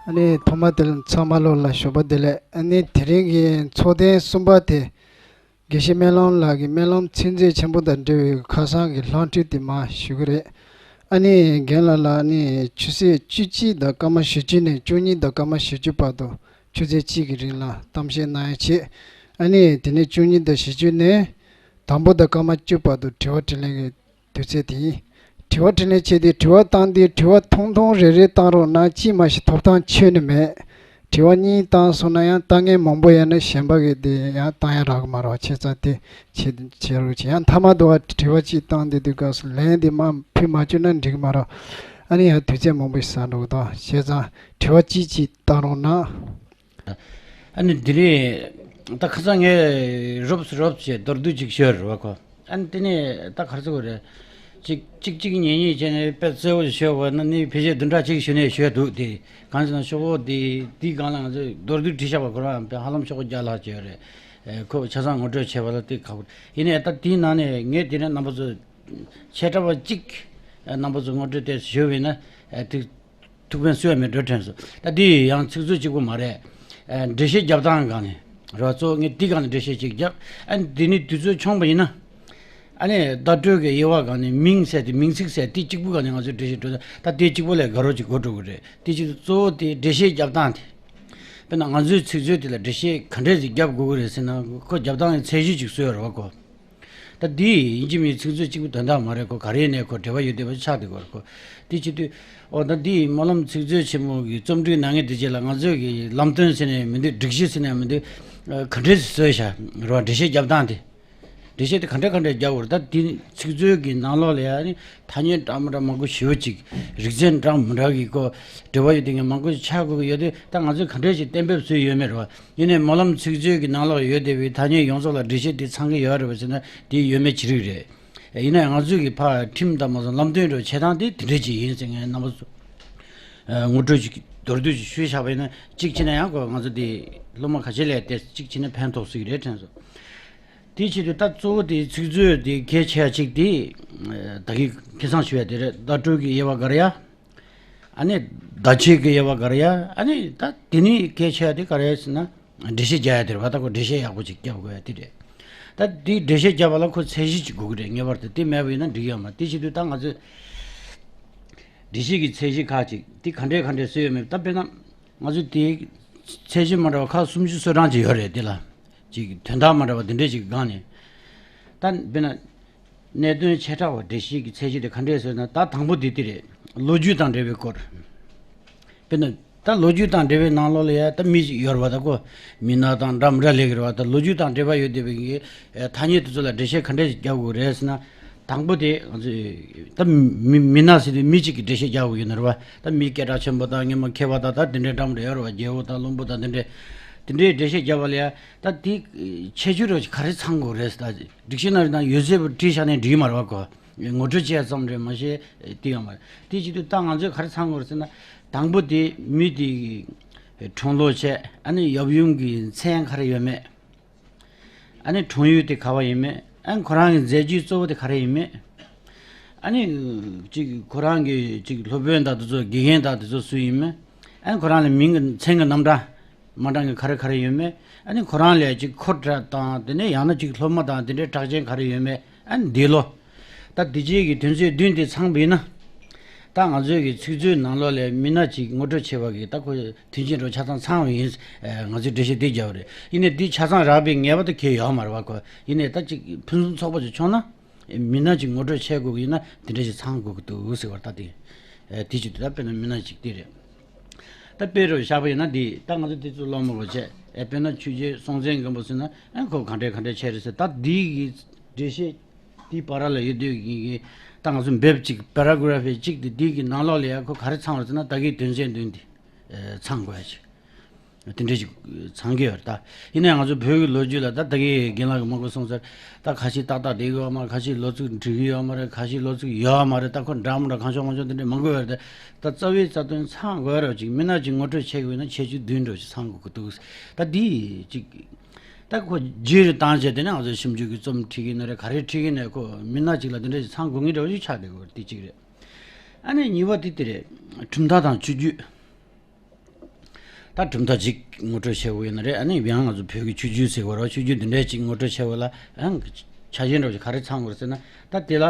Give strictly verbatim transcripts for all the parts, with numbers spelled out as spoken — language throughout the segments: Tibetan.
ཨ་ནི་ཐོག་མ་དེ་ལ་ཚང་མ་ལོ་ལ་ཞོགས་པ་བདེ་ལེགས། ཨ་ནི་དེ་རིང་གི་ཚོགས་ཐེངས་གསུམ་པ་དེ། དགེ་བཤེས་སྨོན་ལམ་ལགས་ཀྱི་སྨོན་ལམ་ཚིག་མཛོད་ཆེན་པོ་དང་འབྲེལ་བའི་ཁ་སང་གི་ལྷག་འཕྲིན་དེ་མར་ཞུ་གི་རེད། ཨ་ནི་རྒན་ལགས་ལ་ནི་ཆུ་ཚོད་བཅུ་གཅིག་དང་སྐར་མ་བཞི་བཅུ་ནས་བཅུ་གཉིས་དང་སྐར་མ་བཞི་བཅུ་བར་དུ་ཆུ་ཚོད་གཅིག་གི་རིང་ལ་གཏམ་བཤད་གནང་ཡ་བྱེད། ཨ་ནི་དེ་ནས་བཅུ་གཉིས་དང་བཞི་བཅུ་ནས་དང་པོ་དང་སྐར་མ་བཅུ་བར་དུ་དྲི་བ་དྲིས་ལན་གྱི་དུས་ཚོད་དེ་ཡིན། དྲི་བ་དྲིས་ལན་བྱས་ཏེ་དྲི་བ་བཏང་སྟེ་དྲི་བ་ཐུང་ཐུང་རེ་རེ་བཏང་རོགས་གནང་། ཅིས་མ་ཞིག་ཐོབ་ཐང་ཁྱོན་ནས་མེད། དྲི་བ་གཉིས་བཏང་སོང་ན་ཡང་ལྟ་མཁན་མང་པོ་ཡོད་ན་གཞན་པ་གིས་དེ་ཡང་བཏང་ཡ་རག་གི་མ་རེད། བྱས་ཙང་དེ་བྱེད་བྱེད་རོགས་བྱེད། ཡང་མཐའ་མ་དུ་བ་དྲི་བ་གཅིག་བཏང་དེ་དུས་སྐབས་སུ་ལན་དེ་མ་ཕུལ་མ་བཅུག་ན་འགྲིག་གི་མ་རེད། ཨ་ནི་ཡང་དུས་ཚོད་མང་པོ་ཞིག་ཟ་འགྲོ་གི་འདུག་བྱས་ཙང་དྲི་བ་གཅིག་གཅིག་བཏང་རོགས་གནང་། ཨ་ནི་དེ་རིང་ད་ཁ་སང་ངས་རོབ་རོབ་བྱས་མདོར་བསྡུས་ཅིག་ཤོད་རེད་བ་ཁོ། ཨ་ནི་དེ་ནས་ད་ག་རེ་ཟེར་དགོས་རེད། ཅིག་ཅིག་ཅིག་ཉེ་ཉེ་བྱས་ནས་དཔེ་གསལ་བོ་ཞིག་ཤོད་པ་ན་ནི་ཕལ་ཆེར་བདུན་ཕྲག་གཅིག་གཞུག་ནས་ཤོད་འདུག་དེ་གང་ཟེར་ན་ཤོག་བུ་དེ་དེའི་སྒང་ལ་ང་ཚོས་མདོར་བསྡུས་བྲིས་བཞག་པ་ཁོ་རང་དཔེ་ཧ་ལམ་ཤོག་བུ་བརྒྱ་ལྷག་ཅིག་ཡོད་རེད། ཨེ་ཁོ་ཆ་ཚང་ངོ་སྤྲོད་བྱས་པ་ལ་དེ་ཁག་པོ་ཡིན་ནའི་ད་དེའི་ནང་ནས་ངས་དེ་ནས་རྣམ་པ་ཚོ་ཆེ་ཕྲ་བ་གཅིག་རྣམ་པ་ཚོ་ངོ་སྤྲོད་དེ་ཞུས་པ་ཡིན་ན་ཨེ་དེ། ཐུགས་ཕན་གསོས་མེད་འགྲོ་དྲན་སོང་། ད་འདི་ཡང་ཚིག་མཛོད་གཅིག་པུ་མ་རེད། ཨ་འགྲེལ་བཤད་རྒྱབ་སྟངས་སྒང་ནས་རོ་གཙོ་བོ་ངས་འདི་སྒང་ནས་འགྲེལ་བཤད་ཅིག་རྒྱབ། ཨ་འདི་ནི་དུས་ཚོད་ཆུང་བ་ཡིན་ན། ཨ་ནི་བརྡ་སྤྲོད་ཀྱི་དབྱེ་བ་སྒང་ནས་མིང་ཟེར་ཏེ་མིང་ཚིག་ཟེར་ཏེ་གཅིག་པུ་སྒང་ནས་ང་ཚོས་འགྲེལ་བཤད་འགྲོ་ད་ད་དེ་གཅིག་པུ་ལས་དགའ་རོགས་ཅིག་གོ་འགྲོ་གི་རེད། དེ་གཅིག་གཙོ་བོ་དེ་འགྲེལ་བཤད་རྒྱབ་སྟངས་དེ། དཔེར་ན་ང་ཚོའི་ཚིག་མཛོད་དེ་ལ་འགྲེལ་བཤད་ག་འདྲས་ཅིག་རྒྱབ་དགོས་ཀྱི་རེད་ཟེར་ན་ཁོ་རྒྱབ་སྟངས་ཀྱི་ཚད་གཞི་ཅིག་བཟོས་ཡོད་རེད་བ་ཁོ། ད་འདི་ཡིན་གཅིག་མིན་ཚིག་མཛོད་གཅིག་པུ་དོན་དག་མ་རེད། ཁོ་ག་རེ་ནས་ཁོ་འབྲེལ་བ་ཡོད་བསྡད་པ་ཆགས་བསྡད་ཀྱི་ཡོད་རེད་ཁོ། དེ་བྱེད་དུས་ཨོ་ད་འདི་སྨོན་ལམ་ཚིག་མཛོད་ཆེན་མོ་གི་རྩོམ་སྒྲིག་གནང་མཁན་དེ་རྗེས་ལ་ང་ཚོས་ཀྱི་ལམ་སྟོན་ཟེར་ནས་མི་འདུག་སྒྲིག་གཞི་ཟེར་ནས་མི་འདུག་ག་འདྲས་བཟོས་བཞག་རོ་འགྲེལ་བཤད་རྒྱབ་སྟངས་དེ། འགྲེལ་བཤད་དེ་ག་འདྲས་ག་འདྲས་རྒྱབ་དགོས་རེད། ད་འདི་ཚིག་མཛོད་ཀྱི་ནང་ལོགས་ལ་ཡ་ནི་ཐ་སྙད་འདྲ་མི་འདྲ་མང་པོ་ཞེ་པོ་ཅིག་རིག་ཚན་འདྲ་མི་འདྲ་གི་ཁོ་འབྲེལ་བ་ཡོད་བསྡད་མཁན་མང་པོ་ཅིག་ཆགས་དགོས་ཀྱི་ཡོད་དུས་ད་ང་ཚོས་ག་འདྲས་ཞིག་གཏན་འབེབས་བཟོས་ཡོད་མེད་རེད་བ། ཡིན་ནའི་སྨོན་ལམ་ཚིག་མཛོད་ཀྱི་ནང་ལོགས་ཡོད་བསྡད་པའི་ཐ་སྙད་ཡོངས་རྫོགས་ལ་འགྲེལ་བཤད་འདི་ཚང་གི་ཡོད་རེད་པ་ཟེར་ན་དེ་ཡོད་མེད་ཅི་རིགས་རེད། ཡིན་ནའི་ང་ཚོས་ཀྱི་ཕར་ཁྲིམས་དང་མ་སོང་ལམ་སྟོན་འགྲོ་བྱེད་སྟངས་དེ་དེ་འདྲས་ཅིག་ཡིན་ཟེར་ངས་རྣམ་པ་ཚོ་ངོ་སྤྲོད་ཅིག་མདོར་བསྡུས་ཅིག་ཞུས་བཞག་པ་ཡིན་ན་གཅིག་བྱས་ན་ཡང་ཁོ་ང་ཚོ་དེ་སློབ་མ་ཁ་ཤས་ལས་དེ་གཅིག་བྱས་ན་ཕན་ཐོགས་སྲིད་ཀྱི་རེད་དྲན་སོང་། དེ་བྱེད་དུས་ད་གཙོ་བོ་དེ་ཚིག་མཛོད་དེ་གལ་ཆེ་བ་གཅིག་དེ་ད་གིན་ཁ་སང་ཞུས་ཡ་དེ་རེད། བརྡ་སྤྲོད་ཀྱི་དབྱེ་བ་ག་རེ་ཡ། ཨ་ནི་བརྡ་ཆད་ཀྱི་དབྱེ་བ་ག་རེ་ཡ། ཨ་ནི་ད་དེ་ནི་གལ་ཆེ་བ་དེ་ག་རེ་ཟེར་ན་འགྲེལ་བཤད་རྒྱག་ཡ་དེ་རེད་བ། ད་ཁོ་འགྲེལ་བཤད་ཡག་པོ་ཅིག་རྒྱབ་དགོས་ཡ་དེ་རེད། ད་དེ་འགྲེལ་བཤད་རྒྱབ་པ་ལ་ཁོ་ཚད་གཞི་ཅིག་དགོས་ཀྱི་རེད། ངེས་པར་དུ་དེ་མེད་པ་ཡིན་ན་འགྲིག་ཡོད་མ་རེད། དེ་བྱེད་དུས་ད་ང་ཚོས་འགྲེལ་བཤད་ཀྱི་ཚད་གཞི་ཁག་ཅིག་དེ་ག་འདྲས་ག་འདྲས་བཟོས་ཡོད་མེད། ད་དཔེར་ན་ང་ཚོས་དེ་ཚད་གཞི་མ་འདྲ་བ་ཁག་སུམ་ཅུ་སོ་གྲངས་ཅིག་ཡོད་རེད། དེ་ལ་ཅིག་དོན་དག་མ་འདྲ་བ་དེ་འདྲས་ཅིག་སྒང་ནས་ད་དཔེར་ན། གནད་དོན་ཆེ་ཕྲ་བ་འགྲེལ་བཤད་ཀྱི་ཚད་གཞི་དེ་ག་འདྲས་ཟེར་ན་ད་དང་པོ་དེ་དེ་རེད། ལོ་རྒྱུས་དང་འབྲེལ་བའི་སྐོར། དཔེར་ན་ད་ལོ་རྒྱུས་དང་འབྲེལ་བའི་ནང་ལོགས་ལ་ཡ་ད་མི་ཞིག་ཡོད་རེད་བ། ད་ཁོ་མི་སྣ་དང་འདྲ་མི་འདྲ་ལས་ཀྱི་རེད་བ། ད་ལོ་རྒྱུས་དང་འབྲེལ་བ་ཡོད་བསྡད་པའི་གི་ཐ་སྙད་དེ་ཚོ་ལ་འགྲེལ་བཤད་ག་འདྲས་ཞིག་རྒྱག་དགོས་རེད་ཟེར་ན། དང་པོ་དེ་ང་ཚོས་ད་མི་མི་སྣ་ཟེར་དུས་མི་གཅིག་གི་འགྲེལ་བཤད་རྒྱག་དགོས་ཡོད་ན་རེད་བ། ད་མི་སྐད་གྲགས་ཆེན་པོ་དང་སྔོན་མ་མཁས་པ་དང་ད་དེ་འདྲའི་འདྲ་མི་འདྲ་ཡོད་རེད་བ། རྒྱལ་པོ་དང་བློན་པོ་དང་དེ་འདྲའི་དེ་འདྲའི་འགྲེལ་བཤད་རྒྱག་པ་ལ་ཡ། ད་དེ་ཁྱད་ཆོས་རོ་ག་རེ་ཚང་དགོས་རེད་ཟེར་ད། སྒྲིག་གཞི་ནང་རེ་ན་ཡོད་ཚད་པོ་བྲིས་བཞག་ནས་འགྲིག་གི་མ་རེད་བ་ཁོ། ངོ་སྤྲོད་བྱས་ཙམ་རེད་མ་གཞི་དེ་ཡང་མ་རེད། དེ་བྱེད་དུས་ད་ང་ཚོས་ག་རེ་ཚང་དགོས་རེད་ཟེར་ན། དང་པོ་དེ་མི་དེ་གི་འཁྲུངས་ལོ་བྱས། ཨ་ནི་ཡབ་ཡུམ་གྱི་མཚན་ག་རེ་ཡོད་མེད། ཨ་ནི་འཁྲུངས་ཡུལ་དེ་ག་བ་ཡིན་མེད། ཨ་ནི་ཁོ་རང་གི་མཛད་རྗེས་གཙོ་བོ་དེ་ག་རེ་ཡིན་མེད། ཨ་ནི་ཅིག་ཁོ་རང་གི་ཅིག་སློབ་དཔོན་དང་དེ་ཚོ་དགེ་རྒན་དང་དེ་ཚོ་སུ་ཡིན་མེད། ཨ་ནི་ཁོ་རང་ལ་མིང་གི་མཚན་གྱི་རྣམ་གྲངས། མ་འདྲ་གི་ག་རེ་ག་རེ་ཡོད་མེད། ཨ་ནི་ཁོ་རང་ལས་ཅིག་འཁོར་གྲས་དང་དེ་ནས་ཡང་ན་ཅིག་སློབ་མ་དང་དེ་འདྲའི་གྲགས་ཅན་ག་རེ་ཡོད་མེད། ཨ་ནི་འདས་ལོ། ད་འདི་རྗེས་ཀྱི་དོན་ཚན་བདུན་དེ་ཚང་བ་ཡིན་ན། ད་ང་ཚོའི་གི་ཚིག་མཛོད་ནང་ལོགས་ལས་མི་སྣ་ཅིག་ངོ་སྤྲོད་བྱེད་པ་གི་ད་ཁོ་མཐུན་རྐྱེན་རོ་ཆ་ཚང་ཚང་བ་ཡིན། ང་ཚོས་འགྲེལ་བཤད་འདི་རྒྱབ་རེད། ཡིན་ནའི་འདི་ཆ་ཚང་རག་པའི་ངེས་པ་ད་གལ་ཡོད་མ་རེད་བ་ཁོ། ཡིན་ནའི་ད་ཅིག་ཕུན་སུམ་ཚོགས་པ་ཅིག་བྱུང་ན། མི་སྣ་ཅིག་ངོ་སྤྲོད་བྱེད་དགོས་ཀྱི་ཡིན་ན་དེ་འདྲ་ཞིག་ཚང་དགོས་ཀྱི་འདུག་ཟེར་བར་ལྟ་སྟེ། དེ་བྱེད་དུས་ད་དཔེར་ན་མི་སྣ་ཅིག་དེ་རེད། ད་དཔེ་རུ་བཞག་པ་ཡིན་ན་འདི་ད་ང་ཚོ་དེ་ཚོ་སློབ་མ་གོ་བྱས་ཨེ་དཔེར་ན་ཆོས་རྗེ་སྲོང་བཙན་སྒམ་པོ་ཟེར་ན་ཨ་ཁོ་ག་འདྲས་ག་འདྲས་བྱས་རེད་ཟེར། ད་འདི་གི་འགྲེལ་བཤད་འདི་བར་ལ་ཡོད་དུས་ཀྱི་ད་ང་ཚོ་འབེབས་ཅིག་པེ་ར་གྷ་ར་ཕི་གཅིག་དེ་འདི་གི་ནང་ལོགས་ལ་ཡ་ཁོ་ག་རེ་ཚང་བ་རེད་ཟེར་ན་ད་གི་དོན་ཚན་བདུན་འདི་ཚང་དགོས་ཡ་ཅིག་དེ་འདྲ་ཞིག་ཚང་གི་ཡོད་རེད་ད། ཡིན་ནའི་ང་ཚོ་བོད་ཀྱི་ལོ་རྒྱུས་ལ་ད་ད་གིན་རྒན་ལགས་ཀྱིས་མང་པོ་གསུངས་ཚར། ད་ཁ་ཤས་ཏག་ཏག་བསྡད་ཀྱི་ཡོད་མ་རེད། ཁ་ཤས་ལོ་ཚིགས་འགྲིག་གི་ཡོད་མ་རེད། ཁ་ཤས་ལོ་ཚིགས་ཡོད་མ་རེད། ད་ཁོ་འདྲ་མི་འདྲ་གང་ཤོག་མང་ཤོག་དེ་འདྲ་མང་པོ་ཡོད་རེད། ད་རྩ་བའི་རྩ་དོན་ཚང་དགོས་རེད་ཅིག་མི་སྣ་ཅིག་ངོ་སྤྲོད་བྱེད་དགོས་ན་ཁྱད་ཆོས་བདུན་འདྲ་ཞིག་ཚང་དགོས་ཀྱི་འདུག་ད་འདི་ཅིག་ད་ཁོ་བརྗོད་རེ་བཏང་བྱས་དེ་ནས་ང་ཚོ་ཞིབ་འཇུག་གི་རྩོམ་ཁྲིད་ཀྱི་ན་རེད་ག་རེ་ཁྲིད་ཀྱི་ན་ཁོ་མི་སྣ་ཅིག་ལ་དེ་འདྲ་ཞིག་ཚང་དགོས་ངེས་འདྲ་བོ་ཞིག་ཆགས་བསྡད་ཀྱི་ཡོད་རེད། དེ་གཅིག་རེད། ཨ་ནི་གཉིས་པ་དེ་དེ་རེད། གྲུབ་མཐའ་དང་སྤྱོད་བརྒྱུད། ད་གྲུབ་མཐའ་གཅིག་ངོ་སྤྲོད་བྱེད་དགོས་ཡོད་ན་རེད། ཨ་ནི་ཡང་ང་ཚོ་བོད་ཀྱི་ཆོས་བརྒྱུད་ཟེར་བ་ར། ཆོས་བརྒྱུད་འདི་འདྲའི་གཅིག་ངོ་སྤྲོད་བྱེད་དགོས་ལ། ཨང་། ཆ་རྐྱེན་འདྲ་བོ་ཅིག་ག་རེ་ཚང་དགོས་རེད་ཟེར་ན། ད་དེ་ལ་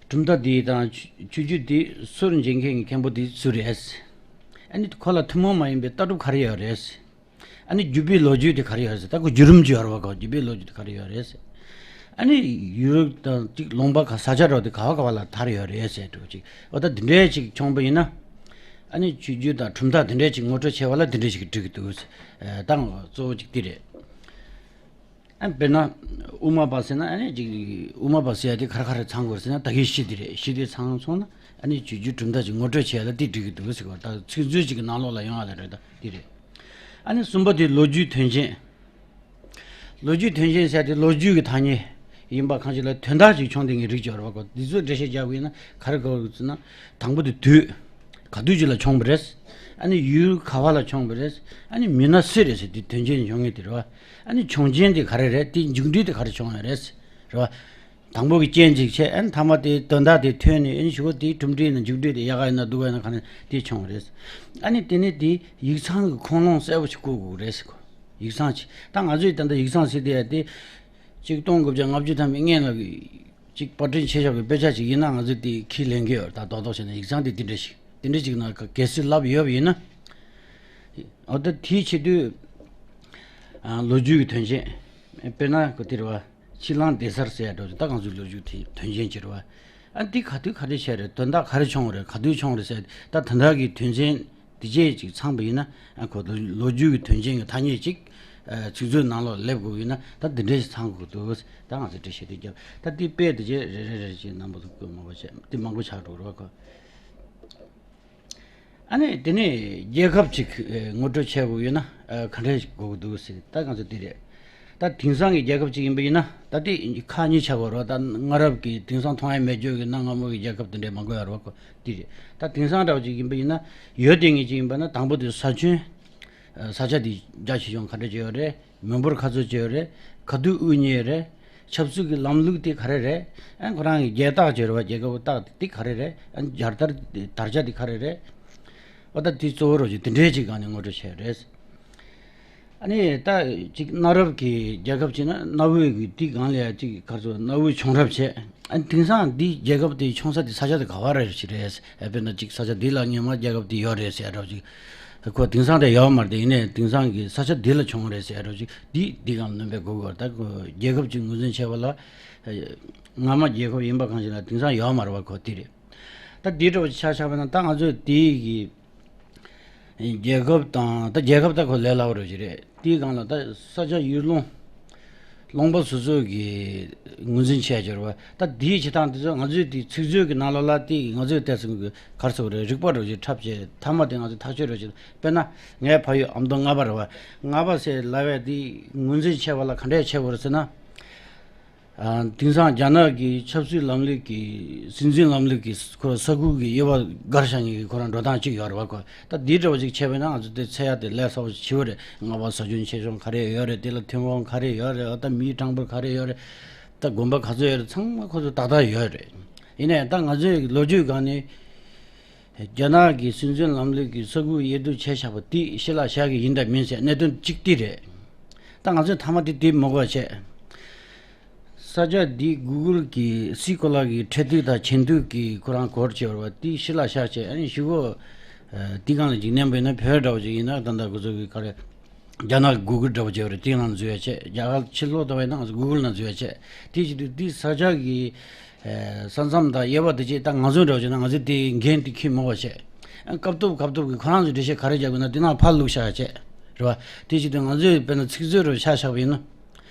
གྲུབ་མཐའ་འདི་དང་ཆོས་ཆོས་བརྒྱུད་འདི་སུར་འབྱེད་མཁན་གྱི་མཁན་པོ་འདི་སུ་རེད། ཨ་ནི་ཁོ་ལ་ཐུན་མོང་མ་ཡིན་པའི་ལྟ་གྲུབ་ག་རེ་ཡོད་རེད། ཨ་ནི་བརྒྱུད་པའི་ལོ་རྒྱུས་དེ་ག་རེ་ཡོད་རེད་ཟེར། ད་ཁོ་བརྒྱུད་རིམ་ཅིག་ཡོད་རེད་བ། ཁོ་བརྒྱུད་པའི་ལོ་རྒྱུས་དེ་ག་རེ་ཡོད་རེད་ཟེར། ཨ་ནི་ཡུལ་དང་ཅིག་ལུང་པ་ག་ས་ཆ་འདྲ་བོ་དེ་ག་བ་ག་བ་ལ་དར་ཡོད་རེད་ཟེར་འདྲ་བོ་ཅིག་འོ་ད་འདི་འདྲའི་ཅིག་བྱུང་པ་ཡིན་ན། ཨ་ནི་ཆོས་བརྒྱུད་དང་གྲུབ་མཐའ་འདི་འདྲའི་ཅིག་ངོ་སྤྲོད་བྱེད་པ་ལ་འདི་འདྲའི་ཅིག་འགྲིག་གི་འདུག་ད་གཙོ་བོ་ཅིག་འདི་རེད། ཨ་དཔེར་ན་དབུ་མ་པ་ཟེར་ན། ཨ་ནི་ཅིག་དབུ་མ་པ་ཟེར་ཡ་དེ་ག་རེ་ག་རེ་ཚང་དགོས་ཟེར་ན། ད་གིན་བཞི་དེ་རེད། བཞི་དེ་ཚང་སོང་ན། ཨ་ནི་ཆོས་བརྒྱུད་གྲུབ་མཐའ་ཅིག་ངོ་སྤྲོད་བྱེད་ཡ་ལ་འདི་འགྲིག་གི་འདུག་ཟེར་བ། ད་ཚིག་མཛོད་ཅིག་གི་ནང་ལོགས་ལ་ཡོང་ཡ་ལ་རེད། ད་འདི་རེད། ཨ་ནི་གསུམ་པ་དེ་ལོ་རྒྱུས་དོན་རྐྱེན། ལོ་རྒྱུས་དོན་རྐྱེན་ཟེར་དེ་ལོ་རྒྱུས་ཀྱི་ཐ་སྙད་ཡིན་པ་གང་ཞིག་ལ་དོན་དག་ཅིག་བྱུང་དེ་ངས་རིག་ཅིག་ཡོད་རེད་བ་ཁོ། འདི་ཚོ་འགྲེལ་བཤད་རྒྱག་དགོས་ན་ག་རེ་དགོས་ཟེར་ན། དང་པོ་དེ་དུས། ག་དུས་ཅིག་ལ་བྱུང་བ་རེད། ཨ་ནི་ཡུལ་ག་བ་ལ་བྱུང་བ་རེད། ཨ་ནི་མི་སྣ་སུ་རེད་ཟེར་དེ་དོན་རྐྱེན་བྱུང་ངེས་དེ་རེད་བ། ཨ་ནི་བྱུང་རྐྱེན་དེ་ག་རེ་རེད། དེ་མཇུག་འབྲས་དེ་ག་རེ་བྱུང་བ་རེད། རེད་བ། དང་པོ་གི་རྐྱེན་གཅིག་བྱས། ཨ་ནི་མཐའ་མ་དེ་དོན་དག་དེ་ཐོན་ནས། ཨ་ནི་གཞུག་གུ་དེའི་གྲུབ་འབྲས་ནི་མཇུག་འབྲས་དེ་ཡག་ག་ཡིན་ན་སྡུག་ག་ཡིན་ན་ག་ནས་དེ་བྱུང་བ་རེད། ཨ་ནི་དེ་ནས་དེ་ཡིག་ཚང་གི་ཁུངས་ལུང་གསལ་པོ་ཞིག་བཀོད་དགོས་རེད་ཟེར་གོ། ཡིག་ཚང་ཅིག་ད་ང་ཚོས་ད་ལྟ་ཡིག་ཚང་ཟེར་དེ་ཡ་དེ། ཆིག་སྟོང་དགུ་བརྒྱ་ལྔ་བཅུ་ཐམ་པའི་སྔན་ལ་གི་ཅིག་པར་སྐྲུན་བྱས་བཞག་པའི་དཔེ་ཆ་ཅིག་ཡིན་ན་ང་ཚོས་དེ་ཁས་ལེན་གི་ཡོད། ད་རྡོག་རྡོག་བྱས་ན་ཡིག་ཚང་དེ་དེ་འདྲ་ཞིག་དེ་འདྲ་ཅིག་ན་གལ་སྲིད་ལབ་ཡོད་པ་ཡིན་ན། འོ་ད་དེའི་ཆེད་དུ། ཨ་ལོ་རྒྱུས་ཀྱི་དོན་རྐྱེན། དཔེར་ན་ཁོ་དེ་རེད་བ། ཕྱི་གླང་བདེ་གསར་ཟེར་ཡ་འདྲ་བོ་ཅིག་ད་ང་ཚོའི་ལོ་རྒྱུས་དེ་དོན་རྐྱེན་ཅིག་རེད་བ། ཨ་འདི་ག་དུས་ག་རེ་བྱས་རེད། དོན་དག་ག་རེ་བྱུང་བ་རེད། ག་དུས་བྱུང་བ་རེད་ཟེར། ད་དོན་དག་གི་དོན་རྐྱེན་འདི་བཅས་ཅིག་ཚང་པ་ཡིན་ན། ཨ་ཁོ་ལོ་རྒྱུས་ཀྱི་དོན་རྐྱེན་གྱི་ཐ་སྙད་ཅིག་ཨ་ཚིག་མཛོད་ནང་ལོགས་སླེབས་དགོས་ཡིན་ན། ད་འདི་འདྲས་ཞིག་ཚང་དགོས་འདུག་ད་ང་ཚོས་འགྲེལ་བཤད་དེ་བརྒྱབ། ད་འདི་དཔེ་འདི་བཅས་རེ་རེ་རེ་ཅིག་རྣམ་པ་ཚོ་བཀོད་མང་པོ་བྱས། འདི་མང་པོ་ཆགས་འགྲོ་རེད་བ་ཁོ། ཨ་ནི་དེ་ནས་རྒྱལ་ཁབ་ཅིག་ཨེ་ངོ་སྤྲོད་བྱེད་དགོས་ཡོད་ན། ཨ་ག་འདྲས་དགོས་ཀྱི་འདུག་ཟེར། ད་ང་ཚོ་འདི་རེད། ད་དེང་སང་གི་རྒྱལ་ཁབ་ཅིག་ཡིན་པ་ཡིན་ན། ད་དེ་ཁག་གཉིས་ཆགས་པ་རེད། ད་སྔ་རབས་ཀྱི་དེང་སང་མཐོང་ཡ་མེད་རྒྱུ་གི་གནའ་སྔ་མོ་གི་རྒྱལ་ཁབ་དེ་འདྲས་མང་པོ་ཡོད་རེད་བ་ཁོ། འདི་རེད། ད་དེང་སང་འདྲ་བ་ཅིག་ཡིན་པ་ཡིན་ན། ཡོད་དེ་ངེས་ཅིག་ཡིན་པ་ན། དང་པོ་དེ་ས་ཁྱོན། ཨ་ས་ཆ་དེ་རྒྱ་ཆེ་ཆུང་ག་འདྲ་ཅིག་ཡོད་རེད། མི་འབོར་ག་ཚོད་ཅིག་ཡོད་རེད། ག་དུས་དབུ་བརྙེས་ཡོད་རེད། ཆབ་སྲིད་ཀྱི་ལམ་ལུགས་དེ་ག་རེ་རེད། ཨ་ཁོ་རང་གི་རྒྱལ་རྟགས་ཅིག་ཡོད་རེད་བ། རྒྱལ་ཁབ་རྟགས་དེ་ག་རེ་རེད། ཨ་རྒྱལ་དར་དར་ཆ་དེ་ག་རེ་རེད། འོ་ད་དེ་གཙོ་བོ་རོ་ཅིག་དེ་འདྲའི་ཅིག་སྒང་ནས་ངོ་སྤྲོད་བྱས་ཡོད་རེད། ཨ་ནི་ད་ཅིག་གནའ་རབས་ཀྱི་རྒྱལ་ཁབ་ཅིག་ན་གནའ་བོའི་གི་དེའི་སྒང་ལ་ཡ་ཅིག་ག་ཚོད་གནའ་བོའི་བྱུང་རབས་བྱས། ཨ་ནི་དེང་སང་འདི་རྒྱལ་ཁབ་དེ་བྱུང་ས་དེ་ས་ཆ་དེ་ག་བ་རེད་ཅིག་རེད། ཨ་དཔེར་ན་ཅིག་ས་ཆ་འདི་ལ་སྔོན་མ་རྒྱལ་ཁབ་དེ་ཡོད་རེད་ཟེར་ཡ་འདྲ་ཅིག་ཁོ་དེང་སང་དེ་ཡོད་མ་རེད། དེ་ཡིན་ནའི་དེང་སང་གི་ས་ཆ་འདི་ལ་བྱུང་རེད་ཟེར་ཡ་འདྲ་ཅིག་འདི་འདི་སྒང་སྣོན་པ་དགོས་ཀྱི་ཡོད་རེད། ད་ཁོ་རྒྱལ་ཁབ་ཅིག་ངོས་འཛིན་བྱས་པ་ལ། ཨ་སྔ་མ་རྒྱལ་ཁབ་ཡིན་པ་གང་ཞིག་ལ་དེང་སང་ཡོད་མ་རེད་བ་ཁོ། དེ་རེད། ད་འདི་འདྲ་བ་ཆ་བཞག་པ་ན། ད་ང་ཚོས་དེའི་གི་རྒྱལ་ཁབ་དང་། ད་རྒྱལ་ཁབ་ད་ཁོ་ལས་སླ་བོ་རེད་ཅིག་རེད། དེའི་སྒང་ལ་ད་ས་ཆ་ཡུལ་ལུང་། ལུང་པ་སོ་སོ་གི་ངོས་འཛིན་བྱས་ཡོད་རེད་བ། ད་དེའི་བྱེད་སྟངས་དེ་ཚོ་ང་ཚོའི་དེ་ཚིག་མཛོད་ཀྱི་ནང་ལོགས་ལ་དེ་ང་ཚོས་དེ་ཚོ་གི་ག་རེ་ཟེར་དགོས་རེད། རིག་པ་འདྲ་ཅིག་འཁྲབ་བྱས། མཐའ་མ་དེ་ང་ཚོས་ཐག་གཅོད་འདྲ་ཅིག་དཔེར་ན་ངའི་ཕ་ཡུལ་ཨ་མདོ་རྔ་པ་རེད་བ། རྔ་པ་ཟེར་ལབ་ཡ་དེ་ངོས་འཛིན་བྱས་པ་ལ་ག་འདྲས་བྱས་དགོས་རེད་ཟེར་ན། ཨ་དེང་སང་རྒྱ་ནག་གི་ཆབ་སྲིད་ལམ་ལུགས་ཀྱི། སྲིད་འཛིན་ལམ་ལུགས་ཀྱི་ཁོ་ས་ཁུལ་གྱི་དབྱེ་བ་བགར་བཞག་མཁན་གྱི་ཁོ་རང་འགྲོ་སྟངས་གཅིག་ཡོད་རེད་བ་ཁོ། ད་འདི་འདྲ་བ་ཅིག་བྱས་པ་ཡིན་ན་ང་ཚོ་དེ་འཚོལ་ཡ་དེ་ལས་སླ་པོ་ཞིག་བྱེད་པ་རེད། རྔ་པ་ས་ཁྱོན་ཆེ་ཆུང་ག་རེ་ཡོད་རེད། དེ་ལ་ཐོན་ཁུངས་ག་རེ་ཡོད་རེད། ད་མིའི་གྲངས་འབོར་ག་རེ་ཡོད་རེད། ད་དགོན་པ་ག་ཚོད་ཡོད་རེད། ཚང་མ་ཁོ་ཚོ་ཏག་ཏག་ཡོད་རེད། ཡིན་ནའི་ད་ང་ཚོའི་ལོ་རྒྱུས་སྒང་ནས། རྒྱ་ནག་གི་སྲིད་འཛིན་ལམ་ལུགས་ཀྱི་ས་ཁུལ་དབྱེ་བསྡུ་བྱས་བཞག་པ་དེ་ཕྱི་ལ་བཞག་གི་ཡིན་དང་མིན་ཟེར་གནད་དོན་གཅིག་དེ་རེད། ད་ང་ཚོས་མཐའ་མ་དེ་དེ་མི་དགོས་བྱས། ས་ཆ་འདི་གུ་གུལ་གྱི་སའི་གོ་ལ་གི་འཕྲེད་ཐིག་དང་ཆེན་ཐིག་གི་ཁོ་རང་གོ་བར་བྱས་པ་དེ་ཕྱི་ལ་བཞག་བྱས། ཨ་ནི་གཞུག་གུ་ཨ་དེ་སྒང་ལ་འཇིགས་ནས་བོད་ན། བོད་འདྲ་བོ་ཅིག་ཡིན་ན། ད་ལྟ་ཁོ་ཚོ་གི་ག་རེ། རྒྱ་ནག་གི་གུ་གུལ་འདྲ་བོ་བྱས་པ་རེད། དེའི་ནང་འཛུལ་ཡ་བྱས། རྒྱ་གར་ཕྱི་ལོགས་ལྟ་བ་ཡིན་ན་ང་ཚོ་གུ་གུལ་ནང་འཛུལ་ཡ་བྱས། དེ་བྱེད་དུས་དེའི་ས་ཆ་གི་ཨ་ས་མཚམས་དང་དབྱེ་བ་དེ་བྱས། ད་ང་ཚོ་འདྲ་བོ་བྱས་ན་ང་ཚོས་དེའི་འགན་དེ་འཁྱེར་མི་དགོས་བྱས། ཨ་སྐབས་ཐོབ་སྐབས་ཐོབ་ཀྱི་ཁོ་རང་ཚོས་འགྲེལ་བཤད་ག་རེ་རྒྱག་དགོས་ན་དེ་ནང་ཕར་བླུགས་བཞག་ཡ་བྱས། རེད་བ། དེ་བྱེད་དུས་ང་ཚོས་དཔེར་ན་ཚིག་མཛོད་འདྲ་བོ་ཆ་བཞག་པ་ཡིན་ན།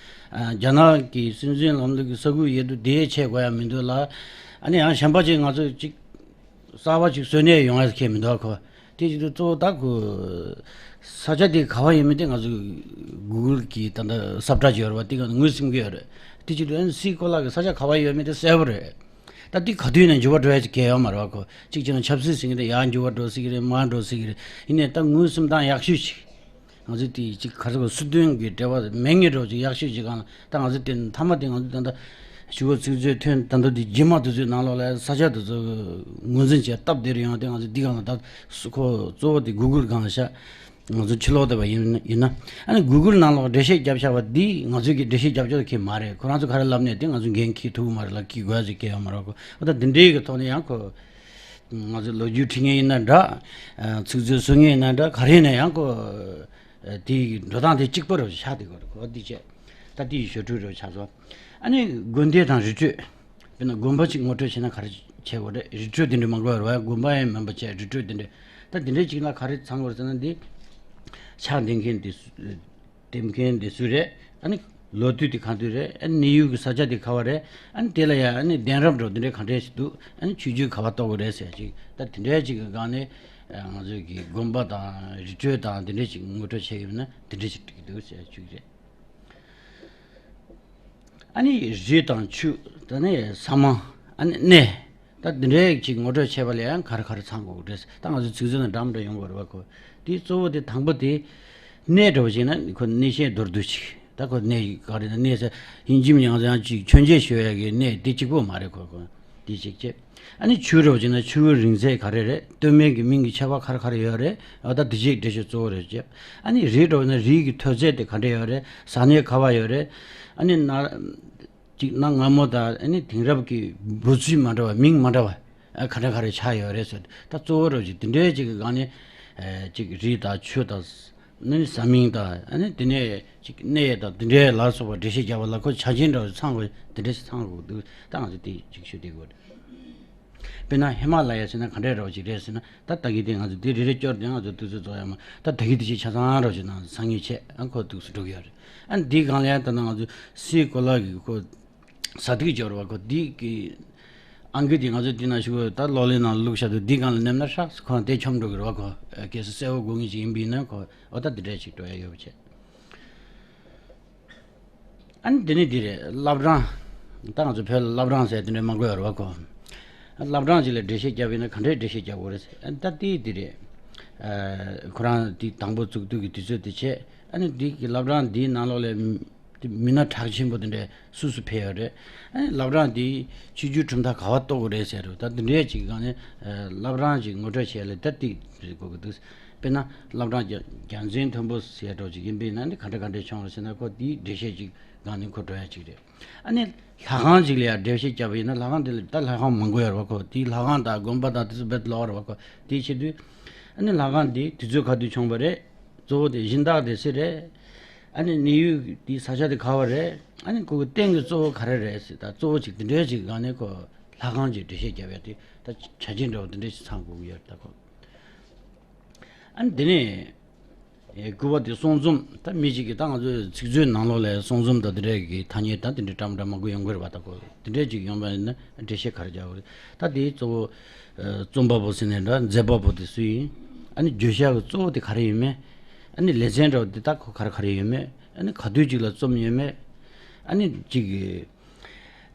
ཨ་རྒྱ་ནག་གི་སྲིད་འཛིན་ལམ་ལུགས་ཀྱི་ས་ཁུལ་དབྱེ་བསྡུ་དེ་བྱེད་དགོས་ཡ་མི་འདུག་ལ། ཨ་ནི་ཡང་གཞན་པ་ཅིག་ང་ཚོས་ཅིག་གསར་པ་ཅིག་བཟོ་ནས་ཡོང་ཡ་ཁྱད་མི་འདུག་ཁོ། དེ་བྱེད་དུས་གཙོ་བོ་ད་ཁོ་ས་ཆ་དེ་ག་བ་ཡོད་མེད་དེ་ང་ཚོ་གུ་གུལ་གྱི་ད་ལྟ་ས་བཀྲ་ཅིག་ཡོད་རེད་བ། དེ་ག་ངོས་ཟིན་གྱི་ཡོད་རེད། དེ་བྱེད་དུས་ཨ་ནི་སའི་གོ་ལ་གི་ས་ཆ་ག་བ་ཡོད་མེད་དེ་གསལ་པོ་རེད། ད་དེ་ག་དུས་ནས་འགྱུར་བ་འགྲོ་ཡ་ཅིག་གང་ཡོད་མ་རེད་བ་ཁོ། གཅིག་བྱས་ན་ཆབ་སྲིད་ཟེར་མཁན་དེ་ཡར་འགྱུར་བ་འགྲོ་སྲིད་ཀྱི་རེད། མར་འགྲོ་སྲིད་ཀྱི་རེད། ཡིན་ནའི་ད་ངོས་ཟིན་སྟངས་ཡག་ཤོས་ཅིག་ང་ཚོས་དེ་ཅིག་ག་རེ་ཟེར་དགོས། སྲིད་དོན་གྱི་འབྲེལ་བ་མེད་མཁན་འདྲ་བོ་ཅིག་ཡག་ཤོས་ཅིག་གང་ལ། ད་ང་ཚོས་དེ་མཐའ་མ་དེ་ང་ཚོས་ད་ལྟ་ཞུ་བ་ཚིག་མཛོད་ཐོན། ད་ལྟ་དེ་རྗེས་མ་དེ་ཚོའི་ནང་ལོགས་ལ་ས་ཆ་དེ་ཚོ་ངོས་འཛིན་བྱས་སྟབས་བདེ་རུ་ཡོང་། དེ་ང་ཚོས་འདི་གང་ལ་ད་སུ་ཁོ་གཙོ་བོ་དེ་གུ་གུལ་སྒང་ལ་བཞག་ང་ཚོ་ཕྱི་ལོགས་དེ་བ་ཡིན་ཡིན་ན། ཨ་ནི་གུ་གུལ་ནང་ལོགས་འགྲེལ་བཤད་རྒྱབ་བྱ་བ་འདི་ང་ཚོས་ཀྱི་འགྲེལ་བཤད་རྒྱབ་ཆོག་གི་མ་རེད། ཁོ་རང་ཚོ་ག་རེ་ལབ་ནས་དེ་ང་ཚོ་འགན་འཁྱེར་ཐུབ་ཀྱི་མ་རེད་ལ། འཁྱེར་དགོས་ཡ་ཟིག་གལ་ཡོད་མ་རེད་ཁོ། འོ་ད་འདི་འདྲའི་གི་ཐོག་ནས་ཡང་ཁོ། ང་ཚོ་ལོ་རྒྱུས་འབྲི་མཁན་ཡིན་ན་འདྲ། ཚིག་མཛོད་བཟོ་མཁན་ཡིན་ན་འདྲ། ག་རེ་ཡིན་ན་ཡང་ཁོ། དེའི་འགྲོ་སྟངས་དེ་གཅིག་པ་རུ་ཆགས་བསྡད་ཀྱི་རེད། ཁོ་འདི་བྱས། ད་དེའི་ཞོར་འཕྲོས་རུ་ཆགས་སོང་། ཨ་ནི་དགོན་སྡེ་དང་རི་ཁྲོད། དཔེར་ན་དགོན་པ་གཅིག་ངོ་སྤྲོད་བྱས་ན་ག་རེ་བྱེད་དགོས་རེད། རི་ཁྲོད་དེ་འདྲ་མང་པོ་ཡོད་རེད་བ། དགོན་པ་ཡང་མིན་པ་བྱས་རི་ཁྲོད་དེ་འདྲ། ད་དེ་འདྲའི་གཅིག་ལ་ག་རེ་ཚང་དགོས་རེད་ཟེར་ན་འདི། ཕྱག་འདེབས་མཁན་དེ་སུ། འདེབས་མཁན་དེ་སུ་རེད། ཨ་ནི་ལོ་དུས་དེ་ག་དུས་རེད། ཨ་ནི་གནས་ཡུལ་གྱི་ས་ཆ་དེ་ག་བ་རེད། ཨ་ནི་དེ་ལ་ཡང་ཨ་ནི་གདན་རབས་འགྲོ་དེ་འདྲའི་ག་འདྲས་ཞིག་འདུག་ཨ་ནི་ཆོས་བརྒྱུད་ག་བ་གཏོགས་དགོས་རེད་ཟེར་ཅིག་ད་དེ་འདྲའི་ཅིག་གི་སྒང་ནས་ང་ཚོའི་གི་དགོན་པ་དང་རི་ཁྲོད་དང་དེ་འདྲའི་ཅིག་ངོ་སྤྲོད་བྱས་ཡོད་ན་དེ་འདྲའི་ཅིག་འགྲིག་གི་འདུག་ཟེར་ཅིག་རེད། ཨ་ནི་རི་དང་ཆུ། ད་ནི་ས་མ། ཨ་ནི་གནས། ད་འདི་འདྲའི་ཅིག་ངོ་སྤྲོད་བྱས་པ་ལ་ཡང་ག་རེ་ག་རེ་ཚང་དགོས་རེད། ད་ང་ཚོ་ཚིག་མཛོད་ནང་འདྲ་མི་འདྲ་ཡོང་དགོས་རེད་བ་ཁོ། དེའི་གཙོ་བོ་དེ་དང་པོ་དེ། གནས་འདྲ་བོ་ཞིག་ན་ཁོ་གནས་བཤད་མདོར་བསྡུས་ཤིག་ད་ཁོ་གནས་ག་རེ་ན་གནས་ས་ཡིན་གཅིག་མིན་ཡང་ཡང་ཅིག་མཆོད་མཇལ་ཞུ་ཡ་གི་གནས་དེ་གཅིག་པོ་མ་རེད་ཁོ་ཁོ། དེ་གཅིག་བྱས། ཨ་ནི་ཆུ་རོབ་ཅིག་ན་ཆུ་བོའི་རིང་ཚད་ག་རེ་རེད། སྟོད་སྨད་ཀྱི་མིང་གི་ཁྱད་པར་ག་རེ་ག་རེ་ཡོད་རེད། ཨ་ད་དེ་ཅིག་འགྲེལ་བཤད་གཙོ་བོ་རེད་ཅེས། ཨ་ནི་རི་རོབ་ན་རི་གི་མཐོ་ཚད་དེ་ག་འདྲ་ཡོད་རེད། ས་གནས་ག་བ་ཡོད་རེད། ཨ་ནི་ན་ཅིག་གནའ་སྔ་མོ་དང་ཨ་ནི་དེང་རབས་ཀྱི་འབོད་ཚིག་མ་འདྲ་བ་མིང་མ་འདྲ་བ་ཨ་ག་འདྲ་ག་རེ་ཆགས་ཡོད་རེད་ཟེར། ད་གཙོ་བོ་རོབ་ཅིག་དེ་འདྲའི་ཅིག་གི་སྒང་ནས་ཨ་ཅིག་རི་དང་ཆུ་དང་། ནི་ས་མིང་དང་ཨ་ནི་དེ་ནས་ཅིག་གནས་དང་དེ་འདྲའི་ལ་སོགས་པ་འགྲེལ་བཤད་རྒྱབ་པ་ལ་ཁོ་ཆ་རྐྱེན་འདྲ་བོ་ཚང་དགོས་དེ་འདྲ་ཞིག་ཚང་དགོས་འདུག་ད་ང་ཚོ་དེ་ཅིག་ཞུ་བསྡད་དགོས་རེད། དཔེར་ན་ཧི་མ་ལ་ཡ་ཟེར་ན་ག་འདྲའི་འདྲ་བོ་ཅིག་རེད་ཟེར་ན་ད་ད་གི་དེ་ང་ཚོ་དེ་རེ་རེ་སྐྱོར་དེ་ང་ཚོ་དུས་ཚོད་རྫོགས་ཡ་མ་ད་ད་གི་དེ་ཅིག་ཆ་ཚང་འདྲ་བོ་ཅིག་ནང་སང་ཉིན་བྱས་ཨ་ཁོ་འདུག་སེ་འགྲོ་གི་ཡོད་རེད། ཨ་ནི་དེའི་སྒང་ལ་ཡང་ད་ནང་ང་ཚོ་སའི་གོ་ལ་གི་ཁོ། ས་ཐིག་སྦྱོར་བ་ཁོ་འདི་གི་ཨང་ཀི་དེ་ང་ཚོ་འདི་ན་ཞུ་ད་གློག་ཀླད་ནང་བླུགས་བཞག་འདུག་འདི་སྒང་ལ་མནན་ན་ཧྲག་ཁོ་དེ་འཁྱོམ་འགྲོ་གི་རེད་བ་ཁོ། གལ་སྲིད་གསལ་བོ་དགོས་ངེས་ཅིག་ཡིན་པ་ཡིན་ན་ཁོ་འོ་ད་འདི་འདྲ་ཞིག་འགྲོ་ཡ་ཡོད་པ་བྱས། ཨ་ནི་འདི་ནི་འདི་རེད་བླ་བྲང་། ད་ང་ཚོ་བོད་ལ་བླ་བྲང་ཟེར་དེ་འདྲ་མང་པོ་ཡོད་རེད་བ་ཁོ། བླ་བྲང་ཅིག་ལ་འགྲེལ་བཤད་རྒྱབ་ཡིན་ན་ག་འདྲའི་འགྲེལ་བཤད་རྒྱབ་དགོས་རེད་ཟེར་ཨ་ནི་ད་དེ་འདི་རེད། ཁོ་རང་དེ་དང་པོ་བཙུགས་དུས་ཀྱི་དུས་ཚོད་དེ་བྱས་ཨ་ནི་འདི་གི་བླ་བྲང་འདིའི་ནང་ལོགས་ལ། དེ་མི་སྣ་གྲགས་ཆེན་པོ་དེ་འདྲས་སུ་སུ་ཕེབས་ཡོད་རེད། ཨ་ནི་བླ་བྲང་འདི་ཆོས་བརྒྱུད་གྲུབ་མཐའ་ག་བ་གཏོགས་ཀྱི་རེད་ཟེར་རོ། ད་དེ་འདྲས་ཅིག་སྒང་ནས་བླ་བྲང་ཅིག་ངོ་སྤྲོད་བྱས་ལ་ད་ཏིག་རེད་དགོས་ཀྱི་འདུག་དཔེར་ན་བླ་བྲང་རྒྱ་རྒྱལ་མཚན་མཐོན་པོ་ཟེར་འགྲོ་ཅིག་ཡིན་པས་ན་འདི་ག་འདྲ་ག་འདྲས་བྱུང་རེད་ཟེར་ན་ཁོ་དེའི་འགྲེལ་བཤད་ཅིག་སྒང་ནས་ཁོ་འགྲོ་ཡ་ཅིག་རེད། ཨ་ནི་ལྷ་ཁང་ཅིག་ལ་ཡང་འགྲེལ་བཤད་བརྒྱབ་པ་ཡིན་ན་ལྷ་ཁང་དེ་ལ་ད་ལྷ་ཁང་མང་པོ་ཡོད་རེད་བ་ཁོ། དེའི་ལྷ་ཁང་དང་དགོན་པ་དང་དེ་ཚོ་རྦད་ལོག་རེད་བ་ཁོ། དེའི་ཆེད་དུ་ཨ་ནི་ལྷ་ཁང་དེ་དུས་ཚོད་ག་དུས་བྱུང་བ་རེད། གཙོ་བོ་དེ་སྦྱིན་བདག་དེ་སུ་རེད། ཨ་ནི་གནས་ཡུལ་དེའི་ས་ཆ་དེ་ག་བ་རེད། ཨ་ནི་ཁོ་གི་རྟེན་གྱི་གཙོ་བོ་ག་རེ་རེད་ཟེར་ད་གཙོ་བོ་ཅིག་དེ་འདྲའི་ཅིག་སྒང་ནས་ཁོ་ལྷ་ཁང་ཅིག་འགྲེལ་བཤད་རྒྱབ་ཡ་དེ་ད་ཆ་རྐྱེན་འདྲ་བོ་དེ་འདྲའི་ཅིག་ཚང་དགོས་ཀྱི་ཡོད་རེད་ད་ཁོ། ཨ་ནི་དེ་ནས་ཨེ་དགུ་པ་དེ་གསུང་རྩོམ་ད་མི་ཅིག་གིས་ད་ང་ཚོའི་ཚིག་མཛོད་ནང་ལོགས་ལ་གསུང་རྩོམ་ད་དེ་འདྲའི་གི་ཐ་སྙད་ད་དེ་འདྲའི་འདྲ་མི་འདྲ་མང་པོ་ཡོང་གི་རེད་པ་ད་ཁོ། དེ་འདྲའི་ཅིག་ཡོང་བ་ཡིན་ན་འགྲེལ་བཤད་ག་རེ་རྒྱག་དགོས་རེད། ད་དེའི་གཙོ་བོ་ཨ་རྩོམ་པ་པོ་ཟེར་ནས་འདྲ་མཛད་པ་པོ་དེ་སུ་ཡིན། ཨ་ནི་བརྗོད་བྱ་གི་གཙོ་བོ་དེ་ག་རེ་ཡིན་མེད། ཨ་ནི་ལེ་ཚན་འདྲ་བོ་དེ་ད་ཁོ་ག་རེ་ག་རེ་ཡོད་མེད། ཨ་ནི་ག་དུས་ཅིག་ལ་རྩོམ་ཡོད་མེད། ཨ་ནི་ཅིག་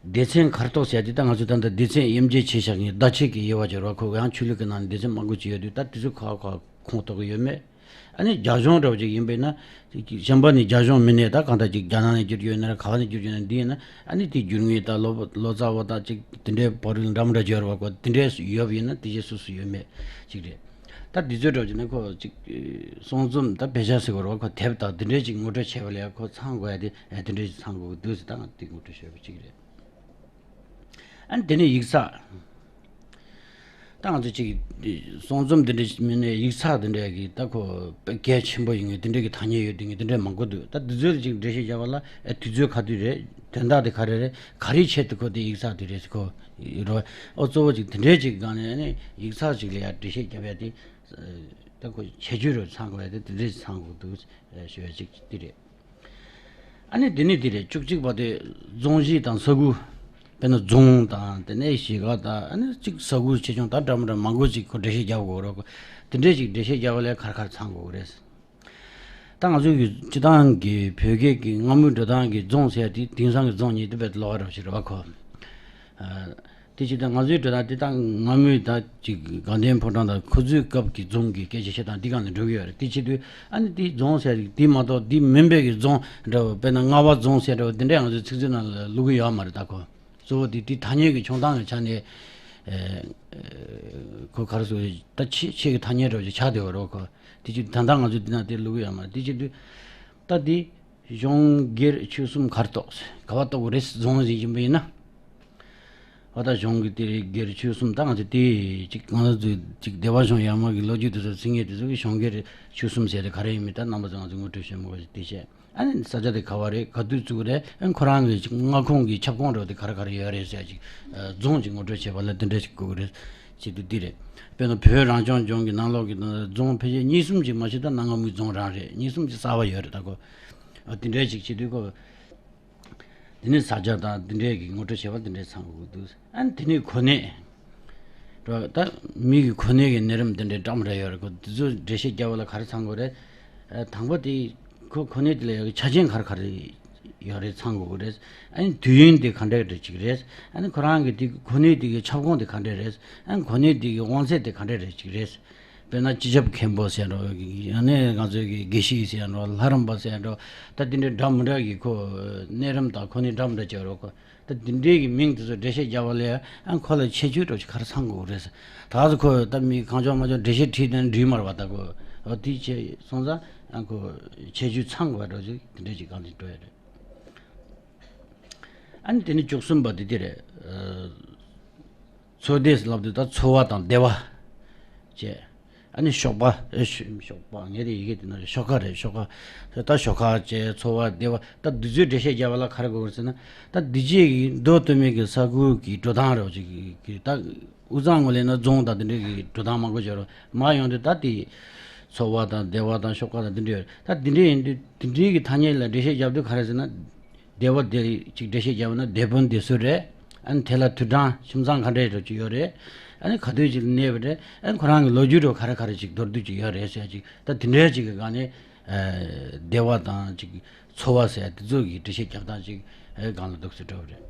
སྡེ་ཚན་གར་གཏོགས་ཟེར་ཏེ་ད་ང་ཚོ་ད་ལྟ་སྡེ་ཚན་དབྱེ་འབྱེད་བྱས་བཞག་ངེས་བརྡ་ཆད་ཀྱི་དབྱེ་བ་སྦྱོར་བ་ཁོ་ཡང་ཆོས་ལུགས་ཀྱི་ནང་ནས་སྡེ་ཚན་མང་པོ་ཅིག་ཡོད་དུས་ད་དེ་ཚོ་ཁ་ཁ་ཁོངས་གཏོགས་ཀྱི་ཡོད་མེད། ཨ་ནི་རྒྱ་གཞུང་འདྲ་བོ་ཅིག་ཡིན་པས་ན་གཞན་པ་ནི་རྒྱ་གཞུང་མིན་ནས་ད་གང་ལྟར་ཅིག་རྒྱ་ནག་ནས་བསྒྱུར་རྒྱུ་ཡིན་ན་ར་ག་བ་ནས་བསྒྱུར་རྒྱུ་ཡིན་ན་འདི་ཡིན་ན་ཨ་ནི་དེ་བསྒྱུར་ངེས་ད་ལོ་ལོ་ཙཱ་བོ་ད་ཅིག་དེ་འདྲའི་བོད་རིགས་འདྲ་མི་འདྲ་སྦྱོར་བ་ཁོ་དེ་འདྲའི་ཡོད་པ་ཡིན་ན་དེ་བཞིན་སུ་སུ་ཡོད་མེད་ཅིག་རེད། ད་འདི་ཚོའི་འགྲོ་གི་ན་ཁོ་ཅིག་གསུང་རྩོམ་ད་དཔེ་ཆ་ཟེར་དགོས་རེད་བ་ཁོ་དེབ་དང་འདི་འདྲའི་ཅིག་ངོ་སྤྲོད་བྱས་པ་ལས་ཁོ་ཚང་དགོས་ཡ་དེ་ཨེ་དེ་འདྲའི་ཅིག་ཚང་དགོས་ཀྱི་འདུག་ཟེར་ད་ང་དེ་ངོ་སྤྲོད་བྱས་པ་ཅིག་རེད། ཨ་ནི་དེ་ནས་ཡིག་ཚགས། ད་ང་ཚོ་ཅིག་གསུང་རྩོམ་འདི་འདྲ་མིན་ནས་ཡིག་ཚགས་འདི་འདྲ་གི་ད་ཁོ་དཔེ་གལ་ཆེན་པོ་ཡིན་ངེས་དེ་འདྲ་གི་ཐ་སྙད་ཡོད་དེ་ངེས་དེ་འདྲ་མང་པོ་འདུག་ད་འདི་ཚོའི་ཅིག་འགྲེལ་བཤད་རྒྱབ་པ་ལ་ཨེ་དུས་ཚོད་ག་དུས་རེད། དོན་དག་དེ་ག་རེ་རེད། ག་རེའི་ཆེད་དུ་ཁོ་དེ་ཡིག་ཚགས་དེ་རེད་ཟེར་ཁོ་ཡོད་རེད་བ། ཨོ་གཙོ་བོ་ཅིག་དེ་འདྲའི་ཅིག་སྒང་ནས་ཨ་ནི་ཡིག་ཚགས་ཅིག་ལ་ཡ་འགྲེལ་བཤད་རྒྱབ་ཡ་དེ་ད་ཁོ་ཁྱད་ཆོས་རུ་ཚང་དགོས་ཡ་དེ་དེ་འདྲའི་ཚང་དགོས་འདུག་ཞུ་ཡ་ཅིག་དེ་རེད། ཨ་ནི་འདི་ནི་འདི་རེད། བཅུ་གཅིག་པ་དེ་རྫོང་གཞི་དང་ས་ཁུལ། དཔེར་ན་རྫོང་དང་དེ་ནས་གཞིས་ཀ་དང་ཨ་ནི་གཅིག་ས་ཁུལ་ཆེ་ཆུང་དང་འདྲ་མི་འདྲ་མང་པོ་ཅིག་ཁོ་འགྲེལ་བཤད་རྒྱག་དགོས་རེད། དེ་འདྲས་ཅིག་འགྲེལ་བཤད་རྒྱག་པ་ལས་ག་རེ་ག་རེ་ཚང་དགོས་རེད། ད་ང་ཚོའི་གི་སྤྱི་བཏང་གི་བོད་སྐད་ཀྱི་སྔ་མོའི་འགྲོ་སྟངས་ཀྱི་རྫོང་ཟེར་དེ་དེང་སང་གི་རྫོང་གཉིས་དེ་བས་ལོགས་ཀ་རོ་ཞིག་རེད་བ་ཁོ། དེ་བྱས་ཙང་ང་ཚོའི་འགྲོ་སྟངས་དེ་ད་སྔ་མོའི་ད་ཅིག་དགའ་ལྡན་ཕོ་བྲང་དང་ཁོ་ཚོའི་སྐབས་ཀྱི་རྫོང་གི་སྐད་ཆ་བཤད་སྟངས་འདི་སྒང་ནས་འགྲོ་གི་ཡོད་རེད། དེ་བྱེད་དུས་ཨ་ནི་དེའི་རྫོང་ཟེར་དེ་མ་གཏོགས་དེ་མིན་པའི་གི་རྫོང་འདྲ་བོ་དཔེར་ན་རྔ་བ་རྫོང་ཟེར་འདྲ་བོ་དེ་འདྲས་ང་ཚོའི་ཚིག་མཛོད་ནང་ལ་བླུག་གི་ཡོད་མ་རེད་ད་ཁོ། གཙོ་བོ་དེ་དེ་ཐ་སྙད་ཀྱི་བྱུང་སྟངས་ཀྱི་ཆ་ནས་ཁོ་ག་རེ་ཟེར་ད་ཆེ་ཆེ་གི་ཐ་སྙད་འདྲ་བོ་ཅིག་ཆགས་བསྡད་ཡོད་རེད་ཁོ། དེ་ཅིག་ད་ལྟ་ང་ཚོ་འདི་ན་དེ་ལུག་ཡོད་མ་རེད། དེ་ཅིག་དུས་ད་དེ་གཞུང་སྒེར་ཆོས་གསུམ་གར་གཏོགས་ག་བ་གཏོགས་རེད་རྫོང་ཟིན་གྱིན་པ་ཡིན་ན། ཨ་ད་གཞུང་གི་དེ་རེད། སྒེར་ཆོས་གསུམ། ད་ང་ཚོ་དེ་ཅིག་ང་ཚོ་ཅིག་བདེ་བ་གཞུང་ཡར་མར་གྱི་ལོ་རྒྱུས་དེ་ཚོ་ཚིག་ངེས་དེ་ཚོ་གི་གཞུང་སྒེར་ཆོས་གསུམ་ཟེར་དེ་ག་རེ་ཡིན་མིན་ད་རྣམ་པ་ཚོ་ང་ཚོ་ངོ་སྤྲོད་བྱེད་མི་དགོས་ཤིག་དེ་བཤད། ཨ་ནི་ས་ཆ་དེ་ག་བ་རེད། ག་དུས་བཙུགས་རེད། ཨ་ནི་ཁོ་རང་གི་ཅིག་མངའ་ཁོངས་ཀྱི་ཁྱབ་ཁོངས་རེད་དེ་ག་རེ་ག་རེ་ཡོད་རེད་ཟེར་ཅིག་རྫོང་ཅིག་ངོ་སྤྲོད་བྱེད་པ་ལ་དེ་འདྲ་ཞིག་དགོས་ཀྱི་རེད། ཅིག་ཏུ་འདི་རེད། དཔེར་ན་བོད་རང་སྐྱོང་ལྗོངས་ཀྱི་ནང་ལོགས་ཀྱི་རྫོང་ཕལ་ཆེར་གཉིས་གསུམ་ཅིག་མ་གཏོགས་ད་སྣ་ཁ་མིག་རྫོང་རང་རེད། གཉིས་གསུམ་ཅིག་གསར་པ་ཡོད་རེད། ད་ཁོ་ཨ་དེ་འདྲའི་ཅིག་བྱེད་དུས་ཁོ། དེ་ནས་ས་ཆ་དང་དེ་འདྲའི་གི་ངོ་སྤྲོད་བྱེད་པ་དེ་འདྲའི་ཚང་དགོས་འདུག་ཨ་ནི་དེ་ནས་གོ་གནས། ད་མི་གི་གོ་གནས་ཀྱི་གནས་རིམ་དེ་འདྲའི་འདྲ་མི་འདྲ་ཡོད་རེད། ཁོ་དེ་ཚོ་འགྲེལ་བཤད་རྒྱག་པ་ལ་ག་རེ་ཚང་དགོས་རེད། ཨ་དང་པོ་དེ་ཁོ་གོ་གནས་དེ་ལ་ཡོད་ཀྱི་ཆ་རྐྱེན་ག་རེ་ག་རེ་ཡོད་རེད་ཚང་དགོས་ཀྱི་རེད། ཨ་ནི་དུས་ཡུན་དེ་ག་འདྲ་རེད་ཅིག་རེད། ཨ་ནི་ཁོ་རང་གི་དེ་གོ་གནས་དེ་གི་ཁྱབ་ཁོངས་དེ་ག་འདྲ་རེད། ཨ་ནི་གོ་གནས་དེ་གི་དབང་ཚད་དེ་ག་འདྲ་རེད་ཅིག་རེད། དཔེར་ན་སྤྱི་ཁྱབ་མཁན་པོ་ཟེར་འགྲོ། ཡང་ན་ང་ཚོའི་གི་དགེ་བཤེས་ཟེར་འགྲོ། ལྷ་རམས་པ་ཟེར་འགྲོ། ད་དེ་འདྲའི་འདྲ་མི་འདྲ་གི་ཁོ་གནས་རིམ་དང་གོ་གནས་འདྲ་མི་འདྲ་ཅིག་ཡོད་རེད། ཁོ་ད་དེ་འདྲའི་གི་མིང་དེ་ཚོ་འགྲེལ་བཤད་རྒྱག་པ་ལ་ཨ་ཁོ་ལ་ཁྱད་ཆོས་འདྲ་ཅིག་ག་རེ་ཚང་དགོས་རེད་ཟེར། ད་གཟོད་ཁོ་ད་མི་གང་བྱུང་མང་བྱུང་འགྲེལ་བཤད་བྲིས་ཏེ་འགྲིག་མ་རེད་པ། ད་ཁོ་འོ་དེ་བྱས་སོང་ཙང་ཨ་ཁོ་ཁྱད་ཆོས་ཚང་དགོས་པ་འདྲ་ཅིག་དེ་འདྲ་ཅིག་གང་ཅིག་འགྲོ་ཡ་རེད། ཨ་ནི་དེ་ནི་བཅུ་གསུམ་པ་དེ་དེ་རེད། ཨ། ཚོ་སྡེ་ལབ་དུས་ད་ཚོ་བ་དང་སྡེ་བ་བཅས། ཨ་ནི་ཤོག་པ། ཨེ་ཤོ་ཤོག་པ་ངས་དེ་ཡི་གེ་དེ་ན་ཤོག་ཁ་རེད། ཤོག་ཁ། ད་ཤོག་ཁ་བཅས་ཚོ་བ་སྡེ་བ་ད་འདི་ཚོའི་འགྲེལ་བཤད་རྒྱག་པ་ལ་ག་རེ་དགོས་ཟེར་ན། ད་འདི་བཅས་ཀྱི་མདོ་སྟོད་སྨད་ཀྱི་ས་ཁུལ་གྱི་འགྲོ་སྟངས་རེད་བ་ཅིག་གི་ད། དབུས་གཙང་ངོས་ལེན་ན་རྫོང་དང་དེ་འདྲའི་གི་འགྲོ་སྟངས་མང་པོ་ཡོད་རེད། མར་ཡོང་དུས་ད་དེ་ཚོ་བ་དང་སྡེ་བ་དང་ཤོག་ཁ་དང་དེ་འདྲ་ཡོད་རེད། ད་དེ་འདྲ་ཡིན་དུས་དེ་འདྲའི་གི་ཐ་སྙད་ལ་འགྲེལ་བཤད་རྒྱབ་དུས་ག་རེ་ཟེར་ན། སྡེ་བ་དེ་ཅིག་འགྲེལ་བཤད་རྒྱབ་ན་སྡེ་དཔོན་སྡེ་ཟུར་རེད། ཨ་ནི་དེ་ལ་དུད་གྲངས་ཁྱིམ་ཚང་ག་འདྲ་རེ་ཅིག་ཡོད་རེད། ཨ་ནི་ག་དུས་ཅིག་གནས་པ་རེད། ཨ་ནི་ཁོ་རང་གི་ལོ་རྒྱུས་རུ་ག་རེ་ག་རེ་ཅིག་མདོར་བསྡུས་ཅིག་ཡོད་རེད་ཟེར་ཅིག་ད་དེ་འདྲའི་ཅིག་གི་སྒང་ནས་ཨ་སྡེ་བ་དང་ཅིག་ཚོ་བ་ཟེར་དེ་ཚོ་གི་འགྲེལ་བཤད་རྒྱབ་སྟངས་ཅིག་ཨ་སྒང་ལ་འདུག་སེ་འགྲོ་བ་རེད།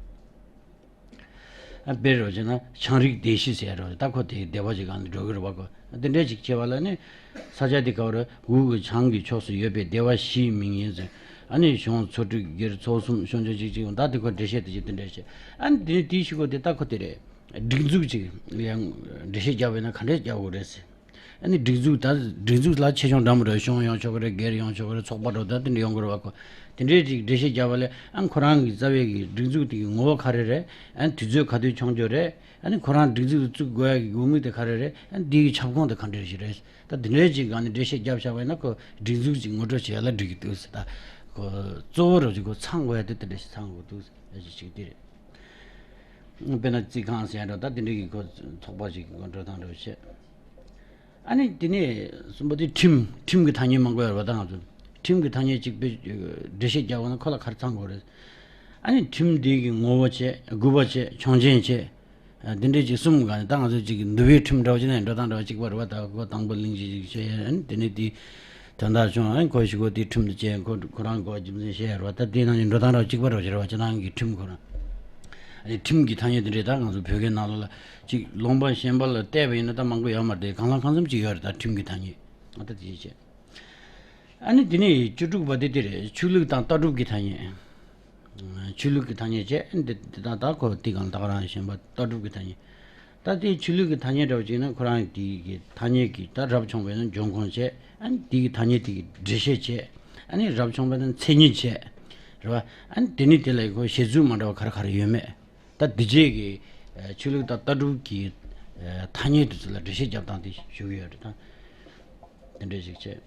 ཨ་དཔེར་རོ་བྱས་ན་ཆའང་རིགས་སྡེ་བཞི་ཟེར་རོ། ད་ཁོ་དེ་སྡེ་བ་ཅིག་སྒང་ནས་འགྲོ་གི་རེད་བ། ཁོ་དེ་འདྲས་ཅིག་བྱས་པ་ལ་ནི་ས་ཆ་དེ་ག་བར་དབུས་ཀྱི་བྱང་གི་ཕྱོགས་སུ་ཡོད་པའི་སྡེ་བ་བཞིའི་མིང་ཡིན་ཟེར། ཨ་ནི་གཞུང་ཚོ་དྲུག་སྒེར་ཚོ་གསུམ་གཞུང་ཆེན་ཅིག་ཅིག་ཡོང་། ད་དེ་ཁོ་འགྲེལ་བཤད་དེ་ཅིག་དེ་འདྲས་བྱས། ཨ་ནི་དེ་ནི་དེའི་གཞུག་གུ་དེ་ད་ཁོ་དེ་རེད། སྒྲིག་འཛུགས་ཅིག་ཡང་འགྲེལ་བཤད་རྒྱབ་པ་ཡིན་ན་ག་འདྲས་རྒྱབ་དགོས་རེད་ཟེར། ཨ་ནི་སྒྲིག་འཛུགས་ད་སྒྲིག་འཛུགས་ལ་ཆེ་ཆུང་འདྲ་མི་འདྲ། གཞུང་ཡོང་ཆོག་གི་རེད། སྒེར་ཡོང་ཆོག་གི་རེད། ཚོགས་པ་འདྲ་ད་དེ་འདྲ་ཡོང་གི་རེད་བ། ཁོ་དེ་འདྲའི་ཅིག་འགྲེལ་བཤད་རྒྱབ་པ་ལས་ཨ་ཁོ་རང་གི་རྩ་བའི་གི་སྒྲིག་འཛུགས་དེ་གི་ངོ་བོ་ག་རེ་རེད། ཨ་ནི་དུས་ཚོད་ག་དུས་ཆུང་ཆོག་རེད། ཨ་ནི་ཁོ་རང་སྒྲིག་འཛུགས་དེ་བཙུགས་དགོས་ཡ་གི་དགོས་དམིགས་དེ་ག་རེ་རེད། ཨ་ནི་འདི་གི་ཁྱབ་ཁོངས་དེ་ག་འདྲ་ཞིག་རེད། ད་དེ་འདྲའི་ཅིག་ག་ནི་འགྲེལ་བཤད་རྒྱབ་བཞག་པ་ཡིན་ན་ཁོ་སྒྲིག་འཛུགས་ཅིག་ངོ་སྤྲོད་བྱེད་ཡ་ལ་འགྲིག་གི་འདུག་ཟེར། ད་ཁོ་གཙོ་བོ་རུ་ཅིག་ཁོ་ཚང་དགོས་ཡ་དེ་དེ་འདྲ་ཞིག་ཚང་དགོས་འདུག་ཟེར་ཡ་ཅིག་དེ་རེད། དཔེར་ན་རྩིས་ཁང་ཟེར་ཡ་འདྲ་ད་དེ་འདྲ་གི་ཁོ་ཚོགས་པ་ཅིག་གི་འགྲོ་སྟངས་འདྲ་བྱས། ཨ་ནི་དེ་ནས་གསུམ་པ་དེ་ཁྲིམས། ཁྲིམས་ཀྱི་ཐ་སྙད་མང་པོ་ཡོད་རེད་པ། ད་ང་ཚོ་ཁྲིམས་ཀྱི་ཐ་སྙད་གཅིག་པུ་འགྲེལ་བཤད་རྒྱག་དགོས་ན་ཁོ་ལ་ག་རེ་ཚང་དགོས་རེད། ཨ་ནི་ཁྲིམས་འདི་གི་ངོ་བོ་བྱས། དགོས་པ་བྱས། ཆོག་མཆན་བྱས། ཨ་འདི་འདྲའི་གཅིག་གསུམ་ག་ནས་ད་ང་ཚོ་གཅིག་གི་འདུལ་བའི་ཁྲིམས་འདྲ་བོ་ཅིག་ནས་འགྲོ་སྟངས་འདྲ་བོ་གཅིག་པ་རེད་པ། ད་ཁོ་དང་པོ་གླེང་གཞི་ཅིག་བྱས། ཨ་ནི་དེ་ནས་དེ་དོན་དག་བྱུང་། ཨ་ནི་ཁོ་ཞིག་གོ་དེའི་ཁྲིམས་དུ་བྱས། ཁོ་ཁོ་རང་གོ་རྒྱུ་མཚན་བཤད་ཡ་རེད་པ། ད་དེའི་ནང་ནས་འགྲོ་སྟངས་འདྲ་བོ་གཅིག་པ་རེད་པ། བྱས་རེད་པ། སྤྱིར་བཏང་གི་ཁྲིམས་ཁོ་རང་། ཨ་ནི་ཁྲིམས་ཀྱི་ཐ་སྙད་དེ་འདྲས་ད་ང་ཚོ་བོད་སྐད་ནང་ལོགས་ལ་ཅིག་ལུང་པ་གཞན་པ་ལ་བལྟས་པ་ཡིན་ན་ད་མང་པོ་ཡོད་མ་རེད་དེ། གང་ལ་གང་འཚམ་ཅིག་ཡོད་རེད། ད་ཁྲིམས་ཀྱི་ཐ་སྙད་ཨ་ད་དེ་བྱས། ཨ་ནི་དེ་ནས་བཅུ་དྲུག་པ་དེ་དེ་རེད། ཆོས་ལུགས་དང་ལྟ་གྲུབ་ཀྱི་ཐ་སྙད། ཆོས་ལུགས་ཀྱི་ཐ་སྙད་བྱས། ཨ་ནི་དེ་དེ་དང་ད་ཁོ་དེ་གང་ད་ག་རང་གཞན་པ་ལྟ་གྲུབ་ཀྱི་ཐ་སྙད། ད་དེ་ཆོས་ལུགས་ཀྱི་ཐ་སྙད་འདྲ་བོ་ཅིག་ན་ཁོ་རང་གི་དེ་གི་ཐ་སྙད་ཀྱི་ད་རབ་བྱུང་བས་ན་འབྱུང་ཁུངས་བྱས། ཨ་ནི་དེ་གི་ཐ་སྙད་དེ་གི་འགྲེལ་བཤད་བྱས། ཨ་ནི་རབ་བྱུང་བས་ན་མཚན་ཉིད་བྱས། རེད་པ། ཨ་ནི་དེ་ནི་དེ་ལ་ཁོ་བཤད་ཚུལ་མ་འདྲ་བ་ག་རེ་ག་རེ་ཡོད་མེད། ད་འདི་རྗེས་ཀྱི་ཨ་ཆོས་ལུགས་དང་ལྟ་གྲུབ་ཀྱི་ཨ་ཐ་སྙད་དེ་ཚོ་ལ་འགྲེལ་བཤད་རྒྱབ་སྟངས་དེ་ཞུ་གི་ཡོད་རེད། ད་དེ་འདྲ་ཞིག་བྱས།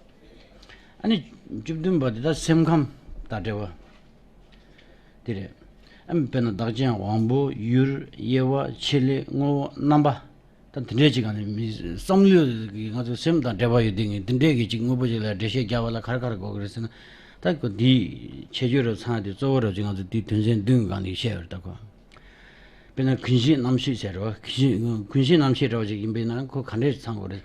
ཨ་ནི་བཅུ་བདུན་པ་དེ་ད་སེམས་ཁམས་དང་འབྲེལ་བ་དེ་རེད། ཨ་ནི་དཔེར་ན་བདག་རྐྱེན་དབང་པོ། ཡུལ། དབྱེ་བ། ཆེད་ལས། དངོས་པོ། རྣམ་པ། ད་དེ་འདྲའི་ཅིག་ག་ནས་མི་བསམ་བློའི་གི་ང་ཚོ་སེམས་དང་འབྲེལ་བ་ཡོད་དེ་ངས་དེ་འདྲའི་གི་ཅིག་དངོས་པོ་ཅིག་ལ་འགྲེལ་བཤད་རྒྱབ་པ་ལ་ག་རེ་ག་རེ་དགོས་ཀྱི་རེད་ཟེར་ན། ད་ཁོ་འདིའི་ཁྱད་ཆོས་རུ་ཚང་དེ་གཙོ་བོ་རུ་ཅིག་ང་ཚོ་དེའི་དོན་ཚན་བདུན་གི་སྒང་ནས་བཤད་ཡོད་རེད། ད་ཁོ་དཔེར་ན་ཀུན་གཞི་རྣམ་ཤེས་ཟེར་རོ། ཀུན་གཞི་ཀུན་གཞི་རྣམ་ཤེས་འདྲ་བ་ཅིག་ཡིན་པས་ན་ཁོ་ག་འདྲས་ཚང་དགོས་རེད།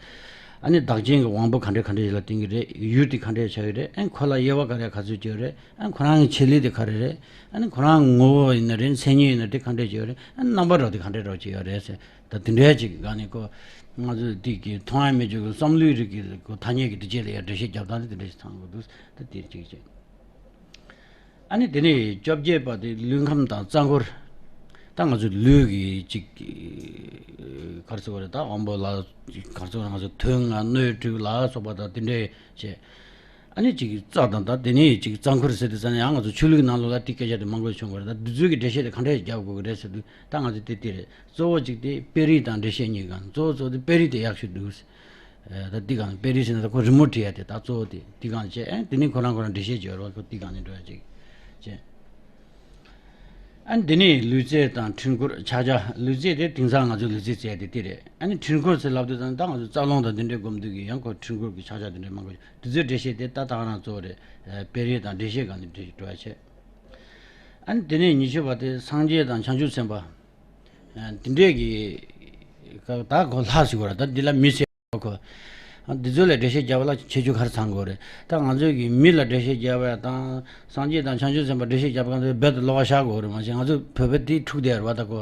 ཨ་ནི་བདག་རྐྱེན་གྱི་དབང་པོ་ག་འདྲས་ག་འདྲས་ལ་བརྟེན་གྱི་རེད། ཡུལ་དེ་ག་འདྲས་ཆགས་ཀྱི་རེད། ཨ་ནི་ཁོ་ལ་དབྱེ་བ་ག་རེ་ག་ཚོད་ཅིག་ཡོད་རེད། ཨ་ནི་ཁོ་རང་གི་བྱེད་ལས་དེ་ག་རེ་རེད། ཨ་ནི་ཁོ་རང་གི་ངོ་བོ་ཡིན་ན་རེད། མཚན་ཉིད་ཡིན་ན་དེ་ག་འདྲས་ཅིག་ཡོད་རེད། ཨ་ནི་རྣམ་པ་འདྲ་བ་དེ་ག་འདྲས་འདྲ་བ་ཅིག་ཡོད་རེད་ཟེར། ད་དེ་འདྲའི་ཅིག་གི་སྒང་ནས་ཁོ་ང་ཚོ་དེ་གི་མཐོང་ཡ་མེད་རྒྱུ་གི་བསམ་བློའི་རིགས་ཀྱི་ཁོ་ཐ་སྙད་ཀྱི་དེ་རྗེས་ལ་ཡ་འགྲེལ་བཤད་རྒྱབ་སྟངས་དེ་དེ་འདྲ་ཞིག་ཚང་དགོས་འདུག་ད་དེ་གཅིག་བྱས། ཨ་ནི་དེ་ནས་བཅོ་བརྒྱད་པ་དེ་ལུས་ཁམས་དང་རྩ་འཁོར། ད་ང་ཚོ་ལུས་ཀྱི་ཅིག་ ག་རེ་ཟེར་དགོས་རེད། ད་དབང་པོ་ལ་ག་རེ་ཟེར་དགོས་རེད། ང་ཚོ་དོན་ལྔ་སྣོད་དྲུག་ལ་སོགས་པ་དང་དེ་འདྲས་བྱས། ཨ་ནི་ཅིག་རྩ་དང་། ད་དེ་ནས་ཅིག་རྩ་འཁོར་ཟེར་དུས་ཙ་ན་ཡང་ང་ཚོ་ཆོས་ལུགས་ནང་ལོགས་ལ་དེ་སྐད་ཆ་དེ་མང་པོ་བྱུང་བ་རེད། ད་འདི་ཚོའི་གི་འགྲེལ་བཤད་དེ་ག་འདྲས་རྒྱབ་དགོས་ཀྱི་རེད་ཟེར་དུས། ད་ང་ཚོ་དེ་དེ་རེད། གཙོ་བོ་གཅིག་དེ་དཔེ་རིས་དང་འགྲེལ་བཤད་གཉིས་ཀ། གཙོ་བོ་གཙོ་བོ་དེ་དཔེ་རིས་དེ་ཡག་ཤོས་འདུག། ཨ། ད་འདི་ག་དཔེ་རིས་ཟེར་ན་ད་ཁོ་རི་མོ་བྲིས་ཡ་དེ། ད་གཙོ་བོ་དེ་འདི་ག་བྱས། ཨ། དེ་ནས་ཁོ་རང་ཁོ་རང་འགྲེལ་བཤད་བྱས་པ་ཁོ་འདི་ག་ནས་འགྲོ་ཡ་ཅིག་བྱས། ཨ། འདི་ནས་ལུས་རྩལ་དང་འཕྲུལ་འཁོར་ཕྱག་རྒྱ། ལུས་རྩལ་དེ་དེང་སང་ང་ཚོས་ལུས་རྩལ་རྩེ་ཡ་དེ་དེ་རེད། ཨ་ནི་འཕྲུལ་འཁོར་ཟེར་ལབ་དུས་ཙ་ན་ད་ང་ཚོ་རྩ་རླུང་དང་འདི་འདྲའི་སྒོམ་དུས་ཀྱི་ཡང་ཁོ་འཕྲུལ་འཁོར་གྱི་ཕྱག་རྒྱ་དེ་འདྲའི་མང་པོ། དེ་ཚོའི་འགྲེལ་བཤད་དེ་ད་ད་ག་རང་གཙོ་བོ་རེད། ཨ། དཔེ་རིས་དང་འགྲེལ་བཤད་ག་ནས་འགྲེལ་བཤད་འགྲོ་ཡ་བྱས། ཨ་ནི་དེ་ནས་ཉི་ཤུ་པ་དེ་སངས་རྒྱས་དང་བྱང་ཆུབ་སེམས་དཔའ། ཨ། དེ་འདྲས་ཀྱི་ད་ཁོ་ལྷ་ཟེར་བ་ར། ད་འདི་ལ་མི་ཟེར་བ་ཁོ། ཨ། འདི་ཚོ་ལ་འགྲེལ་བཤད་རྒྱབ་པ་ལ་ཁྱད་ཆོས་ག་རེ་ཚང་དགོས་རེད། ད་ང་ཚོས་ཀྱི་མི་ལ་འགྲེལ་བཤད་རྒྱབ་པ་དང་སངས་རྒྱས་དང་བྱང་ཆུབ་སེམས་དཔའ་འགྲེལ་བཤད་རྒྱབ་པ་གང་ཚོ་རྦད་དེ་ལོགས་ཀ་བཞག་དགོས་རེད། མ་གཞི་ང་ཚོ་བོད་པ་དེ་འཁྲུག་བསྡད་རེད་བ། ད་ཁོ་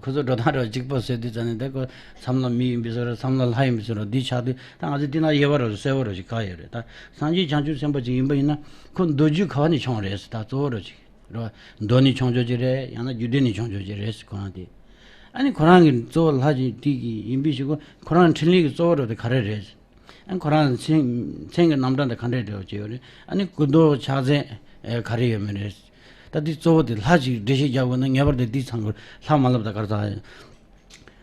ཁོ་ཚོ་འགྲོ་སྟངས་རེ་གཅིག་པ་ཟེར་དུས་ཙ་ན། ད་ཁོ་མཚམས་ལ་མི་ཡིན་པའི་བཟོ་འདྲ། མཚམས་ལ་ལྷ་ཡིན་པའི་བཟོ་འདྲ། འདི་ཆགས་དུས་ད་ང་ཚོས་འདི་ན་དབྱེ་བ་རོ་གསལ་བོ་རོ་ཞིག་ག་ཡོད་རེད། ད་སངས་རྒྱས་བྱང་ཆུབ་སེམས་དཔའ་ཅིག་ཡིན་པ་ཡིན་ན་ཁོ་མདོ་རྒྱུད་ག་བ་ནས་བྱུང་རེད་ཟེར། ད་གཙོ་བོ་རོ་ཅིག་རེད་བ། མདོ་ནས་བྱུང་ཆོག་ཅིག་རེད། ཡང་ན་རྒྱུད་སྡེ་ནས་བྱུང་ཆོག་ཅིག་རེད་ཟེར། ཁོ་རང་དེ། ཨ་ནི་ཁོ་རང་གི་གཙོ་བོ་ལྷ་ཅིག་དེ་གི་ཡིན་པའི་ཞིག་གོ། ཁོ་རང་འཕྲིན་ལས་ཀྱི་གཙོ་བོ་རོ་དེ་ག་རེ་རེད། ཨ། ཁོ་རང་མཚན་མཚན་གྱི་རྣམ་གྲངས་དེ་ག་འདྲས་འབྲེལ་བ་བྱས་ཡོད་རེད། ཨ་ནི་སྐུ་མདོག་ཕྱག་མཚན་ག་རེ་ཡོད་མེད་རེད། ད་དེ་གཙོ་བོ་དེ་ལྷ་ཅིག་འགྲེལ་བཤད་རྒྱག་དགོས་ན་ངེས་པར་དུ་དེ་ཚང་དགོས། ལྷ་མ་ལབ་ད་ག་རེ་ཚང་།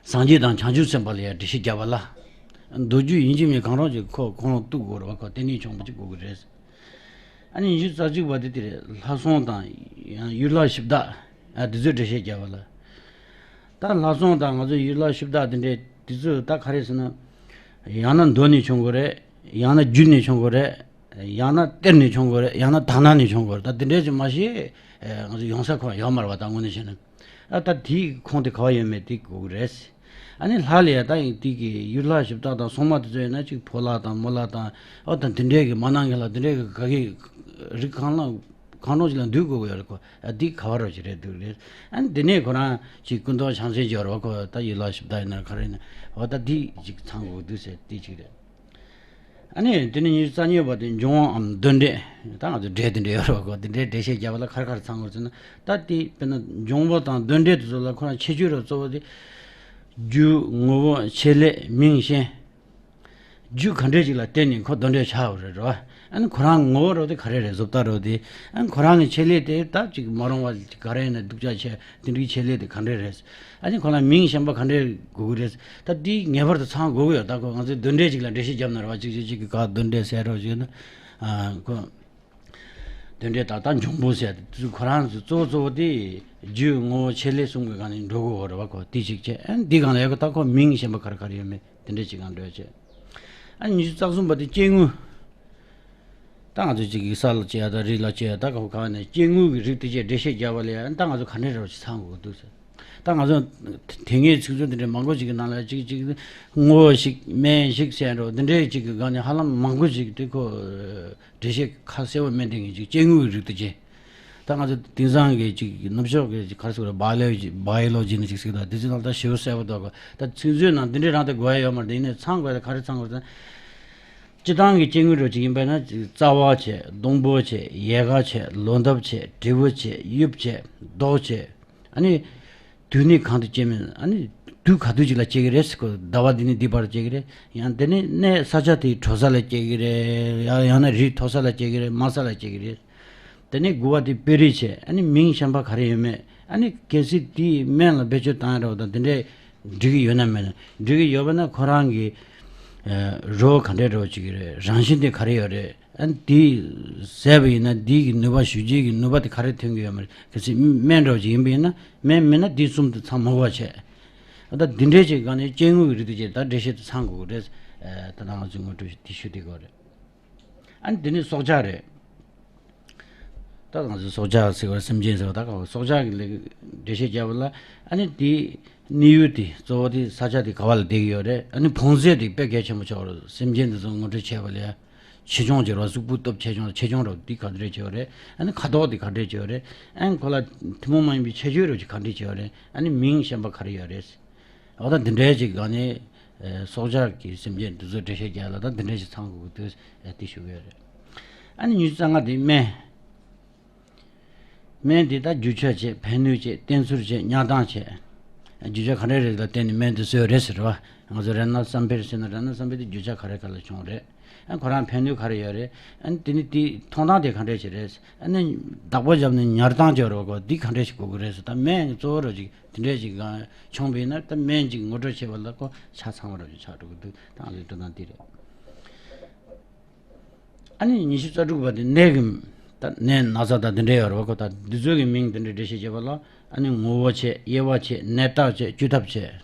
སངས་རྒྱས་དང་བྱང་ཆུབ་སེམས་དཔའ་ལ་ཡང་འགྲེལ་བཤད་རྒྱབ་པ་ལ། མདོ་རྒྱུད་ཡིན་གཅིག་མིན་གང་རུང་ཅིག་ཁོ་ཁོང་རང་གཏུག་དགོས་རེད་བ། ཁོ་དེ་ནས་བྱུང་བ་ཅིག་དགོས་ཀྱི་རེད། ཨ་ནི་ཉི་ཤུ་རྩ་གཅིག་པ་དེ་དེ་རེད། ལྷ་སྲུང་དང་ཡང་ཡུལ་ལྷ་གཞི་བདག། ཨ། དེ་ཚོའི་འགྲེལ་བཤད་རྒྱབ་པ་ལ། ད་ལྷ་སྲུང་དང་ང་ཚོ་ཡུལ་ལྷ་གཞི་བདག་དེ་འདྲས་དེ་ཚོ་ད་ག་རེ་ཟེར་ན། ཡང་ན་མདོ་ནས་བྱུང་དགོས་རེད། ཡང་ན་རྒྱུད་ནས་བྱུང་དགོས་རེད། ཡང་ན་གཏེར་ནས་བྱུང་དགོས་རེད། ཡང་ན་དག་སྣང་ནས་བྱུང་དགོས་རེད། ད་དེ་འདྲས་ཅིག་མ་གཞི་ང་ཚོ་ཡོང་ས་ཁོ་ཡོད་མ་རེད་བ། ད་དངོས་གནས་བཤད་ན། ཨ། ད་དེའི་ཁུངས་དེ་ག་བ་ཡོད་མེད་དེ་དགོས་ཀྱི་རེད། ཨ་ནི་ལྷ་ལ་ཡ་ད་ཡིན་དེ་གི་ཡུལ་ལྷ་གཞི་བདག་དང་སྲུང་མ་དེ་ཚོ་ཡིན་ན་ཅིག་ཕོ་ལྷ་དང་མོ་ལྷ་དང་། ཨོ། ད་དེ་འདྲས་ཀྱི་མ་ནང་གི་ལྷ་དེ་འདྲས་ཀྱི་ག་གི་རིགས་གང་ལ་གང་རུང་ཅིག་ལ་འདུས་དགོས་ཀྱི་ཡོད་རེད་ཁོ། ཨ། འདི་ག་བ་རོ་ཅིག་རེད་འདུག་རེད། ཨ་ནི་དེ་ནས་ཁོ་རང་ཅིག་སྐུ་མདོག་ཕྱག་མཚན་ཅིག་ཡོད་རེད་བ་ཁོ། ད་ཡུལ་ལྷ་གཞི་བདག་ཡིན་ན་ག་རེ་ཡིན་ན། ཨོ། ད་འདི་ཅིག་ཚང་དགོས་འདུག་ཟེར་དེ་ཅིག་རེད། ཨ་ནི་དེ་ནས་ཉི་ཤུ་རྩ་གཉིས་པ་དེ་འབྱུང་བའམ་གདོན་འདྲེ། ད་ང་ཚོ་འདྲེ་དེ་འདྲ་ཡོད་རེད་བ་ཁོ། དེ་འདྲའི་འགྲེལ་བཤད་རྒྱབ་པ་ལ་ག་རེ་ག་རེ་ཚང་དགོས་ཟེར་ན། ད་དེ་དཔེར་ན་འབྱུང་པོ་དང་གདོན་འདྲེ་དེ་ཚོ་ལ་ཁོ་རང་ཁྱད་ཆོས་རོ་གཙོ་བོ་དེ། རྒྱུ། ངོ་བོ། ཆེད་ལས། མིང་ཞེས། རྒྱུ་ག་འདྲས་ཅིག་ལ་བརྟེན་ནས་ཁོ་གདོན་འདྲེ་ཆགས་པ་རེད་རོ། ཨ་ནི་ཁོ་རང་ངོ་བོ་རོ་དེ་ག་རེ་རེད། བཟོ་ལྟ་རོ་དེ། ཨ་ནི་ཁོ་རང་གི་ཆེད་ལས་དེ་ད་ཅིག་མ་རུང་བ་ཅིག་ག་རེ་ཡིན་ན་སྡུག་ཅག་བྱས་དེ་འདྲའི་ཆེད་ལས་དེ་ག་འདྲས་རེད། ཨ་ནི་ཁོ་ལ་མིང་གཞན་པ་ག་འདྲས་དགོས་ཀྱི་རེད། ད་དེ་ངེས་པར་དུ་ཚང་དགོས་ཀྱི་ཡོད། ད་ཁོ་ང་ཚོས་གདོན་འདྲེ་ཅིག་ལ་འགྲེལ་བཤད་རྒྱབ་ན་རོ་བ། ཅིག་ཅིག་ཅིག་གི་ག་གདོན་འདྲེ་ཟེར་རོ་ཅིག་ན། ཨ། ཁོ། དེ་འདྲའི་ད་ལྟ་འབྱུང་པོ་ཟེར་དེ་ཁོ་རང་ཚོ་གཙོ་བོ་གཙོ་བོ་དེ་རྒྱུ། ངོ་བོ། ཆེད་ལས་གསུམ་གྱི་སྒང་ནས་འགྲོ་དགོས་པ་རེད་བ་ཁོ། དེ་གཅིག་བྱས། ཨ་ནི་འདི་སྒང་ལ་ཡོད་གི་ད་ཁོ་མིང་གཞན་པ་ག་རེ་ག་རེ་ཡོད་མེད་དེ་འདྲ་ཅིག་སྒང་འགྲོ་བྱས། ཨ་ནི་ཉི་ཤུ་རྩ་གསུམ་པ་དེ་སྐྱེ་དངོས། ད་ང་ཚོ་གཅིག་གི་ས་ལ་སྐྱེ་ཡ་དང་རི་ལ་སྐྱེ་ཡ་ད་ག་བ་ག་བ་ནས་སྐྱེ་དངོས་ཀྱི་རིགས་དེ་བྱས་འགྲེལ་བཤད་རྒྱབ་པ་ལ་ཡང་ད་ང་ཚོ་ག་འདྲ་རེ་བ་ཅིག་ཚང་དགོས་འདུག་ཟེར། ད་ང་ཚོ་དེ་སྔའི་ཚིག་མཛོད་དེ་འདྲའི་མང་པོ་ཅིག་གི་ནང་ལ་ཅིག་ཅིག་དངོས་ཤིག་སྨན་ཞིག་ཟེར་འགྲོ་དེ་འདྲའི་ཅིག་གི་སྒང་ནས་ཧ་ལམ་མང་པོ་ཅིག་དེ་ཁོ་འགྲེལ་བཤད་ཁ་གསལ་བོ་སྨན་དེ་ངས་ཅིག་སྐྱེ་དངོས་ཀྱི་རིགས་དེ་བྱས། ད་ང་ཚོ་དེང་སང་གི་ཅིག་ནུབ་ཕྱོགས་ཀྱི་ཅིག་ག་རེ་ཟེར་དགོས་རེད། བྷ་ཡོ་ལོ་ཇི། བྷ་ཡོ་ལོ་ཇི་ནི་ཅིག་ཟེར་གི་འདུག་དེ་ཚོའི་ནང་ད་ཞེ་པོ་གསལ་པོ་འདུག་ག་ད་ཚིག་མཛོད་ནང་འདི་འདྲའི་རང་དེ་དགོས་ཡ་ཡོད་མ་རེད། དེ་ཡིན་ནའི་ཚང་དགོས་ཡ་ད་ག་རེ་ཚང་དགོས་རེད་ཟེར་ན། སྤྱིར་བཏང་གི་སྐྱེ་དངོས་འདྲ་ཅིག་ཡིན་པས་ན་རྩ་བ་བྱས། སྡོང་པོ་བྱས། ཡལ་ག་བྱས། ལོ་འདབ་བྱས། འབྲས་བུ་བྱས། ཡུབ་བྱས། མདོག་བྱས། ཨ་ནི་དུས་ནི་གང་དུ་སྐྱེ་མིན། ཨ་ནི་དུས་ག་དུས་ཅིག་ལ་སྐྱེ་གི་རེད་ཟེར་གོ། ཟླ་བ་འདི་ནས་འདི་བར་སྐྱེ་གི་རེད། ཡང་དེ་ནས་གནས་ས་ཆ་དེའི་དྲོ་ས་ལ་སྐྱེ་གི་རེད། ཡང་ཡང་ན་རི་མཐོ་ས་ལ་སྐྱེ་གི་རེད། དམའ་ས་ལ་སྐྱེ་གི་རེད། དེ་ནས་དགུ་བ་དེ་དཔེ་རིས་བྱས། ཨ་ནི་མིང་གཞན་པ་ག་རེ་ཡོད་མེད། ཨ་ནི་གལ་སྲིད་དེའི་སྨན་ལ་བེད་སྤྱོད་བཏང་ཡ་འདྲ་བོ་དང་དེ་འདྲས་འགྲིག་གི་ཡོད་ན་མེད་ན། འགྲིག་གི་ཡོད་པ་ན་ཁོ་རང་གི་ཨ་རོ་ག་འདྲས་འདྲ་བོ་ཅིག་གི་རེད། རང་བཞིན་དེ་ག་རེ་ཡོད་རེད། ཨ་ནི་དེ་ཟས་པ་ཡིན་ན་དེ་གི་ནུས་པ། ཞུ་རྒྱུ་གི་ནུས་པ་དེ་ག་རེ་ཐོན་གི་ཡོད་མ་རེད། གལ་སྲིད་སྨན་འདྲ་བོ་ཅིག་ཡིན་པ་ཡིན་ན། སྨན་མིན་ན་དེ་གསུམ་དེ་ཚང་མ་དགོས་པ་བྱས། ད་འདི་འདྲས་ཅིག་སྒང་ནས་སྐྱེ་དངོས་ཀྱི་རིགས་དེ་བྱས་ད་འགྲེལ་བཤད་དེ་ཚང་དགོས་ཀྱི་རེད། ཨ། ད་ང་ཚོས་ངོ་སྤྲོད་དེ་ཞུ་བདེ་གི་རེད། ཨ་ནི་དེ་ནས་སྲོག་ཆགས་རེད། ད་ང་ཚོས་སྲོག་ཆགས་ཟེར་བ། སེམས་ཅན་ཟེར་བ། ད་ག་བ་སྲོག་ཆགས་ཀྱི་ལས་འགྲེལ་བཤད་རྒྱབ་པ་ལ། ཨ་ནི་དེའི་གནས་ཡུལ་དེ་གཙོ་བོ་དེ་ས་ཆ་དེ་ག་བ་ལ་བསྡད་ཀྱི་ཡོད་རེད། ཨ་ནི་བོངས་ཚད་དེ་དཔེ་གལ་ཆེན་པོ་ཆགས་པ་རེད། སེམས་ཅན་དེ་ཚོ་ངོ་སྤྲོད་བྱས་པ་ལ་ཆེ་ཆུང་ཅིག་རེད་བ། གཟུགས་པོ་སྟོབས་ཆེ་ཆུང་ཆེ་ཆུང་རེད་བ། དེ་ག་འདྲས་ཆེ་བ་རེད། ཨ་ནི་ཁ་དོག་དེ་ག་འདྲས་ཆེ་བ་རེད། ཨ་ནི་ཁོ་ལ་ཐུན་མོང་མ་ཡིན་པའི་ཁྱད་ཆོས་རེ་བ་ཅིག་ག་འདྲས་ཆེ་བ་རེད། ཨ་ནི་མིང་གཞན་པ་ག་རེ་ཡོད་རེད། འོ། ད་འདི་འདྲའི་ཅིག་སྒང་ནས་ཨ་སྲོག་ཆགས་ཀྱི་སེམས་ཅན་འདི་ཚོ་འགྲེལ་བཤད་རྒྱག་ལ་ད་འདི་འདྲའི་ཅིག་ཚང་དགོས་ཀྱི་འདུག་ཨ་དེ་ཞུ་གི་ཡོད་རེད། ཨ་ནི་ཉི་ཤུ་རྩ་ལྔ་དེ་སྨན། སྨན་དེ་ད་རྒྱུ་ཆ་བྱས། ཕན་ནུས་བྱས། བསྟེན་ཚུལ་བྱས། གཉའ་ཐང་བྱས། རྒྱུ་ཆ་ག་འདྲ་རེད་ལ་བརྟེན་ནས་སྨན་དེ་བཟོས་རེད་ཟེར་བ། ང་ཚོ་རཏྣ་བསམ་འཕེལ་ཟེར་ན་རཏྣ་བསམ་འཕེལ་དེ་རྒྱུ་ཆ་ག་རེ་ག་ལ་བྱུང་རེད། ཨ་ཁོ་རང་ཕན་ནུས་ག་རེ་ཡོད་རེད། ཨ་ནི་དེ་ནི་དེ་མཐོང་སྟངས་དེ་ག་འདྲ་ཞིག་རེད། ཨ་ནི་བདག་པོ་བརྒྱབ་ནས་ཉར་སྟངས་ཅིག་ཡོད་རེད་གོ། འདི་ག་འདྲ་ཞིག་དགོས་ཀྱི་རེད་ཟེར། ད་སྨན་གཙོ་བོ་རོ་ཅིག་དེ་འདྲ་ཞིག་གང་བྱུང་བ་ཡིན་ན། ད་སྨན་ཅིག་ངོ་སྤྲོད་བྱེད་པ་ལ་ཁོ་ཆ་ཚང་བ་རོ་ཅིག་ཆགས་འགྲོ་གི་འདུག་ད་ང་ཚོའི་འགྲོ་སྟངས་འདི་རེད། ཨ་ནི་ཉི་ཤུ་རྩ་དྲུག་པ་དེ་ནད་ཀྱི། ད་ནད་ན་ཚ་དང་དེ་འདྲ་ཡོད་རེད་བ་ཁོ། ད་འདི་ཚོ་གི་མིང་དེ་འདྲ་འགྲེལ་བཤད་བྱེད་པ་ལ། ཨ་ནི་ངོ་བོ་བྱས། དབྱེ་བ་བྱས། ནད་རྟགས་བྱས། བཅོས་ཐབས་བྱས།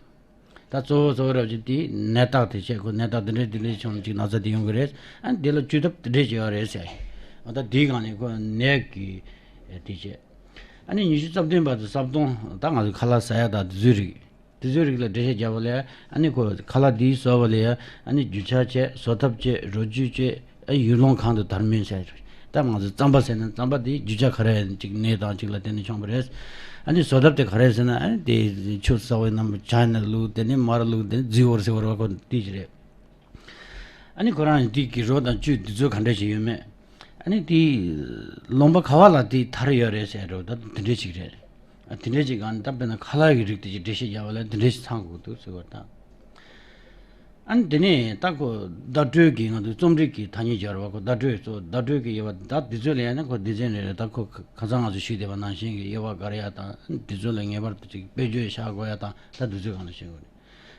ད་གཙོ་བོ་གཙོ་བོ་རབ་ཀྱི་དེ་ནད་རྟགས་དེ་བྱས། ཁོ་ནད་རྟགས་དེ་འདྲ་དེ་འདྲ་བྱུང་ཅིག་ན་ཚ་དེ་ཡོང་གི་རེད། ཨ་ནི་དེ་ལ་བཅོས་ཐབས་དེ་འདྲ་བྱས་ཡོད་རེད་ཟེར། ཨ་ད་དེའི་སྒང་ནས་ཁོ་ནད་ཀྱི་དེ་བྱས། ཨ་ནི་ཉི་ཤུ་རྩ་བདུན་པ་དེ་ས་བོན། ད་ང་ཚོ་ཁ་ལག་ཟ་ཡ་དང་དེ་ཚོའི་རིགས། དེ་ཚོའི་རིགས་ལ་འགྲེལ་བཤད་རྒྱག་པ་ལས། ཨ་ནི་ཁོ་ཁ་ལག་འདིའི་བཟོ་བ་ལས། ཨ་ནི་རྒྱུ་ཆ་བྱས། བཟོ་ཐབས་བྱས། རོ་བཅུད་བྱས། ཨ་ཡུལ་ལུང་གང་དུ་དར་མིན་ཟེར། ད་ང་ཚོ་རྩམ་པ་ཟེར་ན། རྩམ་པ་དེ་རྒྱུ་ཆ་ག་རེ་ཅིག་ནས་དང་ཅིག་ལ་བརྟེན་ནས་བྱུང་བ་རེད། ཨ་ནི་བཟོ་ཐབས་དེ་ག་རེ་ཟེར་ན། ཨ་ནི་དེ་ཆུ་ཚ་བའི་ནང་ཇ་ནས་བླུགས། དེ་ནས་མར་བླུགས། དེ་ནས་རྫི་བོར་ཟེར་བ་རེད་བ་ཁོ། དེ་ཅིག་རེད། ཨ་ནི་ཁོ་རང་དེ་གི་རོ་དང་བཅུད་དེ་ཚོ་ག་འདྲ་ཞིག་ཡོད་མེད། ཨ་ནི་དེ་ལུང་པ་ག་བ་ལ་དེ་དར་ཡོད་རེད་ཟེར་རོ། ད་དེ་འདྲ་ཞིག་རེད། ཨ་དེ་འདྲ་ཞིག་གང་ད་དཔེར་ན་ཁ་ལག་གི་རིགས་དེ་ཅིག་འགྲེལ་བཤད་རྒྱག་པ་ལ་དེ་འདྲ་ཞིག་ཚང་དགོས་འདུག་ཟེར་བ་དང་། ཨ་ནི་དེ་ནས་ད་ཁོ་བརྡ་སྤྲོད་ཀྱི་ང་ཚོ་རྩོམ་རིག་གི་ཐ་སྙད་སྦྱར་བ། ཁོ་བརྡ་སྤྲོད་གཙོ། བརྡ་སྤྲོད་ཀྱི་དབྱེ་བ་ད་དེ་ཚོ་ལ་ཡང་ན་ཁོ་སྡེ་ཚན་རེ་རེ། ད་ཁོ་ཁ་སང་ང་ཚོ་ཞུས་བསྡད་པ་ནང་བཞིན་གྱི་དབྱེ་བ་དགར་ཡ་དང་། དེ་ཚོ་ལ་ངེས་པར་དུ་ཅིག་དཔེ་བརྗོད་བཞག་དགོས་ཡ་དང་། ད་དེ་ཚོའི་སྒང་ལ་བཤད་དགོས་རེད།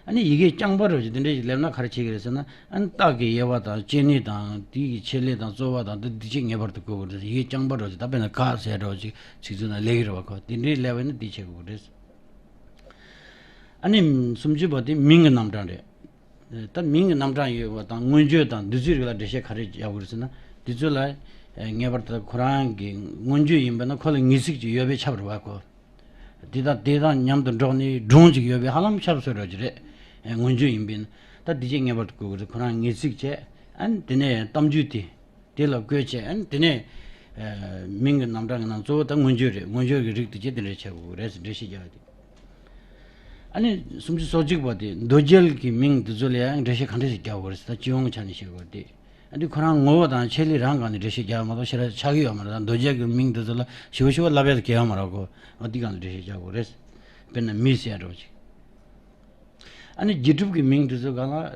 ཨ་ནི་ཡི་གེ་རྐྱང་པ་རོ་ཅིག་དེ་འདྲ་ཞིག་སླེབས་ན་ག་རེ་བྱེད་ཀྱི་རེད་ཟེར་ན། ཨ་ནི་རྟགས་ཀྱི་དབྱེ་བ་དང་། སྐྱེ་གནས་དང་། དེའི་གི་ཆེད་ལས་དང་། རྩོལ་བ་དང་། དེ་འདི་ཅིག་ངེས་པར་དུ་དགོས་ཀྱི་རེད། ཡི་གེ་རྐྱང་པ་རོ་ཅིག་ད་དཔེར་ན་ག་ཟེར་རོ་ཅིག་ཚིག་མཛོད་ནང་སླེབས་ཀྱི་རེད་བ་ཁོ། དེ་འདྲའི་སླེབས་པ་ཡིན་ན་འདི་བྱེད་དགོས་ཀྱི་རེད། ཨ་ནི་སུམ་ཅུ་པ་དེ་མིང་གི་རྣམ་གྲངས་རེད། ད་མིང་གི་རྣམ་གྲངས་ཡོད་པ་དང་། མངོན་བརྗོད་དང་འདི་ཚོའི་རིགས་ལ་འགྲེལ་བཤད་ག་རེ་རྒྱག་དགོས་རེད་ཟེར་ན། འདི་ཚོ་ལ་ངེས་པར་དུ་ཁོ་རང་གི་མངོན་བརྗོད་ཡིན་པ་ན་ཁོ་ལ་ངེས་ཚིག་ཅིག་ཡོད་པས་ཁྱབ་རེད་བ་ཁོ། དེ་དང་དེ་དང་མཉམ་དུ་འགྲོགས་ནས་སྒྲུང་ཅིག་ཡོད་པའི་ཧ་ལམ་ཁྱབ་སོང་རོགས་ཀྱི་རེད། ཨེ་མངོན་བརྗོད་ཡིན་པས་ན། ད་དེ་ཅིག་ངེས་པར་དུ་དགོས་ཀྱི་རེད། ཁོ་རང་ངེས་ཚིག་བྱས། ཨ་ནི་དེ་ནས་གཏམ་རྒྱུད་དེ་དེ་ལ་བཀོད་བྱས། ཨ་ནི་དེ་ནས་ཨེ་མིང་གི་རྣམ་གྲངས་ཀྱི་ནང་གཙོ་བོ་ད་མངོན་བརྗོད་རེད། མངོན་བརྗོད་ཀྱི་རིགས་དེ་ཅིག་དེ་འདྲ་བྱེད་དགོས་ཀྱི་རེད་ཟེར་འགྲེལ་བཤད་རྒྱག་པ་དེ། ཨ་ནི་སུམ་ཅུ་སོ་གཅིག་པ་དེ་མདོ་རྒྱུད་ཀྱི་མིང་དེ་ཚོ་ལ་ཡང་འགྲེལ་བཤད་ག་འདྲ་ཞིག་རྒྱག་དགོས་རེད་ཟེར། ད་སྤྱི་ཡོངས་ཀྱི་ཆ་ནས་བཤད་དགོས་རེད་དེ། ཨ་འདི་ཁོ་རང་ངོ་བོ་དང་ཆེད་ལས་རང་སྒང་ནས་འགྲེལ་བཤད་རྒྱག་ཡོད་མ་གཏོགས་ཞེ་དྲག་ཆགས་ཀྱི་ཡོད་མ་རེད། ད་མདོ་རྒྱུད་ཀྱི་མིང་དེ་ཚོ་ལ་ཞིབ་ཞིབ་ལབ་ཡ་དེ་གལ་ཡོད་མ་རེད་གོ། ཨ་འདི་སྒང་ལ་འགྲེལ་བཤད་རྒྱག་དགོས་རེད། དཔེར་ན་མི་ཟེར་ཡ་འདྲ་བོ་ཅིག་ཨ་ནི་རྗེས་གྲུབ་ཀྱི་མིང་དེ་ཚོ་སྒང་ལ་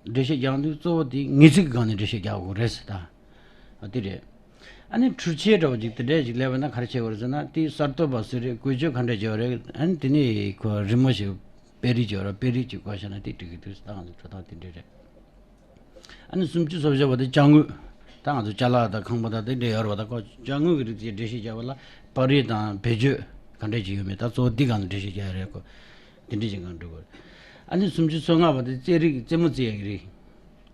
འགྲེལ་བཤད་རྒྱག་དུས་གཙོ་བོ་དེ་ངེས་ཚིག་གི་སྒང་ནས་འགྲེལ་བཤད་རྒྱག་དགོས་རེད་ཟེར། ད་ཨ་དེ་རེད། ཨ་ནི་འཕྲུལ་ཆས་འདྲ་བོ་ཅིག་དེ་འདྲས་ཅིག་སླེབས་པ་ན་ག་རེ་བྱེད་དགོས་རེད་ཟེར་ན། དེ་གསར་གཏོད་པ་སུ་རེད། བཀོལ་སྤྱོད་ག་འདྲས་བྱེད་དགོས་རེད། ཨ་ནི་དེ་ནས་ཁོ་རི་མོ་ཞིག་དཔེ་རིས་བྱེད་དགོས་རེད། དཔེ་རིས་ཅིག་བཀོད་བཞག་ན་དེ་འགྲིག་གི་འདུག་ད་ང་ཚོ་འགྲོ་སྟངས་དེ་འདྲས་རེད། ཨ་ནི་སུམ་ཅུ་སོ་བཞི་བ་དེ་ཅ་དངོས། ད་ང་ཚོ་ཅ་ལག་དང་ཁང་པ་དང་དེ་འདྲ་ཡོད་རེད་བ། ད་ཁོ་ཅ་དངོས་ཀྱི་རིགས་དེ་འགྲེལ་བཤད་བརྒྱབ་པ་ལ་པར་རིས་དང་བེད་སྤྱོད་ག་འདྲ་ཅིག་ཡོད་མེད། ད་གཙོ་བོ་འདི་སྒང་ལ་འགྲེལ་བཤད་རྒྱག་ཡ་རེད་ཁོ། དེ་འདྲ་ཅིག་སྒང་འགྲོ་དགོས་རེད། ཨ་ནི་སུམ་ཅུ་སོ་ལྔ་བ་དེ་རྩེད་རིགས། རྩེད་མོ་རྩེ་ཡ་གི་རིགས།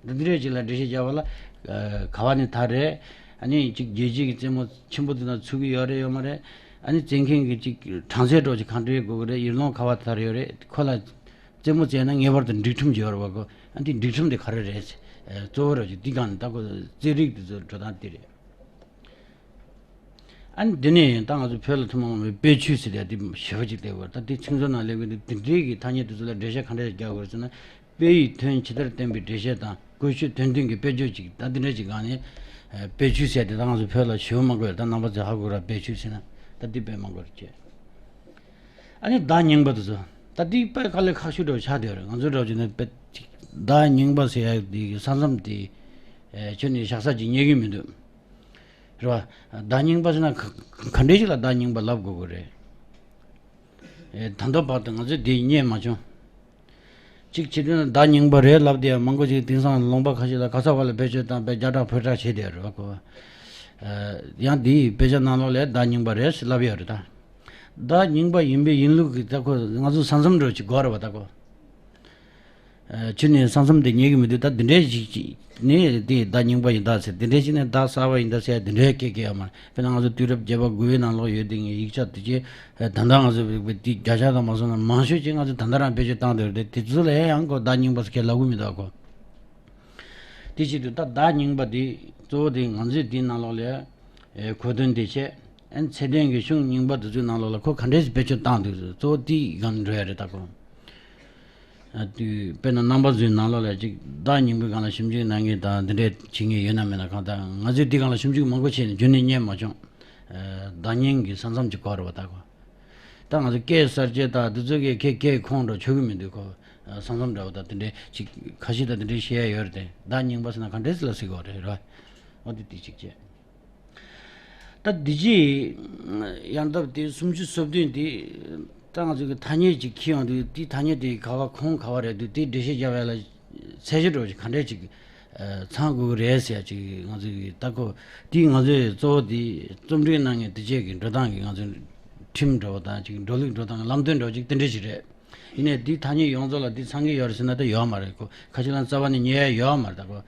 འདི་འདྲ་ཅིག་ལ་འགྲེལ་བཤད་བརྒྱབ་པ་ལ། ཨ་ག་བ་ནས་དར་རེད། ཨ་ནི་ཅིག་རྒྱལ་སྤྱིའི་རྩེད་མོ་ཆེན་པོ་དེ་དང་ཚུགས་ཀྱི་ཡོད་རེད་ཡོད་མ་རེད། ཨ་ནི་རྩེད་མཁན་གྱི་ཅིག་གྲངས་ཚད་འདྲ་བོ་ཅིག་གང་འདྲ་དགོས་ཀྱི་རེད། ཡུལ་ལུང་ག་བ་དར་ཡོད་རེད། ཁོ་ལ་རྩེད་མོ་རྩེས་ན་ངེས་པར་དུ་སྒྲིག་ཁྲིམས་ཅིག་ཡོད་རེད་བ་ཁོ། ཨ་འདི་སྒྲིག་ཁྲིམས་དེ་ག་རེ་རེད། ཨ་གཙོ་བོ་ར་ཅིག་འདི་སྒང་ནས་ད་ཁོ་རྩེད་རིགས་དེ་ཚོ་འགྲོ་སྟངས་འདི་རེད། ཨ་ནི་འདི་ནས་ད་ང་ཚོ་བོད་ལ་ཐུན་མོང་མ་ཡིན་པའི་དཔེ་ཆོས་ཟེར་ཡ་འདི་ཞེ་པོ་ཅིག་སླེབས་ཡོད་རེད། ད་འདི་ཚིག་མཛོད་ནང་སླེབས་ཡོད་འདི། འདི་འདྲའི་གི་ཐ་སྙད་དེ་ཚོ་ལ་འགྲེལ་བཤད་ག་འདྲ་རྒྱག་དགོས་རེད་ཟེར་ན། དཔེ་ཡི་དོན་ཇི་ལྟར་བསྟན་པའི་འགྲེལ་བཤད་དང་། བཀོལ་སྤྱོད་དོན་མཐུན་གྱི་དཔེ་བརྗོད་ཅིག་ད་འདི་འདྲ་ཅིག་སྒང་ནས། ཨ་དཔེ་ཆོས་ཟེར་ཡ་དེ་ད་ང་ཚོ་བོད་ལ་ཞེ་པོ་མང་པོ་ཡོད་རེད། ད་རྣམ་པ་ཚོས་ཧ་གོ་ར། དཔེ་ཆོས་ཟེར་ན་ད་འདི་དཔེ་མང་པོ་རེད་ཅེས། ཨ་ནི་བརྡ་རྙིང་པ་དེ་ཚོ། ད་འདི་དཔེ་དཀའ་ལས་ཁག་ཤོས་འདྲ་བོ་ཆགས་བསྡད་ཡོད་རེད། ང་ཚོ་འདྲ་བོ་བྱས་ན་དཔེ་ཅིག་བརྡ་རྙིང་པ་ཟེར་ཡ་འདི་གི་ས་མཚམས་དེ། ཨེ་ཁྱོན་ནས་བཞག་ས་ཅིག་རྙེད་ཀྱི་མི་འདུག་རེད་བ། བརྡ་རྙིང་པ་ཟེར་ན་ག་ག་འདྲས་ཞིག་ལ་བརྡ་རྙིང་པ་ལབ་དགོས་ཀྱི་རེད། ཨེ་ད་ལྟ་བར་དུ་ང་ཚོས་འདི་རྙེད་མ་བྱུང་། གཅིག་བྱེད་དུས་ན་བརྡ་རྙིང་པ་རེད་ལབ་བསྡད་ཡ་མང་པོ་ཅིག་དེང་སང་ལུང་པ་ཁ་ཤས་ལ་ག་ས་བ་ལ་བེད་སྤྱོད་བཏང་བས་རྒྱ་གྲགས་བོད་གྲགས་བྱས་བསྡད་ཡོད་རེད་བ་ཁོ། ཨེ་ཡང་འདིའི་དཔེ་ཆ་ནང་ལོགས་ལ་བརྡ་རྙིང་པ་རེད་ལབ་ཡོད་རེད་ད། བརྡ་རྙིང་པ་ཡིན་པའི་ཡིན་ལུགས་ཀྱི་ད་ཁོ་ང་ཚོ་ས་མཚམས་འདྲ་བོ་ཅིག་དགོས་རེད་བ་ད་ཁོ། ཨ་ཁྱོན་ནས་ས་མཚམས་དེ་རྙེད་ཀྱི་མི་འདུག་ད་འདི་འདྲའི་ཞིག་ཅིག་ནས་དེ་བརྡ་རྙིང་པ་ཡིན་ད་ཟེར། འདི་འདྲའི་ཞིག་ནས་བརྡ་གསར་པ་ཡིན་ད་ཟེར་འདི་འདྲའི་སྐད་སྐད་ཡོད་མ་རེད། དཔེར་ན་ང་ཚོ་དུས་རབས་བརྒྱད་པ་དགུ་པའི་ནང་ལོགས་ཡོད་དེ་ངའི་ཡིག་ཆ་དེ་ཅིག་ད་ལྟ་ང་ཚོ་བོད་དེ་བརྒྱ་ཆ་དང་མ་སོང་ན་མང་ཤོས་ཅིག་ང་ཚོ་ད་ལྟ་རང་བེད་སྤྱོད་བཏང་བསྡད་ཡོད་རེད། དེ་ཚོ་ལ་ཡང་ཁོ་བརྡ་རྙིང་པ་ཟེར་སྐད་ལབ་གི་མི་འདུག་ཁོ། དེ་བྱེད་དུས་ད་བརྡ་རྙིང་པ་དེ་གཙོ་བོ་དེ་ང་ཚོས་དེའི་ནང་ལོགས་ལ་ཨེ་གོ་དོན་དེ་བྱས། ཨ་ནི་ཚད་ལྡན་གྱི་གཞུང་རྙིང་པ་དེ་ཚོའི་ནང་ལོགས་ལ་ཁོ་ག་འདྲས་སེ་བེད་སྤྱོད་བཏང་འདུག་གཙོ་བོ་དེའི་སྒང་འགྲོ་ཡ་རེད་ད་ཁོ། ཨ་དེ་དཔེར་ན་རྣམ་པ་ཚོའི་ནང་ལོགས་ལ་ཅིག་བརྡ་རྙིང་པའི་སྒང་ལ་ཞིབ་འཇུག་གནང་མཁན་དང་འདི་འདྲས་བྱེད་མཁན་ཡོད་ན་མེད་ན། གང་ལྟར་ང་ཚོས་འདི་སྒང་ལ་ཞིབ་འཇུག་མང་པོ་བྱས་ནས་རྒྱུན་ནས་རྙེད་མ་བྱུང་། ཨ་བརྡ་རྙིང་གི་ས་མཚམས་ཅིག་དགོས་རེད་བ་ད་ཁོ། ད་ང་ཚོ་སྐད་གསར་བཅད་དང་དེ་ཚོ་གི་སྐད་སྐད་ཁོང་འགྲོ་ཆོག་གི་མི་འདུག་གོ། ས་མཚམས་འདྲ་བོ་དང་དེ་འདྲའི་ཅིག་ཁ་ཤས་དང་དེ་འདྲའི་བཤད་ཡ་ཡོད་རེད་དེ། བརྡ་རྙིང་པ་ཟེར་ན་ག་འདྲས་ལ་ཟེར་གོ་རེད་ར། འོ་དེ་དེ་གཅིག་བྱས། ད་འདི་ཅི་ཡང་སྟབས་དེ་སུམ་ཅུ་སོ་བདུན་དེ་ད་ང་ཚོ་གི་ཐ་སྙད་ཅིག་འཁྱེར་ཡོང་དུས་དེའི་ཐ་སྙད་དེ་ག་བ་ཁོང་ག་བ་རེད་འདུག་དེ་འགྲེལ་བཤད་རྒྱབ་ཡ་ལ་ཚད་གཞི་འདྲ་བོ་ཅིག་ག་འདྲས་ཅིག་ཚང་དགོས་ཀྱི་རེད་ཟེར་ཡ་ཅིག་ང་ཚོ་གི་ད་ཁོ་དེ་ང་ཚོའི་གཙོ་བོ་དེ་རྩོམ་སྒྲིག་གནང་མཁན་དེ་བཅས་ཀྱི་འགྲོ་སྟངས་ཀྱི་ང་ཚོ་ཁྲིམས་འདྲ་བོ་དང་ཅིག་འགྲོ་ལུགས་འགྲོ་སྟངས་ཀྱི་ལམ་སྟོན་འདྲ་བོ་ཅིག་དེ་འདྲས་ཅིག་རེད། ཡིན་ནའི་འདི་ཐ་སྙད་ཡོངས་རྫོགས་ལ་འདི་ཚང་གི་ཡོད་རེད་ཟེར་ན་ད་ཡོད་མ་རེད་ཁོ། ཁ་ཤས་ལ་རྩ་བ་ནས་ཉན་ཡ་ཡོད་མ་རེད་ད་ཁོ།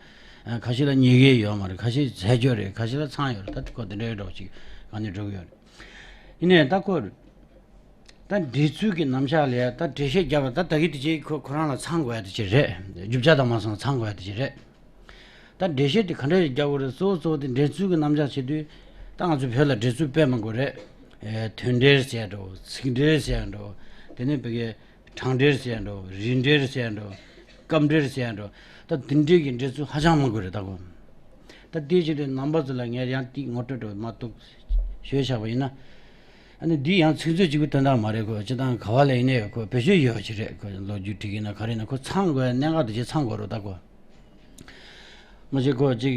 ཁ་ཤས་ལ་ཉན་གི་ཡོད་མ་རེད། ཁ་ཤས་ཟས་སྤྱོད་རེད། ཁ་ཤས་ལ་ཚང་ཡོད་རེད། ད་ཁོ་དེ་འདྲའི་འདྲ་བོ་ཅིག་ག་ནས་འགྲོ་གི་ཡོད་རེད། ཡིན་ནའི་ད་ཁོ་ད་འགྲེལ་ཚུལ་གྱི་རྣམ་གཞག་ལ་ད་འགྲེལ་བཤད་རྒྱབ་པ་ད་ད་གི་དེ་ཅིག་ཁོ་ཁོ་རང་ལ་ཚང་དགོས་ཡ་དེ་ཅིག་རེད། རྒྱུ་ཆ་དང་མ་སོང་ཚང་དགོས་ཡ་དེ་ཅིག་རེད། ད་འགྲེལ་བཤད་དེ་ག་འདྲ་ཞིག་རྒྱག་དགོས་རེད། གཙོ་བོ་གཙོ་བོ་དེ་འགྲེལ་ཚུལ་གྱི་རྣམ་གཞག་བྱེད་དུས་ད་ང་ཚོ་བོད་ལ་འགྲེལ་ཚུལ་དཔེ་མང་པོ་རེད། ཨེ་དོན་འགྲེལ་ཟེར་ཡ་འདྲ་བོ། ཚིག་འགྲེལ་ཟེར་ཡ་འདྲ་བོ། དེ་ནས་བོད་སྐད་དྲང་འགྲེལ་ཟེར་ཡ་འདྲ་བོ། རིགས་འགྲེལ་ཟེར་ཡ་འདྲ་བོ། སྐབས་འགྲེལ་ཟེར་ཡ་འདྲ་བོ། ད་དེ་འདྲའི་གི་འགྲེལ་ཚུལ་ཧ་ཅང་མང་པོ་རེད་ད་གོ། ད་དེའི་ཕྱིར་དུ་རྣམ་པ་ཚོ་ལ་ངས་ཡང་དེ་ངོ་སྤྲོད་འདྲ་བོ་མ་གཏོགས་ཞུས་བཞག་པ་ཡིན་ན། ཨ་ནི་འདི་ཡང་ཚིག་མཛོད་གཅིག་པུའི་དོན་དག་མ་རེད་གོ། སྤྱིར་བཏང་ག་བ་ལ་ཡིན་ནའི་ཡོད་གོ། བེད་སྤྱོད་ཡོད་ཅིག་རེད་གོ། ལོ་རྒྱུས་བྲིས་ཀྱི་ན་ག་རེ་ཡིན་ན་ཁོ་ཚང་དགོས་ཡ་གནད་འགག་དེ་ཅིག་ཚང་དགོས་རེད་ད་གོ། མ་གཞི་ཁོ་གཅིག་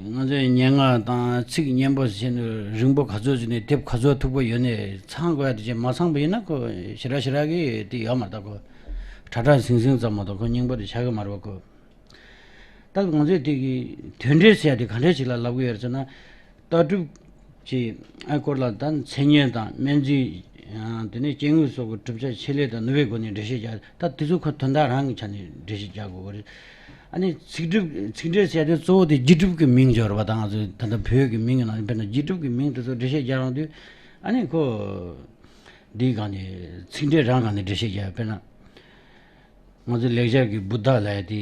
ང་ཚོའི་སྙན་ངག་དང་ཚིག་སྙན་པོ་ཟེར་ནས་རིང་པོ་ག་ཚོད་ཟིན་ནས་དེབ་ག་ཚོད་མཐུག་པོ་ཡོད་ནས་ཚང་དགོས་ཡ་དེ་ཅིག་མ་ཚང་པ་ཡིན་ན་ཁོ་ཞེ་དྲག་ཞེ་དྲག་གི་དེ་ཡོད་མ་རེད་ད་གོ། ཁྲ་ཁྲ་ཟིང་ཟིང་ཙམ་མ་གཏོགས་ཁོ་སྙིང་པོ་དེ་ཆགས་ཀྱི་མ་རེད་པ་གོ། ད་ང་ཚོས་དེ་གི་དོན་འགྲེལ་ཟེར་ཡ་དེ་ག་འདྲས་ཞིག་ལ་ལབ་ཀྱི་ཡོད་རེད་ཟེར་ན། ལྟ་གྲུབ་ཀྱི་ཨ་སྐོར་ལ་ད་མཚན་ཉིད་དང་སྨན་རྩིས། ཡང་དེ་ནས་སྐྱེ་དངོས་སོགས་ཀྱི་གྲུབ་ཆ་ཆེད་ལས་དང་ནུས་པའི་སྒོ་ནས་འགྲེལ་བཤད་རྒྱག་ད་དེ་ཚོ་ཁོ་དོན་དག་རང་གི་ཆ་ནས་འགྲེལ་བཤད་རྒྱག་དགོས་པ་རེད། ཨ་ནི་ཚིག་གྲུབ་ཚིག་འགྲེལ་ཟེར་ཡ་དེ་གཙོ་བོ་དེ་རྗེས་གྲུབ་ཀྱི་མིང་སྦྱོར་བ་དང་། ང་ཚོས་ད་ལྟ་བོད་ཀྱི་མིང་གི་ནང་དཔེར་ན་རྗེས་གྲུབ་ཀྱི་མིང་དེ་ཚོ་འགྲེལ་བཤད་རྒྱག་ཡོང་དུས་ཨ་ནི་ཁོ་འདིའི་སྒང་ནས་ཚིག་འགྲེལ་རང་སྒང་ནས་འགྲེལ་བཤད་རྒྱག་དཔེར་ན། ང་ཚོའི་ལེགས་སྦྱར་གྱི་བུདྡྷ་ལབ་ཡ་དེ།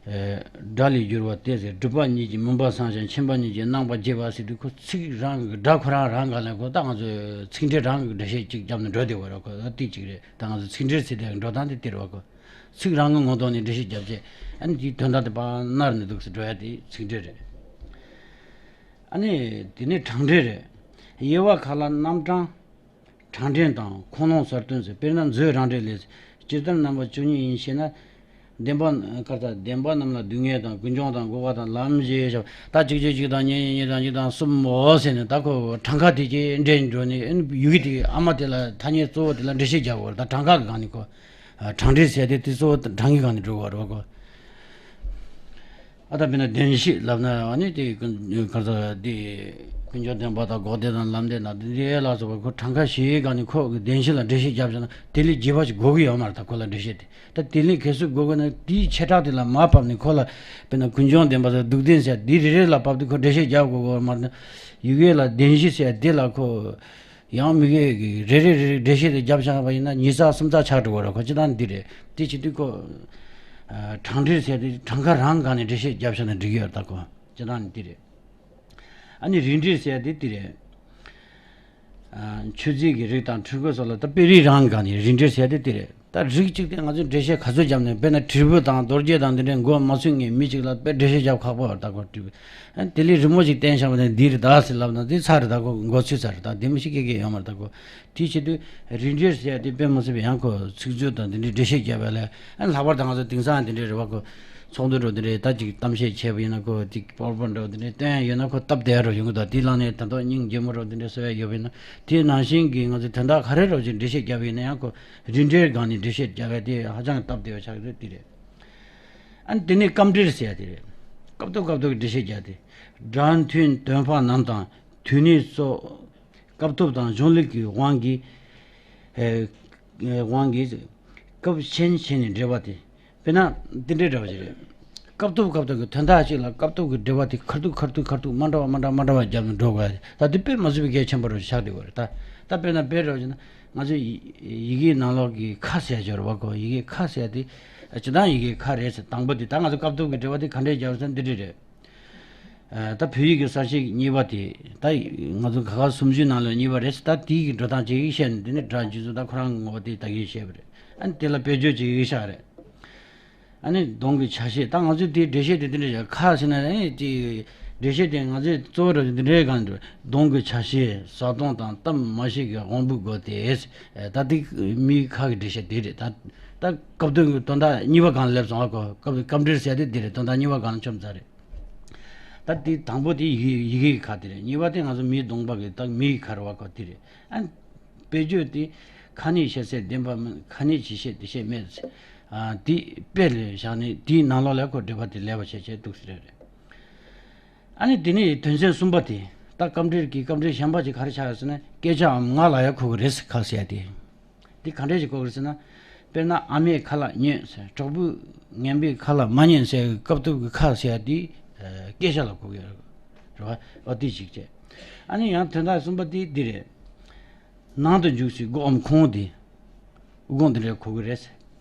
ཨེ། སྒྲ་ལས་བསྒྱུར་བ་སྟེ་ཟེར། གྲུབ་པ་ཉིད་ཀྱིས་མུན་པ་སངས་ཤིང་། མཁྱེན་པ་ཉིད་ཀྱིས་སྣང་བ་རྒྱས་པ་ཟེར་དུས་ཁོ་ཚིག་རང་གི་སྒྲ་ཁོ་རང་རང་ག་ལ་ཁོ་ད་ང་ཚོས་ཚིག་འགྲེལ་རང་གི་འགྲེལ་བཤད་ཅིག་བརྒྱབ་ནས་འགྲོ་བསྡད་པ་རེད། ཁོ་ད་ཏིག་ཅིག་རེད། ད་ང་ཚོ་ཚིག་འགྲེལ་ཟེར་དེ་འགྲོ་སྟངས་དེ་སྟེར་བ་ཁོ། ཚིག་རང་གི་ངོ་ཐོག་ནས་འགྲེལ་བཤད་བརྒྱབ་རྗེས་ཨ་ནི་དེའི་དོན་དག་དེ་ཕར་ནར་ནས་འདུག་སེ་འགྲོ་ཡ་དེ་ཚིག་འགྲེལ་རེད། ཨ་ནི་དེ་ནས་དྲང་འགྲེལ་རེད། དབྱེ་བ་ཁག་ལ་རྣམ་གྲངས། དྲང་འདྲེན་དང་ཁུངས་ལུང་གསལ་སྟོན་ཟེར། དཔེར་ན་མཛོད་རང་འགྲེལ་ལས། སྤྱིར་ལྟར་རྣམ་པ་བཅུ་གཉིས་ཡིན་ཞེ་ན། བདེན་པ་ཀར་ཏ། བདེན་པ་རྣམས་ལ་སྡུག་བསྔལ་དང་ཀུན་འབྱུང་དང་འགོག་པ་དང་ལམ་ཞེས་བྱ་བ། ད་གཅིག་གཅིག་གཅིག་དང་གཉིས་གཉིས་དང་གཉིས་དང་གསུམ་མོ་ཟེར་ནས་ད་ཁོ་གྲངས་ཀ་དེ་གྱིས་འདྲེན་འགྲོ་ནས་ཡི་གེ་དེ་ཨ་མ་དེ་ལ་ཐ་སྙད་གཙོ་བོ་དེ་ལ་འགྲེལ་བཤད་རྒྱག་དགོས་རེད། ད་གྲངས་ཀ་གི་སྒང་ནས་ཁོ་དྲང་འདྲེན་ཟེར་དེ་དེ་གཙོ་བོ་གྲངས་ཀྱི་སྒང་ནས་འགྲོ་དགོས་རེད་ཁོ། ཨ་ད་དཔེར་ན་བདེན་བཞི་ལབ་ན་ཨ་ནི་དེ་ཀུན་ག་ཚ་དེ་ཀུན་འབྱུང་བདེན་པ་དང་འགོག་བདེན་དང་ལམ་བདེན་དང་དེ་འདྲའི་ལ་སོགས་པ་ཁོ་གྲངས་ཀ་བཞིའི་སྒང་ནས་ཁོ་གི་བདེན་བཞི་ལ་འགྲེལ་བཤད་བརྒྱབ་བཞག་ན་དེ་ལས་རྒྱས་པ་ཞིག་དགོས་ཀྱི་ཡོད་མ་རེད། ད་ཁོ་ལ་འགྲེལ་བཤད་དེ་ད་དེ་ལས་གལ་སྲིད་དགོས་དགོས་ན་དེའི་བྱེ་བྲག་དེ་ལ་མར་ཕབ་ནས་ཁོ་ལ་དཔེར་ན་ཀུན་འབྱུང་བདེན་པ་དང་སྡུག་བདེན་ཟེར་དེ་རེ་རེ་ལ་ཕབ་དུས་ཁོ་འགྲེལ་བཤད་རྒྱག་དགོས་དགོས་མ་རེད། ཡི་གེ་ལ་བདེན་བཞི་ཟེར་དེ་ལ་ཁོ། ཡང་མི་གི་རེ་རེ་རེ་རེ་འགྲེལ་བཤད་དེ་བརྒྱབ་བཞག་པ་ཡིན་ན་ཉིས་རྩ་སུམ་རྩ་ཆགས་འགྲོ་བ་རེད། ཁོ་ཅི་ལྟར་འདི་རེད། དེ་བྱེད་དུས་ཁོ། ཨ། དྲང་འགྲེལ་ཟེར་དེ་གྲངས་ཀ་རང་སྒང་ནས་འགྲེལ་བཤད་བརྒྱབ་བཞག་ན་འགྲིག་གི་ཡོད་ད་ཁོ། ཅི་ལྟར་འདི་རེད། ཨ་ནི་རིགས་འགྲེལ་ཟེར་དེ་འདི་རེད། ཨ། མཆོད་རྫས་ཀྱི་རིགས་དང་འཁྲུལ་འཁོར་སོགས་ལ་ད་དཔེ་རིས་རང་སྒང་ནས་རིགས་འགྲེལ་ཟེར་དེ་འདི་རེད། ད་རིགས་གཅིག་དེ་ང་ཚོས་འགྲེལ་བཤད་ག་ཚོད་བརྒྱབ་ནས་དཔེར་ན་དྲིལ་བུ་དང་རྡོ་རྗེ་དང་འདི་འདྲའི་མགོ་མ་ཚོས་ངེས་མི་གཅིག་ལ་དཔེ་འགྲེལ་བཤད་བརྒྱབ་ཁག་པོ་བར་ད་ཁོ་དྲིལ་བུ། ཨ་དེ་ལས་རི་མོ་ཅིག་བསྟན་བཞག་པ་ནས་འདི་རེད་ད་ཟེར་ལབ་ན་འདི་ཚར་རེད་ད་ཁོ་མགོ་ཚོས་ཚར་རེད་ད་དེ་མི་ཤེས་མཁན་གྱི་ཡོད་མ་རེད་ད་ཁོ། དེ་བྱེད་དུས་རིགས་འགྲེལ་ཟེར་ཡ་དེ་དཔེ་མ་སྲིད་པའི་ཡང་ཁོ་ཚིག་མཛོད་དང་འདི་འདྲའི་འགྲེལ་བཤད་བརྒྱབ་པ་ལས་ཨ་ལྷག་པར་ད་ང་ཚོ་དེང་སང་འདི་འདྲའི་རེད་བ་ཁོ་ཚོགས་འདུ་འགྲོ་འདི་འདྲའི་ད་ཅིག་གཏམ་བཤད་བྱས་པ་ཡིན་ན་ཁོ་ཅིག་པོར་པོར་འགྲོ་འདི་འདྲའི་སྟོན་ཡ་ཡོད་ན་ཁོ་སྟབས་བདེ་རུ་ཡོང་གི་འདུག་དེ་ལ་ནས་ད་དུང་སྙིང་རྗེ་མོ་རུ་འདི་འདྲའི་བཟོ་ཡ་ཡོད་པ་ཡིན་ན། དེ་ནང་བཞིན་གྱི་ང་ཚོས་དོན་དག་ག་རེ་རོགས་ཀྱི་འགྲེལ་བཤད་བརྒྱབ་ཡིན་ན་ཡང་ཁོ་རིགས་འགྲེལ་སྒང་ནས་འགྲེལ་བཤད་བརྒྱབ་ཡ་དེ་ཧ་ཅང་སྟབས་བདེ་བ་ཆགས་ཀྱི་རེད། དེ་རེད། ཨ་ནི་དེ་ནས་སྐབས་འགྲེལ་ཟེར་ཡ་དེ་རེད། སྐབས་ཐོབ་སྐབས་ཐོབ་ཀྱི་འགྲེལ་བཤད་བརྒྱབ་སྟེ། སྒྲ་མཐུན་དོན་འཕགས་རྣམས་དང་དུས་ནས་སོགས་སྐབས་ཐོབ་དང་གཞུང་ལུགས་ཀྱི་དབང་གིས། ཨེ། དབང་གིས་སྐབས་ཆེན་བྱས་ནས་འགྲེལ་བ་སྟེ། དཔེར་ན་འདི་འདྲའི་འདྲ་བ་ཞིག་རེད། སྐབས་ཐོབ་སྐབས་ཐོབ་ཀྱི་དོན་དག་ཅིག་ལ་སྐབས་ཐོབ་ཀྱི་འགྲེལ་བ་དེ་ཁ་ཐུག་ཁ་ཐུག་ཁ་ཐུག་མ་འདྲ་བ་མ་འདྲ་མ་འདྲ་བ་བརྒྱབ་ནས་འགྲོ་དགོས་ཡ་དེ་ད་དེ་དཔེ་མ་སྲིད་པའི་གལ་ཆེན་པོ་རུ་ཆགས་བསྡད་ཡོད་རེད་ད། ད་དཔེར་ན་དཔེ་རུ་བྱས་ན་ང་ཚོ་ཡི་ཡི་གེའི་ནང་ལོགས་ཀྱི་ཁ་ཟེར་ཡ་ཅིག་ཡོད་རེད་བ་ཁོ། ཡི་གེ་ཁ་ཟེར་ཡ་དེ་སྤྱིར་བཏང་ཡི་གེ་ཁ་རེད་ཟེར། དང་པོ་དེ་ད་ང་ཚོ་སྐབས་ཐོབ་ཀྱི་འགྲེལ་བ་དེ་ག་འདྲས་བརྒྱབ་ཟེར་ན་འདི་འདྲས་རེད། ཨ། ད་བོད་ཡིག་གི་གསལ་བྱེད་གཉིས་པ་དེ་ད་ང་ཚོ་ག་ག་སུམ་ཅུའི་ནང་ལ་གཉིས་པ་རེད་ཟེར། ད་དེའི་གི་འགྲོ་སྟངས་ཅིག་བཤད་ནས་དེ་ནས་སྒྲ་འཇུག་ཚུལ་ད་ཁོ་རང་གི་ངོ་བོ་དེ་ད་གིན་བཤད་པ་རེད། ཨ་ནི་དེ་ལ་དཔེ་བརྗོད་ཅིག་ཡིག་ཤག་རེད། ཨ་ནི་གདོང་གི་ཆ་ཤས་ད་ང་ཚོས་དེའི་འགྲེལ་བཤད་དེ་དེ་འདྲ་བྱས། ཁ་ཟེར་ན་ཨ་ནི་དེ་ འགྲེལ་བཤད་དེ་ང་ཚོས་གཙོ་བོ་ར་འདི་འདྲའི་སྒང་དུ་གདོང་གི་ཆ་ཤས་བཟའ་བཏུང་དང་གཏམ་མ་བཤད་ཀྱི་དབང་པོའི་སྒོ་དེ། ད་ལྟའི་མིའི་ཁ་གི་འགྲེལ་བཤད་དེ་རེད། ད་ད་སྐབས་དོན་གྱི་དོན་དག་གཉིས་པ་སྒང་ལ་སླེབས་སོང་བ་གོ། སྐབས་སྐབས་འགྲེལ་ཟེར་དེ་འདི་རེད། དོན་དག་གཉིས་པ་སྒང་ལ་ཆོམ་ཚར་རེད། ད་དེ་དང་པོ་དེ་ཡི་གེ་ཡི་གེ་གི་ཁ་དེ་རེད། གཉིས་པ་དེ་ང་ཚོ་མིའི་གདོང་པ་གི་ད་མིའི་ཁ་རེད་བ་གོ། དེ་རེད། ཨ། དཔེ་བརྗོད་དེ་ཁ་ནས་བཤད་ཚད་བདེན་པ་མིན། ཁ་ནས་ཅི་བཤད་དེ་བཤད་མེད། ཨ། དེ་དཔེ་ལ་བཞག་ནས་དེའི་ནང་ལོགས་ལ་ཁོ་འགྲེལ་པ་དེ་ལེགས་པ་བྱས་བྱས་འདུག་ཟེར་རེད། ཨ་ནི་དེ་ནས་དོན་ཚན་གསུམ་པ་དེ། ད་སྐབས་འགྲེལ་གྱི་སྐབས་འགྲེལ་གཞན་པ་ཅིག་ག་རེ་ཆགས་ཡོད་ཟེར་ན། སྐད་ཆའམ་ངག་ལ་ཡང་གོ་གི་རེད་ཟེར། ཁ་ཟེར་ཡ་དེ། དེ་ག་འདྲས་ཞིག་གོ་གི་རེད་ཟེར་ན། དཔེར་ན་ཨ་མའི་ཁ་ལག་ཉོས་ཟེར། གྲོགས་པོས་ངན་པའི་ཁ་ལག་མ་ཉོས་ཟེར། སྐབས་ཐོབ་ཀྱི་ཁ་ཟེར་ཡ་དེ་སྐད་ཆ་ལ་གོ་གི་རེད་བ། འོ་དེ་གཅིག་བྱས། ཨ་ནི་ཡང་དོན་དག་གསུམ་པ་དེ་འདི་རེད། ནང་དུ་འཇུག་སའི་སྒོའམ་ཁུང་བུ་དེ། དབུ་དགོང་དེ་འདྲའི་གོ་གི་རེད།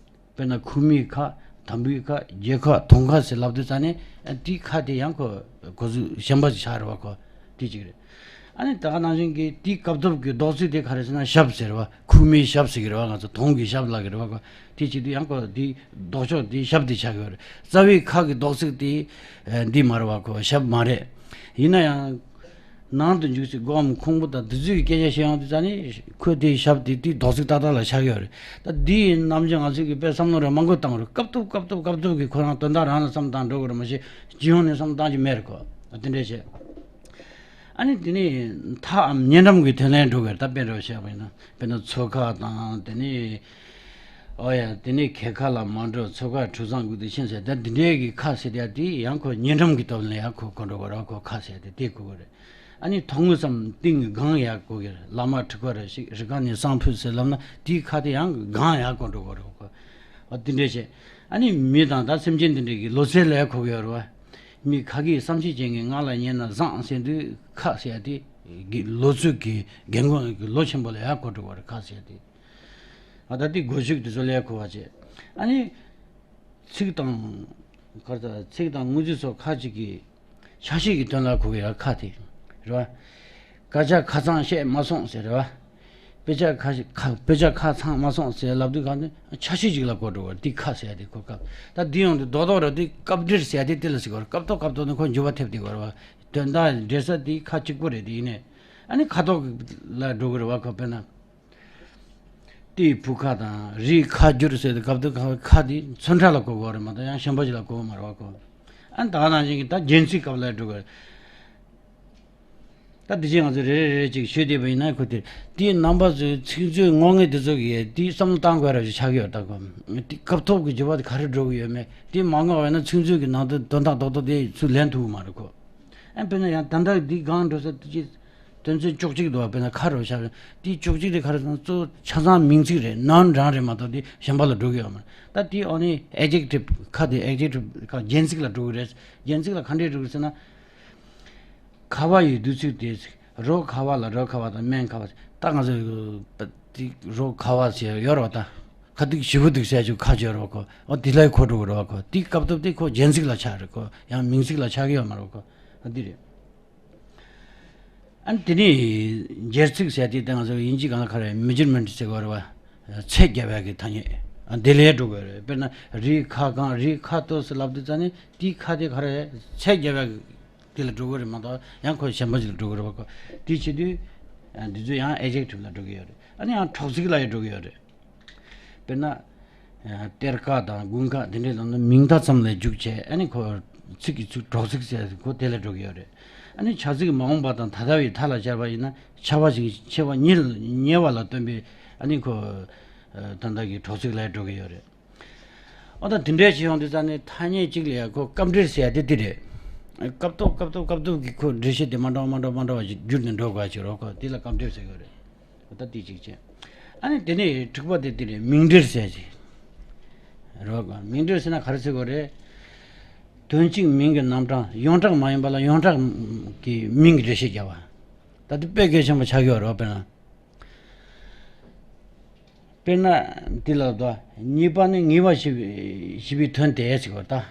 དཔེར་ན་ཁུག་མའི་ཁ། དམ་བུའི་ཁ། རྒྱལ་ཁ། དོང་ཁ་ཟེར་ལབ་དུས་ཙ་ནས་དེའི་ཁ་དེ་ཡང་ཁོ་གོ་ཚུལ་གཞན་པ་ཞིག་ཆགས་རེད་བ་གོ། དེ་གཅིག་རེད། ཨ་ནི་ད་ག་ནང་བཞིན་གྱི་དེའི་སྐབས་ཐོབ་ཀྱི་ལྡོག་ཚིག་དེ་ག་རེ་ཟེར་ན། ཞབས་ཟེར་བ། ཁུག་མའི་ཞབས་ཟེར་གི་རེད་བ། ང་ཚོ་དོང་གི་ཞབས་ལབ་གི་རེད་བ་གོ། དེ་བྱེད་དུས་ཡང་ཁོ་དེའི་ལྡོག་ཕྱོགས་དེའི་ཞབས་དེ་ཆགས་ཀྱི་ཡོད་རེད། རྩ་བའི་ཁ་གི་ལྡོག་ཚིག་དེ་འདི་མ་རེད་བ་གོ། ཞབས་མ་རེད། ཡིན་ན་ཡང་། ནང་དུ་འཇུག་སའི་སྒོའམ་ཁུང་བུ་དང་དེ་ཚོའི་སྐད་ཆ་བཤད་ཡོང་དུས་ཙ་ནི་ཁོས་དེའི་ཞབས་དེ་དེའི་ལྡོག་ཚིག་ཏག་ཏག་ལ་ཆགས་ཀྱི་ཡོད་རེད། ད་འདིའི་རྣམ་འགྱུར་ང་ཚོས་ཀྱི་དཔེ་བསམ་བློ་རེ་མང་པོ་བཏང་རུང་། སྐབས་ཐོབ་སྐབས་ཐོབ་སྐབས་ཐོབ་ཀྱི་ཁོ་རང་དོན་དག་རང་ལ་བསམ་བཏང་འགྲོ་དགོས་རེད། མ་གཞི་སྤྱི་ཡོངས་ནས་བསམ་བཏང་རྒྱུ་མེད་རེད་གོ། ད་དེ་འདྲས་བྱས། ཨ་ནི་དེ་ནས་མཐའམ་སྙན་འགྲམ་གྱི་དོན་ལ་འགྲོ་དགོས་རེད། ད་དཔེ་འདྲ་བོ་བཤད་པ་ཡིན་ན། དཔེར་ན་མཚོ་ཁ་དང་། དེ་ནས། ཨོ་ཡ། དེ་ནས་གད་ཁ་ལ་མ་འགྲོ། མཚོ་ཁ་གྲུ་གཟིངས་སྒུག་དུས་ཕྱིན་ཟེར། ད་འདི་འདྲའི་གི་ཁ་ཟེར་ཡ་དེ་ཡང་ཁོ་སྙན་འགྲམ་གྱི་སྟབས་ལ་ཡང་ཁོ་གོ་འགྲོ་གི་རེད། ཁོ་ཁ་ཟེར་ཡ་དེ་དེ་གོ་གི་རེད། ཨ་ནི་ཐོག་ངོས་སམ་སྟེང་གི་སྒང་ཡར་གོ་གི་རེད། ལམ་མ་འཁྲུག་པ་རེ་ཞིག་རི་ཁ་ནས་བསང་ཕུད་ཟེར་ལབ་ན་དེའི་ཁ་དེ་ཡང་སྒང་ཡར་གོ་འགྲོ་གི་རེད་ཁོ། ཨ། དེ་འདྲས་བྱས། ཨ་ནི་མི་དང་ད་སེམས་ཅན་དེ་འདྲའི་གི་ལོ་ཚད་ལ་ཡང་གོ་གི་ཡོད་རེད་བ། མི་ཁ་གིས་བསམ་ཤེས་ཅན་གྱི་ངག་ལ་ཉན་ན་བཟང་ཟེར་དུས་ཁ་ཟེར་ཡ་དེ་གི་ལོ་ཚོད་ཀྱི་རྒན་རྒོན་གྱི་ལོ་ཆེན་པོ་ལ་ཡང་གོ་འགྲོ་བ་རེད། ཁ་ཟེར་ཡ་དེ། ཨ། ད་དེ་གོ་ཤུགས་དེ་ཚོ་ལ་ཡང་གོ་བ་བྱས། ཨ་ནི་ཚིག་དང་། ག་རེ་ཟ། ཚིག་དང་ངོས་འཛིན་སོགས་ཁ་ཅིག་གི་ཆ་ཤས་ཀྱི་དོན་ལ་གོ་གི་ཡ་ཁ་དེ་རེད་བ། སྐད་ཆ་ཁ་ཚང་བཤད་མ་སོང་ཟེར་རེད་བ། དཔེ་ཆ་ཁ་ཁ་དཔེ་ཆ་ཁ་ཚང་མ་སོང་ཟེར་ལབ་དུས་གང་དུ་ཆ་ཤས་ཅིག་ལ་གོ་འགྲོ་བ། དེ་ཁ་ཟེར་ཡ་དེ་གོ་སྐབས། ད་དེ་ཡོང་དུས་རྡོག་རྡོག་ར་དེ་སྐབས་འགྲེལ་ཟེར་ཡ་དེ་དེ་ལ་ཟེར་གོ་རེད། སྐབས་ཐོབ་སྐབས་ཐོབ་ནི་ཁོ་འགྱུར་བ་ཐེབས་དེ་གོ་རེད་བ། དོན་དག་འགྲེལ་ས་དེ་ཁ་གཅིག་པོ་རེད། དེ་ཡིན་ནའི་ཨ་ནི་ཁ་དོག་ལ་འགྲོ་གི་རེད་བ། ཁོ་དཔེར་ན། ཏིའི་བུ་ཁ་དང་། རིའི་ཁ་བསྒྱུར་ཟེར་དུས་སྐབས་དུ་ཁ་ཁ་དེ་ཚོན་ཁྲ་ལ་གོ་དགོས་རེད་མ་གཏོགས་ཡང་གཞན་པ་ཞིག་ལ་གོ་གི་མ་རེད་བ་ཁོ། ཨ་ནི་ད་ག་ནང་བཞིན་གྱི་ད་རྒྱན་ཚིག་སྐབས་ལ་འགྲོ་གི་རེད། ད་འདི་བཞིན་ང་ཚོ་རེ་རེ་རེ་ཅིག་ཤོད་བསྡད་པ་ཡིན་ན་ཁོ་དེ། དེའི་རྣམ་པ་ཚོའི་ཚིག་མཛོད་ངོ་ངེས་དེ་ཚོ་གིས་དེའི་བསམ་བློ་བཏང་དགོས་རབས་ཞིག་ཆགས་ཀྱི་ཡོད། ད་ཁོ་དེ་སྐབས་ཐོབ་ཀྱི་འགྱུར་བ་དེ་ག་རེ་འགྲོ་གི་ཡོད་མེད་དེ་མ་ངོས་པ་ཡིན་ན་ཚིག་མཛོད་ཀྱི་ནང་དུ་དོན་དག་རྡོག་རྡོག་དེ་ཚུར་ལེན་ཐུབ་ཀྱི་མ་རེད་ཁོ། ཨ། དཔེར་ན་ཡང་ད་ལྟ་འདི་སྒང་འགྲོ་ས་དེ་ཅི། དོན་ཚན་བཅུ་གཅིག་འདུག་བ། དཔེར་ན་ཁ་རུ་བཞག་དེ་བཅུ་གཅིག་དེ་ག་རེ་ཟེར་ན་གཙོ་བོ་ཆ་ཚང་མིང་ཚིག་རེད། noun noun རེད་མ་གཏོགས་དེ་གཞན་པ་ལ་འགྲོ་གི་ཡོད་མ་རེད། ད་དེ་ཨོ་ནི་adjective ཁ་དེ་adjective ཁ་རྒྱན་ཚིག་ལ་འགྲོ་གི་རེད། རྒྱན་ཚིག་ལ་ག་འདྲས་འགྲོ་གི་ཟེར་ན། ཁ་བ་ཡི་བསྡུས་ཚིག་དེ། རོ་ཁ་བ་ལ་རོ་ཁ་བ་དང་སྨན་ཁ་བ། ད་ང་ཚོ་དེ་རོ་ཁ་བ་ཟེར་ཡོད་རེད་བ། ད་ཁ་ཏིག་ཞེ་པོ་འདུག་ཟེར་རྒྱུ་ཁ་ཅིག་ཡོད་རེད་བ་ཁོ། ཨོ་དེ་ལ་གོ་འགྲོ་གི་རེད་བ་ཁོ། དེ་སྐབས་ཐོབ་དེ་ཁོ་རྒྱན་ཚིག་ལ་ཆགས་རེད་ཁོ། ཡང་མིང་ཚིག་ལ་ཆགས་ཀྱི་ཡོད་མ་རེད་ཁོ། ཨ་འདི་རེད། ཨ་ནི་དེ་ནས་སྦྱར་ཚིག་ཟེར་དེ་ད་ང་ཚོ་དབྱིན་ཇི་སྒང་ལ་ག་རེ་measurement ཟེར་གི་ཡོད་རེད་བ། ཚད་བརྒྱབ་ཡག་གི་ཐ་སྙད། ཨ་དེ་ལ་འགྲོ་གི་ཡོད་རེད། དཔེར་ན་རིའི་ཁ་གང་། རིའི་ཁ་སྟོད་ཟེར་ལབ་དུས་ཙ་ནི་དེའི་ཁ་དེ་ག་རེ་ཚད་བརྒྱབ་ཡག་གི་དེ་ལ་འགྲོ་གི་རེད་མ་གཏོགས་ཡང་ཁོ་གཞན་པ་ཞིག་ལ་འགྲོ་གི་རེད་བ་ཁོ། དེ་བྱེད་དུས་ཨ་འདི་ཚོ་ཡང་adjective ལ་འགྲོ་གི་ཡོད་རེད། ཨ་ནི་ཡང་གྲོགས་ཚིག་ལ་ཡང་འགྲོ་གི་ཡོད་རེད། དཔེར་ན། ཨ་གཏེར་ཁ་དང་དགུན་ཁ་དེ་འདྲའི་ལམ་ན་མིང་མཐའ་ཙམ་ལས་འཇུག་བྱས། ཨ་ནི་ཁོ་ཚིག་གི་ཚིག་གྲོགས་ཚིག་ཟེར་ཁོ་དེ་ལ་འགྲོ་གི་ཡོད་རེད། ཨ་ནི་བྱ་ཚིག་མ་འོངས་པ་དང་ད་ལྟ་བའི་མཐའ་ལ་སྦྱར་བ་ཡིན་ན་ཆགས་པ་ཞིག་ཆེ་བ་ཉེ་ཉེ་བ་ལ་སྟོན་པའི་ཨ་ནི་ཁོ་ཨ་ད་ལྟ་གི་གྲོགས་ཚིག་ལ་འགྲོ་གི་ཡོད་རེད། ཨོ་ད་དེ་འདྲའི་བྱེད་ཡོང་དུས་ཙ་ནི་ཐ་སྙད་གཅིག་ལ་ཡང་ཁོ་སྐབས་འགྲེལ་ཟེར་ཡ་དེ་དེ་རེད། སྐབས་ཐོབ་སྐབས་ཐོབ་སྐབས་ཐོབ་ཀྱི་ཁོ་འགྲེལ་བཤད་དེ་མ་འདྲ་བ་མ་འདྲ་བ་མ་འདྲ་བ་ཞིག་བསྒྱུར་ནས་འགྲོ་དགོས་ཀྱི་རེད་ཁོ། དེ་ལ་སྐབས་འགྲེལ་ཟེར་གི་རེད། ད་དེ་གཅིག་བྱས། ཨ་ནི་དེ་ནས་དྲུག་པ་དེ་དེ་རེད། མིང་འགྲེལ་ཟེར་གྱི་རེད་བ། མིང་འགྲེལ་ཟེར་ན་ག་རེ་ཟེར་དགོས་རེད། དོན་གཅིག་མིང་གི་རྣམ་གྲངས་ཡོངས་གྲགས་མ་ཡིན་པ་ལ་ཡོངས་གྲགས་ཀྱི་མིང་གི་འགྲེལ་བཤད་རྒྱག་པ། ད་དེ་དཔེ་གལ་ཆེན་པོ་ཆགས་ཀྱི་ཡོད་རེད་བ། དཔེར་ན། དཔེར་ན་འདི་ལ་དོ། གཉིས་པ་ནི་ངེས་པ་ཞེས་པའི་ཞེས་པའི་དོན་དེ་ཟེར་བ་ད།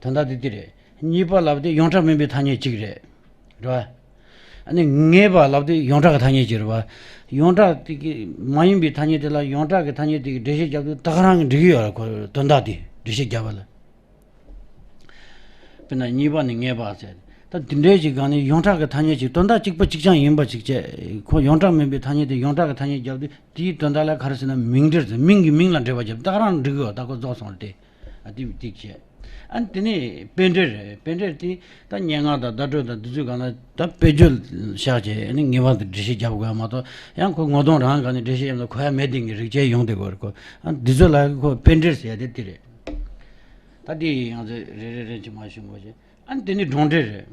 དོན་དག་དེ་དེ་རེད། གཉིས་པ་ལབ་དེ་ཡོངས་གྲགས་མིན་པའི་ཐ་སྙད་གཅིག་རེད། རེད་བ། ཨ་ནི་ངེས་པ་ལབ་དེ་ཡོངས་གྲགས་ཀྱི་ཐ་སྙད་ཅིག་རེད་བ། ཡོངས་གྲགས་དེ་གི་མ་ཡིན་པའི་ཐ་སྙད་དེ་ལ་ཡོངས་གྲགས་ཀྱི་ཐ་སྙད་དེ་གི་འགྲེལ་བཤད་རྒྱབ་དུས་ད་ག་རང་གི་འགྲིག་གི་ཡོད་རེད་ཁོ། དོན་དག་དེ་འགྲེལ་བཤད་རྒྱབ་པ་ལ། དཔེར་ན་གཉིས་པ་ནི་ངེས་པ་ཟེར། ད་འདི་འདྲའི་ཅིག་གང་ནས་ཡོངས་གྲགས་ཀྱི་ཐ་སྙད་ཅིག་དོན་དག་གཅིག་པ་གཅིག་རྐྱང་ཡིན་པ་ཅིག་བྱས། ཁོ་ཡོངས་གྲགས་མིན་པའི་ཐ་སྙད་དེ་ཡོངས་གྲགས་ཀྱི་ཐ་སྙད་བརྒྱབ་དུས་དེའི་དོན་དག་ལ་ག་རེ་ཟེར་ན་མིང་འབྲེལ་ཟེར། མིང་གིས་མིང་ལ་འབྲེལ་བ་བརྒྱབ་ད་ག་རང་འགྲིག་གི་ཡོད། ད་ཁོ་རྫོགས་སོང་རེད་དེ། ཨ་དེ་དེ་བྱས། ཨ་ནི་དེ་ནས་དཔེ་འབྲེལ་རེད། དཔེ་འབྲེལ་དེ་ད་སྙན་ངག་དང་བརྡ་སྤྲོད་དང་དེ་ཚོའི་སྒང་ལ་ད་དཔེ་བརྗོད་བཞག་བྱས། ཨ་ནི་ངེས་པར་དུ་འགྲེལ་བཤད་རྒྱབ་དགོས་ཡ་མ་གཏོགས། ཡང་ཁོ་ངོ་གདོང་རང་སྒང་ནས་འགྲེལ་བཤད་རྒྱབ་ན་གོ་ཡ་མེད། དེ་གི་རིགས་བྱས་ཡོང་བསྡད་དགོས་རེད་ཁོ། ཨ་ནི་འདི་ཚོ་ལ་ཁོ་དཔེ་འབྲེལ་ཟེར་ཡ་དེ་དེ་རེད། ད་དེ་ཡང་ཚེ་རེ་རེ་རེ་གཅིག་མ་ཞུ་དགོས་བྱས། ཨ་ནི་དེ་ནི་སྒྲུང་འབྲེལ་རེད།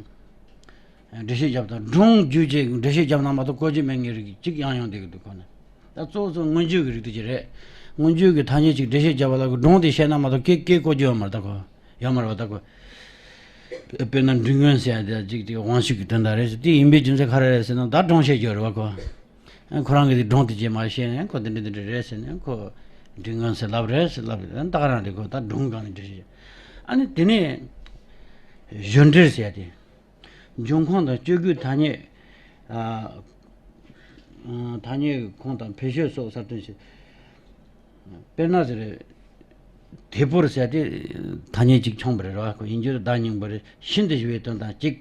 འགྲེལ་བཤད་རྒྱབ་དང་སྒྲུང་བརྒྱུད་བཅས་འགྲེལ་བཤད་རྒྱབ་ན་མ་གཏོགས་གོ་རྒྱུ་མེད་ངེས་རིགས་གཅིག་ཡང་ཡོང་བསྡད་ཀྱི་འདུག་ཁོ་ན། ད་གཙོ་བོ་གཙོ་བོ་མངོན་བརྗོད་ཀྱི་རིགས་དེ་ཅི་རེད། མངོན་བརྗོད་ཀྱི་ཐ་སྙད་ཅིག་འགྲེལ་བཤད་རྒྱབ་པ་ལ་གི་སྒྲུང་དེ་བཤད་ན་མ་གཏོགས་སྐད་སྐད་གོ་རྒྱུ་ཡོད་མ་རེད་ད་ཁོ། ཡོད་མ་རེད་བ་ད་ཁོ། དཔེར་ན་འབྲི་མངོན་ཟེར་ཡ་དེ་ཅིག་དེ་དབང་ཕྱུག་གི་དོན་དག་རེད་ཟེར། དེ་ཡིན་པའི་རྒྱུ་མཚན་ག་རེ་རེད་ཟེར་ན་ད་སྒྲུང་བཤད་རྒྱུ་རེད་བ་ཁོ། ཨ་ཁོ་རང་གིས་དེ་སྒྲུང་དེ་རྗེས་མ་བཤད་ནས་ཁོ་དེ་འདྲ་དེ་འདྲ་རེད་ཟེར་ནས་ཁོ་འབྲི་མངོན་ཟེར་ལབ་རེད་ཟེར་ལབ་རེད། ད་ག་རང་རེད་ཁོ། ད་སྒྲུང་སྒང་ནས་འགྲེལ་བཤད། ཨ་ནི་དེ་ནས་ཞོར་འབྲེལ་ཟེར་ཡ་དེ། འབྱུང་ཁུངས་དང་སྤྱོད་དགོས་ཐ་སྙད། ཨ་ཨ་ཐ་སྙད་ཁུངས་དང་བེད་སྤྱོད་སོགས་གསར་སྟོན་བྱེད། དཔེར་ན་ཟེར། དེ་ཕོར་ཟེར་དེ་ཐ་སྙད་ཅིག་ཆུང་བ་རེད་བ་ཁོ། ཡིན་རྒྱུ་བརྡ་རྙིང་པ་རེད། ཤིན་ཏུ་ཞི་བའི་དོན་དང་གཅིག།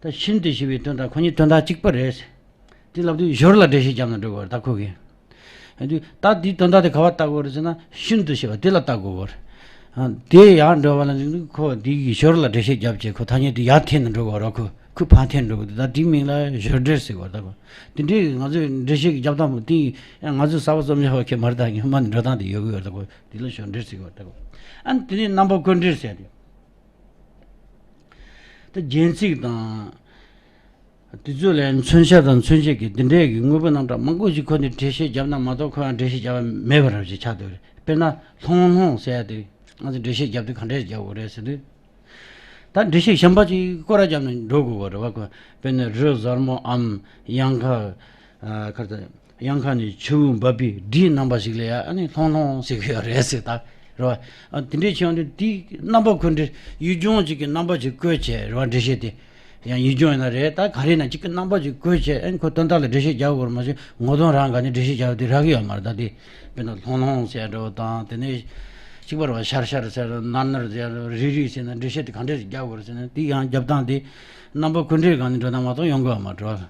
ད་ཤིན་ཏུ་ཞི་བའི་དོན་དང་ཁོ་གཉིས་དོན་དག་གཅིག་པ་རེད། དེ་ལབ་དུས་ཞོར་ལ་འགྲེལ་བཤད་རྒྱབ་ན་འགྲིག་གི་རེད་ད་ཁོ་གིས། ཨ་དུས་ད་འདིའི་དོན་དག་དེ་ག་བ་ལྟ་དགོས་རེད་ཟེར་ན་ཤིན་ཏུ་ཞི་བ་དེ་ལ་ལྟ་དགོས་གི་རེད། ཨ་དེ་ཡར་འགྲོ་བ་ལ་ཁོ་འདི་གི་ཞོར་ལ་འགྲེལ་བཤད་རྒྱབ་བྱས་ཁོ་ཐ་སྙད་དེ་ཡར་འཐེན་ནས་འགྲོ་གི་རེད་ཁོ། ཁོ་ཕར་འཐེན་འགྲོ་གི་འདུག་ད་དེའི་མིང་ལ་ཞོར་འབྲེལ་ཟེར་གི་རེད་ད་ཁོ། དེ་འདྲའི་ང་ཚོས་འགྲེལ་བཤད་ཀྱི་རྒྱབ་སྟངས་དེ་ཡང་ང་ཚོས་གསར་པ་རྩོམ་བྱ་བ་ཁྱད་མ་རེད། ད་སྔོན་མ་ནས་འགྲོ་སྟངས་དེ་ཡོད་གི་ཡོད་རེད་ད་ཁོ། དེ་ལ་ཞོར་འབྲེལ་ཟེར་གི་རེད་ད་ཁོ། ཨ་ནི་དེ་ནས་རྣམ་པ་ཀུན་འབྲེལ་ཟེར་ཏེ། ད་རྒྱན་ཚིག་དང་། དེ་ཚོ་ལས་མཚོན་བྱ་དང་མཚོན་བྱེད་ཀྱི་འདི་འདྲའི་གི་དངོས་པོ་རྣམ་གྲངས་མང་པོ་ཞིག་ཁོ་ནས་འགྲེལ་བཤད་བརྒྱབ་ན་མ་གཏོགས་ཁོ་ཡང་འགྲེལ་བཤད་བརྒྱབ་པ་མེད་པ་རབ་ཅིག་ཆགས་འདུག་རེད། དཔེར་ན་ལྷུང་ལྷུང་ཟེར་ཡ་དེ་ང་ཚོ་འགྲེལ་བཤད་བརྒྱབ་དུས་ག་འདྲས་བརྒྱབ་དགོས་རེད་ཟེར་དུས། ད་འགྲེལ་བཤད་གཞན་པ་ཅིག་སྐོར་ར་བརྒྱབ་ནས་འགྲོ་དགོས་པ་རེད་བ་ཁོ། དཔེར་ན་རི་གཟར་མོའམ་གཡང་ཁ། ཨ་ཁར་ད་གཡང་ཁ་ནས་ཆུ་བོ་འབབ་པའི་སྒྲའི་རྣམ་པ་ཞིག་ལ་ཡ་ཨ་ནི་ལྷུང་ལྷུང་ཟེར་གི་ཡོད་རེད་ཟེར་ད། རེད་བ། ཨ་དེ་འདྲའི་ཆེ་བ་འདི་དེའི་རྣམ་པ་ཁོ་འདྲའི་ཡུལ་ལྗོངས་ཅིག་གི་རྣམ་པ་ཅིག་བཀོད་བྱས་རེད་བ་འགྲེལ་བཤད་དེ། ཡང་ཡུལ་ལྗོངས་ཡིན་ན་རེད། ད་ག་རེ་ན་ཅིག་གི་རྣམ་པ་ཅིག་བཀོད་བྱས་ཨ་ནི་ཁོ་དོན་དག་ལ་འགྲེལ་བཤད་རྒྱག་དགོས་རེད། མ་གཞི་ངོ་གདོང་རང་ག་ནས་འགྲེལ་བཤད་རྒྱག་དེ་རག་གི་ཡོད་མ་རེད། ད་དེ་དཔེར་ན་ལྷུང་ལྷུང་ཟེར་འགྲོ་དང་དེ་ནས་གཅིག་པ་རེད་བ་ཤར་ཤར་ཟེར་ནར་ནར་ཟེར་རིག་རིག་ཟེར་ན་འགྲེལ་བཤད་དེ་ག་འདྲས་རྒྱག་དགོས་རེད་ཟེར་ན་དེ་ཡང་རྒྱབ་སྟངས་དེ་རྣམ་པ་ཁོ་འདྲའི་སྒང་ནས་འགྲོ་ན་མ་གཏོགས་ཡོང་གི་ཡོད་མ་རེད་བ།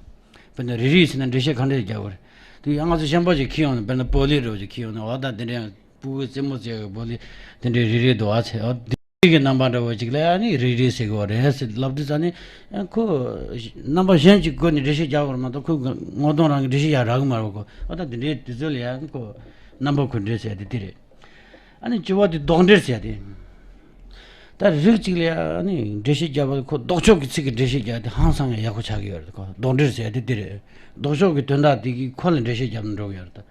དཔེར་ན་རིལ་རིལ་ཟེར་ན་འགྲེལ་བཤད་ག་འདྲས་རྒྱག་དགོས་རེད། དེ་ཡང་ང་ཚོ་གཞན་པ་ཅིག་ཁྱེར་ཡོང་ནས་དཔེར་ན་བོ་ལི་རོ་ཅིག་ཁྱེར་ཡོང་ནས་འོ་ད་དེ་འདྲས་ཕྲུ་གུའི་རྩེད་མོ་རྩེ་བའི་བོ་ལི་དེ་འདྲས་རིལ་རིལ་འདུག་ཨ་ཚེ་འོ་དེ་གི་རྣམ་པ་འདྲ་བོ་ཅིག་ལ་ཨ་ནི་རིལ་རིལ་ཟེར་གི་བ་རེད་ཟེར་ལབ་དུས་ཙ་ནི་ཁོ་རྣམ་པ་གཞན་ཅིག་བཀོད་ནས་འགྲེལ་བཤད་རྒྱག་དགོས་རེད་མ་གཏོགས་ཁོའི་ངོ་གདོང་རང་གི་འགྲེལ་བཤད་ཡང་རག་གི་མ་རེད་ཁོ། འོ་ད་དེ་འདྲས་དེ་ཚོ་ལ་ཡང་ཁོ་རྣམ་པ་ཁོ་འདྲས་ཟེར་དེ་དེ་རེད། ཨ་ནི་བཅུ་པ་དེ་ལྡོག་འབྲེལ་ཟེར་ཏེ། ད་རིགས་གཅིག་ལ་ཨ་ནི་འགྲེལ་བཤད་རྒྱབ་པ་ཁོ་ལྡོག་ཕྱོགས་ཀྱི་ཚིག་གི་འགྲེལ་བཤད་རྒྱབ་དེ་ཧང་སང་ཡག་པོ་ཆགས་ཀྱི་ཡོད་རེད། ཁོ་ལྡོག་འབྲེལ་ཟེར་ཏེ་འདི་རེད། ལྡོག་ཕྱོགས་ཀྱི་དོན་དག་དེ་གིས་ཁོ་ལ་འགྲེལ་བཤད་རྒྱབ་ན་འགྲོ་གི་ཡོད་རེད་ད།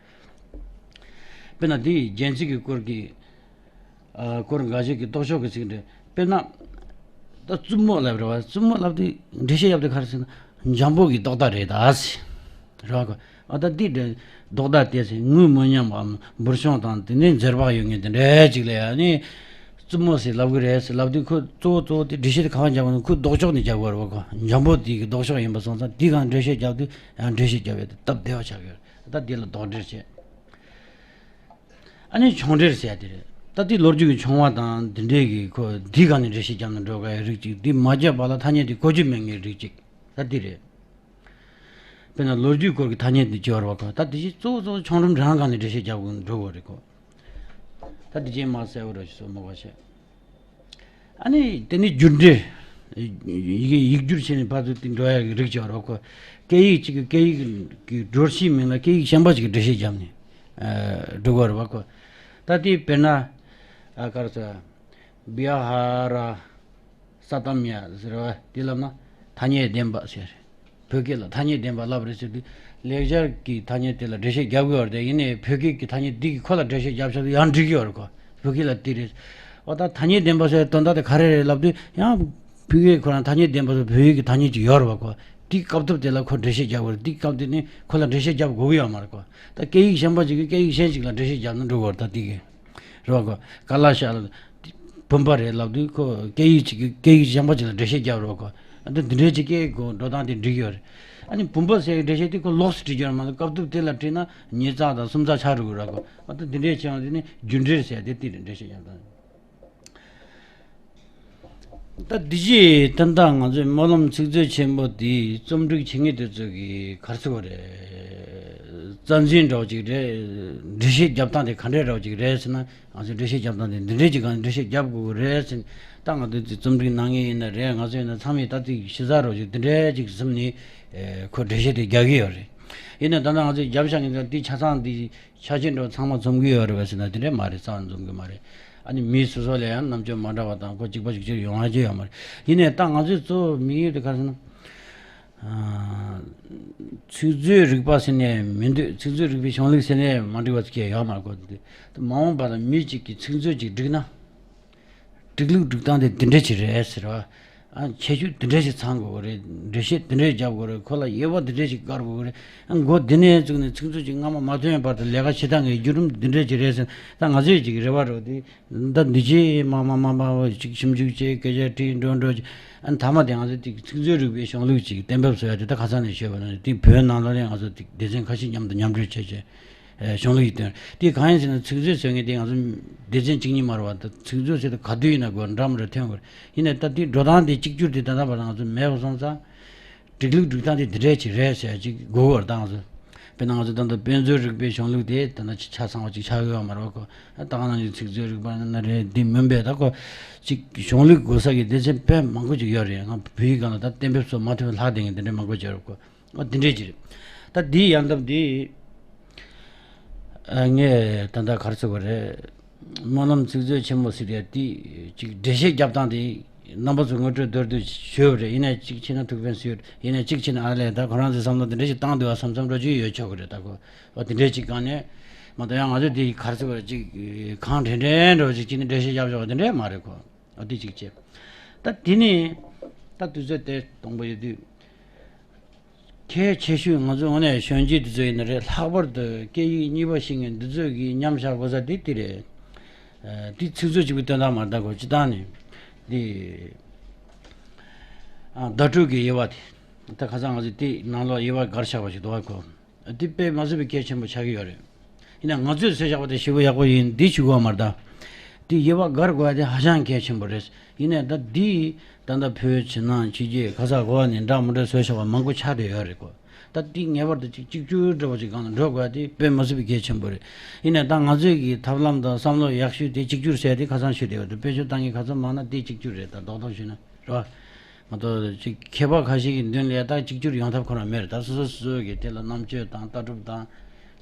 དཔེར་ན་དེ་ཡི་རྒྱན་ཚིག་གི་སྐོར་གྱི་ཨ་སྐོར་འགའ་ཞིག་གི་ལྡོག་ཕྱོགས་ཀྱི་ཚིག་འགྲེལ་དཔེར་ན། ད་བཙུན་མོ་ལབ་རེད་བ། བཙུན་མོ་ལབ་དེ་འགྲེལ་བཤད་རྒྱབ་དེ་ག་རེ་ཟེར་ན་འཇམ་པོ་གི་ལྡོག་ཟླ་རེད་ད་ཟེར། རེད་བ། ཨ་ད་འདི་འདྲ་ལྡོག་ཟླ་དེ་ཟེར་ངུ་མི་སྙམ་པའམ་འབུར་ཤོང་དང་དེ་ནས་འཛེར་བག་ཡོད་ངེས་དེ་འདྲ་ཅིག་ལ་ཡང་ནི་བཙུན་མོ་ཟེར་ལབ་གི་རེད་ཟེར་ལབ་དུས་ཁོ་གཙོ་བོ་གཙོ་བོ་དེ་འགྲེལ་བཤད་དེ་གང་བ་འཇམ་པོ་ཁོ་ལྡོག་ཕྱོགས་ནས་རྒྱབ་གི་རེད་བ། ཁོ་འཇམ་པོ་དེ་གི་ལྡོག་ཕྱོགས་ཡིན་པ་སོང་ཙང་དེ་གང་འགྲེལ་བཤད་རྒྱབ་དུས་ཡང་འགྲེལ་བཤད་རྒྱབ་ཡོད་དེ་སྟབས་བདེ་བ་ཆགས་ཡོད། ད་འདི་ལ་ལྡོག་འབྲེལ་བྱས། ཨ་ནི་ཆུང་འབྲེལ་ཟེར་ཡ་དེ་རེད། ད་དེ་ལོ་རྒྱུས་ཀྱི་ཆུང་བ་དང་དེ་འདྲའི་གི་ཁོ་དེའི་སྒང་ནས་འགྲེལ་བཤད་རྒྱབ་ནས་འགྲོ་གི་ཡ་རིགས་གཅིག་དེ་མ་བརྒྱབ་པ་ལ་ཐ་སྙད་དེ་གོ་རྒྱུ་མེད་ངེས་རིགས་གཅིག་ད་དེ་རེད། དཔེར་ན་ལོ་རྒྱུས་སྐོར་གྱི་ཐ་སྙད་དེ་ཅི་བར་བ་ཁོ་ད་དེ་བཞིན་གཙོ་བོ་གཙོ་བོ་ཆུང་འབྲེལ་རང་སྒང་ནས་འགྲེལ་བཤད་རྒྱབ་དགོས་འགྲོ་གི་རེད་ཁོ། ད་དེ་རྗེས་མ་གསལ་བོ་རེ་ཞིག་སོ་མོ་བ་བཤད། ཨ་ནི་དེ་ནི་རྒྱུ་འབྲས། ཡི་གེ་ཡིག་སྒྱུར་བྱས་ནས་ཕར་ཚུར་དེ་འགྲོ་ཡ་གི་རིགས་ཀྱི་བར་བ་ཁོ། སྐད་ཡིག་གཅིག་གི་སྐད་ཡིག་གི་སྒྲོམ་གཞིའི་མིང་ལ་སྐད་ཡིག་གཞན་པ་ཅིག་གི་འགྲེལ་བཤད་བརྒྱབ་ནས་འགྲོ་གི་བར་བ་ཁོ། ད་དེ་དཔེར་ན། ཨ་ག་རེ་ཟེར། བི་ཧ་ར། ས་ཏམ་ཡ་ཟེར་བ་དེ་ལབ་ན་ཐ་སྙད་བདེན་པ་ཟེར། བོད་སྐད་ལ་ཐ་སྙད་བདེན་པ་ལབ་རེད་ཟེར་དུས་ལེགས་སྦྱར་གྱི་ཐ་སྙད་དེ་ལ་འགྲེལ་བཤད་རྒྱབ་དགོས་པ་རེད། ཡིན་ནའི་བོད་སྐད་ཀྱི་ཐ་སྙད་འདི་གི་ཁོ་ལ་འགྲེལ་བཤད་རྒྱབ་ཆོག་དུས་ཡང་འགྲིག་གི་ཡོད་རེད་ཁོ། བོད་སྐད་ལ་དེ་རེད། འོ་ད་ཐ་སྙད་བདེན་པ་ཟེར་དོན་དག་དེ་ག་རེ་རེད་ལབ་དུས་ཡང་བོད་སྐད་ཁོ་རང་ཐ་སྙད་བདེན་པ་ཟེར་བོད་ཡིག་གི་ཐ་སྙད་ཅིག་ཡོད་རེད་བ་ཁོ། དེའི་སྐབས་ཐོབ་དེ་ལ་ཁོ་འགྲེལ་བཤད་རྒྱབ་དགོས་རེད། དེའི་སྐབས་དེ་ནི་ཁོ་ལ་འགྲེལ་བཤད་རྒྱབ་དགོས་ཀྱི་ཡོད་མ་རེད་ཁོ། ད་སྐད་ཡིག་གཞན་པ་ཅིག་གིས་སྐད་ཡིག་གཞན་ཅིག་ལ་འགྲེལ་བཤད་རྒྱབ་ན་འགྲིག་གི་ཡོད་རེད་ད་དེ་གི། རེད་བ་ཁོ། ག་ལ་ཤ་ལ། བུམ་པ་རེད་ལབ་དུས་ཁོ་སྐད་ཡིག་ཅིག་གིས་སྐད་ཡིག་གཞན་པ་ཅིག་ལ་འགྲེལ་བཤད་རྒྱབ་རེད་བ་ཁོ། ཨ་ད་འདི་འདྲའི་ཅིག་སྐད་ཡིག་གོ་འགྲོ་སྟངས་དེ་འགྲིག་ཡོད་རེད། ཨ་ནི་བུམ་པ་ཟེར་བའི་འགྲེལ་བཤད་དེ་ཁོ་ལོགས་སུ་བྲིས་རྒྱུ་རེད་མ་གཏོགས་སྐབས་ཐོབ་དེ་ལ་བྲིས་ན་ཉིས་ཚེག་དང་སུམ་ཚེག་ཆགས་འགྲོ་གི་རེད་ཁོ། ཨ་ད་འདི་འདྲའི་ཆེ་བ་དེ་ནི་རྒྱུ་འབྲས་ཟེར་དེ་དེ་རེད་འགྲེལ་བཤད་རྒྱབ་སྟངས། ད་འདི་རྗེས་ད་ལྟ་ང་ཚོའི་སྨོན་ལམ་ཚིག་མཛོད་ཆེན་པོ་འདི་རྩོམ་སྒྲིག་བྱེད་མཁན་དེ་ཚོ་གིས་ག་རེ་ཟེར་དགོས་རེད། རྩ་འཛིན་འདྲ་བོ་ཅིག་རེད། འགྲེལ་བཤད་རྒྱབ་སྟངས་དེ་ག་འདྲས་འདྲ་བོ་ཅིག་རེད་ཟེར་ན། ང་ཚོས་འགྲེལ་བཤད་རྒྱབ་སྟངས་དེ་འདི་འདྲས་ཅིག་གང་འགྲེལ་བཤད་རྒྱབ་དགོས་ཀྱི་རེད་ཟེར། ད་ང་ཚོས་རྩོམ་སྒྲིག་གནང་མཁན་ཡིན་ན་རེད། ང་ཚོ་ཡིན་ན་ཚང་མས་ད་ཅིག་གཞི་རྩ་འདྲ་བོ་ཅིག་འདི་འདྲས་ཅིག་བཟུང་ནས་ཁོ་འགྲེལ་བཤད་དེ་རྒྱག་གི་ཡོད་རེད། ཡིན་ནའི་ད་ལྟ་ང་ཚོས་རྒྱབ་བཞག་མཁན་དེ་ཆ་ཚང་འདི་ཆ་ཤས་འདྲ་བོ་ཚང་མ་འཛོམས་ཀྱི་ཡོད་རེད་པས་ཟེར་ན་དེ་འདྲས་མ་རེད། རྩ་བ་འཛོམས་ཀྱི་མ་རེད། ཨ་ནི་མི་སོ་སོ་ལ་ཡང་རྣམ་དཔྱོད་མ་འདྲ་བ་དང་ཁོ་གཅིག་པ་གཅིག་རྐྱང་ཡོང་ཡ་ཅིག་ཡོད་མ་རེད། ཡིན་ནའི་ད་ང་ཚོའི་གཙོ་བོ་དམིགས་ཡུལ་དེ་ག་རེ་ཟེར་ན། ཨ། ཚིག་མཛོད་རིག་པ་ཟེར་ནས་མི་འདུག་ཚིག་མཛོད་རིག་པའི་གཞུང་ལུགས་ཟེར་ནས་མ་འགྲིག་པ་ཅིག་ཡོད་མ་རེད་གོ། འདི་མ་འོངས་པ་ལ་མི་གཅིག་གིས་ཚིག་མཛོད་ཅིག་བསྒྲིགས་ན། སྒྲིག་ལུགས་སྒྲིག་སྟངས་དེ་འདི་འདྲ་ཅིག་རེད་ཟེར་བ། ཨ། ཁྱད་ཆོས་འདི་འདྲ་ཞིག་ཚང་དགོས་ཀྱི་རེད། འགྲེལ་བཤད་འདི་འདྲ་རྒྱབ་དགོས་རེད། ཁོ་ལ་དབྱེ་བ་འདི་འདྲ་ཞིག་བཀར་དགོས་ཀྱི་རེད། ཨ། མགོ་འདི་ནས་བཙུགས་ནས་ཚིག་མཛོད་ཅིག་སྔ་མ་མ་ཐོན་བར་དུ་ལས་ཀ་བྱེད་སྟངས་ཀྱི་བརྒྱུད་རིམ་འདི་འདྲ་ཅིག་རེད་ཟེར། ད་ང་ཚོས་ཅིག་རེ་བ་རོགས་དེ། ད་འདི་ཅིག་མ་མ་མ་མ་ཅིག་ཞིབ་འཇུག་བྱས་སྐད་ཆ་དྲིས་འགྲོ་འགྲོ་ཅིག་ཨ། མཐའ་མ་དེ་ང་ཚོས་དེ་ཚིག་མཛོད་རིག་པའི་གཞུང་ལུགས་ཅིག་གཏན་འབེབས་བཟོ་ཡ་དེ་ད་ཁ་སང་ནས་ཤོད་པ་ན་དེ་བོད་ནང་ལོགས་ནས་ང་ཚོ་དེ་སྡེ་ཚན་ཁ་ཤས་མཉམ་དུ་མཉམ་འབྲེལ་བྱས་བྱས་གཞུང་ལུགས་ཤིག་བཏོན། དེ་གང་ཡིན་ཟེར་ན་ཚིག་མཛོད་ཟེར་མཁན་དེ་ང་ཚོ་སྡེ་ཚན་གཅིག་གཉིས་མ་རེད་བ། ད་ཚིག་མཛོད་ཟེར་དུས་ག་དུས་ཡིན་ན་དགོས་འདྲ་མི་འདྲ་ཐོན་དགོས་རེད། ཡིན་ནའི་ད་དེ་འགྲོ་སྟངས་དེ་གཅིག་གྱུར་དེ་ད་ལྟ་བར་ང་ཚོ་མེད་པ་སོང་ཙང་། སྒྲིག་ལུགས་སྒྲིག་སྟངས་དེ་འདི་འདྲས་ཅིག་རེད་ཟེར་ཅིག་དགོས་པར་བཏང་ཟེར། དཔེར་ན་ང་ཚོ་ད་ལྟ་དཔེ་མཛོད་རིག་པའི་གཞུང་ལུགས་དེ་ད་ལྟ་ཆ་ཚང་བ་ཅིག་ཆགས་ཡོད་མ་རེད་གོ། ད་ག་ནང་བཞིན་ཚིག་མཛོད་རིག་པ་ན་རེད། འདི་མིན་པས་ད་ཁོ་ཅིག་གཞུང་ལུགས་དགོས་ས་གི་སྡེ་ཚན་དཔེ་མང་པོ་ཅིག་ཡོད་རེད། ང་བོད་ཡིག་སྒང་ལ་ད་གཏན་འབེབས་སོགས་མ་ཐོན་ལྷག་བསྡད་མཁན་དེ་འདྲས་མང་པོ་ཅིག་ཡོད་རེད་གོ། ཨ། འདི་འདྲས་ཅིག་རེད། ད་འདིའི་ཡང་སྟབས་འདི། ཨ། ངས་ད་ལྟ་ག་རེ་ཟེར་དགོས་རེད། སྨོན་ལམ་ཚིག་མཛོད་ཆེན་མོ་ཟེར་ཡ་དེ་ཅིག་འགྲེལ་བཤད་རྒྱབ་སྟངས་དེ་རྣམ་པ་ཚོ་ངོ་སྤྲོད་མདོར་བསྡུས་ཞུས་པ་རེད། ཡིན་ནའི་གཅིག་བྱས་ན་ཐུགས་ཕན་གསོས། ཡིན་ནའི་གཅིག་བྱས་ན་ཨ་ལས་ད་ཁོ་རང་ཚོའི་བསམ་བློ་དེ་འདྲ་ཞིག་བཏང་འདུག་བ་བསམ་བསམ་འདྲ་ཅིག་ཡོད་ཆོག་གི་རེད། ད་ཁོ་འོ་དེ་འདྲས་ཅིག་གང་ནས་མ་གཏོགས་ཡང་ང་ཚོས་དེ་ག་རེ་ཟེར་དགོས་རེད། ཅིག་གང་དྲན་དྲན་འདྲ་བོ་ཅིག་བྱས་ནས་འགྲེལ་བཤད་རྒྱབ་ཆོག་པ་དེ་འདྲས་མ་རེད་ཁོ། འོ་དེ་གཅིག་བྱས། ད་དེ་ནས་ད་དུས་ཚོད་དེ་སྟོང་པ་ཡོད་དུས། གལ་ཆེ་ཤོས་ང་ཚོ་དངོས་གནས་གཞོན་སྐྱེས་འདི་ཚོ་ཡིན་ན་རེད། ལྷག་པར་དུ་སྐད་ཡིག་གཉིས་པ་ཤེས་མཁན་འདི་ཚོས་ཀྱིས་མཉམ་བཞག་དགོས་ས་དེ་དེ་རེད། ཨ། དེ་ཚིག་མཛོད་གཅིག་པུའི་དོན་དག་མ་རེད། ད་གོ་སྤྱིར་བཏང་ནས་འདི། ཨ། བརྡ་སྤྲོད་ཀྱི་དབྱེ་བ་དེ། ད་ཁ་སང་ང་ཚོས་དེ་ནང་ལོགས་དབྱེ་བ་བགར་བཞག་པ་ཞིག་འདུག་ག་གོ། འདི་དཔེ་མ་སྲིད་པའི་གལ་ཆེན་པོ་ཆགས་ཀྱི་ཡོད་རེད། ཡིན་ན་ང་ཚོས་བཟོས་བཞག་པ་དེ་ཞེ་པོ་ཡག་པོ་ཡིན་འདི་ཞུ་གི་ཡོད་མ་རེད་ད། དེ་དབྱེ་བ་བགར་དགོས་ཡ་དེ་ཧ་ཅང་གལ་ཆེན་པོ་རེད། ཡིན་ནའི་ད་འདི་ད་ལྟ་བོད་ཕྱི་ནང་ཕྱི་རྒྱལ་ག་ས་ག་བ་ནས་འདྲ་མི་འདྲ་བཟོས་བཞག་པ་མང་པོ་ཆགས་བསྡད་ཡོད་རེད་གོ། ད་འདི་ངེས་པར་དུ་ཅིག་གཅིག་གྱུར་འདྲ་བོ་ཅིག་སྒང་ལ་འགྲོ་དགོས་ཡ་དེ་དཔེ་མ་སྲིད་པའི་གལ་ཆེན་པོ་རེད། ཡིན་ནའི་ད་ང་ཚོའི་གི་ཐབས་ལམ་དང་བསམ་བློ་ཡག་ཤོས་དེ་གཅིག་གྱུར་ཟེར་ཡ་དེ་ཁ་སང་ཞུས་བསྡད་ཡོད་དེ། དཔེ་བརྗོད་བཏང་མཁན་ག་ཚོད་མང་ན་དེ་གཅིག་གྱུར་རེད། ད་རྡོག་རྡོག་ཞུས་ན་རེད་བ། མ་གཏོགས་ཅིག་མཁས་པ་ཁ་ཤས་ཀྱི་མདུན་ལ་ད་གཅིག་གྱུར་ཡོང་ཐབས་ཁོ་རང་མེད་རེད། ད་སོ་སོ་སོ་སོ་གི་དེ་ལ་རྣམ་དཔྱོད་དང་ལྟ་གྲུབ་དང་།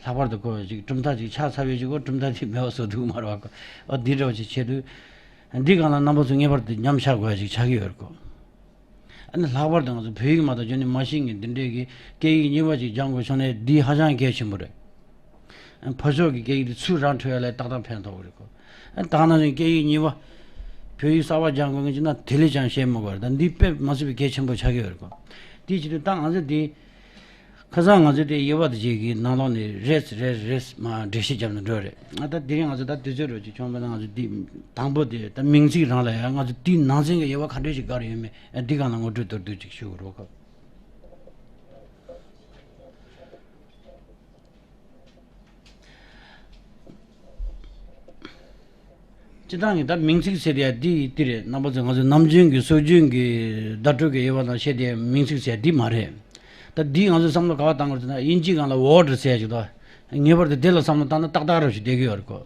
ལྷག་པར་དུ་ཁོ་ཅིག་གྲུབ་མཐའ་ཅིག་ཆགས་ཚར་བའི་ཅིག་གོ། གྲུབ་མཐའ་དེ་མེད་པ་བཟོ་ཐུབ་མ་རེད་བ་ཁོ། འོ་འདི་འདྲ་བ་ཅིག་བྱེད་དུས། འདི་སྒང་ལ་རྣམ་པ་ཚོ་ངེས་པར་དུ་མཉམ་བཞག་དགོས་ཡ་ཅིག་ཆགས་ཀྱི་ཡོད་རེད་ཁོ། ཨ་ནི་ལྷག་པར་དུ་ང་ཚོ་བོད་ཡིག་མ་གཏོགས་རྒྱུན་ནས་མ་ཤེས་མཁན་འདི་འདྲས་ཀྱི་སྐད་ཡིག་གཉིས་པ་ཅིག་སྦྱང་དགོས་བྱུང་ནས་འདི་ཧ་ཅང་གལ་ཆེན་པོ་རེད། ཕར་ཕྱོགས་ཀྱི་སྐད་ཡིག་དེ་ཚུར་རང་འཕྲོད་ཡ་ལ་ཏག་ཏག་ཕན་ཐོགས་ཀྱི་རེད་ཁོ། ཨ། ད་ག་ནང་བཞིན་སྐད་ཡིག་གཉིས་པ། བོད་ཡིག་གསར་པ་སྦྱང་དགོས་མཁན་ཅིག་ན་དེ་ལས་ཀྱང་ཤེས་མི་དགོས་རེད། ད་འདི་དཔེ་མ་སྲིད་པའི་གལ་ཆེན་པོ་ཆགས་ཀྱི་ཡོད་རེད་ཁོ། དེ་བྱེད་དུས་ད་ང་ཚོ་འདི་ཁ་སང་ང་ཚོ་དེ་དབྱེ་བ་དེ་བྱེད་ཀྱི་ནང་ལོགས་ནས་རེས་རེས་རེས་མ་འགྲེལ་བཤད་བརྒྱབ་ནས་འགྲོ་རེད། ང་ད་དེ་རིང་ང་ཚོ་ད་དུས་ཚོད་འགྲོ་ཅིག་བྱུང་བ་ན་ང་ཚོ་འདི་དང་པོ་དེ་ད་མིང་ཚིག་རང་ལ་ཡང་ང་ཚོ་དེའི་ནང་ཚན་གྱི་དབྱེ་བ་ག་འདྲས་ཞིག་བགར་ཡོད་མེད་འདི་སྒང་ལ་ངོ་སྤྲོད་མདོར་བསྡུས་ཅིག་ཞུ་དགོས་རེད་ཁོ། སྤྱིར་བཏང་གི་ད་མིང་ཚིག་ཟེར་ཡ་འདི་འདི་རེད། རྣམ་པ་ཚོས་ང་ཚོ་ནམ་རྒྱུན་གྱི་སྲོལ་རྒྱུན་གྱི་བརྡ་སྤྲོད་ཀྱི་དབྱེ་བ་དང་བཤད་དེ་མིང་ཚིག་ཟེར་ཡ་འདི་མ་རེད། ད་འདི་ང་ཚོས་བསམ་བློ་ག་པར་བཏང་དགོས་ཟེར་ན་དབྱིན་ཇི་སྒང་ལ་word་ཟེར་ཡ་ཞིག་འདུག་ངེས་པར་དུ་འདི་ལ་བསམ་བློ་བཏང་ན་ཏག་ཏག་རེ་ཞིག་བསྡད་ཀྱི་ཡོད་རེད་ཁོ།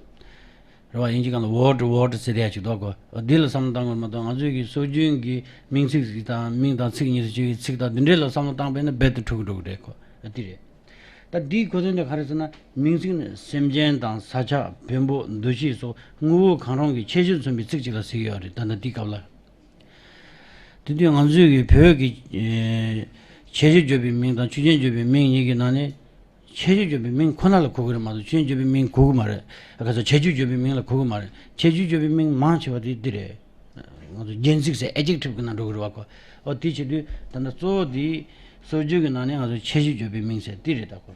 རེད་བ། དབྱིན་ཇི་སྒང་ལ་word word་ཟེར་ཡ་ཞིག་འདུག་གོ། འདི་ལ་བསམ་བློ་བཏང་དགོས་མ་གཏོགས་ང་ཚོའི་གི་སྲོལ་རྒྱུན་གྱི་མིང་ཚིག་ཟིག་དང་མིང་དང་ཚིག་གཉིས་སུ་གཅིག་གི་ཚིག་དང་འདི་འདྲའི་ལ་བསམ་བློ་བཏང་པས་ན་རྦད་དེ་འཁྲུག་གི་འགྲོ་གི་རེད་ཁོ། ཨ་འདི་རེད། ད་འདིའི་གོ་དོན་དེ་ག་རེ་ཟེར་ན། མིང་ཚིག་ནི་སེམས་ཅན་དང་ས་ཆ། བེམ་པོ། འདུ་ཤེས་སོགས་དངོས་པོ་གང་རུང་གི་ཁྱད་ཆོས་མཚོན་པའི་ཚིག་ཅིག་ལ་ཟེར་གྱི་ཡོད་རེད། ད་ལྟ་འདིའི་སྐབས་ལ། དེ་དུས་ང་ཚོས་ཀྱི་བོད་ཀྱི་ཨེ་ཁྱད་ཆོས་བརྗོད་པའི་མིང་དང་ཆོས་ཅན་བརྗོད་པའི་མིང་གཉིས་ཀྱི་ནང་ནས། ཁྱད་ཆོས་བརྗོད་པའི་མིང་ཁོ་ན་ལ་གོ་གི་རེད་མ་གཏོགས་ཆོས་ཅན་བརྗོད་པའི་མིང་གོ་གི་མ་རེད། ཨ་ག་ས་ཁྱད་ཆོས་བརྗོད་པའི་མིང་ལ་གོ་གི་མ་རེད། ཁྱད་ཆོས་བརྗོད་པའི་མིང་མང་ཆེ་བ་དེ་འདི་རེད། ང་ཚོ་རྒྱན་ཚིག་ཟེར་adjective་གི་ནང་འགྲོ་གི་རེད་བ་ཁོ། ཨོ་དེ་བྱེད་དུས་ད་ལྟ་གཙོ་བོ་དེ་སྲོལ་རྒྱུན་གྱི་ནང་ནས་ང་ཚོ་ཁྱད་ཆོས་བརྗོད་པའི་མིང་ཟེར་འདི་རེད་ད་ཁོ།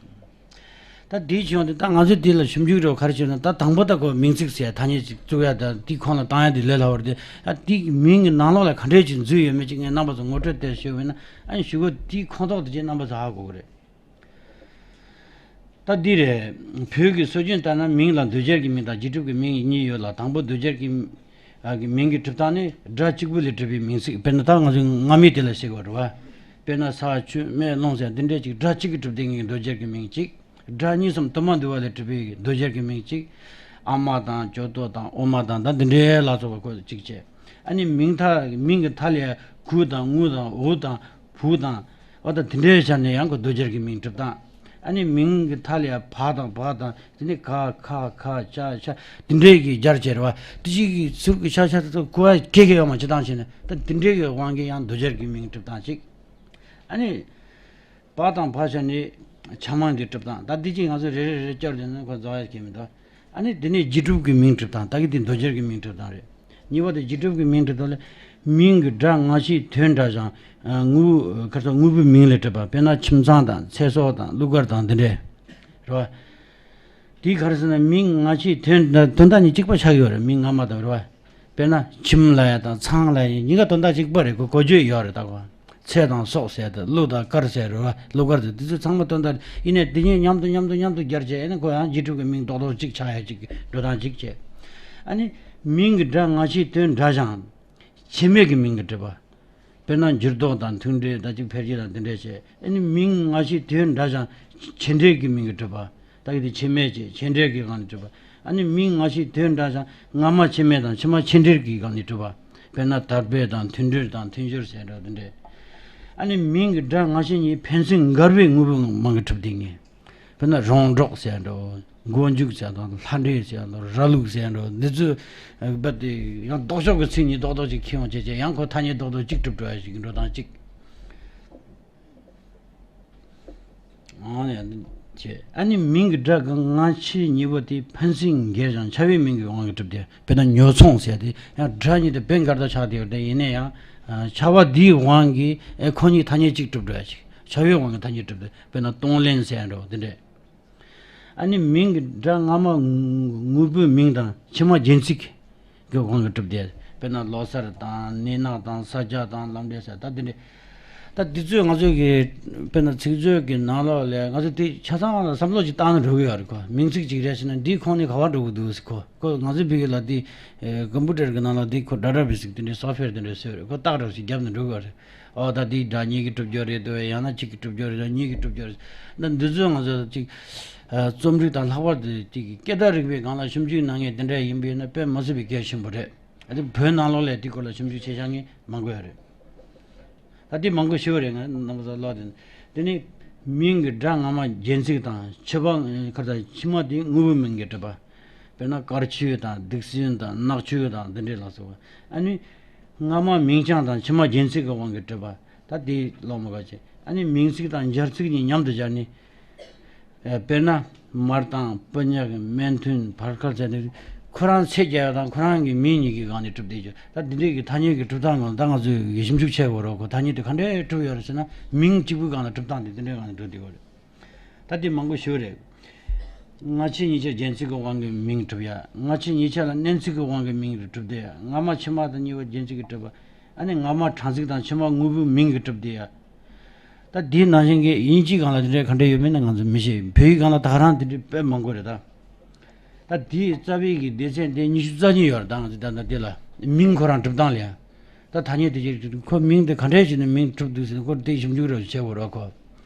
ད་དེའི་ཕྱོགས་འདི་ད་ང་ཚོས་དེ་ལ་ཞིབ་འཇུག་རེ་བ་ག་རེ་བྱས་ན། ད་དང་པོ་ད་ཁོ་མིང་ཚིག་ཟེར་ཐ་སྙད་ཅིག་བཙུགས་ཡ་ད་དེའི་ཁོངས་ལ་བཏང་ཡ་དེ་ལས་སླ་བ་རེད་དེ། ཨ་དེའི་མིང་གི་ནང་ལོགས་ལ་ག་འདྲས་ཅིག་འཛུལ་ཡོད་མེད་ཅིག་ངས་རྣམ་པ་ཚོ་ངོ་སྤྲོད་དེ་ཞུས་པ་ཡིན་ན། ཨ་ནི་གཞུག་གུ་དེའི་ཁོངས་གཏོགས་དེ་ཅིག་རྣམ་པ་ཚོ་ཧ་གོ་གི་རེད། ད་འདི་རེད། བོད་ཀྱི་སྲོལ་རྒྱུན་ལྟར་ན་མིང་ལ་འདོད་སྦྱར་གྱི་མིང་དང་རྗེས་གྲུབ་ཀྱི་མིང་གཉིས་ཡོད་ལ། དང་པོ་འདོད་སྦྱར་གྱི་ ཨ་གི་མིང་གི་གྲུབ་སྟངས་ནི་སྒྲ་གཅིག་པུ་ལས་གྲུབ་པའི་མིང་ཚིག་དཔེར་ན་ད་ང་ཚོའི་སྔ་མའི་དེ་ལ་ཟེར་བ་རེད་བ། དཔེར་ན་ས་ཆུ་མེ་རླུང་ཟེར་འདི་འདྲས་ཅིག་སྒྲ་གཅིག་གིས་གྲུབ་བསྡད་མཁན་གྱི་མདོ་སྒྱུར་གྱི་མིང་གཅིག་སྒྲ་གཉིས་སམ་དུ་མ་འདུ་བ་ལས་གྲུབ་པའི་མདོ་སྒྱུར་གྱི་མིང་གཅིག་ཨ་མ་དང་ཇོ་ཏོ་དང་ཨོ་མ་དང་ད་འདི་འདྲའི་ལ་སོགས་པ་ཁོ་གཅིག་བྱས། ཨ་ནི་མིང་མཐའ་མིང་གི་མཐའ་ལས་གུ་དང་ངུ་དང་འུ་དང་བུ་དང་། འོ་ད་དེ་འདྲའི་ཆ་ནས་ཡང་ཁོ་མདོ་སྒྱུར་གྱི་མིང་གྲུབ་སྟངས། ཨ་ནི་མིང་གི་མཐའ་ལས་བ་དང་བག་དང་དེ་ནས་ག་ཁ་ཁ་ཅ་ཆ་དེ་འདྲའི་གི་སྦྱར་བྱས་རེད་བ། དེ་ཅིག་གི་ཟུར་གི་ཤ་ཤ་དེ་ཚོ་གོ་བ་སྐད་ཀྱི་ཡོད་མ་ཅི་སྟངས་བྱས་ནས་ད་དེ་འདྲའི་གི་དབང་གིས་ཡང་མདོ་སྒྱུར་གྱི་མིང་གྲུབ་སྟངས་ཅིག་ཨ་ནི། བ་དང་བ་ཆ་ནི་ཆ་མང་གི་གྲུབ་སྟངས་ད་འདི་ཅིག་ང་ཚོ་རེ་རེ་རེ་བསྐྱར་དུ་ནི་ཁོ་རྫོགས་ཡ་གི་མི་འདུག་ཨ་ནི་འདི་ནི་རྗེས་གྲུབ་ཀྱི་མིང་གྲུབ་སྟངས་ད་གི་འདི་མདོ་སྒྱུར་གྱི་མིང་གྲུབ་སྟངས་རེད། གཉིས་པ་དེ་རྗེས་གྲུབ་ཀྱི་མིང་གྲུབ་སྟངས་ལ། མིང་གི་སྒྲ་སྔ་ཕྱིའི་དོན་འདྲ་ཞིང་། ངུ་ཁར་སོགས་དངོས་པོའི་མིང་ལས་གྲུབ་པ་དཔེར་ན་ཁྱིམ་ཚང་དང་ཚེ་སྲོག་དང་གླུ་གར་དང་འདི་འདྲས། རེད་བ། དེའི་ཁར་སོགས་ན་མིང་སྔ་ཕྱིའི་དོན་དོན་དག་གཉིས་གཅིག་པ་ཆགས་ཡོད་རེད་མིང་སྔ་མ་དང་རེད་བ། དཔེར་ན་ཁྱིམ་ལ་ཡ་དང་ཚང་ལ་ཡ་གཉིས་ཀ་དོན་དག་གཅིག་པ་རེད་གོ་གོ་བརྗོད་ཡོད་རེད་ད་གོ། ཚེ་དང་སྲོག་ཟེར་དང་གླུ་དང་གར་ཟེར་རེད་བ་གླུ་གར་ཟེར་འདི་ཚོ་ཚང་མ་དོན་དག་ཡིན་ནའི་འདི་གཉིས་མཉམ་དུ་མཉམ་དུ་མཉམ་དུ་སྦྱར་བྱས་ཨེ་ན་ཁོ་ཡང་རྗེས་གྲུབ་ཀྱི་མིང་རྡོག་རྡོག་གཅིག་ཆགས་ཡ་གཅིག་འགྲོ་སྟངས་གཅིག་བྱས། ཨ་ནི་མིང་གི་སྒྲ་སྔ་ཕྱིའི་དོན་འདྲ་ཞིང་། ཕྱི་མའི་གི་མིང་གི་གྲུབ་པ། དཔེར་ན་འགྱུར་ལྡོག་དང་མཐུན་འབྲེལ་དང་གཅིག་ཕལ་ཆེར་དང་འདི་འདྲས་བྱས་ཨ་ནི་མིང་སྔ་ཕྱིའི་དོན་འདྲ་ཞིང་ཕྱི་འབྲེལ་གྱི་མིང་གི་གྲུབ་པ། ད་གི་དེ་ཕྱི་མའི་ཅེས་ཕྱི་འབྲེལ་གྱི་སྒང་ནས་གྲུབ་པ། ཨ་ནི་མིང་སྔ་ཕྱིའི་དོན་འདྲ་ཞིང་སྔ་མ་ཕྱི་མའི་དང་ཕྱི་མ་ཕྱི་འབྲེལ་གྱི་སྒང་ནས་གྲུབ་པ། དཔེར་ན་དར་སྤེལ་དང་མཐུན་སྒྲིལ་དང་མཐུན་སྦྱོར་ཟེར་འདྲ་འདི་འདྲས། ཨ་ནི་མིང་གི་སྒྲ་སྔ་ཕྱི་གཉིས་ཕན་ཚུན་འགལ་བའི་དངོས་པོའི་མིང་གི་གྲུབ་སྟངས་ངེས། དཔེར་ན་རོང་འབྲོག་ཟེར་འགྲོ། མགོ་མཇུག་ཟེར་དང་ལྷ་འདྲེ་ཟེར་དང་ར་ལུག་ཟེར་འགྲོ་འདི་ཚོ། རྦད་དེ་ཡང་ལྡོག་ཕྱོགས་ཀྱི་ཚིག་གཉིས་རྡོག་རྡོག་ཅིག་ཁྱེར་ཡོང་བྱས་བྱས་ཡང་ཁོ་ཐ་སྙད་རྡོག་རྡོག་གཅིག་གྲུབ་འགྲོ་ཡ་ཞིག་འགྲོ་སྟངས་གཅིག་ཨང་ནས་བྱས་ཨ་ནི་མིང་གི་སྒྲ་གི་སྔ་ཕྱི་གཉིས་པོ་དེ་ཕན་ཚུན་འགལ་ཞིང་བྱ་བའི་མིང་གི་དབང་གིས་གྲུབ་སྟེ་དཔེར་ན་ཉོ་ཚོང་ཟེར་དེ་ཡང་སྒྲ་གཉིས་དེ་བན་དཀར་དང་ཆགས་བསྡད་ཡོད་དེ་ཡིན་ན་ཡང་། བྱ་བ་འདིའི་དབང་གིས་ཁོ་གཉིས་ཐ་སྙད་གཅིག་གྲུབ་འགྲོ་ཡ་ཞིག་བྱ་བའི་དབང་གིས་ཐ་སྙད་གྲུབ་སྟེ་དཔེར་ན་གཏོང་ལེན་ཟེར་འགྲོ་འདི་འདྲས། ཨ་ནི་མིང་གི་སྒྲ་སྔ་མ་དངོས་པོའི་མིང་དང་ཕྱི་མ་རྒྱན་ཚིག་གི་དབང་གིས་གྲུབ་སྟེ། དཔེར་ན་ལོ་གསར་དང་གནས་ནག་དང་ས་སྐྱ་དང་ལམ་འབྲས་ཟེར་ད་འདི་འདྲས། ད་འདི་ཚོས་ང་ཚོའི་གི་དཔེར་ན་ཚིག་མཛོད་ཀྱི་ནང་ལོགས་ལ་ང་ཚོ་དེ་ཆ་ཚང་ལ་བསམ་བློ་ཅིག་བཏང་ན་འགྲོ་གི་ཡོད་རེད་ཁོ། མིང་ཚིག་ཅིག་རེད་ཟེར་ན་འདིའི་ཁོངས་ནས་ག་བར་འགྲོ་གི་འདུག་ཟེར་ཁོ། ཁོ་ང་ཚོའི་བོད་སྐད་ལ་དེ་ཀམ་པུ་ཊར་གྱི་ནང་ལ་དེ་ཁོ་ཌ་ཊ་བེ་སི་ཟེར་དེ་འདྲའི་སོབ་ཝེར་དེ་འདྲ་བཟོས་རེད་ཁོ། ཏག་ཏག་ཞིག་བརྒྱབ་ནས་འགྲོ་གི་ཡོད་རེད། ཨོ་ད་འདིའི་སྒྲ་གཉིས་ཀྱི་གྲུབ་རྒྱུ་རེད་འདུག་ཡང་ན་གཅིག་གི་གྲུབ་རྒྱུ་རེད་འདུག་གཉིས་ཀྱི་གྲུབ་རྒྱུ་རེད། ད་འདི་ཚོ་ང་ཚོ་ཅིག་རྩོམ་རིག་དང་ལྷག་པར་དུ་ཅིག་སྐད་བརྡ་རིག་པའི་སྒང་ལ་ཞིབ་འཇུག་གནང་མཁན་དེ་འདྲ་ཡིན་པས་ན་དཔེ་མ་སྲིད་པའི་གལ་ཆེན་པོ་རེད། ཨ་ནི་བོད་ནང་ལོགས་ལ་དེའི་སྐོར་ལ་ཞིབ་འཇུག་བྱེད་བཞག་མཁན་མང་པོ་ཡོད་རེད། ད་དེ་མང་པོ་ཞིག་རེད་ང་རྣམ་པ་ཚོ་ཀློག་དེ། དེ་ནི་མིང་གི་སྒྲ་སྔ་མ་རྒྱན་ཚིག་དང་ཕྱི་པ་ཁར་དང་ཕྱི་མ་དེ་དངོས་པོའི་མིང་གིས་གྲུབ་པ། དཔེར་ན་དཀར་ཆོས་དང་སྡིག་སྲིན་དང་ནག་ཆོས་དང་འདི་འདྲའི་ལ་སོགས་པ། ཨ་ནི། སྔ་མ་མིང་རྐྱང་དང་ཕྱི་མ་རྒྱན་ཚིག་གི་དབང་གིས་གྲུབ་པ། ད་དེ་ཀློག་མི་དགོས་ཅེས། ཨ་ནི་མིང་ཚིག་དང་སྦྱར་ཚིག་གཉིས་མཉམ་དུ་སྦྱར་ནས། ཨ་དཔེར་ན། མར་དང་སྤུ་ཉག་གི་སྨན་ཐུན་བར་སྐལ་ཟེར་ནས། ཁོ་རང་ཚེ་རྒྱལ་བ་དང་ཁོ་རང་གི་མིང་གཉིས་ཀྱི་སྒང་ནས་གྲུབ་བསྡད་རྒྱུ། ད་འདི་འདྲའི་གི་ཐ་སྙད་ཀྱི་གྲུབ་སྟངས་སྒང་ལ་ད་ང་ཚོས་ཞིབ་འཇུག་བྱེད་དགོས་རོགས་གོ། ཐ་སྙད་དེ་ག་འདྲས་གྲུབ་ཡོད་རེད་ཟེར་ན། མིང་གཅིག་པུའི་སྒང་ལ་གྲུབ་སྟངས་དེ་འདི་འདྲའི་སྒང་ནས་གྲུབ་བསྡད་ཡོད་རེད། ད་དེ་མང་པོ་ཞིག་རེད། སྔ་ཕྱི་གཉིས་ཆར་རྒྱན་ཚིག་གི་དབང་གིས་མིང་གྲུབ་ཡ། སྔ་ཕྱི་གཉིས་ཆར་ལ་གནས་ཚིག་གི་དབང་གིས་མིང་གྲུབ་བསྡད་ཡ། སྔ་མ་ཕྱི་མ་དང་གཉིས་པོ་རྒྱན་ཚིག་གིས་གྲུབ་པ། ཨ་ནི་སྔ་མ་དྲང་ཚིག་དང་ཕྱི་མ་དངོས་པོའི་མིང་གིས་གྲུབ་བསྡད་ཡ། ད་དེའི་ནང་བཞིན་གྱི་དབྱིན་ཇིའི་སྒང་ལ་དེ་འདྲའི་ག་འདྲ་ཡོད་མེད་ནི་ང་ཚོ་མི་ཤེས། བོད་ཡིག་སྒང་ལ་ད་ག་རང་དེ་འདྲའི་དཔེ་མང་པོ་རེད་ད། ད་དེའི་རྩ་བའི་གི་སྡེ་ཚན་དེ་ཉི་ཤུ་རྩ་གཉིས་ཡོད་རེད་ད་ང་ཚོ་ད་ལྟ་དེ་ལ་མིང་ཁོ་རང་གྲུབ་སྟངས་ལ་ཡ། ད་ཐ་སྙད་དེ་ཅིག་ཁོ་མིང་དེ་ག་འདྲས་བྱས་ནས་མིང་གྲུབ་འདུག་ཟེར་ན་ཁོ་དེ་ཞིབ་འཇུག་རོགས་བྱེད་དགོས་རོགས་ཁོ།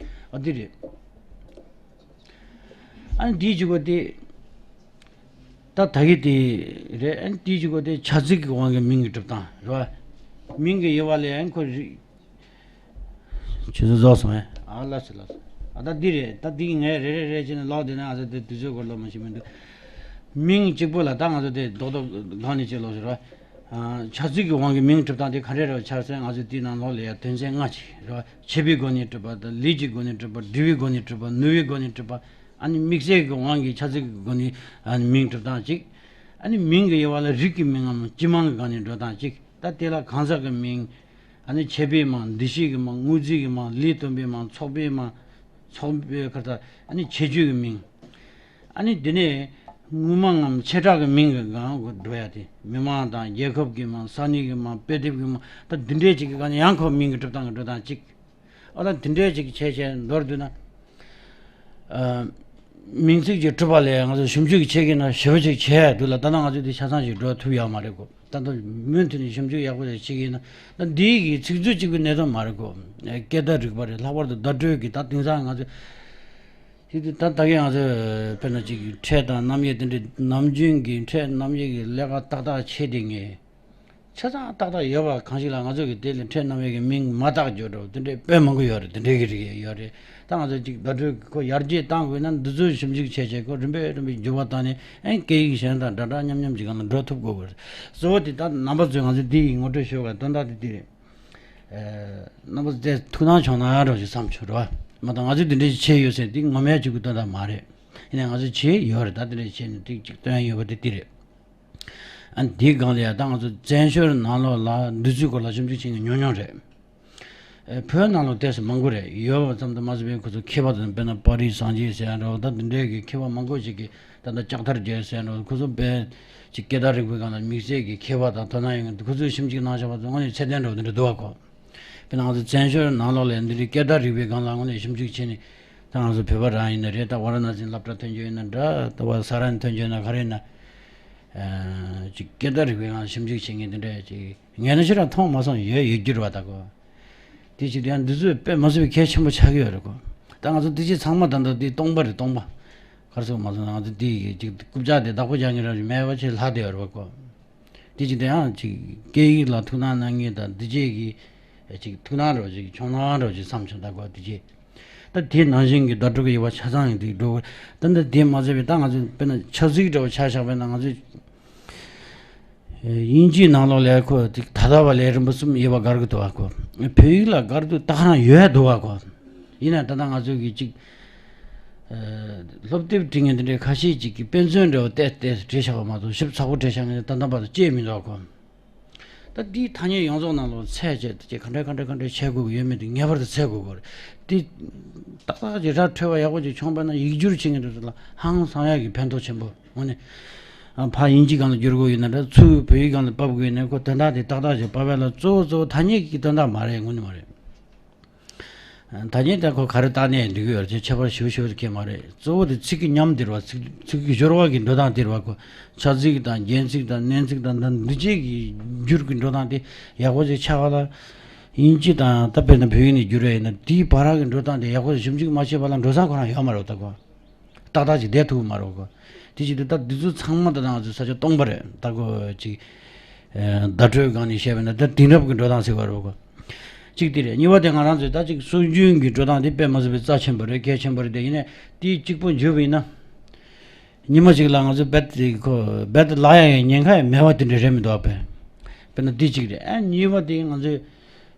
ཨ་དེ་རེད། ཨ་ནི་དེའི་གཅིག་པོ་དེ། ད་ད་གི་དེ་རེད། ཨ་ནི་དེའི་གཅིག་པོ་དེ་བྱ་ཚིག་གི་དབང་གིས་མིང་གི་གྲུབ་སྟངས་རེད་བ། མིང་གི་དབྱེ་བ་ལ་ཡང་ཁོ་རིག་ཆུ་ཚོད་རྫོགས་སོང་ངས། ཨ་ལགས་སོ་ལགས་སོ། ཨ་ད་འདི་རེད། ད་འདི་ངས་རེ་རེ་རེ་བྱས་ནས་ཀློག་བསྡད་ན་ཨ་ཚ་དེ་དུས་ཚོད་སྐོར་ལ་མ་ཤེས་མི་འདུག་མིང་གཅིག་པོ་ལ་ད་ང་ཚོ་དེ་རྡོག་རྡོག་སྒང་ནས་བྱས་ལོག་ཟེར་བ། བྱ་ཚིག་གི་དབང་གིས་མིང་གྲུབ་སྟངས་དེ་ག་འདྲས་རེད་བ། ཆ་ཚང་ང་ཚོས་དེའི་ནང་ལོགས་ལ་ཡ་དོན་ཚན་ལྔ་ཅིག་རེད་བ། བྱེད་པའི་སྒོ་ནས་གྲུབ་པ་དང་ལས་ཀྱི་སྒོ་ནས་གྲུབ་པ། འབྲི་བའི་སྒོ་ནས་གྲུབ་པ། ནུས་པའི་སྒོ་ནས་གྲུབ་པ། ཨ་ནི་དམིགས་བསལ་གྱི་དབང་གིས་བྱ་ཚིག་གི་སྒོ་ནས་ཨ་ནི་མིང་གྲུབ་སྟངས་ཅིག་ཨ་ནི་མིང་གི་དབྱེ་བ་ལ་རིགས་ཀྱི་མིང་ངམ་སྤྱི་མིང་གི་སྒང་ནས་འགྲོ་སྟངས་ཅིག་ད་དེ་ལ་གང་ཟག་གི་མིང་། ཨ་ནི་བྱེད་པའི་མིང་། འདུ་ཤེས་ཀྱི་མིང་། དངོས་རྫས་ཀྱི་མིང་། ལས་དོན་པའི་མིང་། ཚོགས་པའི་མིང་། ཚོགས་པའི་ཁར་ད་ཨ་ནི་ཁྱད་ཆོས་ཀྱི་མིང་། ཨ་ནི་དེ་ནས་དངོས་མིང་ངམ་བྱེ་བྲག་གི་མིང་གི་སྒང་འགྲོ་ཡ་དེ། མི་མིང་དང་རྒྱལ་ཁབ་ཀྱི་མིང་། ས་གནས་ཀྱི་མིང་། དཔེ་དེབ་ཀྱི་མིང་། ད་འདི་འདྲའི་ཅིག་གི་སྒང་ནས་ཡང་ཁོ་མིང་གི་གྲུབ་སྟངས་ཀྱི་འགྲོ་སྟངས་ཅིག་ཨ་ད་འདི་འདྲའི་ཅིག་བྱས་བྱས་མདོར་བསྡུས་ན། ཨ། མིང་ཚིག་ཅིག་གྲུབ་པ་ལ་ང་ཚོ་ཞིབ་འཇུག་བྱེད་ཀྱི་ན་ཞེ་པོ་ཅིག་བྱས་འདུག་ལ། ད་ལྟ་ང་ཚོས་འདི་ཆ་ཚང་ཞིག་འགྲོ་ཐུབ་ཡོད་མ་རེད་གོ། ད་ལྟ་མུ་མཐུད་ནས་ཞིབ་འཇུག་ཡག་པོ་ཞིག་བྱེད་ཀྱི་ཡིན་ན། ད་འདིའི་གི་ཚིག་མཛོད་གཅིག་པུའི་གནད་དོན་མ་རེད་གོ། སྐད་བརྡ་རིག་པ་རེད། ལྷག་པར་དུ་བརྡ་སྤྲོད་ཀྱི་ད་དེང་སང་ང་ཚོ་ད་ད་གིན་ང་ཚོ་དཔེར་ན་ཅིག་ཕྲད་དང་རྣམ་དབྱེ་དེ་འདྲའི་ནམ་རྒྱུན་གྱི་ཕྲད་རྣམ་དབྱེ་གི་ལས་ཀ་ཏག་ཏག་བྱེད་བསྡད་མཁན། ཆ་ཚང་ཏག་ཏག་ཡོད་པ་གང་ཞིག་ལ། ང་ཚོ་གི་དེ་ལས་ཕྲད་རྣམ་དབྱེ་གི་མིང་མ་བཏགས་རྒྱུ་འདྲ་དེ་འདྲའི་དཔེ་མང་པོ་ཡོད་རེད། དེ་འདྲའི་གི་རིགས་ཡོད་རེད། ད་ང་ཚོ་ཅིག་བརྡ་སྤྲོད་ཁོ་ཡར་རྒྱས་བཏང་དགོས་ན་འདི་ཚོ་ཞིབ་འཇུག་བྱས་བྱས་ཁོ་རིམ་པས་རིམ་པས་འགྱུར་བ་བཏང་ནས། ཨེ་སྐད་ཡིག་གཞན་དང་འདྲ་འདྲ་མཉམ་མཉམ་གྱི་སྒང་ལ་འགྲོ་ཐུབ་དགོས་པ་རེད། གཙོ་བོ་དེ་ད་རྣམ་པ་ཚོས་ང་ཚོ་འདི་ཡི་ངོ་སྤྲོད་ཞུ་བའི་དོན་དག་དེ་འདི་རེད། རྣམ་པ་ཚོས་ཐུགས་སྣང་བྱུང་ན་འགྲོ་ཞིག་བསམ་བྱུང་རོགས། མ་གཏོགས་ང་ཚོས་འདི་འདྲ་ཞིག་བྱས་ཡོད་ཟེར་འདི་ངོམ་ཡ་གཅིག་པུའི་དོན་དག་མ་རེད། ཡིན་ནའི་ང་ཚོས་བྱས་ཡོད་རེད། ད་འདི་འདྲ་བྱས་ནས་འདི་གཅིག་སྟོན་ཡོད་པ་དེ་འདི་རེད། ཨ་འདིའི་སྒང་ལ་ཡང་ད་ང་ཚོ་བཙན་བྱོལ་ནང་ལོགས་ལ་འདི་ཚོའི་སྐོར་ལ་ཞིབ་འཇུག་བྱེད་མཁན་ཉུང་ཉུང་རེད། ཨེ་བོད་ནང་ལོགས་ཏོག་ཙམ་མང་པོ་རེད། ཡོད་པ་ཙམ་དུ་མ་ཟད་པའི་ཁོ་ཚོ་མཁས་པ་དང་། དཔེར་ན་པར་རིས་སངས་རྒྱས་ཟེར་ཡ་འདྲ་བོ། ད་འདི་འདྲའི་གི་མཁས་པ་མང་པོ་ཞིག་གིས་ད་ལྟ་ལྕགས་ཐར་རྒྱལ་ཟེར་ཡ་འདྲ་བོ། ཁོ་ཚོ་དཔེ་ཅིག་སྐད་བརྡ་རིག་པའི་སྒང་ལ་དམིགས་བསལ་གྱི་མཁས་པ་དང་དོ་སྣང་ཡོད་མཁན། ཁོ་ཚོས་ཞིབ་འཇུག་གནང་བཞག་པ་ཚོ་དངོས་གནས་ཚད་ལྡན་འདྲ་བོ་འདི་འདྲ་འདུག་བ་ཁོ། དཔེར་ན་ང་ཚོ་བཙན་བྱོལ་ནང་ལོགས་ལ་འདི་འདྲའི་སྐད་བརྡ་རིག་པའི་སྒང་ལ་དངོས་གནས་ཞིབ་འཇུག་བྱས་ནས། ད་ང་ཚོ་བོད་པ་རང་ཡིན་ན་རེད། ད་ཝཱ་ར་ཎ་སིའི་སློབ་གྲྭ་ཐོན་རྒྱུ་ཡིན་ན་འདྲ། ད་ཝཱ་ས་རཱ་ནས་ཐོན་རྒྱུ་ཡིན་ན་ག་རེ་ཡིན་ན། ཨ་ཅིག་སྐད་བརྡ་རིག་པའི་སྒང་ཞིབ་འཇུག་བྱེད་མཁན་དེ་འདྲ་ཅིག་ངས་ནི་ཕྱིར་མཐོང་མ་སོང་། ཡོད་ཡོད་རྒྱུ་རེད་བ། ད་ཁོ་དེ་ཅིག་དེ་ཡང་འདི་ཚོས་དཔེ་མ་སྲིད་པའི་གལ་ཆེན་པོ་ཆགས་ཀྱི་ཡོད་རེད་ཁོ། ད་ང་ཚོ་འདི་ཅིག་ཚང་མ་ད་ལྟ་འདི་སྟོང་པ་རེད། སྟོང་པ། ག་རེ་ཟེར་མ་སོང་། ང་ཚོ་འདི་ཅིག་རྐུབ་བཀྱག་དེ་བདག་པོ་རྒྱག་མཁན་རང་ཞིག་མེད་པ་ཆེ་ལྷག་བསྡད་ཡོད་རེད་བ་ཁོ། དེ་ཅིག་དེ་ཡང་ཅིག་སྐད་ཡིག་ལ་ཐུགས་སྣང་གནང་མཁན་དང་འདི་བྱས་ཀྱི་ཅིག་ཐུགས་སྣང་རོགས་ཅིག་མཆོང་སྣང་རོགས་ཅིག་བསམ་བྱུང་། ད་ཁོ་དེ་བྱས། ད་དེ་ནང་བཞིན་གྱི་བརྡ་སྤྲོད་ཀྱི་དབྱེ་བ་ཆ་ཚང་ཡིན་དུས་འགྲོ། ད་ལྟ་དེ་མ་ཟད་པའི་ད་ང་ཚོས་དཔེར་ན་ཆབ་སྲིད་འདྲ་བོ་ཆ་བཞག་པས་ན། ང་ཚོས་དབྱིན་ཇིའི་ནང་ལོགས་ལ་ཁོ་ད་ལྟ་བ་ལས་རིམ་པ་གསུམ་དབྱེ་བ་བགར་གྱི་འདུག་བ་ཁོ། བོད་ཡིག་ལ་བགར་དུས་ད་ག་རང་ཡོད་འདུག་བ་ཁོ། ཡིན་ན་ད་ལྟ་ང་ཚོ་གི་ཅིག་ཨ་སློབ་དེབ་འབྲི་མཁན་དེ་འདྲའི་ཁ་ཤས་ཅིག་གིས་དཔེ་མཚོན་འདྲ་བོ་བལྟས་བལྟས་བྲིས་བཞག་པ་མ་གཏོགས་ཞིབ་ཚགས་པོ་བྲིས་བཞག་མཁན་ད་ལྟ་བར་དུ་སྐྱེས་མི་འདུག་བ་ཁོ། ད་འདིའི་ཐ་སྙད་ཡོངས་རྫོགས་ནང་ལོགས་འཚོལ་བྱས་དེ་ག་འདྲ་ག་འདྲ་ག་འདྲ་བྱེད་དགོས་ཀྱི་ཡོད་མེད་དེ་ངེས་པར་དུ་འཚོལ་དགོས་ཀྱི་རེད། དེ་ཏག་ཏག་ཅིག་ར་འཕྲོད་པ་ཡག་པོ་ཅིག་བྱུང་བ་ན་ཡིག་སྒྱུར་བྱེད་མཁན་དེ་ཚོ་ལ་ཧང་སང་ཡག་གི་ཕན་ཐོགས་ཆེན་པོ། དངོས་གནས་ཨ་ཕར་དབྱིན་ཇི་སྒང་ལ་བསྒྱུར་དགོས་ཡོད་ན་འདྲ། ཚུར་བོད་ཡིག་སྒང་ལ་ཕབ་དགོས་ཡོད་ན་ཁོ་དོན་དག་དེ་ཏག་ཏག་ཅིག་ཕབ་པ་ལ་གཙོ་བོ་གཙོ་བོ་ཐ་སྙད་ཀྱི་དོན་དག་མ་རེད། དངོས་གནས་མ་རེད། ཐ་སྙད་དེ་ཁོ་ག་རེ་བཏགས་ནས་འབྲི་གི་ཡོད་རེད་ཅེས་ཁྱད་པར་ཞེ་པོ་ཞེ་པོ་ཅིག་གང་ཡང་མ་རེད། གཙོ་བོ་དེ་ཚིག་གི་ཉམས་འདི་རེད་བ། ཚིག་ཚིག་གི་སྦྱོར་བ་གི་འགྲོ་སྟངས་འདི་རེད་བ་ཁོ། བྱ་ཚིག་དང་རྒྱན་ཚིག་དང་བརྣན་ཚིག་དང་ད་འདི་བྱས་ཀྱི་འགྱུར་གྱི་འགྲོ་སྟངས་དེ་ཡག་པོ་ཅིག་ཆགས་པ་ལ། དབྱིན་ཇི་དང་ད་དཔེར་ན་བོད་ཡིག་ནས་བསྒྱུར་བ་ཡིན་ན་དེའི་བར་གྱི་འགྲོ་སྟངས་དེ་ཡག་པོ་ཞིབ་འཇུག་མ་བྱས་པ་ལ་འགྲོ་ས་ཁོ་རང་ཡོད་མ་རེད་ད་ཁོ། ཏག་ཏག་ཅིག་བསྡད་ཐུབ་ཀྱི་མ་རེད་ཁོ། དེ་བྱེད་དུས་ད་འདི་ཚོ་ཚང་མ་ད་ང་ཚོའི་ས་ཆ་སྟོང་པ་རེད། ད་ཁོ་ཅིག་ཨ་བརྡ་སྤྲོད་སྒང་ནས་བཤད་པ་ཡིན་ན་ད་དེང་རབས་ཀྱི་འགྲོ་སྟངས་ཟེར་བ་རེད་ཁོ། གཅིག་དེ་རེད། གཉིས་པ་དེ་ང་རང་ཚོའི་ད་ཅིག་སྲོལ་རྒྱུན་གྱི་འགྲོ་སྟངས་དེ་དཔེ་མ་སྲིད་པའི་རྩ་ཆེན་པོ་རེད། གལ་ཆེན་པོ་རེད། དེ་ཡིན་ནའི་དེ་གཅིག་པོ་འཇུས་པ་ཡིན་ན། ཉི་མ་གཅིག་ལ་ང་ཚོ་རྦད་དེ་ཁོ་རྦད་དེ་ལབ་ཡག་གི་ཉེན་ཁ་ཡང་མེད་པ་དེ་འདྲ་རེད་མི་འདུག་པས། དཔེར་ན་འདི་གཅིག་རེད། ཨ་གཉིས་པ་དེ་ང་ཚོས་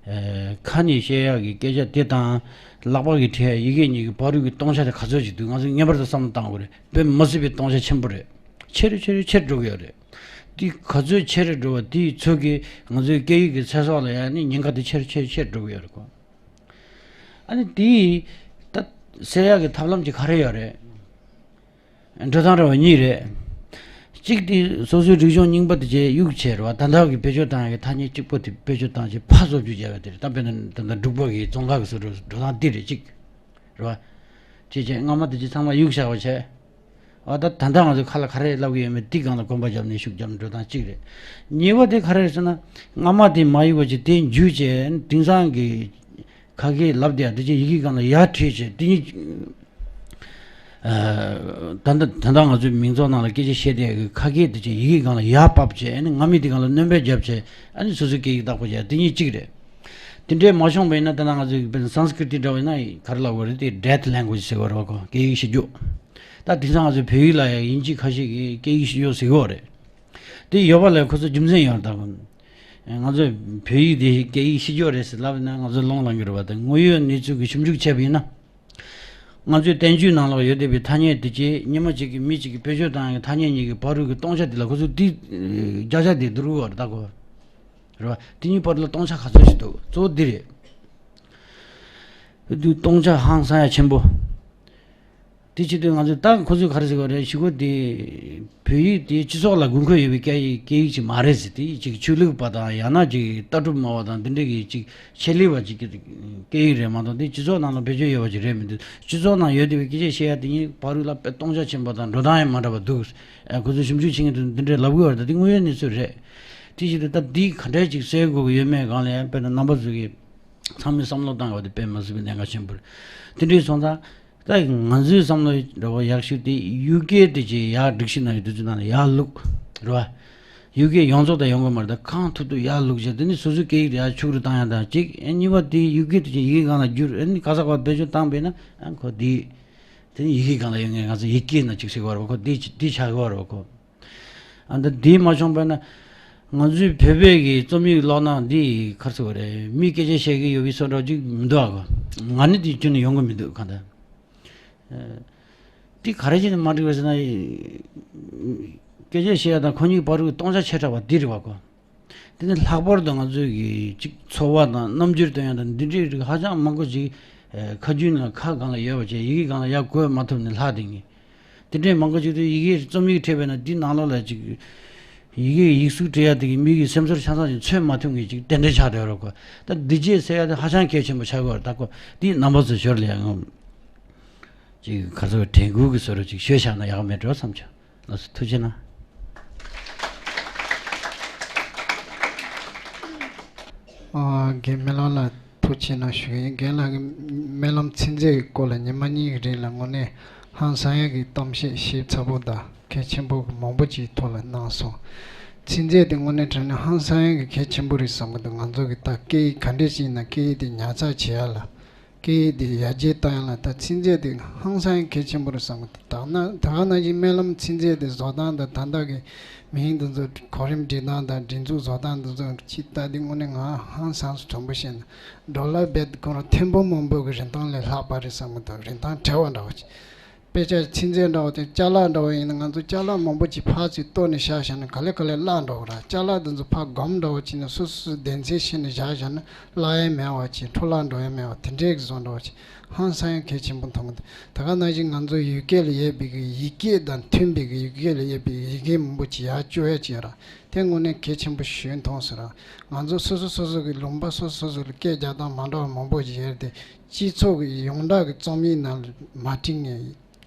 ཨ་ཁ་ནས་བཤད་ཡག་གི་སྐད་ཆ་དེ་དང་ལག་པ་གིས་བྲིས་ཡག་ཡི་གེ་གཉིས་ཀྱི་བར་དུ་གི་སྟོང་ཆ་དེ་ག་ཚོད་ཅིག་འདུག་ང་ཚོས་ངེས་པར་དུ་བསམ་བློ་བཏང་དགོས་རེད། དཔེ་མ་སྲིད་པའི་སྟོང་ཆ་ཆེན་པོ་རེད། ཆེ་རུ་ཆེ་རུ་ཆེར་འགྲོ་གི་ཡོད་རེད། དེ་ག་ཚོད་ཆེ་རུ་འགྲོ་བ་དེའི་ཚོད་ཀྱིས་ང་ཚོའི་སྐད་ཡིག་གི་ཚེ་སྲོག་ལ་ཡང་ནི་ཉེན་ཁ་དེ་ཆེ་རུ་ཆེ་རུ་ཆེར་འགྲོ་གི་ཡོད་རེད་ཁོ། ཨ་ནི་དེའི་ད་སེལ་ཡག་གི་ཐབས་ལམ་ཅིག་ག་རེ་ཡོད་རེད། འགྲོ་སྟངས་རེ་བ་གཉིས་རེད། གཅིག་དེ་སོ་སོའི་རིག་གཞུང་རྙིང་པ་དེ་བྱས་གཡུག་བྱས་རེད་བ། ད་ལྟ་གི་བེད་སྤྱོད་བཏང་ཡག་གི་ཐ་སྙད་གཅིག་པོ་དེ་བེད་སྤྱོད་བཏང་བྱས་ཕར་བཟོ་བཅོས་བྱས་པ་དེ་རེད། ད་དཔེར་ན་ད་ལྟ་འབྲུག་པ་གི་ཙོང་ཁ་གི་བཟོ་འདྲ་འགྲོ་སྟངས་དེ་རེད་གཅིག་རེད་བ། བྱས་བྱས་སྔ་མ་དེ་ཅིག་ཚང་མ་གཡུག་བཞག་པ་བྱས། ཨ་ད་ད་ལྟ་ང་ཚོས་ཁ་ལ་ག་རེ་ལབ་ཀྱི་ཡོད་མེད་དེའི་སྒང་ལ་གོམ་པ་བརྒྱབ་ནས་ཤུགས་བརྒྱབ་ནས་འགྲོ་སྟངས་གཅིག་རེད། གཉིས་པ་དེ་ག་རེ་རེད་ཟེར་ན། སྔ་མ་དེ་མ་གཡུག་པ་ཅིག་དེ་འཇུས་བྱས་དེང་སང་གི་ཁ་སྐད་ལབ་བསྡད་ཡག་དེ་ཅིག་ཡི་གེ་སྒང་ལ་ཡར་བྲིས་བྱས་དེ་གཉིས། ཨ་ད་ལྟ་ད་ལྟ་ང་ཚོའི་མིང་ཚོགས་ནང་ལ་སྐད་ཆ་བཤད་བསྡད་ཡག་གི་ཁ་སྐད་དེ་ཅིག་ཡི་གེ་སྒང་ལ་ཡར་ཕབ་བྱས་ཨ་ནི་སྔ་མའི་དེ་སྒང་ལ་སྣོན་པ་བརྒྱབ་བྱས་ཨ་ནི་སོ་སོའི་སྐད་ཡིག་བདག་པོ་བྱས་དེ་གཉིས་གཅིག་རེད། དེ་འདྲའི་མ་བྱུང་བ་ཡིན་ན་ད་ལྟ་ང་ཚོའི་དཔེར་ན་སཾ་སྐྲི་ཏི་འདྲ་བ་ཡིན་ན་ག་རེ་ལབ་དགོས་རེད། དེ་dead language ཟེར་བ་རེད་བ་ཁོ། སྐད་ཡིག་ཤི་རྒྱུ། ད་དེང་སང་ང་ཚོའི་བོད་ཡིག་ལ་ཡང་དབྱིན་ཇི་ཁ་ཤས་ཀྱིས་སྐད་ཡིག་ཤི་རྒྱུ་ཟེར་གི་ཡོད་རེད། དེ་ཡོད་པ་ལ་ཁོ་ཚོ་རྒྱུ་མཚན་ཡོད་རེད་ད་ཁོ། ང་ཚོས་བོད་ཡིག་དེ་སྐད་ཡིག་ཤི་རྒྱུ་རེད་ཟེར་ལབ་ན་ང་ཚོ་ལོང་ལངས་གི་རེད་བ། ད་དངོས་ཡོད་གནས་ཚུལ་གྱི་ཞིབ་འཇུག་བྱས་པ་ཡིན་ན། ང་ཚོའི་བསྟན་བཅོས་ནང་ལོགས་ཡོད་བསྡད་པའི་ཐ་སྙད་དེ་ཅིག་ཉི་མ་གཅིག་གི་མི་གཅིག་གིས་བེད་སྤྱོད་བཏང་ཡག་ཐ་སྙད་གཉིས་ཀྱི་བར་དུ་གི་སྟོང་ཆ་དེ་ལ་ཁོ་ཚོས་དེ་བརྒྱ་ཆ་དེ་བསྡུར་གི་ཡོད་རེད་ད་ཁོ། རེད་བ། དེ་གཉིས་བར་ལ་སྟོང་ཆ་ག་ཚོད་ཞིག་འདུག་གཙོ་བོ་འདི་རེད། དེ་སྟོང་ཆ་ཧང་སང་ཡག་ཆེན་པོ། དེ་བྱེད་དུས་ང་ཚོས་ད་ཁོ་ཚོས་ག་རེ་ཟེར་བ་རེད། ཞུ་གོ་དེ་བོད་ཡིག་དེ་སྤྱི་ཚོགས་ལ་དགོས་མཁོ་ཡོད་པའི་སྐད་ཡིག་སྐད་ཡིག་ཅིག་མ་རེད་ཟེར། དེ་ཅིག་ཆོས་ལུགས་པ་དང་ཡང་ན་ཅིག་ལྟ་གྲུབ་སྨྲ་བ་དང་འདི་འདྲ་གི་ཅིག་ཆེད་ལས་པ་ཅིག་གི་སྐད་ཡིག་རེད་མ་གཏོགས་དེ་སྤྱི་ཚོགས་ནང་ལ་བེད་སྤྱོད་ཡོད་པ་ཅིག་རེད་མི་འདུག་སྤྱི་ཚོགས་ནང་ཡོད་བསྡད་པའི་སྐད་ཆ་བཤད་ཡག་དེ་གཉིས་བར་དུ་ལ་དཔེ་སྟོང་ཆ་ཆེན་པོ་དང་འགྲོ་སྟངས་ཡང་མ་འདྲ་བ་འདུག་ཨ་ཁོ་ཚོས་ཞིབ་འཇུག་བྱེད་མཁན་དེ་འདི་འདྲའི་ལབ་གི་ཡོད་རེད། ད་དེ་དངོས་ཡོད་གནས་ཚུལ་རེད། དེ་བཞིན་དུ་ད་འདི་ག་འདྲས་ཅིག་སེལ་དགོས་ཀྱི་ཡོད་མེད་སྒང་ལ་ཡང་དཔེར་ན་རྣམ་པ་ཚོ་གིས་ཚང་མས་བསམ་བློ་བཏང་དགོས་དེ་དཔེ་མ་སྲིད་པའི་གནད་འགག་ཆེན་པོ་རེད། དེ་འདྲས་སོང་ཙང་ད་ང་ཚོའི་བསམ་བློ་འདྲ་བོ་ཡག་ཤོས་དེ་ཡུལ་སྐད་དེ་ཅིག་ཡར་སྒྲིག་གཞི་ནང་གི་དུས་ཚོད་ནང་ལ་ཡར་བླུགས་རེད་བ། ཡུལ་སྐད་ཡོངས་རྫོགས་དང་ཡོང་གི་མ་རེད། ད་གང་ཐུབ་ཐུབ་ཡར་བླུགས་བྱས་དེ་ནི་སོ་སོའི་སྐད་ཡིག་དེ་ཡར་ཕྱུག་རུ་བཏང་ཡག་དང་གཅིག་ཨེ་གཉིས་པ་དེ་ཡུལ་སྐད་དེ་ཅིག་ཡི་གེ་སྒང་ལ་བསྒྱུར། ཨེ་ནི་ག་ས་ག་བེད་སྤྱོད་བཏང་པས་ན་ཨ་ཁོ་དེ་དེ་ནི་ཡི་གེ་སྒང་ལ་ཡོང་ངེས། ང་ཚོ་ཡི་གེ་ན་ཅིག་ཟེར་གི་བ་རེད་བ། ཁོ་དེ་དེ་ཆགས་གི་བ་རེད་བ་ཁོ། ཨ་ད་དེ་མ་བྱུང་བས་ན་ང་ཚོའི་བོད་པའི་གི་རྩོམ་ཡིག་ཀློག་ན་འདི་ག་རེ་ཟེར་དགོས་རེད། མི་སྐད་ཆ་བཤད་ཀྱི་ཡོད་པའི་བཟོ་འདྲ་ཅིག་མི་འདུག་ཨ། ང་ནི་དེ་ཁྱོན་ནས་ཡོང་གི་མི་འདུག་གང་ལྟར། ཨ་དེ་ག་རེ་བྱས་ནས་མ་འགྲིག་པ་ཟེར་ན། སྐད་ཆ་བཤད་ཡ་དང་ཁོ་གཉིས་བར་གྱི་སྟོང་ཆ་ཆེ་དྲགས་པ་འདི་རེད་བ་ཁོ། དེ་ནི་ལྷག་པར་དུ་ང་ཚོའི་གི་ཅིག་འཚོ་བ་དང་རྣམ་འགྱུར་སྟོན་ཡ་དང་འདི་འདྲའི་རིགས་ཧ་ཅང་མང་པོ་ཅིག་ཨ་ཁ་རྒྱུན་ལ་ཁ་སྒང་ལ་ཡོད་པ་བྱས་ཡི་གེ་སྒང་ལ་ཡར་འགོད་མ་ཐུབ་ནས་ལྷག་བསྡད་ངེས། དེ་འདྲའི་མང་པོ་ཅིག་ཏུ་ཡི་གེ་རྩོམ་ཡིག་བྲིས་པས་ན་འདི་ནང་ལོགས་ལ་ཅིག་ཡི་གེ་ཡིག་གཟུགས་བྲིས་ཡ་དེ་གི་མི་གི་སེམས་ཚོར་ཆ་ཚང་ཞིག་མཚོན་མ་ཐུབ་མཁན་ཅིག་དེ་འདྲའི་ཆགས་བསྡད་ཡོད་རེད་ཁོ། ད་འདི་རྗེས་ཟེར་ཡ་དེ་ཧ་ཅང་གལ་ཆེན་པོ་ཆགས་ཀྱི་ཡོད་རེད། ད་ཁོ་འདི་རྣམ་པ་ཚོའི་ཞོར་ལ་ཡང་ངོམ་ཅིག་ག་ཚོད་དྲན་སྐུལ་གྱི་བཟོ་འདྲ་ཅིག་ཤོད་བཞག་ན་ཡག་མེད་འགྲོ་བསམ་བྱུང་། ལགས་སོ་ཐུགས་རྗེ་གནང་། ཨ་རྒན་སྨོན་ལམ་ལགས་ཐུགས་རྗེ་གནང་ཞུ་གི་ཡིན། རྒན་ལགས་ཀྱིས་སྨོན་ལམ་ཚིག་མཛོད་ཀྱི་སྐོར་ལ་ཉི་མ་གཉིས་ཀྱི་རིང་ལ་དངོས་གནས་ཧང་སང་ཡ་གི་གཏམ་བཤད་ཞིབ་ཚགས་པོ་དང་གལ་ཆེན་པོ་མང་པོ་ཅིག་ཐོག་ལ་གནང་སོང་། ཚིག་མཛོད་དེ་དངོས་གནས་དྲང་གནས་ཧང་སང་ཡ་གི་གལ་ཆེན་པོ་རེད་བསམ་གི་འདུག་ང་ཚོ་གི་ད་སྐད་ཡིག་ག་འདྲས་ཞིག་ཡིན་ན་སྐད་ཡིག་དེ་ཉར་ཚགས་བྱེད་ཡ་ལ། སྐད་ཡིག་དེ་ཡར་རྒྱས་གཏོང་ཡ་ལ་ད་ཚིག་མཛོད་དེ་ཧང་སང་ཡ་གལ་ཆེན་པོ་རེད་བསམ་གི་འདུག་ད་ག་ན་ད་ག་ནང་བཞིན་སྨོན་ལམ་ཚིག་མཛོད་དེ་བཟོ་སྟངས་དང་ད་ལྟ་གི་མིང་འདི་ཚོ་གོ་རིམ་སྒྲིག་སྟངས་དང་སྒྲིག་འཛུགས་བཟོ་སྟངས་འདི་ཚོ་ཅིག་ལྟ་དུས་དངོས་གནས་ང་ཧང་སངས་སུ་དྲང་པོ་བཤད་ན་ཌོ་ལར་བེད་ཁོ་རང་ཐེར་འབུམ་མང་པོ་གི་རིན་ཐང་ལས་ལྷག་པ་རེད་བསམ་གི་འདུག་རིན་ཐང་བྲལ་བ་འདྲ་བོ་ཅིག་དཔེ་ཆ་ཚིག་མཛོད་འདྲ་བོ་དེ་ཅ་ལག་འདྲ་བོ་ཡིན་ན་ང་ཚོ་ཅ་ལག་མང་པོ་ཅིག་ཕར་ཚུར་གཏོར་ནས་བཞག་བཞག་ན་ག་ལེ་ག་ལེ་བརླག་འགྲོ་གི་རེད། ཅ་ལག་འདི་ཚོ་ཕར་སྒོམ་འདྲ་བོ་བྱས་ནས་སོ་སོ་སོའི་སྡེ་ཚན་ཕྱེ་ནས་བཞག་བཞག་ན་བརླག་ཡ་མེད་པ་ཅིག་འཕྲོ་བརླག་འགྲོ་ཡ་མེད་པ་དེ་འདྲའི་བཟོ་འདྲ་བོ་ཅིག་ཧང་སང་ཡ་གལ་ཆེན་པོ་མཐོང་གི་འདུག་ད་ག་ནང་བཞིན་ང་ཚོ་ཡུལ་སྐད་ལ་ཡོད་པའི་གི་ཡིག་སྐད་དང་མཐུན་པའི་གི་ཡུལ་སྐད་ལ་ཡོད་པའི་ཡི་གེ་མང་པོ་ཅིག་ཡར་བཅོས་ཡ་ཅིག་ཡོད་ར། དེ་དངོས་གནས་གལ་ཆེན་པོ་ཞིག་མཐོང་སོང་ར། ང་ཚོ་སོ་སོ་སོ་སོ་གི་ལུང་པ་སོ་སོ་སོ་སོ་ལ་སྐད་རྒྱག་སྟངས་མ་འདྲ་བ་མང་པོ་ཅིག་ཡོད་རེད་དེ། སྤྱི་ཚོགས་ཀྱི་ཡོངས་གྲགས་ཀྱི་རྩོམ་ཡིག་ནང་ལ་མ་བྲིས་ངེས།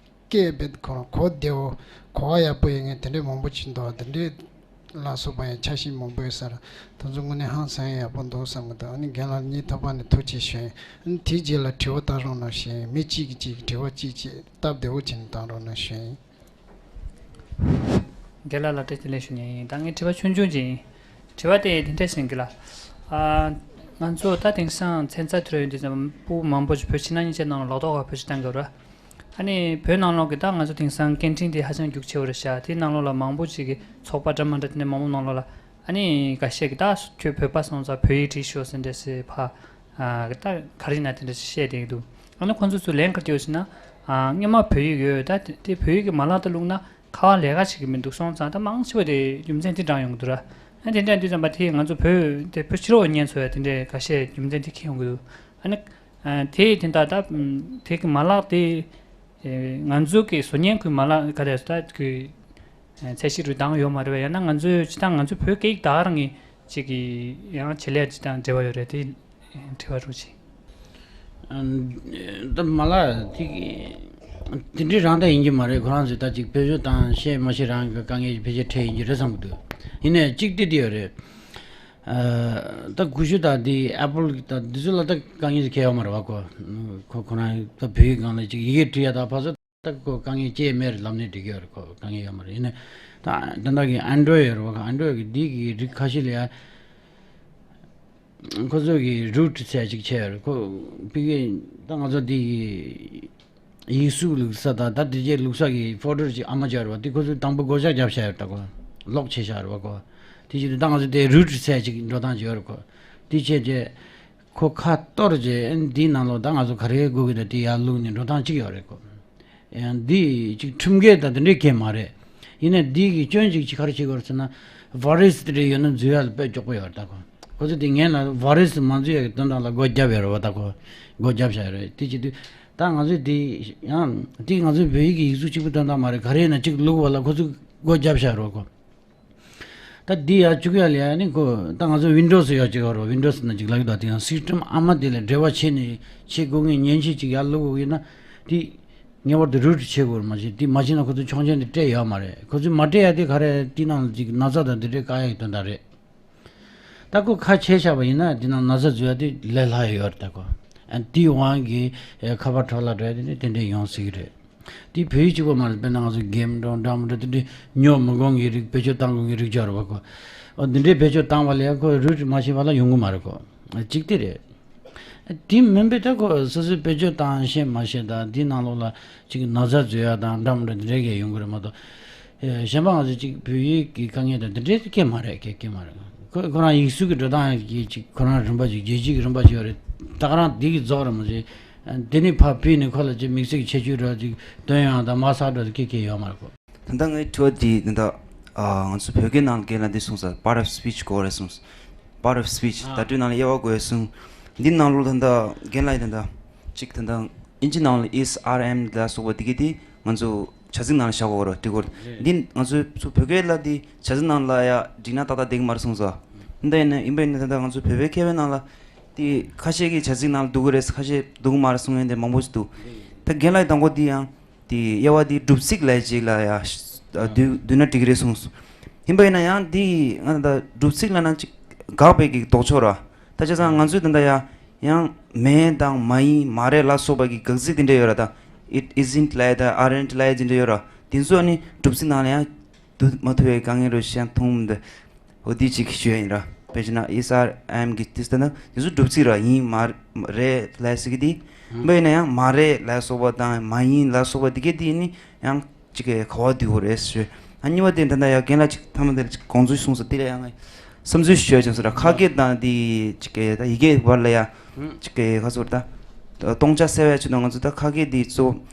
སྐད་རྦད་ཁོ་རང་གོ་བདེ་བོ་གོ་བ་ཡག་པོ་ཡོད་ངེས་དེ་འདྲས་མང་པོ་ཅིག་འདུག་དེ་འདྲས་ལ་སོགས་པ་ཡང་ཆ་ཤས་མང་པོ་ཡོད་ས་ར། དེ་ཚོ་དངོས་གནས་ཧང་སང་ཡག་པོ་འདུག་བསམ་གི་འདུག་ཨ་ནི་རྒན་ལགས་སྙིང་ཐག་པ་ནས་ཐུགས་རྗེ་ཆེ་ཞུ་ཡིན། ཨ་ནི་དེའི་རྗེས་ལ་དྲི་བ་བཏང་རོགས་གནང་ཞུ་ཡིན། མི་གཅིག་གིས་གཅིག་གི་དྲི་བ་གཅིག་གཅིག་སྟབས་བདེ་བོ་བྱས་ནས་བཏང་རོགས་གནང་ཞུ་ཡིན། རྒན་ལགས་ལ་བཀྲ་ཤིས་བདེ་ལེགས་ཞུ་ཉན་ཡིན། ད་ངས་དྲི་བ་ཆུང་ཆུང་ཅིག་ཡིན། དྲི་བ་དེ་དེ་འདྲ་ཞིག་གི་ལ། ཨ། ང་ཚོ་ད་དེང་སང་ཚན་རྩལ་དུས་རབས་ཡིན་དུས་ཙམ་སྤུ་གུ་མང་པོ་ཞིག་བོད་ཕྱི་ནང་གཉིས་ཆ་ནང་ལ་ལོ་ཏོག་ག་བོད་ཕྱི་བཏང་གི་རེད། ཨ་ནི་བོད་ནང་ལོགས་ཀྱི་ད་ང་ཚོ་དེང་སང་སྐད་འཕྲིན་དེ་ཧ་ཅང་རྒྱུགས་ཆེ་བ་རེད་ཤག་དེའི་ནང་ལོགས་ལ་མང་པོ་ཞིག་གི་ཚོགས་པ་འདྲ་མ་འདྲ་དེ་འདྲ་མང་པོ་ནང་ལོགས་ལ་ཨ་ནི་འགའ་ཤས་ཀྱིས་ད་ཁྱོད་བོད་པ་སོང་ཙང་བོད་ཡིག་བྲིས་ཤོག་ཟེར་འདྲ་ཟེར་ཕ། ཨ། ད་ག་རེ་ཡིན་ན་དེ་འདྲ་ཞིག་བཤད་བསྡད་ཀྱི་འདུག་ཨ་ནི་ཁོང་ཚོ་ཚོས་ལན་ག་རེ་སྤྲད་ཡོད་ཟེར་ན། ཨ། སྔོན་མ་བོད་ཡིག་ཡོད། ད་དེ་དེ་བོད་ཡིག་གི་མ་ལག་ཏུ་བླུགས་ན་ཁ་པར་ལས་ཀ་བྱེད་ཀྱི་མི་འདུག་སོང་ཙང་ད་མང་ཆེ་བ་དེ་རྒྱུ་མཚན་དེ་དྲངས་ཡོང་གི་འདུག་ར། ཨ་དེ་འདྲ་དུས་ཙམ་པ་དེ་ང་ཚོ་བོད་དེ་བོད་ཕྱི་རོལ་བ་ཉན་ཚོ་ཡ་དེ་འདྲའི་ཁ་ཤས་རྒྱུ་མཚན་དེ་འཁྱེར་ཡོང་གི་འདུག་ཨ་ནི། ཨ། དེ་དེ་འདྲ་ད་དེ་གི་མ་ལག་དེ། ཨེ། ང་ཚོ་གི་བཟོ་ཉན་ཁུལ་མ་ལག་ག་རེ་ད་ཁུལ་ཚད་གཞི་རུ་བཏང་ཡོད་མ་རེད་པས། ཡང་ན་ང་ཚོའི་སྤྱི་བཏང་ང་ཚོའི་བོད་སྐད་ཡིག་ད་ག་རང་གི་ཅིག་གི་ཡང་བྱེད་ལས་ཅིག་དང་འབྲེལ་བ་ཡོད་རེད་དེ། དྲི་བ་རུ་ཆེ། ཨ། ད་མ་ལག་དེ་དེ་འདྲའི་རང་ད་ཡིན་གྱི་མ་རེད། ཁོ་རང་ཚོས་ད་ཅིག་བེད་སྤྱོད་བཏང་ཤེས་མ་ཤེས་རང་གི་དཀའ་ངལ་ཕལ་ཆེར་འཕྲད་ཡིན་གྱི་རེད་བསམ་གྱི་འདུག་ཡིན་ནའི་གཅིག་དེ་དེ་ཡོད་རེད། ཨ། ད་ཀུ་ཤུ་དང་དེ་ཨེ་པལ་དང་དེ་ཚོ་ལ་ད་དཀའ་ངལ་གང་ཡང་ཡོད་མ་རེད་བ། ཁོ་ཁོ་ཁོ་རང་ད་བོད་ཡིག་སྒང་ལ་ཅིག་ཡི་གེ་འབྲི་ཡ་ད་ཕར་ཚུར་ད་ཁོ་དཀའ་ངལ་སྐྱེས་མེད་རེད། ལབ་ནས་འགྲིག་གི་ཡོད་རེད། ཁོ་དཀའ་ངལ་ཡོད་མ་རེད། ཡིན་ནའི་ད་ད་ལྟ་གི་ཨན་ཌོ་ཡོད་རེད་བ། ཁོ་ཨན་ཌོ་གི་འདི་གི་རིགས་ཁ་ཤས་ལ་ཡ་ཁོ་ཚོ་གི་རུཊ་ཟེར་ཅིག་བྱས་ཡོད་རེད། ཁོ་ཕ་གི་ད་ང་ཚོ་འདི་གི་ཡིག་གཟུགས་བླུགས་ས་དང་ད་དེ་རྗེས་བླུགས་ས་གི་ཕོལ་ཌར་ཅིག་ཨ་མ་ཅིག་ཡོད་རེད་བ། དེ་ཁོ་ཚོས་དང་པོ་སྒོ་ལྕགས་བརྒྱབ་བཞག་ཡོད་རེད། ད་ཁོ་ལོག་བྱས་བཞག་རེད་བ། ཁོ་དེ་བྱས་དུས་ད་ང་ཚོ་དེ་རུཊ་ཟེར་ཅིག་འགྲོ་སྟངས་ཅིག་ཡོད་རེད། ཁོ་དེ་བྱས་རྗེས་ཁོ་ཁ་གཏོར་རྗེས་ཨ་འདིའི་ནང་ལོགས་ད་ང་ཚོ་ག་རེ་དགོས་ཀྱི་འདུག་དེ་ཡར་བླུགས་ནས་འགྲོ་སྟངས་གཅིག་ཡོད་རེད་ཁོ། ཡང་འདི་ཅིག་ཁྲིམས་འགལ་དང་དེ་འདྲའི་གལ་མ་རེད། ཡིན་ནའི་འདི་གི་སྐྱོན་ཅིག་ཅིག་ག་རེ་བྱེད་དགོས་རེད་ཟེར་ན། ཝ་རི་སི་དེ་འདྲ་ཡོད་ན་འཛུལ་ཡག་ལ་དཔེ་མགྱོགས་པོ་ཡོད་རེད། ད་ཁོ་ཁོ་ཚོ་དེ་ངན་ལ་ཝ་རི་སི་མ་འཛུལ་ཡག་གི་དོན་དག་ལ་སྒོ་བརྒྱབ་ཡོད་རེད་བ། ད་ཁོ་སྒོ་བརྒྱབ་བཞག་ཡོད་རེད། དེ་བྱེད་དུས་ད་ང་ཚོས་དེ་ཡང་དེ་ང་ཚོའི་བོད་ཡིག་གི་ཡིག་གཟུགས་གཅིག་པུ་དོན་དག་མ་རེད། ག་རེ་ཡིན་ན་གཅིག་བླུགས་པ་ལ་ཁོ་ཚོས་སྒོ་བརྒྱབ་བཞག་ཡོད་རེད་བ་ཁོ། ད་འདི་ཡར་བཅུག་ཡ་ལ་ཡ་ནི་ཁོ་ད་ང་ཚོ་ཝིན་ཌོ་སི་ཡོད་ཅིག་ཡོད་རེད། ཝིན་ཌོ་སི་ནང་ཅིག་ལབ་ཀྱི་འདུག་དེ་ཡང་སིས་ཊེམ་ཨ་མ་དེ་ལ་འབྲེལ་བ་བྱས་ནས་བྱེད་དགོས་ངེས་མཉེན་ཆས་ཅིག་ཡར་བླུག་དགོས་ཡིན་ན་དེ་ངེས་པར་དུ་རུཊ་བྱེད་དགོས་རེད། མ་བྱེད་དེ་མ་བྱེད་ན་ཁོ་ཚོ་ཆོག་མཆན་དེ་སྤྲད་ཡོད་མ་རེད། ཁོ་ཚོས་མ་སྤྲད་ཡ་དེ་ག་རེ་དེ་ནང་ལ་ཅིག་ན་ཚ་དང་དེ་འདྲའི་བཀག་ཡ་གི་དོན་དག་རེད། ད་ཁོ་ཁ་ཕྱེ་བཞག་པ་ཡིན་ན་འདི་ནང་ན་ཚ་འཛུལ་ཡ་དེ་ལས་སླ་ཡོད་རེད། ད་ཁོ་ཨ་དེའི་དབང་གིས་ཨེ་ཁ་པར་འཕྲོ་བརླག་འགྲོ་ཡ་དེ་ནི་དེ་འདྲས་ཡོང་སྲིད་ཀྱི་རེད། དེ་བོད་ཡིག་གཅིག་པོ་མ་རེད། དཔེར་ན་ང་ཚོ་གེམ་འགྲོ་འདྲ་མི་འགྲོ་དེ་འདྲས་ཉོ་མི་དགོས་ཀྱི་རིགས་བེད་སྤྱོད་བཏང་དགོས་ཀྱི་རིགས་ཅིག་རེད་པ་ཁོ། ཨོ་འདི་འདྲས་བེད་སྤྱོད་བཏང་བ་ལས་ཁོ་རུལ་མ་ཤེས་པ་ལ་ཡོང་གི་མ་རེད་ཁོ། ཨ་གཅིག་དེ་རེད། དེ་མིན་པའི་ད་ཁོ་སོ་སོས་བེད་སྤྱོད་བཏང་ཤེས་མ་ཤེས་དང་འདི་ནང་ལོགས་ལ་ཅིག་ན་ཚ་འཛུལ་ཡ་དང་འདྲ་མི་འདྲ་འདི་འདྲས་ཀྱི་ཡོང་གི་རེད་མ་གཏོགས། ཨེ་གཞན་པ་ང་ཚོ་ཅིག་བོད་ཡིག་གི་དཀའ་ངལ་དང་འདི་འདྲས་སྐྱེ་མ་རེད། སྐྱེ་སྐྱེ་མ་རེད། ཁོ་ཁོ་རང་ཡིག་གཟུགས་ཀྱི་འགྲོ་སྟངས་ཀྱི་ཅིག་ཁོ་རང་རིམ་པ་ཅིག་རྒྱལ་སྤྱི་གི་རིམ་པ་ཅིག་ཡོད་རེད། ད་ག་རང་འདི་གི་རྫོགས་རེད་མ་གཞི། དེ་ནས་ཕར་ཕུད་ནས་ཁོ་ལ་ཅིག་དམིགས་བསལ་གྱི་ཁྱད་ཆོས་འདྲ་ཅིག་སྟོན་ཡོང་དང་མ་གསར་འདྲ་ཅིག་སྐྱེ་སྐྱེ་ཡོད་མ་རེད་ཁོ། ད་ལྟ་ངའི་དྲི་བ་འདི་ད་ལྟ་ཨ་ང་ཚོ་བོད་སྐད་ནང་རྒན་ལགས་འདི་གསུངས་ས་part of speech དགོས་རེད་གསུངས། Part of speech ཨ། བརྡ་སྤྲོད་ནང་ལ་དབྱེ་བ་དགོས་གསུངས། འདི་ནང་ལོགས་ད་ལྟ་རྒན་ལགས་ད་ལྟ་གཅིག་ད་ལྟ་ཨིན་ཇི་ནང་ལ་is are am ལ་སོགས་པ་འདི་གས་དེ་ང་ཚོ་བྱ་ཚིག་ནང་ལ་བཞག་དགོས་རེད་འདི་སྐོར། རེད། འདི་ང་ཚོའི་ཚུ་བོད་སྐད་ལ་འདི་བྱ་ཚིག་ནང་ལ་ཡ་བསྒྲིགས་ན་ཏག་ཏག་བསྡད་ཀྱི་མ་རེད་གསུངས་ས། འདི་ཡིན་ན་ཡིན་པ་ཡིན་ན་ད་ལྟ་ང་ཚོ་བོད་པའི་མཁས་པའི་ནང་ལ་འདི་ཁ་ཤས་ཀྱིས་བྱ་ཚིག་ནང་ལ་འདུག་གི་རེད། ཁ་ཤས་འདུག་གི་མ་རེད་གསུང་མཁན་དེ་མང་པོ་ཞིག་འདུག། ད་རྒན་ལགས་དང་པོ་འདི་ཡང་དེ་དབྱེ་བ་དེ་སྒྲུབ་ཚིག་ལབ་ཅིག་ལ་ཡ་བསྡུས་བསྡུས་ན་འགྲིག་གི་རེད་གསུངས། ཡིན་པ་ཡིན་ན་ཡང་འདི་ང་ད་སྒྲུབ་ཚིག་ལབ་ན་ཅིག་དགག་པའི་གི་ལྡོག་ཕྱོགས་ར། ད་བྱས་ཙང་ང་ཚོས་ད་ལྟ་ཡ་ཡང་མེད་དང་མ་ཡིན་མ་རེད་ལ་སོགས་པ་གི་དགག་ཚིག་དེ་འདྲ་ཡོད་ར། ད་it isn't ལབ་ད་aren't ལབ་དེ་འདྲ་ཡོད་ར། དེ་ཚོ་ནི་སྒྲུབ་ཚིག་ནང་ལ་ཡང་བསྡུ་མ་ཐུབ་པའི་དཀའ་ངལ་རུ་ཤན་མཐོང་མི་འདུག། འོ་དེ་གཅིག་ཞུ་ཡ་ཡིན་ར། དཔེ་བྱས་ན་is are am གི་དེ་ལྟ་ན་དེ་ཚོ་སྒྲུབ་ཚིག་ར་ཡིན་མ་རེད་ལབ་ཟེར་གི་དེ། ཨང་། མ་ཡིན་ན་ཡང་མ་རེད་ལབ་སོགས་པ་དང་མ་ཡིན་ལབ་སོགས་པ་དེ་གས་དེ་ནི་ཡང་གཅིག་གི་ག་བ་བསྡུས་དགོས་རེད་ཞུ། ཨ་གཉིས་པ་དེ་ད་ལྟ་ཡ་རྒན་ལགས་གཅིག་མཐའ་མ་དེ་ལ་གཅིག་དགོངས་ཚུལ་གསུངས་སོང་། དེ་ལ་ཡང་ངས་བསམ་ཚུལ་ཞུ་ཡ་བྱུང་སོང་ར། ཁ་སྐད་དང་དེ་གཅིག་གི་ད་ཡི་གེ་བར་ལ་ཡ་ཨང་། གཅིག་གི་ག་ཚོད་ད་སྟོང་ཆ་གསལ་བའི་ཆེད་དུ་ང་ཚོ་ད་ཁ་སྐད་འདི་གཙོ་བོ་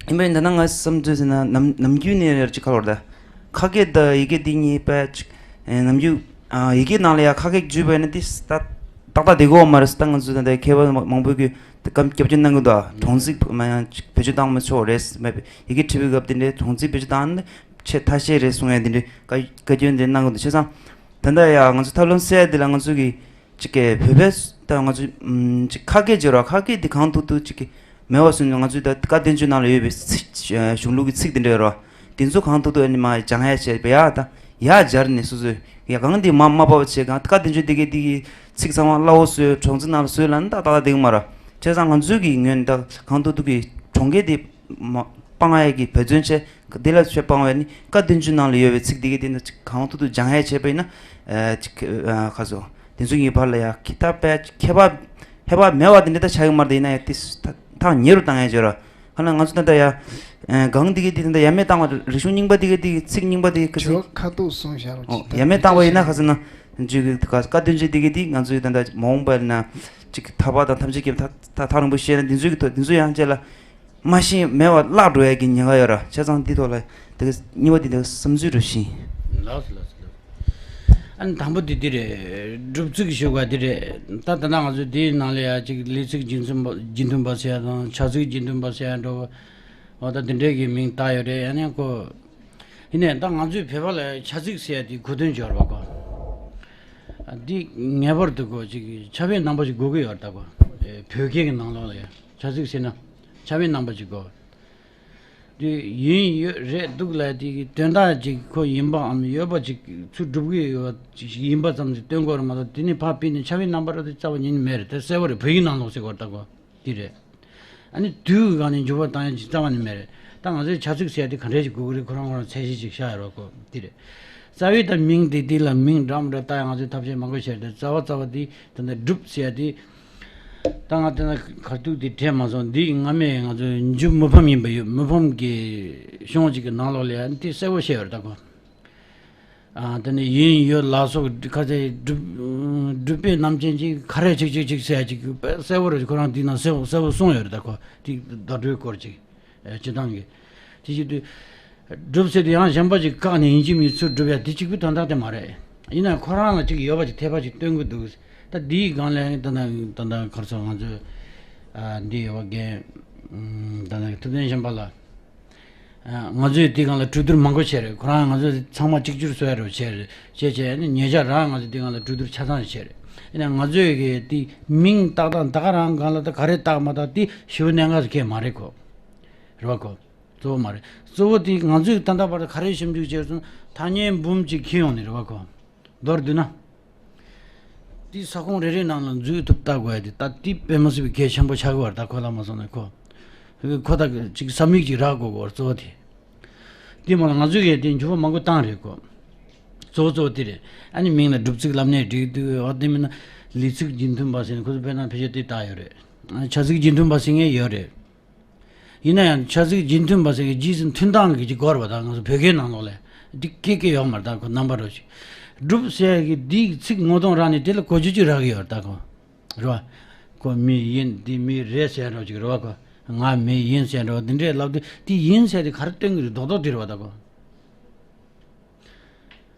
ཡིན་པས། འདི་ན་ང་བསམ་ཚུལ་ཟེར་ན་ནམ་ནམ་རྒྱུན་ནས་རེད་ཅིག་ཁ་ལོར་ད་ཁ་སྐད་ད་ཡི་གེ་འདི་གཉིས་པ་ཅིག་ནམ་རྒྱུན་ཡི་གེ་ནང་ལ་ཡ་ཁ་སྐད་བརྗོད་པ་ཡིན་ན་འདི་ད་ཏག་ཏག་བསྡད་ཀྱི་ཡོད་མ་རེད། ད་ང་ཚོ་ད་ལྟ་མཁས་པ་མང་པོས་གི་ད་སྐམ་སྐྱབས་བཅོལ་གནང་གི་འདུག། གྲོང་ཚིག་མ་ཡང་ཅིག་བེད་སྤྱོད་བཏང་མི་ཆོག་རེད་མེད་པས། ཡི་གེ་བྲིས་པའི་སྐབས་དེ་འདྲའི་གྲོང་ཚིག་བེད་སྤྱོད་བཏང་ན་ཆེས་ཐ་ཤལ་རེད་གསུང་ཡ་དེ་འདྲའི་བཀའ་བཀའ་བཀྱོན་དེ་གནང་གི་འདུག། བྱས་ཙང་ད་ལྟ་ཡ་ང་ཚོ་ཐབས་ལམ་གསལ་ཡ་དེ་ལ་ང་ཚོ་གི་ཅིག་གི་བོད་པས་ད་ང་ཚོ་ཨམ་ཅིག་ཁ་སྐད་བརྗོད་རོགས། ཁ་སྐད་འདི་གང་ཐུབ་ཐུབ་ཅིག་གི་མེད་པ་བཟོས་ནས་ང་ཚོའི་ད་བཀའ་བསྟན་བཅོས་ནང་ལ་ཡོད་པའི་ཚིག་གཞུང་ལུགས་ཀྱི་ཚིག་འདི་འདྲ་ཡོད་རོགས། འདི་ཚོ་གང་ཐུབ་ཐུབ་ཨ་ནི་མ་སྦྱང་ཡ་བྱས་པ་ཡ་ད་ཡ་སྦྱར་ནས་སོ་སོས་ཡ་གང་འདི་མ་མ་པ་བ་བྱས་གང་བཀའ་བསྟན་བཅོས་འདི་གའི་འདི་གི་ཚིག་ཚང་མ་སླ་བོ་བཟོས་གྲོང་ཚོ་ནང་ལ་བཟོས་ལ་ནི་ད་ད་ད་འདི་གི་མ་ར། བྱས་ཙང་ང་ཚོའི་གི་ངོས་ནས་ད་གང་ཐུབ་ཐུབ་གི་གྲོང་ཁྱེར་འདི་མ་སྤང་ཡ་གི་འབད་བརྩོན་བྱས། འདི་ལ་ཆོས་སྤང་བས་ནི་བཀའ་བསྟན་བཅོས་ནང་ལ་ཡོད་པའི་ཚིག་འདི་གི་དེ་ནི་གང་ཐུབ་ཐུབ་སྦྱང་ཡ་བྱས་པ་ཡིན་ན། ཨ་ཅིག་ཨ་ཁ་སོ། དེ་ཚོ་ངའི་བར་ལ་ཡ་ཁི་ད་པས་ཁྱད་པར་ཁྱད་པར་མེད་པ་དེ་འདྲ་ད་ཆགས་ཀྱི་མ་རེད། ཡིན་ན་ཡང་དེ་ཐག་ཉེ་རུ་བཏང་ཡ་བྱོས་ར། ཁ་ན་ང་ཚོ་ད་ལྟ་ཡ་གང་འདི་གི་དེ་ད་ལྟ་ཡ་མེད་བཏང་བ་རིག་གཞུང་རྙིང་པ་འདི་གི་དེ་ཚིག་རྙིང་པ་དེ་གི་ཚིག་ཁ་ཐུག་གསུངས་བཞག་རོགས། ཡ་མེད་བཏང་བ་ཡིན་ན་ཁ་སོ་ན་འཇུ་གི་བཀའ་བཀའ་བསྟན་བཅོས་འདི་གི་དེ་ང་ཚོའི་ད་ལྟ་མ་འོངས་པ་ཡིན་ན་ཅིག་ཐར་པ་དང་ཐམས་ཅད་མཁྱེན་པ་ད་ཐག་རིང་པོ་བཤད་ན་འདི་ཚོའི་གི་ཐོག་འདི་ཚོ་ཡང་བཅས་ལ། མ་ཤེས་མེད་པ་བརླག་འགྲོ་ཡ་གི་ཉེན་ཁ་ཡོད་ར། བྱས་ཙང་འདི་ཐོག་ལ་དེ་ག་གཉིས་པ་འདི་དེ་ག་བསམ་ཚུལ་རུ་ཤིང་། ལགས་སོ་ལགས་སོ་ལགས་སོ། ཨ་ནི་དང་པོ་འདི་འདི་རེད། སྒྲུབ་ཚིག་ཞུ་བ་འདི་རེད། ད་ད་ལྟ་ང་ཚོ་འདིའི་ནང་ལ་ཡ་གཅིག་ལས་ཚིག་རྗེས་མཐུན་པ་རྗེས་མཐུན་པ་ཟེར་ཡ་དང་བྱ་ཚིག་རྗེས་མཐུན་པ་ཟེར་ཡ་འགྲོ་བ། འོ་ད་འདི་འདྲའི་གི་མིང་བཏགས་ཡོད་རེད། ཡ་ནས་ཁོ་ཡིན་ནས་ད་ང་ཚོའི་བོད་པ་ལ་བྱ་ཚིག་ཟེར་ཡ་དེ་གོ་དོན་སྦྱོར་བ་གོ། ཨ་འདི་ངེས་པར་དུ་གོ་ཅིག་ཁྱབ་པའི་རྣམ་པ་ཞིག་དགོས་ཀྱི་ཡོད་རེད། ད་གོ་བོད་སྐད་ཀྱི་ནང་ལོགས་ལ་ཡ། བྱ་ཚིག་ཟེར་ན་ཁྱབ་པའི་རྣམ་པ་ཅིག་དགོས། དེ་ཡིན་ཡོད་རེད་འདུག་ལབ་དེ་གི་དོན་དག་ཅིག་ཁོ་ཡིན་པའམ་ཡོད་པ་ཅིག་ཚུར་སྒྲུབ་ཀྱི་ཡོད་པ་ཅིག་ཡིན་པ་ཙམ་ཞིག་སྟོན་དགོས་རེད་མ་གཏོགས། དེ་ནི་ཕར་ཕུད་ནས་ཁྱབ་པའི་རྣམ་པ་ར་དེ་རྩ་བ་ཉིད་ནས་མེད་རེད། དེ་གསལ་པོ་རེད། བོད་ཡིག་ནང་ལོགས་ཟེར་དགོས་རེད། ད་གོ་དེ་རེད། ཨ་ནི་དུས་ཀྱི་སྒང་ནས་འཇུག་པ་བཏང་ཡ་ཅིག་རྩ་བ་ནས་མེད་རེད། ད་ང་ཚོའི་བྱ་ཚིག་ཟེར་ཡ་དེ་ག་འདྲས་ཞིག་དགོས་ཀྱི་རེད། ཁོ་རང་ཁོ་རང་ཚད་གཞི་ཅིག་བཞག་ཡ་རོགས་གོ་དེ་རེད། རྩ་བའི་ད་མིང་དེ་དེ་ལ་མིང་འདྲ་མི་འདྲ་བཏགས་ཡ་ང་ཚོས་ཐབས་ཤེས་མང་པོ་བྱས་རེད། རྩ་བ་རྩ་བ་དེ་ད་ལྟ་སྒྲུབ་ཟེར་ཡ་དེ། ད་ང་དེ་ན་ཁ་ཐུག་དེ་དྲན་མ་སོང་། འདི་སྔ་མས་ང་ཚོའི་འཇུ་མི་ཕམ་ཡིན་པ་ཡོད། མི་ཕམ་གྱི་གཞུང་ཅིག་གི་ནང་ལོགས་ལ་ཡ་འདི་གསལ་པོ་བཤད་ཡོད་རེད། ད་ཁོ་ཨ་དེ་ནས་ཡིན་ཡོད་ལ་སོགས་ཁ་ཚེ་སྒྲུབ་སྒྲུབ་པའི་རྣམ་མཁྱེན་ཅིག་ག་རེ་ཅིག་ཅིག་ཅིག་ཟེར་ཡ་ཅིག་དཔེ་གསལ་པོ་རེད། ཁོ་རང་འདི་ན་གསལ་པོ་གསལ་པོ་གསུངས་ཡོད་རེད། ད་ཁོ་དེ་བརྡ་སྤྲོད་སྐོར་ཅིག་ཨ་སྤྱི་བཏང་གི་དེ་བྱེད་དུས། སྒྲུབ་ཟེར་དུས་ཡང་གཞན་པ་ཅིག་བཀག་ནས་ཡིན་གཅིག་མིན་གཅིག་ཚུར་སྒྲུབ་ཡ་དེ་གཅིག་པུའི་དོན་དག་དེ་མ་རེད། ཡིན་ན་ཁོ་རང་ལ་ཅིག་ཡོད་པ་ཅིག་འཐད་པ་ཅིག་སྟོན་གི་འདུག། ད་འདིའི་སྒང་ལ་ད་ད་ད་ད་གར་སོང་ང་ཚོས་ཨ་འདི་ཡོད་པ་རྒན་ད་ད་ཐུབ་བསྟན་གཞོན་པ་ལ་ཨ་ང་ཚོས་དེའི་སྒང་ལ་གྲོས་བསྡུར་མང་པོ་བྱས་རེད། ཁོ་རང་ང་ཚོ་ཚང་མ་གཅིག་གྱུར་བཟོ་ཡ་རེད་བྱས་རེད། བྱས་བྱས་ནས་ཉེ་ཆར་རང་ང་ཚོ་དེའི་སྒང་ལ་གྲོས་བསྡུར་ཆ་ཚང་བྱས་རེད། ཡིན་ན་ང་ཚོས་གི་དེ་མིང་བཏགས་སྟངས་ད་ག་རང་སྒང་ལ་ད་ག་རེ་བཏགས་མ་བཏགས་དེ་ཞེ་པོ་གནད་འགག་གི་སྐད་མ་རེད་གོ། རེད་བ་གོ། གཙོ་བོ་མ་རེད། གཙོ་བོ་དེ་ང་ཚོས་ད་ལྟ་བར་དུ་ག་རེ་ཞིབ་འཇུག་བྱས་སོང་། ཐ་སྙད་འབུམ་གཅིག་འཁྱེར་ཡོང་ནས་རེད་བ་གོ། མདོར་བསྡུས་ན། དེའི་ས་ཁོངས་རེ་རེའི་ནང་ལ་འཛུལ་ཐུབ་ལྟ་དགོས་ཡ་དེ་ད་དེ་དཔེ་མི་སྲིད་པའི་གལ་ཆེན་པོ་ཆགས་ཀྱི་ཡོད་རེད། ད་ཁོ་ལ་མ་སོང་ན་ཁོ་ཁོ་ད་ཅིག་ས་མིག་ཅིག་རག་དགོས་ཀྱི་ཡོད་རེད། གཙོ་བོ་དེ་དེ་མ་ལ་ང་ཚོས་གལ་ཏེ་འགྱུར་བ་མང་པོ་བཏང་རེད་ཁོ། གཙོ་བོ་གཙོ་བོ་དེ་རེད། ཨ་ནི་མིང་ལ་སྒྲུབ་ཚིག་བསླབ་གནས་སྒྲིག་དུས་འོ་དེ་མིན་ན་ལས་ཚིག་རྒྱུན་མཐུན་པ་ཟེར་ནས་ཁོ་ཚོ་དཔེར་ན་ཕལ་ཆེར་དེ་བཏགས་ཡོད་རེད། བྱ་ཚིག་རྒྱུན་མཐུན་པ་ཟེར་མཁན་ཡོད་རེད། ཡིན་ན་ཡང་བྱ་ཚིག་རྒྱུན་མཐུན་པ་ཟེར་གི་རྗེས་སུ་མཐུན་སྟངས་ཀྱི་ཅིག་སྐོར་བ་དང་ང་ཚོ་བོད་སྐད་ནང་ལོགས་ལ་འདི་སྐད་སྐད་ཡོད་མ་རེད། ད་ཁོ་རྣམ་པ་རོ་ཞིག་སྒྲུབ་ཟེར་གི་འདིའི་ཚིག་ངོ་གདོང་རང་ནས་དེ་ལ་གོ་རྒྱུ་ཅིག་རག་གི་ཡོད་རེད། ད་ཁོ་རེད་བ། ཁོ་མི་ཡིན་འདི་མི་རེད་ཟེར་རོ་ཅིག་རེད་བ། ཁོ་ང་མི་ཡིན་ཟེར་རོ་འདི་འདྲས་ལབ་དུས་དེ་ཡིན་ཟེར་དེ་ག་རེ་སྟོན་གི་རེད། རྡོག་རྡོག་དེ་རེད་བ། ད་ཁོ།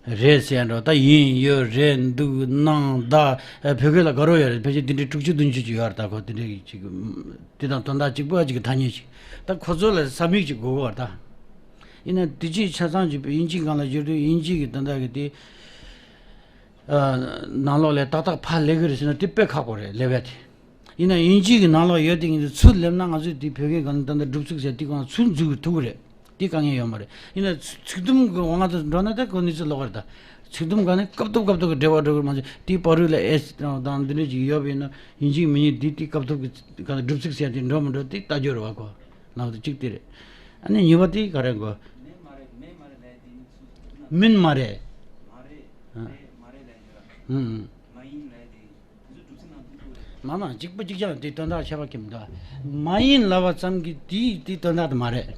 རེད་ཟེར་འགྲོ། ད་ཡིན་ཡོད་རེད་འདུག་གནང་ད། ཨ། བོད་སྐད་ལ་དགའ་རབ་ཡོད་རེད། ཕལ་ཆེར་དེ་འདྲའི་དྲུག་ཅུ་བདུན་ཅུ་ཅིག་ཡོད་རེད། ད་ཁོ་དེ་འདྲའི་ཅིག་དེ་དང་དོན་དག་གཅིག་པ་ཅིག་གི་ཐ་སྙད་ཅིག་ད་ཁོ་ཚོ་ལ་ས་མིག་ཅིག་དགོས་ཀྱི་ཡོད་རེད། ད་ཡིན་ན་དེ་ཅིག་ཆ་ཚང་ཅིག་དབྱིན་ཇིའི་སྒང་ལ་བསྒྱུར་དུས་དབྱིན་ཇི་གི་དོན་དག་གི་དེ། ཨ། ནང་ལོགས་ལ་ཏག་ཏག་ཕར་སླེབས་ཀྱི་རེད་ཟེར་ན་དེ་དཔེ་ཁག་པོ་རེད། སླེབས་ཡ་དེ། ཡིན་ན་དབྱིན་ཇི་གི་ནང་ལོགས་ཡོད་དེ་ཡིན་དུས་ཚུར་སླེབས་ན་ང་ཚོས་དེ་བོད་སྐད་སྒང་ནས་ད་ལྟ་སྒྲུབ་ཚིག་ཟེར་དེ་སྒང་ཚུར་འཛུལ་ཐུབ་ཀྱི་རེད། དེ་དཀའ་ངལ་ཡོད་མ་རེད། ཡིན་ན་ཚིག་དུམ་གྱི་དབང་དུ་འགྲོ་ན་ད་ཁོ་གནས་ཚུལ་ལོགས་ཀ་རེད། ད་ཚིག་དུམ་སྒང་ནས་སྐབས་ཐོབ་སྐབས་ཐོབ་ཀྱི་འབྲེལ་བ་འགྲོ་གི་མ་ཚད་དེའི་བར་རུ་ལ་ཨེས་དང་འདི་འདྲ་ཅིག་ཡོད་པ་ཡིན་ན་ཡིན་གཅིག་མིན་གཉིས་དེ་དེ་སྐབས་ཐོབ་ཀྱི་སྒང་ནས་སྒྲུབ་ཚིག་ཟེར་དེ་འགྲོ་མི་འགྲོ་དེ་ལྟ་རྒྱུ་རེད་བ། ཁོ་ནང་དུ་གཅིག་དེ་རེད། ཨ་ནི་གཉིས་པ་དེ་ག་རེ་གོ་མིན་མ་རེད། ཨ། ཨ། མ་མ་གཅིག་པ་གཅིག་རྐྱང་དེ་དོན་དག་ཁྱད་པར་གྱི་མི་འདུག་མ་ཡིན་ལབ་པ་ཙམ་གྱིས་དེའི་དེ་དོན་དག་དེ་མ་རེད།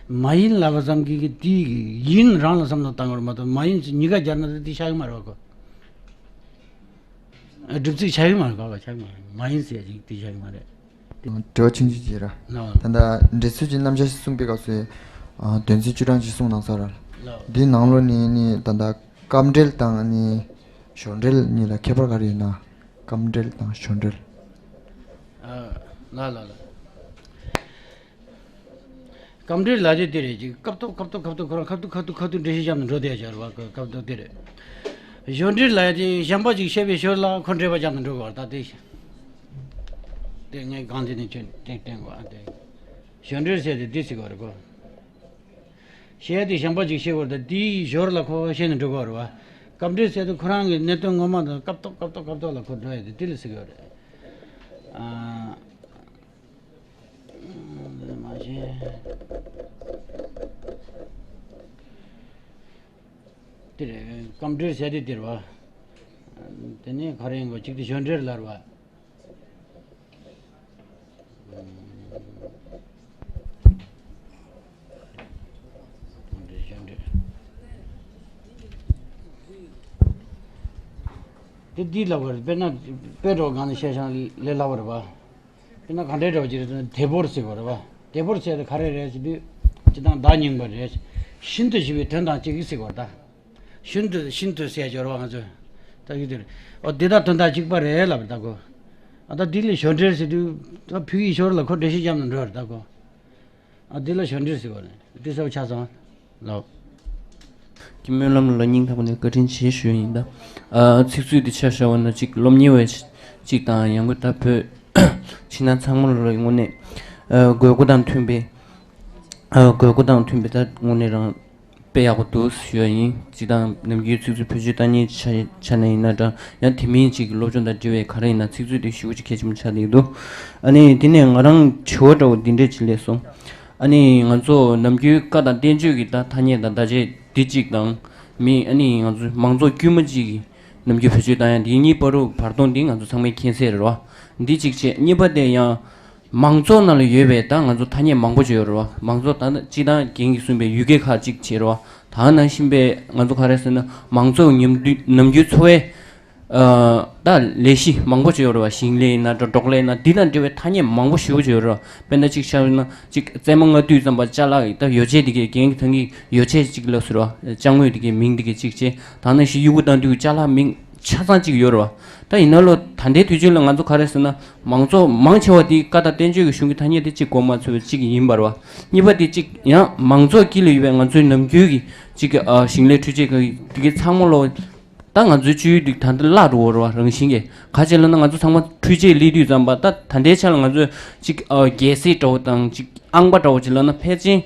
མ་ཡིན་ལབ་པ་ཙམ་གྱིས་དེའི་ཡིན་རང་ལ་བསམ་བློ་བཏང་དགོས་མ་གཏོགས་མ་ཡིན་ཟེར་གཉིས་ཀ་སྦྱར་ན་དེ་ཆགས་ཀྱི་མ་རེད་བ། ཁོ་སྒྲུབ་ཚིག་ཆགས་ཀྱི་མ་རེད། ག་ག་ཆགས་ཀྱི་མ་རེད། མ་ཡིན་ཟེར་ཅིག་དེ་ཆགས་ཀྱི་མ་རེད། དྲི་བ་ཆུང་ཆུང་ཅིག་ར། ལགས། ད་ལྟ་འགྲེལ་ཚུལ་གྱི་རྣམ་གཞག་ཞིག་གསུངས་པའི་སྐབས་སུ། ཨ། དོན་ཚན་བཅུ་གྲངས་ཅིག་གསུངས་གནང་སོང་ར། ལགས། འདིའི་ནང་ལོགས་ནས་ནི་ད་ལྟ་སྐབས་འགྲེལ་དང་ནི་ཞོར་འགྲེལ་གཉིས་ལ་ཁྱད་པར་ག་རེ་ཡོད་ན། སྐབས་འགྲེལ་དང་ཞོར་འགྲེལ། ཨ། ལགས་ལགས་ལགས། སྐབས་འགྲེལ་ལབ་དུས་དེ་རེད། ཅིག་སྐབས་ཐོབ་སྐབས་ཐོབ་སྐབས་ཐོབ་ཁོ་རང་ཁ་ཐུག་ཁ་ཐུག་ཁ་ཐུག་འགྲེལ་བཤད་རྒྱབ་ནས་འགྲོ་བསྡད་ཡོད་རེད་བ། སྐབས་ཐོབ་དེ་རེད། ཞོར་འགྲེལ་ལབ་ཡ་དེ་གཞན་པ་ཅིག་བཤད་པའི་ཞོར་ལ་ཁོ་འགྲེལ་པ་རྒྱབ་ནས་འགྲོ་དགོས་རེད། ད་དེ་དེ་ངས་གང་དེ་ནས་ཁྱོད་དེ་བསྟན་དགོས། ཨ། དེ་ཞོར་འགྲེལ་ཟེར་དེ་འདི་ཟེར་དགོས་རེད་གོ་བཤད་ཡ་དེ་གཞན་པ་ཅིག་བཤད་དགོས་རེད། ད་དེའི་ཞོར་ལ་ཁོ་བཤད་ནས་འགྲོ་དགོས་རེད་བ། སྐབས་འགྲེལ་ཟེར་དུས་ཁོ་རང་གི་གནད་དོན་ངོ་མ་དང་སྐབས་ཐོབ་སྐབས་ཐོབ་སྐབས་ཐོབ་ལ་ཁོ་འགྲོ་ཡ་དེ་དེ་ལ་ཟེར་དགོས་རེད། ཨ། མ་གཞི། དེ་རེད། སྐབས་འགྲེལ་ཟེར་དེ་དེ་རེད་བ། དེ་ནས་ག་རེ་ཡིན་དགོས། གཅིག་དེ་ཞོར་འགྲེལ་ལབ་རེད་བ། སྐབས་འགྲེལ་ཞོར་འགྲེལ། དེ་འདི་ལབ་པ་རེད། དཔེར་ན་དཔེ་འགྲོ་སྒང་ནས་བཤད་བྱ་ལས་སླ་བ་རེད་བ། དེ་ན་ག་འདྲའི་འདྲ་བ་ཅིག་རེད་ཟེར་ན་དེ་བོར་ཟེར་བ་རེད་བ། དེ་བོར་ཟེར་དེ་ག་རེ་རེད་ཟེར་དུས། སྤྱིར་བཏང་བརྡ་རྙིང་པ་རེད། ཤིན་ཏུ་ཞིབ་པའི་དོན་དང་གཅིག་ཟེར་བ་ད། ཤིན་ཏུ་ཤིན་ཏུ་ཟེར་སྦྱོར་བ་ང་ཚོས། ད་ཡིག་དེར། ཨོ་འདི་དག་དོན་དག་གཅིག་པ་རེད་ལབ་པ་ད་གོ་ཨ་ད་འདི་ལས་ཞོར་འབྲེལ་ཟེར་དུས་ད་ཕུགས་ཡིག་ཞོར་ལ་ཁོ་འགྲེལ་བཤད་རྒྱབ་ནས་འགྲོ་བ་རེད་ད་གོ་ཨ་འདི་ལ་ཞོར་འབྲེལ་ཟེར་བ་རེད། འདི་གསལ་པོ་ཆགས་སོང་། ལགས། ཀྱི་སྨོན་ལམ་ལ་སྙིང་ཐག་པ་ནས་བཀའ་དྲིན་ཆེ་ཞུ་ཡིན་ད། ཨ་ཚིག་མཛོད་འདི་ཆ་བཞག་པ་ན་གཅིག་སློབ་གཉེར་བས་གཅིག་དང་ཡང་སྒོས་ད་བོད་ཕྱི་ནང་ཚང་མ་ལ་དངོས་གནས་ཨ་དགོས་མཁོ་དང་མཐུན་པའི་ཨ་དགོས་མཁོ་དང་མཐུན་པའི་ད་དངོས་གནས་རང་དཔེ་ཡག་པོ་འདུག་ཞུ་ཡ་ཡིན། གཅིག་དང་ནམ་རྒྱུན་ཚིག་མཛོད་བེད་སྤྱོད་བཏང་མཁན་ཆ་ཆ་ནས་ཡིན་ན་འདྲ། ཡང་དེ་མིན་གཅིག་སློབ་སྦྱོང་དང་འབྲེལ་བའི་ག་རེ་ཡིན་ན་ཚིག་མཛོད་དེ་ཞེ་པོ་ཅིག་གལ་ཆེན་པོ་ཆགས་བསྡད་ཀྱི་འདུག་ཨ་ནི་དེ་ནས་ང་རང་དྲི་བ་འདྲ་བོ་འདི་འདྲས་ཅིག་སླེབས་སོང་། ཨ་ནི་ང་ཚོ་ནམ་རྒྱུན་བཀའ་དང་བསྟན་བཅོས་ཀྱི་ད་ཐ་སྙད་དང་བརྡ་ཆད་འདི་གཅིག་དང་། མི་ཨ་ནི་ང་ཚོ་མང་ཚོགས་དཀྱུས་མ་གཅིག་གིས་ནམ་རྒྱུན་བེད་སྤྱོད་བཏང་ཡ་འདི་གཉིས་བར་དུ་བར་སྟོང་འདི་ང་ཚོ་ཚང་མས་མཁྱེན་གསལ་རེད་བ། འདི་གཅིག་བྱས། གཉིས་པ་དེ་ཡང་མང་ཚོགས་ནང་ལ་ཡོད་པའི་ད་ང་ཚོ་ཐ་སྙད་མང་པོ་ཅིག་ཡོད་རེད་བ། མང་ཚོགས་ད་སྤྱིར་བཏང་རྒན་གྱིས་གསུངས་པའི་ཡུལ་སྐད་ཁག་ཅིག་བྱས་རེད་བ། ད་ནང་བཞིན་པའི་ང་ཚོ་ག་རེ་ཟེར་ན་མང་ཚོགས་ཉམས་འདུས་ནམ་རྒྱུན་འཚོ་བའི་ཨ་ད་ལས་གཞི་མང་པོ་ཅིག་ཡོད་རེད་བ། ཞིང་ལས་ཡིན་ན་འདྲ། འབྲོག་ལས་ཡིན་ན། འདི་དང་འབྲེལ་བའི་ཐ་སྙད་མང་པོ་ཞེ་པོ་ཅིག་ཡོད་རེད་བ། དཔེར་ན་གཅིག་བཞག་ན་གཅིག་རྩེད་མོ་རྔ་དུས་ཙམ་པ་ཅ་ལག་ད་ཡོ་བྱད་འདི་གའི་རྒན་གྱིས་ད་གིན་ཡོ་བྱད་ཅིག་ལབ་ཟེར་བ། ཅ་དངོས་འདི་གའི་མིང་འདི་གའི་གཅིག་བྱས། ད་ནང་བཞིན་གཡུ་གུ་བཏང་དུས་ཅ་ལག་མིང་ཆ་ཚང་གཅིག་ཡོད་རེད་བ། ད་ཡིན་ན་ལོ་ད་ལྟའི་དུས་ཚོད་ལ་ང་ཚོ་ག་རེ་ཟེར་ན་མང་ཚོགས་མང་ཆེ་བ་དེ་བཀའ་དང་བསྟན་བཅོས་ཀྱི་གཞུང་གི་ཐ་སྙད་དེ་གཅིག་གོ་མ་ཚོད་པའི་གཅིག་ཡིན་པ་རེད་བ། གཉིས་པ་དེ་གཅིག་ཡང་མང་ཚོགས་དཀྱིལ་ལ་ཡོད་པའི་ང་ཚོའི་ནམ་རྒྱུན་གྱི་གཅིག་གི་ཨ་ཞིང་ལས་འཕྲུལ་ཆས་གི་དེ་གའི་ཚང་མ་ལོ། ད་ང་ཚོའི་སྤྱོད་ཡུལ་འདི་ད་ལྟ་བརླག་འགྲོ་བ་རེད་བ། རང་བཞིན་གྱིས། ག་ཅི་ལབ་ན་ང་ཚོ་ཚང་མ་འཕྲུལ་ཆས་སླེབས་དུས་ཙམ་པ་ད་ད་ལྟའི་ཆ་ལ་ང་ཚོས་ཅིག་ཨ་རྒྱལ་སྲིད་འདྲ་བོ་དང་ཅིག་ཨང་པ་འདྲ་བོ་ཅིག་ལབ་ན་ཕལ་ཆེར་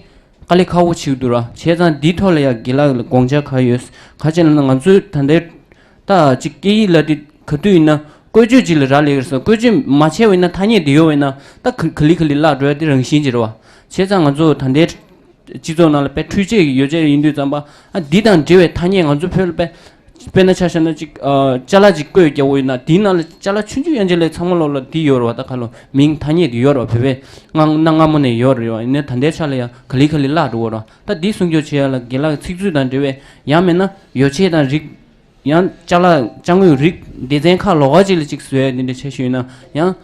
དཀའ་ལས་ཁག་པོ་ཆགས་འདུག་ར། བྱས་ཙང་འདིའི་ཐོག་ལ་ཡང་རྒན་ལགས་ལ་དགོངས་འཆར་ག་ཡོད། ག་ཅི་ལབ་ན་ང་ཚོའི་ད་ལྟའི་ད་ཅིག་སྐད་ཡིག་ལབ་དུས་ ག་དུས་ཡིན་ན་བཀོལ་སྤྱོད་ཅིག་ལ་རག་ལས་ཀྱི་རེད་ཟེར། བཀོལ་སྤྱོད་མ་བྱས་པ་ཡིན་ན་ཐ་སྙད་དེ་ཡོད་པ་ཡིན་ན་ད་ག་ག་ལེ་ག་ལེ་བརླག་འགྲོ་ཡ་དེ་རང་བཞིན་ཅིག་རེད་བ། བྱས་ཙང་ང་ཚོ་ད་ལྟའི་སྤྱི་ཚོགས་ནང་ལ་དཔེ་འཕྲུལ་ཆས་ཀྱི་ཡོ་བྱད་ཡིན་དུས་ཙམ་པ། ཨ་འདི་དང་འབྲེལ་བའི་ཐ་སྙད་ང་ཚོ་བོད་ལ་དཔེ་དཔེར་ན་ཆ་བཞག་ན་ཅིག་ཨ་ཅ་ལག་ཅིག་བཀོལ་རྒྱག་པ་ཡིན་ན་དེའི་ནང་ལ་ཅ་ལག་ཆུང་ཆུང་ཡན་ཆད་ལ་ཚང་མ་ལོག་ལ་འདི་ཡོད་རེད་བ། ད་ག་ལོ་མིང་ཐ་སྙད་དེ་ཡོད་རེད་བ། བོད་པའི་སྔ་གནའ་སྔ་མོ་ནས་ཡོད་རེད་བ། ཡིན་ནའི་ད་ལྟའི་ཆ་ལ་ཡང་ག་ལེ་ག་ལེ་བརླག་འགྲོ་གི་རེད་བ། ད་འདི་སྲུང་སྐྱོབ་བྱེད་ཡ་ལ་རྒན་ལགས་ཀྱི་ཚིག་མཛོད་དང་འབྲེལ་བའི་ཡང་མིན་ན་ཡོ་བྱད་དང་རིགས། ཡང་ཅ་ལག་ཅ་དངོས་རིགས་སྡེ་ཚན་ཁག་ལོགས་ཀ་ཅིག་ལ་ཅིག་བཟོ་ཡ་དེ་འདྲ་བྱས་ཞུས་ན་ཡང་།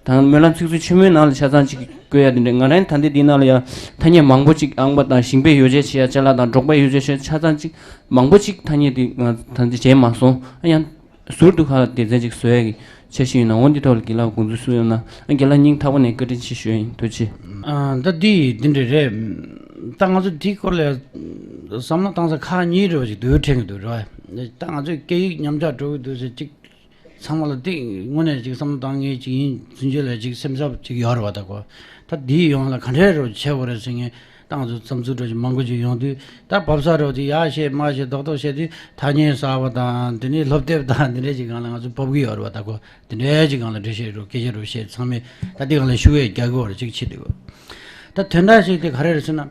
དང་སྨོན་ལམ་ཚིག་མཛོད་ཆེན་མོའི་ནང་ལ་ཆ་ཚང་ཅིག་བཀོད་ཡ་དེ་འདྲ། ང་རང་ད་ལྟའི་འདི་ནང་ལ་ཡང་ཐ་སྙད་མང་པོ་ཅིག་ཨང་པ་དང་ཞིང་པའི་ཡོ་བྱད་བྱེད་ཡ་ཅ་ལག་དང་འབྲོག་པའི་ཡོ་བྱད་བྱེད་ཡ་ཆ་ཚང་ཅིག་མང་པོ་ཅིག་ཐ་སྙད་དེ་ང་ད་ལྟ་བྱས་མ་སོང་། ཡང་ཟུར་དུ་ཁ་ལ་སྡེ་ཚན་ཅིག་བཟོ་ཡ་གི་འཆར་གཞི་ཡོད་ན་འོ་འདི་ཐོག་ལ་རྒན་ལགས་དགོངས་ཚུལ་གསུངས་ཡོང་ན་རྒན་ལགས་སྙིང་ཐག་པ་ནས་བཀའ་དྲིན་ཆེ་ཞུ་ཡ་ཡིན། ཐུགས་རྗེ་ཆེ། ཨ་ད་འདི་འདི་འདྲ་རེད། ད་ང་ཚོ་དེའི་སྐོར་ལ་བསམ་བློ་བཏང་ས་ཁག་གཉིས་རེ་བ་ཞིག་འདུག་དྲན་གི་འདུག་རེད་བ། ད་ང་ཚོའི་སྐད་ཡིག་ཉམས་ཆག་འགྲོ་གི་འདུག་ཟེར་གཅིག་ཚང་མ་ལ་ཏིག་དངོས་གནས་ཅིག་བསམ་བློ་བཏང་མཁན་ཅིག་ཡིན་ཚུན་ཆད་ལ་ཅིག་སེམས་འཚབ་ཅིག་ཡོད་རེད་བ། ད་གོ་ད་འདིའི་ཡོང་ལ་ག་འདྲའི་རོགས་བྱེད་དགོས་རེད་ཟེར་མཁན་ད་ང་ཚོ་བསམ་ཚུལ་འདྲ་ཅིག་མང་པོ་ཅིག་ཡོང་དུས། ད་བབས་ས་རོགས་ཅིག་ཡག་བཤད་མ་བཤད་རྡོག་རྡོག་བཤད་དུས་ཐ་སྙད་གསར་པ་དང་དེ་ནས་སློབ་དེབ་དང་དེ་འདྲས་ཅིག་སྒང་ལ་ང་ཚོ་བབས་ཀྱི་ཡོད་རེད་བ། ད་གོ་དེ་འདྲས་ཅིག་སྒང་ལ་འགྲེལ་བཤད་རོགས་སྐད་ཆ་རོགས་བཤད་ཚང་མས་ད་དེ་སྒང་ལ་ཤུགས་ཡས་རྒྱག་གི་ཡོད་རེད། ཅིག་བྱེད་དུས་གོ་ད་དོན་དག་ཞིག་དེ་ག་རེ་རེད་ཟེར་ན།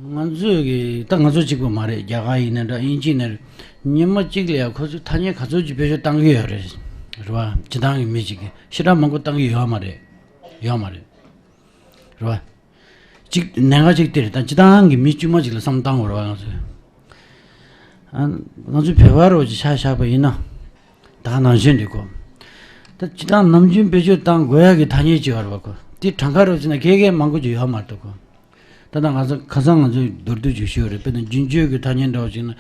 ང་ཚོས་ཀྱི་ད་ང་ཚོ་གཅིག་པོ་མ་རེད། རྒྱ་གར་ཡིན་ན་འདྲ་དབྱིན་ཇི་ཡིན་ན་རེད། ཉི་མ་གཅིག་ལ་ཡང་ཁོ་ཚོས་ཐ་སྙད་ག་ཚོད་ཅིག་བེད་སྤྱོད་བཏང་གི་ཡོད་རེད། རེད་བ། སྤྱི་བཏང་གི་མི་གཅིག་གིས་ཞེ་དྲག་མང་པོ་བཏང་གི་ཡོད་མ་རེད། ཡོད་མ་རེད། རེད་བ། གཅིག་གནད་འགག་གཅིག་དེ་རེད། ད་སྤྱི་བཏང་གི་མི་དཀྱུས་མ་གཅིག་ལ་བསམ་བཏང་དགོས་རེད་བ། ང་ཚོས་ཨ་ང་ཚོའི་བོད་པ་རོགས་ཀྱི་ཆ་བཞག་པ་ཡིན་ན་ད་ནང་བཞིན་རེད་གོ་ད་སྤྱི་བཏང་ནམ་རྒྱུན་བེད་སྤྱོད་བཏང་དགོས་ཡག་གི་ཐ་སྙད་ཅིག་ཡོད་རེད་བ་གོ་དེ་གྲངས་ཀ་རོགས་བྱས་ན་གས་གས་མང་པོ་ཅིག་ཡོད་མ་རེད་གོ་ད་ལྟ་ང་ཚོ་ཁ་སང་ང་ཚོས་མདོར་བསྡུས་ཅིག་ཞུས་རེད། དཔེར་ན་རྒྱུན་སྤྱོད་ཀྱི་ཐ་སྙད་འདྲ་བོ་ཞིག་ན།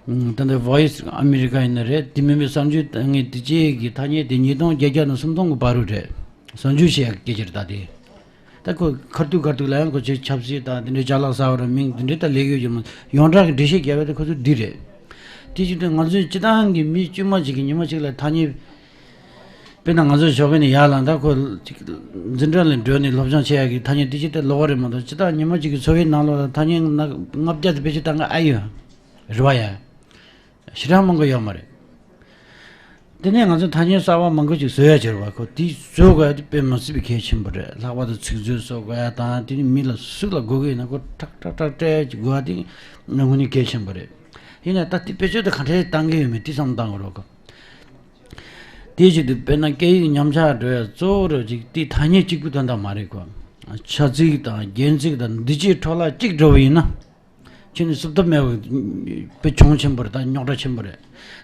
ད་ལྟ་Voice America ཡིན་ན་རེད། དེ་མིན་པའི་གསར་འགྱུར་ལྟ་མཁན་དེ་བཅས་ཀྱི་ཐ་སྙད་དེ་ཉིས་སྟོང་བརྒྱད་བརྒྱ་དང་སུམ་སྟོང་གི་བར་དུ་རེད། གསར་འགྱུར་བཤད་ཡག་སྐད་ཆ་རེད་ད་དེ། ད་ཁོ་ཁ་ཐུག་ཁ་ཐུག་ལ་ཡང་ཁོ་ཆོས་ཆབ་སྲིད་དང་དེ་འདྲའི་ཅ་ལག་གསར་བ་ར་མིང་དེ་འདྲའི་ད་ལས་ཀྱི་ཡོད་མ། ཡོངས་གྲགས་ཀྱི་འགྲེལ་བཤད་རྒྱབ་པ་དེ་ཁོ་ཚོ་འདི་རེད། དེ་བཞིན་དུ་ང་ཚོའི་སྤྱི་བཏང་གི་མི་དཀྱུས་མ་ཅིག་གིས་ཉི་མ་གཅིག་ལ་ཐ་སྙད། དཔེར་ན་ང་ཚོ་ཞོགས་ཀས་ནས་ཡར་ལངས། ད་ཁོ་ཅིག་འཛིན་གྲྭ་ལ་འགྲོ་ནས་སློབ་སྦྱོང་བྱེད་ཡག་གི་ཐ་སྙད་དེ་ཅི་སྟེ་ལོགས་ཀ་རེད་མ་གཏོགས་སྤྱི་བཏང་ཉི་མ་གཅིག་གི་འཚོ་བའི་ནང་ལོགས་ལ་ཐ་སྙད་ལྔ་བརྒྱ་དེ་བེད་སྤྱོད་བཏང་གི་ཨ་ཡོད་རེད་བ་ཡ། ཞེ་དྲག་མང་པོ་ཡོད་མ་རེད། དེ་ནས་ང་ཚོ་ཐ་སྙད་གསར་པ་མང་པོ་ཅིག་བཟོ་ཡ་བྱེད་རེད་བ། ཁོ་དེ་བཟོ་དགོས་ཡ་དེ་དཔེ་མི་སྲིད་པའི་གལ་ཆེན་པོ་རེད། ལྷག་པར་དུ་ཚིག་མཛོད་བཟོ་དགོས་ཡ་དང་དེ་ནི་མི་ལ་སུ་ལ་དགོས་ཀྱི་ཡིན་ན་ཁོ་ཁྲག་ཁྲག་ཁྲག་སྤྲད་ཅིག་དགོས་ཡ་དེ་དངོས་གནས་གལ་ཆེན་པོ་རེད། ཡིན་ནའི་ད་དེ་བེད་སྤྱོད་དེ་ག་འདྲས་བཏང་གི་ཡོད་མེད་དེ་བསམ་བཏང་དགོས་རེད་བ། དེའི་ཆེད་དུ་དཔེར་ན་སྐད་ཡིག་ཉམས་ཆག་འགྲོ་ཡ་གཙོ་བོ་རུ་ཅིག་དེ་ཐ་སྙད་གཅིག་པུ་དོན་དག་མ་རེད་གོ། བྱ་ཚིག་དང་རྒྱན་ཚིག་དང་འདི་ཅིག་འཕྲོ་བརླག་གཅིག་འགྲོ་བ་ཡིན་ན། ཁྱོད་ནི་བསུབ་ཐབས་མེད་པ་དཔེ་གྱོང་ཆེན་པོ་རེད། ད་རྙོག་དྲ་ཆེན་པོ་རེད།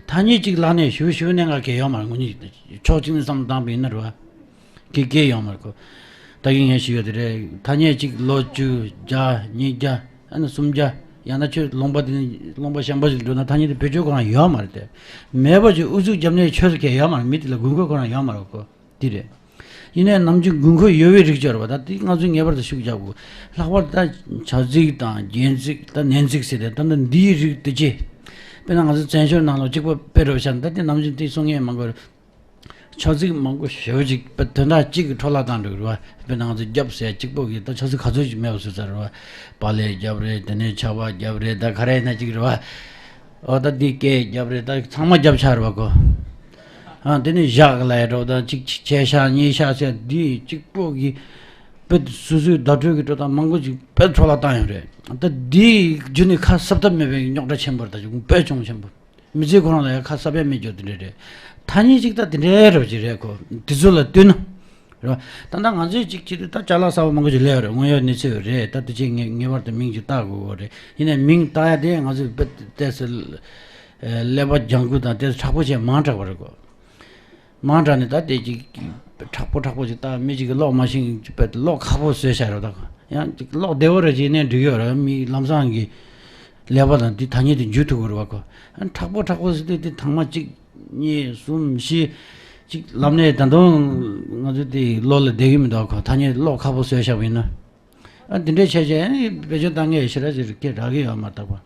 ཐ་སྙད་གཅིག་ལག་ནས་ཞུ་ཞུ་གནད་འགག་གལ་ཡོད་མ་རེད། ངོ་ཉིད་ཕྱོགས་གཅིག་ནས་བསམ་བཏང་པ་ཡིན་ན་རེད་བ། གི་སྐད་ཡོང་མར་གོ། ད་གིན་ངས་ཞུས་ཡོད་དེ་རེད། ཐ་སྙད་གཅིག་ལོ་བཅུ་བརྒྱ་ཉིས་བརྒྱ་ཨ་ནི་སུམ་བརྒྱ་ཡང་ན་ཁྱོད་ལུང་པ་དེ་ནས་ལུང་པ་གཞན་པ་ཞིག་འགྲོ་ན་ཐ་སྙད་དེ་བེད་སྤྱོད་ཁོ་རང་ཡོད་མ་རེད་དེ། མེད་པ་ཅིག་ཨུ་ཚུགས་རྒྱབ་ནས་ཆོས་སུ་གས་ཡོད་མ་རེད། མི་དེ་ལ་དགོས་མཁོ་ཁོ་རང་ཡོད་མ་རེད་གོ། དེ་རེད། ཡིན་ནའི་ནམ་རྒྱུན་དགོས་མཁོ་ཡོད་པའི་རིགས་ཅིག་ཡོད་རེད་བ། ད་དེ་ང་ཚོས་ངེས་པར་དུ་ཤུགས་རྒྱག་དགོས། ལྷག་པར་དུ་ད་བྱ་ཚིག་དང་རྒྱན་ཚིག་ད་ནན་ཚིག་ཟེར་ཏེ་ད་ལྟ་འདིའི་རིགས་དེ་ཅི། དཔེར་ན་ང་ཚོ་བཙན་བྱོལ་ནང་ལ་གཅིག་པོ་དཔེ་རུ་བཞག་ན་ད་དེ་ནམ་རྒྱུན་དེ་གསུང་ངེས་མང་པོ་རེད། བྱ་ཚིག་མང་པོ་ཞེ་པོ་ཅིག་དཔེ་དོན་དག་གཅིག་གི་འཕྲོ་བརླག་བཏང་འགྲོ་གི་རེད་བ། དཔེར་ན་ང་ཚོ་རྒྱབ་ཟེར་གཅིག་པོ་གི་ད་བྱ་ཚིག་ག་ཚོད་ཅིག་མེད་པ་བཟོས་ཚར་རེད་བ། པ་ལས་རྒྱབ་རེད། དེ་ནས་ཆར་པ་རྒྱབ་རེད། ད་ག་རེ་ཡིན་ན་གཅིག་རེད་བ། འོ་ད་འདི་སྐད་རྒྱབ་རེད། ད་ཚང་མ་རྒྱབ་ཆགས་རེད་བ་གོ། ཨ་དེ་ནས་བཞག་ལ་ཡ་འགྲོ་ད་གཅིག་གཅིག་བྱས་ཤག་གཉིས་ཤག་ཟེར་འདི་གཅིག་པོ་གི་དཔེ་སོ་སོའི་བརྡ་སྤྲོད་ཀྱི་འགྲོ་སྟངས་མང་པོ་ཅིག་དཔེ་འཕྲོ་བརླག་བཏང་ཡོད་རེད། ད་འདི་རྒྱུ་ནི་ཁ་གསབ་ཐབས་མེད་པའི་རྙོག་དྲ་ཆེན་པོ་རེད། ད་ཅིག་དཔེ་གྱོང་ཆེན་པོ། མི་ཚེ་ཁོ་རང་ལ་ཡང་ཁ་གསབ་ཡ་མེད་རྒྱུ་དེ་འདྲ་རེད། ཐ་སྙད་ཅིག་ད་དེ་འདྲའི་རོ་ཅིག་རེད་གོ། དེ་ཚོ་ལ་བསྟུན་ན། རེད་བ། ད་ལྟ་ང་ཚོའི་ཅིག་ཅིག་ད་ཅ་ལག་གསར་པ་མང་པོ་ཅིག་སླེབས་ཡོད་རེད། དངོས་ཡོད་གནས་ཚུལ་རེད། ད་དེ་ཅིག་ངེས་ངེས་པར་དུ་མིང་ཅིག་བཏགས་དགོས་གོ་རེད། ཡིན་ནའི་མིང་བཏགས་ཡ་དེ་ང་ཚོས་དཔེ་ཏོག་ཙམ་ཀླད་པ་ལྗང་ཁུ་དང་ཏོག་ཙམ་མཁྲེགས་པོ་བྱས་མང་དྲགས་པ་རེད་གོ། མང་དྲགས་ནས་ད་དེ་ཅིག་མཁྲེགས་པོ་མཁྲེགས་པོ་ཅིག་ད་མི་ཅིག་གིས་ཀློག་མ་ཤེས་པའི་ཀློག་ཁག་པོ་བཟོས་བཞག་རེད་ད། ཡང་ཅིག་ཀློག་བདེ་བོ་རེ་བྱས་ནས་འགྲིག་ཡོད་རེད། མི་ལམ་སང་གི་ཀླད་པ་དང་འདི་ཐ་སྙད་དེ་འཇུ་ཐུབ་ཀྱི་རེད་བ་ཁོ། མཁྲེགས་པོ་མཁྲེགས་པོ་ཟེར་དུས་དེ་ཐེངས་མ་གཅིག་གཉིས་གསུམ་བཞི་ཅིག་ལམ་ནས་ད་དུང་ང་ཚོ་དེ་བློ་ལ་བསྡད་ཀྱི་མི་འདུག་ཁོ། ཐ་སྙད་ཀློག་ཁག་པོ་བཟོས་བཞག་པ་ཡིན་ན། ཨ་འདི་འདྲའི་བྱས་བྱས་ཨ་ནི་བེད་སྤྱོད་བཏང་མཁན་ཞེ་དྲག་ཅིག་སྐད་གྲགས་ཀྱི་ཡོད་མ་རེད་ད་ཁོ།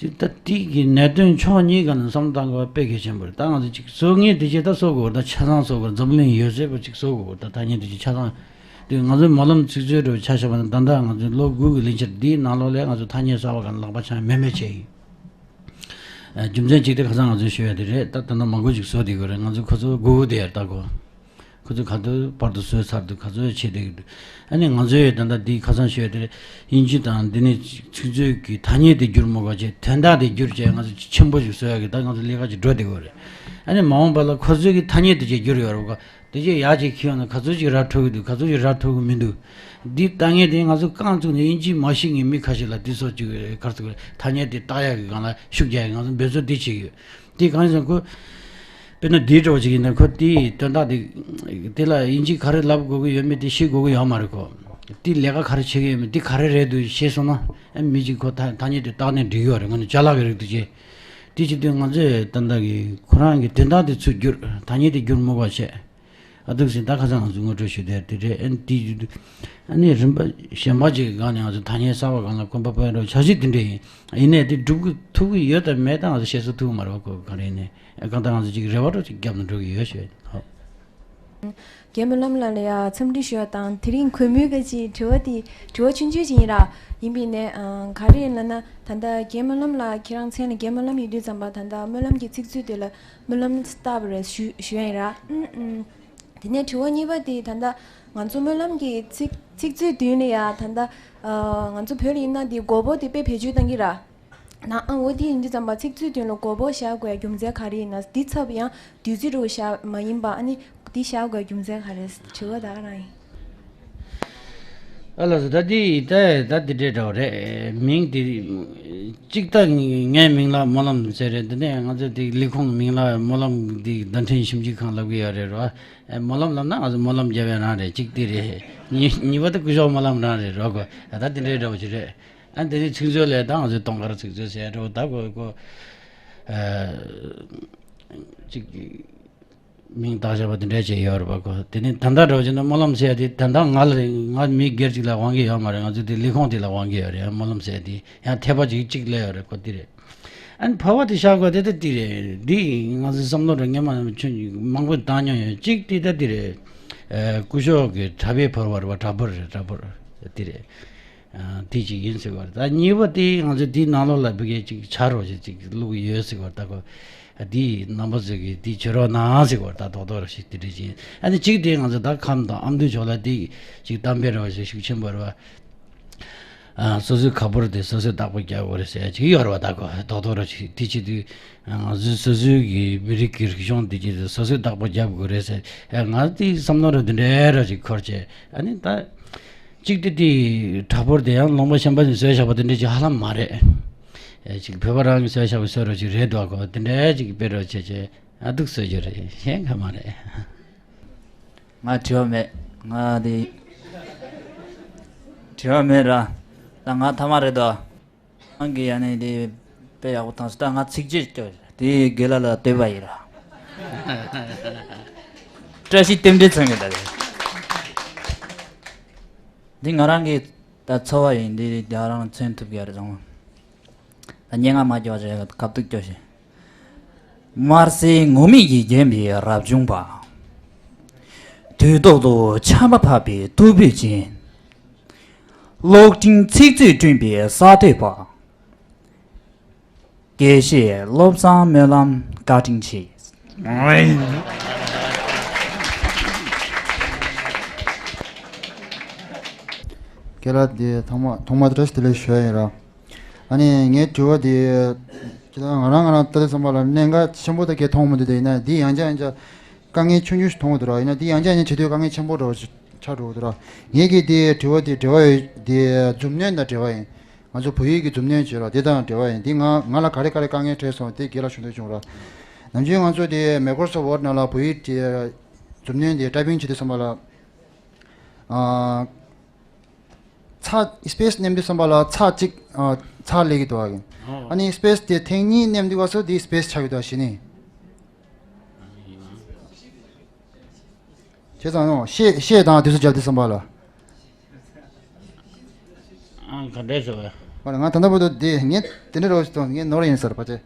ཅིག་ད་དེ་གི་གནད་དོན་ཕྱོགས་གཉིས་ཀ་ནས་བསམ་བློ་བཏང་དགོས་པ་དཔེ་གལ་ཆེན་པོ་རེད། ད་ང་ཚོ་ཅིག་བཟོ་མཁན་དེ་ཅིག་ད་བཟོ་དགོས་རེད། ད་ཆ་ཚང་བཟོ་དགོས་རེད། འཛམ་གླིང་ཡོད་ཚད་པོ་ཅིག་བཟོ་དགོས་རེད། ད་ཐ་སྙད་དེ་ཅིག་ཆ་ཚང་དེ་ང་ཚོའི་སྨོན་ལམ་ཚིག་མཛོད་འདྲ་བོ་ཆ་བཞག་པ་ན་ད་ལྟ་ང་ཚོའི་ལོ་དགུ་གི་ལས་འཆར་འདིའི་ནང་ལོགས་ལ་ང་ཚོ་ཐ་སྙད་གསར་པ་ག་ལག་པ་འཆང་མེད་མེད་བྱས་ཡིན། རྒྱུ་མཚན་གཅིག་དེ་ཁ་སང་ང་ཚོས་ཞུ་ཡ་དེ་རེད། ད་ད་ལྟ་མང་པོ་ཅིག་བཟོ་བསྡད་ཀྱི་རེད། ང་ཚོ་ཁོ་ཚོ་སྒུག་སྒུག་བསྡད་ཡ་རེད། ད་ཁོ། ཁོ་ཚོས་ག་དུས་བར་དུ་བཟོས་ཚར་འདུག་ག་ཚོད་བྱས་བསྡད་ཀྱི་འདུག་ཨ་ནི་ང་ཚོས་ད་ལྟ་འདི་ཁ་སང་ཞུ་ཡ་དེ་རེད། དབྱིན་ཇི་དང་འདི་ནས་ཚིག་མཛོད་ཀྱི་ཐ་སྙད་དེ་བསྒྱུར་མ་དགོས་བྱས། དོན་དག་དེ་བསྒྱུར་བྱས་ང་ཚོ་ཆེན་པོ་ཞིག་བཟོ་ཡ་གི་ད་ང་ཚོ་ལས་ཀ་ཅིག་འགྲོ་བསྡད་ཀྱི་རེད། ཨ་ནི་མ་འོངས་པ་ལ་ཁོ་ཚོས་ཀྱི་ཐ་སྙད་དེ་ཅིག་བསྒྱུར་ཡོད་རེད་བ། དེ་ཅིག་ཡག་ཅིག་ཁྱེར་ཡོང་ན་ག་ཚོད་ཅིག་ར་འཕྲོད་ཀྱི་འདུག་ག་ཚོད་ཅིག་ར་འཕྲོད་ཀྱི་མི་འདུག་འདི་ལྟ་མཁན་དེ་ང་ཚོ་རྐང་བཙུགས་ནས་དབྱིན་ཇི་མ་ཤེས་མཁན་མི་ཁ་ཤས་ལ་འདི་ཚོ་ཅིག་ག་རེ་ཟེར་དགོས་རེད། ཐ་སྙད་དེ་བཏགས་ཡག་གི་སྒང་ལ་ཤུགས་རྒྱག་ཡག་ང་ཚོ་འབད་བརྩོན་འདི་བྱེད་ཀྱི་ཡོད། དེ་གང་ཡིན་ཟེར་ན་ཁོ། དཔེར་ན་འདིའི་འདྲ་བོ་ཅིག་ཡིན་ན་ཁོ་དེའི་དོན་དག་དེ། དེ་ལ་དབྱིན་ཇི་ག་རེ་ལབ་དགོས་ཀྱི་ཡོད་མེད་དེ་ཤེས་དགོས་ཀྱི་ཡོད་མ་རེད་ཁོ། དེ་ལས་ཀ་ག་རེ་བྱེད་ཀྱི་ཡོད་མེད་དེ་ག་རེ་རེད་འདུག་ཤེས་སོང་ན། ཨ་མི་གཅིག་ཁོ་ཐ་ཐ་སྙད་དེ་བཏགས་ནས་འགྲིག་ཡོད་རེད། ང་ནི་ཅ་ལག་གི་རིགས་དེ་བྱས། དེ་བྱེད་དུས་ང་ཚོས་ད་ལྟ་གི་ཁོ་རང་གི་དོན་དག་དེ་ཚུར་བསྒྱུར། ཐ་སྙད་དེ་བསྒྱུར་མི་དགོས་བྱས། ཨ་འདུག་སེ་ད་ཁ་སང་ང་ཚོ་ངོ་སྤྲོད་ཞུ་བསྡད་དེ་རེད། ཨ་ནི་དེ་བརྒྱུད་དུ། ཨ་ནི་རིམ་པ་གཞན་པ་ཅིག་གི་སྒང་ནས་ང་ཚོ་ཐ་སྙད་གསར་པ་སྒང་ལ་གོམ་པ་སྤོས་རོགས་བྱ་གཞི་དེ་འདྲ་ཡིན། ཡིན་ནའི་དེ་སྒྲུབ་ཀྱི་ཐུབ་ཀྱི་ཡོད་དམ་མེད་དམ་ང་ཚོ་བཤད་ཚོད་ཐུབ་ཀྱི་མ་རེད་བ། ཁོ་ག་རེ་ཡིན་ནའི་ཨ་གང་ལྟར་ང་ཚོ་ཅིག་རེ་བ་རོགས་ཅིག་བརྒྱབ་ནས་འགྲོ་གི་ཡོད་ཞུ། ཧོ། རྒན་སྨོན་ལམ་ལགས་ལ་ཡ་འཚམས་འདྲི་ཞུ་བ་དང་། དེ་རིང་གུས་མོས་སྐད་ཅིག་དྲི་བ་དེ་དྲི་བ་ཆུང་ཆུང་ཅིག་ཡིན་ར། ཡིན་པས་ནས་ཨ་ག་རེ་ཡིན་ལབ་ན། ད་ལྟ་རྒན་སྨོན་ལམ་ལགས་ཁྱེད་རང་མཚན་ལ་རྒན་སྨོན་ལམ་ཡིན་དུས་ཙམ་པ་ད་ལྟ་སྨོན་ལམ་གྱི་ཚིག་མཛོད་དེ་ལ་སྨོན་ལམ་བཏགས་པ་རེད་ཞུ་ཞུ་ཡ་ཡིན་ར། ཨུམ་ཨུམ། དེ་ནས་དྲི་བ་གཉིས་པ་དེ་ད་ལྟ་ང་ཚོ་སྨོན་ལམ་གྱི་ཚིག་ཚིག་མཛོད་མདུན་ལ་ཡ་ད་ལྟ་ཨ་ང་ཚོ་བོད་ལ་ཡིན་ན་དེ་མགོ་བོ་དེ་དཔེ་བེད་སྤྱོད་གཏང་གི་ར། ན་ཨང་འོ་དེ་ཡིན་དུས་ཙམ་པ་ཚིག་མཛོད་མདུན་ལ་མགོ་བོ་བཞག་དགོས་རྒྱུ་མཚན་ག་རེ་ཡིན་ན། འདི་ཚབ་ཡང་བདུད་རྩི་རུ་བཞག་མ་ཡིན་པ། ཨ་ནི་འདི་བཞག་དགོས་རྒྱུ་མཚན་ག་རེ། དྲི་བ་ད་ག་རང་ཡིན། ཨ་ལགས་སོ། ད་འདི་ད་ད་འདི་འདྲའི་འདྲ་བོ་རེད། མིང་འདི་གཅིག་ད་ངའི་མིང་ལ་སྨོན་ལམ་ཟེར་རེད། འདི་ནས་ང་ཚོ་འདི་ལས་ཁུངས་མིང་ལ་སྨོན་ལམ་འདི་བརྡ་འཕྲིན་ཞིབ་འཇུག་ཁང་ལབ་གི་ཡོད་རེད་རོ། སྨོན་ལམ་ལབ་ན་ང་ཚོ་སྨོན་ལམ་རྒྱབ་ཡ་རང་རེད། གཅིག་འདི་རེད། གཉིས་གཉིས་པ་ད་སྐུ་ཞབས་སྨོན་ལམ་རང་རེད་རོ། གོ་ད་འདི་འདྲའི་འདྲ་བོ་ཞིག་རེད། ཨ་འདི་ནི་ཚིག་མཛོད་ལས་ད་ང་ཚོའི་གཏོང་གར་ཚིག་མཛོད་ཟེར་འགྲོ། ད་གོ་གོ་ཨ་ཅིག་མིང་བཏགས་བཞག་པ་དེ་འདྲ་བྱས་ཡོད་རེད་པ། གོ་དེ་ནི་ད་ལྟ་འགྲོ་བྱས་ན་སྨོན་ལམ་ཟེར་ཡ་དེ་ད་ལྟ་ང་ལ་ང་མི་སྒེར་གཅིག་ལ་དབང་གི་ཡོད་མ་རེད། ང་ཚོ་དེ་ལས་ཁུངས་དེ་ལ་དབང་གི་ཡོད་རེད། སྨོན་ལམ་ཟེར་ཡ་དེ་ཡང་འཐད་པ་ཅིག་གཅིག་སླེབས་ཡོད་རེད། གོ་དེ་རེད། ཨ་ནི་ཕལ་བ་དེ་བཞག་དགོས་དེ་ད་དེ་རེད། འདི་ང་ཚོའི་བསམ་བློ་ར་སྔོན་མ་ཆུ་མང་པོ་བཏང་མྱོང་ཡོད། གཅིག་དེ་ད་དེ་རེད། ཨ་སྐུ་ཞབས་ཀྱི་གྲྭ་པའི་ཕོར་བ་རེད་པ། གྲྭ་ཕོར་རེད། གྲྭ་ཕོར་དེ་རེད། ཨ་དེ་གཅིག་ཡིན་ཟེར་བ་རེད། ད་གཉིས་པ་དེ་ང་ཚོ་དེའི་ནང་ལོགས་ལ་བི་གའི་ཅིག་ཆ་རོགས་ཞིག་ཅིག་བླུགས་ཡོད་ཟེར་བ་རེད། ད་ཁོ་དེའི་རྣམ་པ་ཚོ་གིས་དེ་བྱེད་རོགས་གནང་ཟེར་བ་རེད། ད་རྡོག་རྡོག་ར་ཞིག་དེ་འདྲ་ཅིག་ཡིན། ཨ་ནི་གཅིག་དེ་ང་ཚོ་ད་ཁམས་དང་ཨ་མདོའི་ཕྱོགས་ལ་དེ་ཅིག་གཏམ་དཔེ་ར་བ་ཞིག་ཤུགས་ཆེན་པོ་རེད་བ། ཨ་སོ་སོའི་ཁ་ཕོར་དེ་སོ་སོས་བདག་པོ་རྒྱག་དགོས་རེད་ཟེར་ཡ་ཅིག་ཡོད་རེད་བ། ད་ཁོ་རྡོག་རྡོག་ར་ཞིག་དེ་བྱེད་དུས་ང་ཚོའི་སོ་སོའི་གི་མི་རིགས་ཀྱི་རིག་གཞུང་དེ་ཅིག་སོ་སོས་བདག་པོ་རྒྱབ་དགོས་རེད་ཟེར། ཨ་ང་དེའི་བསམ་བློ་ར་འདི་འདྲའི་ར་ཅིག་འཁོར་བྱས། ཨ་ནི་ད། གཅིག་དེ་དེའི་གྲྭ་ཕོར་དེ་ཡང་ལུང་པ་གཞན་པ་ནས་བཟོས་བཞག་པ་དེ་འདྲ་ཅིག་ཧ་ལམ་མ་རེད། ཨེ་ཅིག་བོད་པ་རང་གིས་བཟོས་བཞག་པའི་བཟོ་རོགས་ཅིག་རེད་འདུག་གོ་དེ་འདྲ་ཅིག་དཔེ་རོགས་བྱས་བྱས་ཨ་སྡུག་བཟོས་རྒྱུ་རེད། གཞན་ག་མ་རེད། ང་དྲི་བ་མེད། ང་དེ་དྲི་བ་མེད་ར། ད་ང་ཐ་མ་རེད་དོ། ཁྱེད་རང་གིས་ཡ་ནས་དེ་དཔེ་ཡག་པོ་བཏང་སོང་། ད་ང་ཚིག་བརྗོད་སྐྱོ། དེ་དགེ་ལགས་ལ་བསྟོད་པ་ཡིན་ར། བཀྲ་ཤིས་རྟེན་འབྲེལ་མཚོན་གི་ད་རེད། འདི་ང་རང་གི་ད་འཚོ་བ་ཡིན། འདི་ང་རང་མཚོན་ཐུབ་ཀྱི་རེད་བཟང་། ད་སྙན་ངག་མ་སྐྱོ་བ་བྱས་ཁ་ཐུག་སྐྱོ་ཞིང་། དམར་སེར་ངུར་སྨྲིག་གིས་བརྒྱན་པའི་རབ་བྱུང་པ། དུས་ཐོག་ཏུ་ཆར་པ་བབས་པའི་སྟུག་པོའི་སྤྱན། གློག་འཕྲིན་ཚིག་མཛོད་བསྐྲུན་པའི་གསར་གཏོད་པ། དགེ་བཤེས་བློ་བཟང་སྨོན་ལམ་བཀའ་དྲིན་ཆེ། དགེ་ལགས་དེ་ཐོག་མ་ཐོག་མ་བཀྲ་ཤིས་བདེ་ལེགས་ཞུ་ཡ་ཡིན་ར། ཨ་ནི་ངའི་དྲི་བ་དེ་ཁྱེད་རང་ང་རང་ང་རང་ལྟ་དུས་ཙམ་པ་ལ་གནད་འགག་ཆེན་པོ་དེ་གས་མཐོང་མི་འདུག་དེ་ཡིན་ན་འདི་ཡང་བསྐྱར་ཡང་བསྐྱར་དཀའ་ངལ་ཆུང་ཆུང་ཞིག་མཐོང་གི་འདུག་ར། ཡིན་ན་འདི་ཡང་བསྐྱར་ཡང་བསྐྱར་བྱེད་དུས་དཀའ་ངལ་ཆེན་པོ་འདྲ་བོ་ཞིག་ཆགས་འགྲོ་གི་འདུག་ར། ངེད་ཀྱི་དེ་དྲི་བ་དེ་དྲི་བ་ཡོད་དེ་མཛུབ་གནོན་དང་འབྲེལ་བ་ཡིན། ང་ཚོ་བོད་ཡིག་གི་མཛུབ་གནོན་བྱེད་ར་དེ་དང་འབྲེལ་བ་ཡིན། དེ་ང་ང་ལ་ག་རེ་ག་རེ་དཀའ་ངལ་འཕྲད་སོང་དེ་རྒན་ལགས་ཞུ་འདོད་བྱུང་ར། ནམ་རྒྱུན་ང་ཚོ་དེ་Microsoft Word ནང་ལ་བོད་ཡིག་དེ་མཛུབ་གནོན་དེ་ཊའི་པིང་བྱེད་དུས་ཙམ་པ་ལ། ཨ། ཚེག་སི་པེ་སི་མནན་དུས་ཙམ་པ་ལ་ཚེག་གཅིག་ཨ་ཚེག་སླེབས་ཀྱི་འདུག་ཨ། ཨོ། ཨ་ནི་སི་པེ་སི་དེ་ཐེངས་གཉིས་མནན་དུས་སྐབས་སུ་དེ་སི་པེ་སི་ཆགས་ཀྱི་འདུག་ཨ། གཞི་ནས། བྱས་ཙང་ཨོ་ཤད་ཤད་དང་དེ་ཚོ་རྒྱབ་དུས་ཙམ་པ་ལ། ཨང་ག་འདྲས་ཟེར་བས། ཨོ་ང་ད་ལྟ་བར་དུ་དེ་ངས་དེ་འདྲ་རོགས་ཞིག་དང་ངས་ནོར་ཡིན་ཟེར་བ་ཅེ།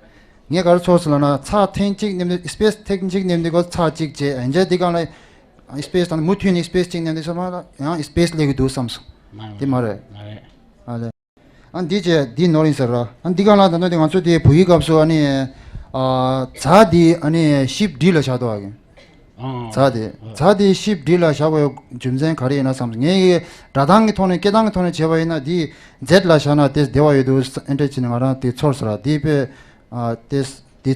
ངས་ག་རེ་ཚོར་སོང་ལབ་ན་ཚེག་ཐེངས་གཅིག་མནན་དུས་སི་པེ་སི་ཐེངས་གཅིག་མནན་དུས་སྐབས་ཚེག་གཅིག་བྱས། ཨ་ནི་དེ་སྒང་ལ་སི་པེ་སི་དང་མུ་མཐུད་ནས་སི་པེ་སི་གཅིག་མནན་དུས་ཙམ་པ་ལ་ཡང་སི་པེ་སི་སླེབས་ཀྱི་འདུག་བསམ་སོང་། མ་རེད། དེ་མ་རེད། མ་རེད། ཨ་ལས། ཨ་འདི་བྱས་འདི་ནོར་ཡིན་ཟེར་ར། ཨ་འདི་ག་ལ་ད་ནོར་དེ་ང་ཚོ་དེ་བོད་ཡིག་སྐབས་སུ་ཨ་ནི་ཨ་ཛ་དེ་ཨ་ནི་ཞིབ་བྲིས་ལ་བཞག་འདུག་ཨ། ཨང་། ཛ་དེ་ཛ་དེ་ཞིབ་བྲིས་ལ་བཞག་པའི་རྒྱུ་མཚན་ག་རེ་ཡིན་ན་བསམ། ངས་ཀྱི་སྒྲ་གདངས་ཀྱི་ཐོག་ནས་སྐད་གདངས་ཀྱི་ཐོག་ནས་བྱས་པ་ཡིན་ན་དེ་ཛེད་ལ་བཞག་ན་དེ་བདེ་བ་ཡོད་འདུག་ཨེ་འདྲ་བྱས་ནས་ང་རང་དེ་ཚོར་ཟེར་ར། དེ་དཔེ་ཨ་དེ་དེ་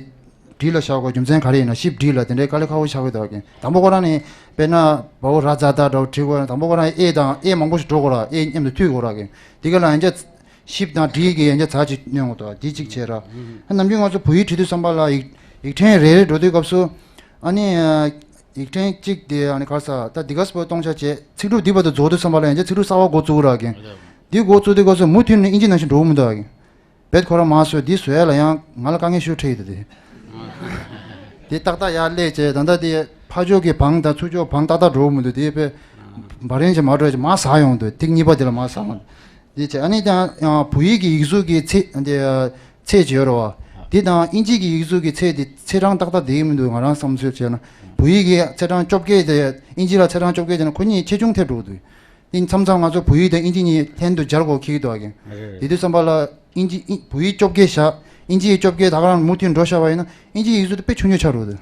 བྲིས་ལ་བཞག་དགོས་རྒྱུ་མཚན་ག་རེ་ཡིན་ན། ཞིབ་བྲིས་ལ་དེ་འདྲའི་དཀའ་ལས་ཁག་པོ་ཆགས་ཀྱི་འདུག་གི། དང་པོ་ཁོ་རང་ནི་དཔེར་ན་བའོ་ར་ཛ་ད་འདྲ་བོ་བྲིས་དགོས་ན་དང་པོ་ཁོ་རང་ཨེ་དང་ཨེ་མང་པོ་ཞིག་འགྲོ་དགོས་ར། ཨེ་མཉམ་དུ་མཐུད་དགོས་ར་གི། དེ་ག་ལ་ཡང་བསྐྱར་ཞིབ་དང་བྲིས་ཀྱི་ཡང་བསྐྱར་ཚར་གཅིག་སྣོན་དགོས་འདུག་དེ་གཅིག་བྱས་ར། ཨ་ནམ་རྒྱུན་ང་ཚོ་བོད་ཡིག་བྲིས་དུས་ཙམ་པ་ལ་ཡིག་ཡིག་ཕྲེང་རེ་རེ་འགྲོ་དུས་སྐབས་སུ་ཨ་ནི་ཡིག་ཕྲེང་གཅིག་དེ་ཨ་ནི་ག་རེ་ཟེར་ད་འདི་ག་སྤོ་གཏོང་བྱ་བྱས་ཚིག་གྲུབ་འདི་བར་དུ་རྫོགས་དུས་ཙམ་པ་ལ་ཡང་བསྐྱར་ཚིག་གྲུབ་གསར་པ་འགོ་བཙུགས་ར་གི། འདི་འགོ་བཙུགས་དུས་སྐབས་སུ་མུ་མཐུད་ནས་ཨིན་ཇི་ནང་བཞིན་འགྲོ་གི་མི་འདུག་གི། བེད་ཁོ་རང་མ་བཟོས་འདི་བཟོ་ཡ་ལ་ཡང་ང་ལ་དཀའ་ངལ་ཤུགས་འཕྲད་ཡོད་དེ། དེ་ཏག་ཏག་ཡར་སླེབས་བྱས་ད་ལྟ་དེ་ཕར་ཕྱོགས་ཀྱི་བང་དང་ཚུར་ཕྱོགས་བང་ཏག་ཏག་འགྲོ་མི་འདུག་དེ་དཔེ་འབའ་རིང་ཅིག་མ་འགྲོ་ཅིག་མར་ཟག་ཡོང་འདུག་ཐིག་གཉིས་པ་དེ་ལ་མར་ཟག་འོང་། དེ་བྱས་ཨ་ནི་ཀྱང་ཡང་བོད་ཡིག་གི་ཡིག་གཟུགས་ཀྱི་ཚད་དེ་ཚད་ཅིག་ཡོད་རེད་བ། དེ་དང་ཨིན་ཇི་གི་ཡིག་གཟུགས་ཀྱི་ཚད་དེ་ཚད་གྲངས་ཏག་ཏག་བསྡད་ཀྱི་མི་འདུག་ང་རང་བསམ་ཚུལ་བྱས་ན་བོད་ཡིག་གི་ཚད་གྲངས་བཅོ་བརྒྱད་དེ་ཨིན་ཇི་ལ་ཚད་གྲངས་བཅོ་བརྒྱད་བྱས་ན་ཁོ་གཉིས་ཆེ་ཆུང་ཐེབས་འགྲོ་གི་འདུག་དེ་མཚམས་མཚམས་ང་ཚོ་བོད་ཡིག་དང་ཨིན་ཇི་གཉིས་ལྷན་དུ་སྦྱར་དགོས་འཁེལ་གྱི་འདུག་གི། རེད་རེད། དེ་དུས་ཙམ་པ་ལ་ཨིན་ཇི་ཨིན་བོད་ཡིག་བཅོ་བརྒྱད་བཞག་ཨིན་ཇི་ཡིག་བཅོ་བརྒྱད་ད་ག་རང་མུ་མཐུད་འགྲོ་བཞག་པ་ཡིན་ན་ཨིན་ཇི་ཡིག་གཟུགས་དེ་དཔེ་ཆུང་ཆུང་ཆགས་འགྲོ་གི་འདུག་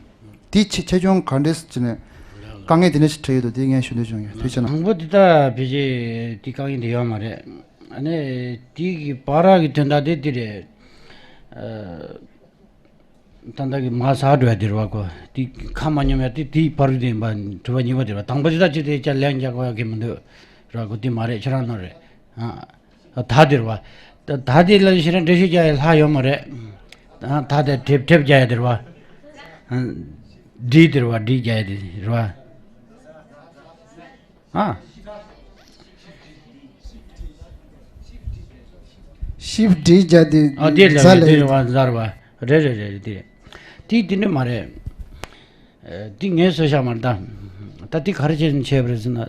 དེ་ཆེ་ཆེ་ཆུང་ག་འདྲས་བྱས་ནས་དཀའ་ངལ་དེ་འདྲ་ཞིག་འཕྲད་ཡོད་འདུག་དེ་ངས་ཞུ་འདོད་བྱུང་ཡོད། ཐུགས་རྗེ་ཆེ་གནང་། དང་པོ་དེ་ལྟ་བེད་སྤྱད་དེ་དཀའ་ངལ་དེ་ཡོད་མ་རེད། ཨ་ནི་དེ་གི་བར་གི་དོན་དག་དེ་དེ་རེད། ཨ། ད་ལྟ་གི་མ་ཟག་འགྲོ་ཡ་དེ་རེད་བ་ཁོ། དེ་ཁ་མ་སྙོམས་ཡ་དེ་དེའི་བར་དུ་ཡིན་པ་དྲི་བ་གཉིས་པ་དེ་རེད་བ། དང་པོ་དེ་ད་ཅི་དེ་ཅ་ལན་རྒྱག་དགོས་ཡ་གི་མི་འདུག་ར་ཁོ། དེ་མ་རེད་ཁྱེད་རང་ནོར་རེད། ཨ། ད་དེ་རེད་བ། ད་ད་དེ་ལ་ཞེ་དྲག་འགྲེལ་བཤད་རྒྱག་ཡ་ལྷག་ཡོད་མ་རེད། ཨ། ད་དེ་དེབ་དེབ་རྒྱག་ཡ་དེ་རེད་བ། ཨ། བྲིས་དེ་རེད་བ། བྲིས་རྒྱག་ཡ་དེ་རེད་བ། ཨ། ཞིབ་བྲིས་བརྒྱབ་དུས་ཨ་དེ་ལ་ཛ་ལ་དེ་ཡོད། རེད་བ་ཛ་རེད་བ། རེད་རེད་རེད་རེད། དེ་དེ་དེ་འདྲ་མ་རེད། ཨ། དེ་ངས་བཟོས་བཞག་མ་རེད་ད། ད་དེ་ག་རེ་བྱས་ནས་བྱས་པ་རེད་ཟེར་ན།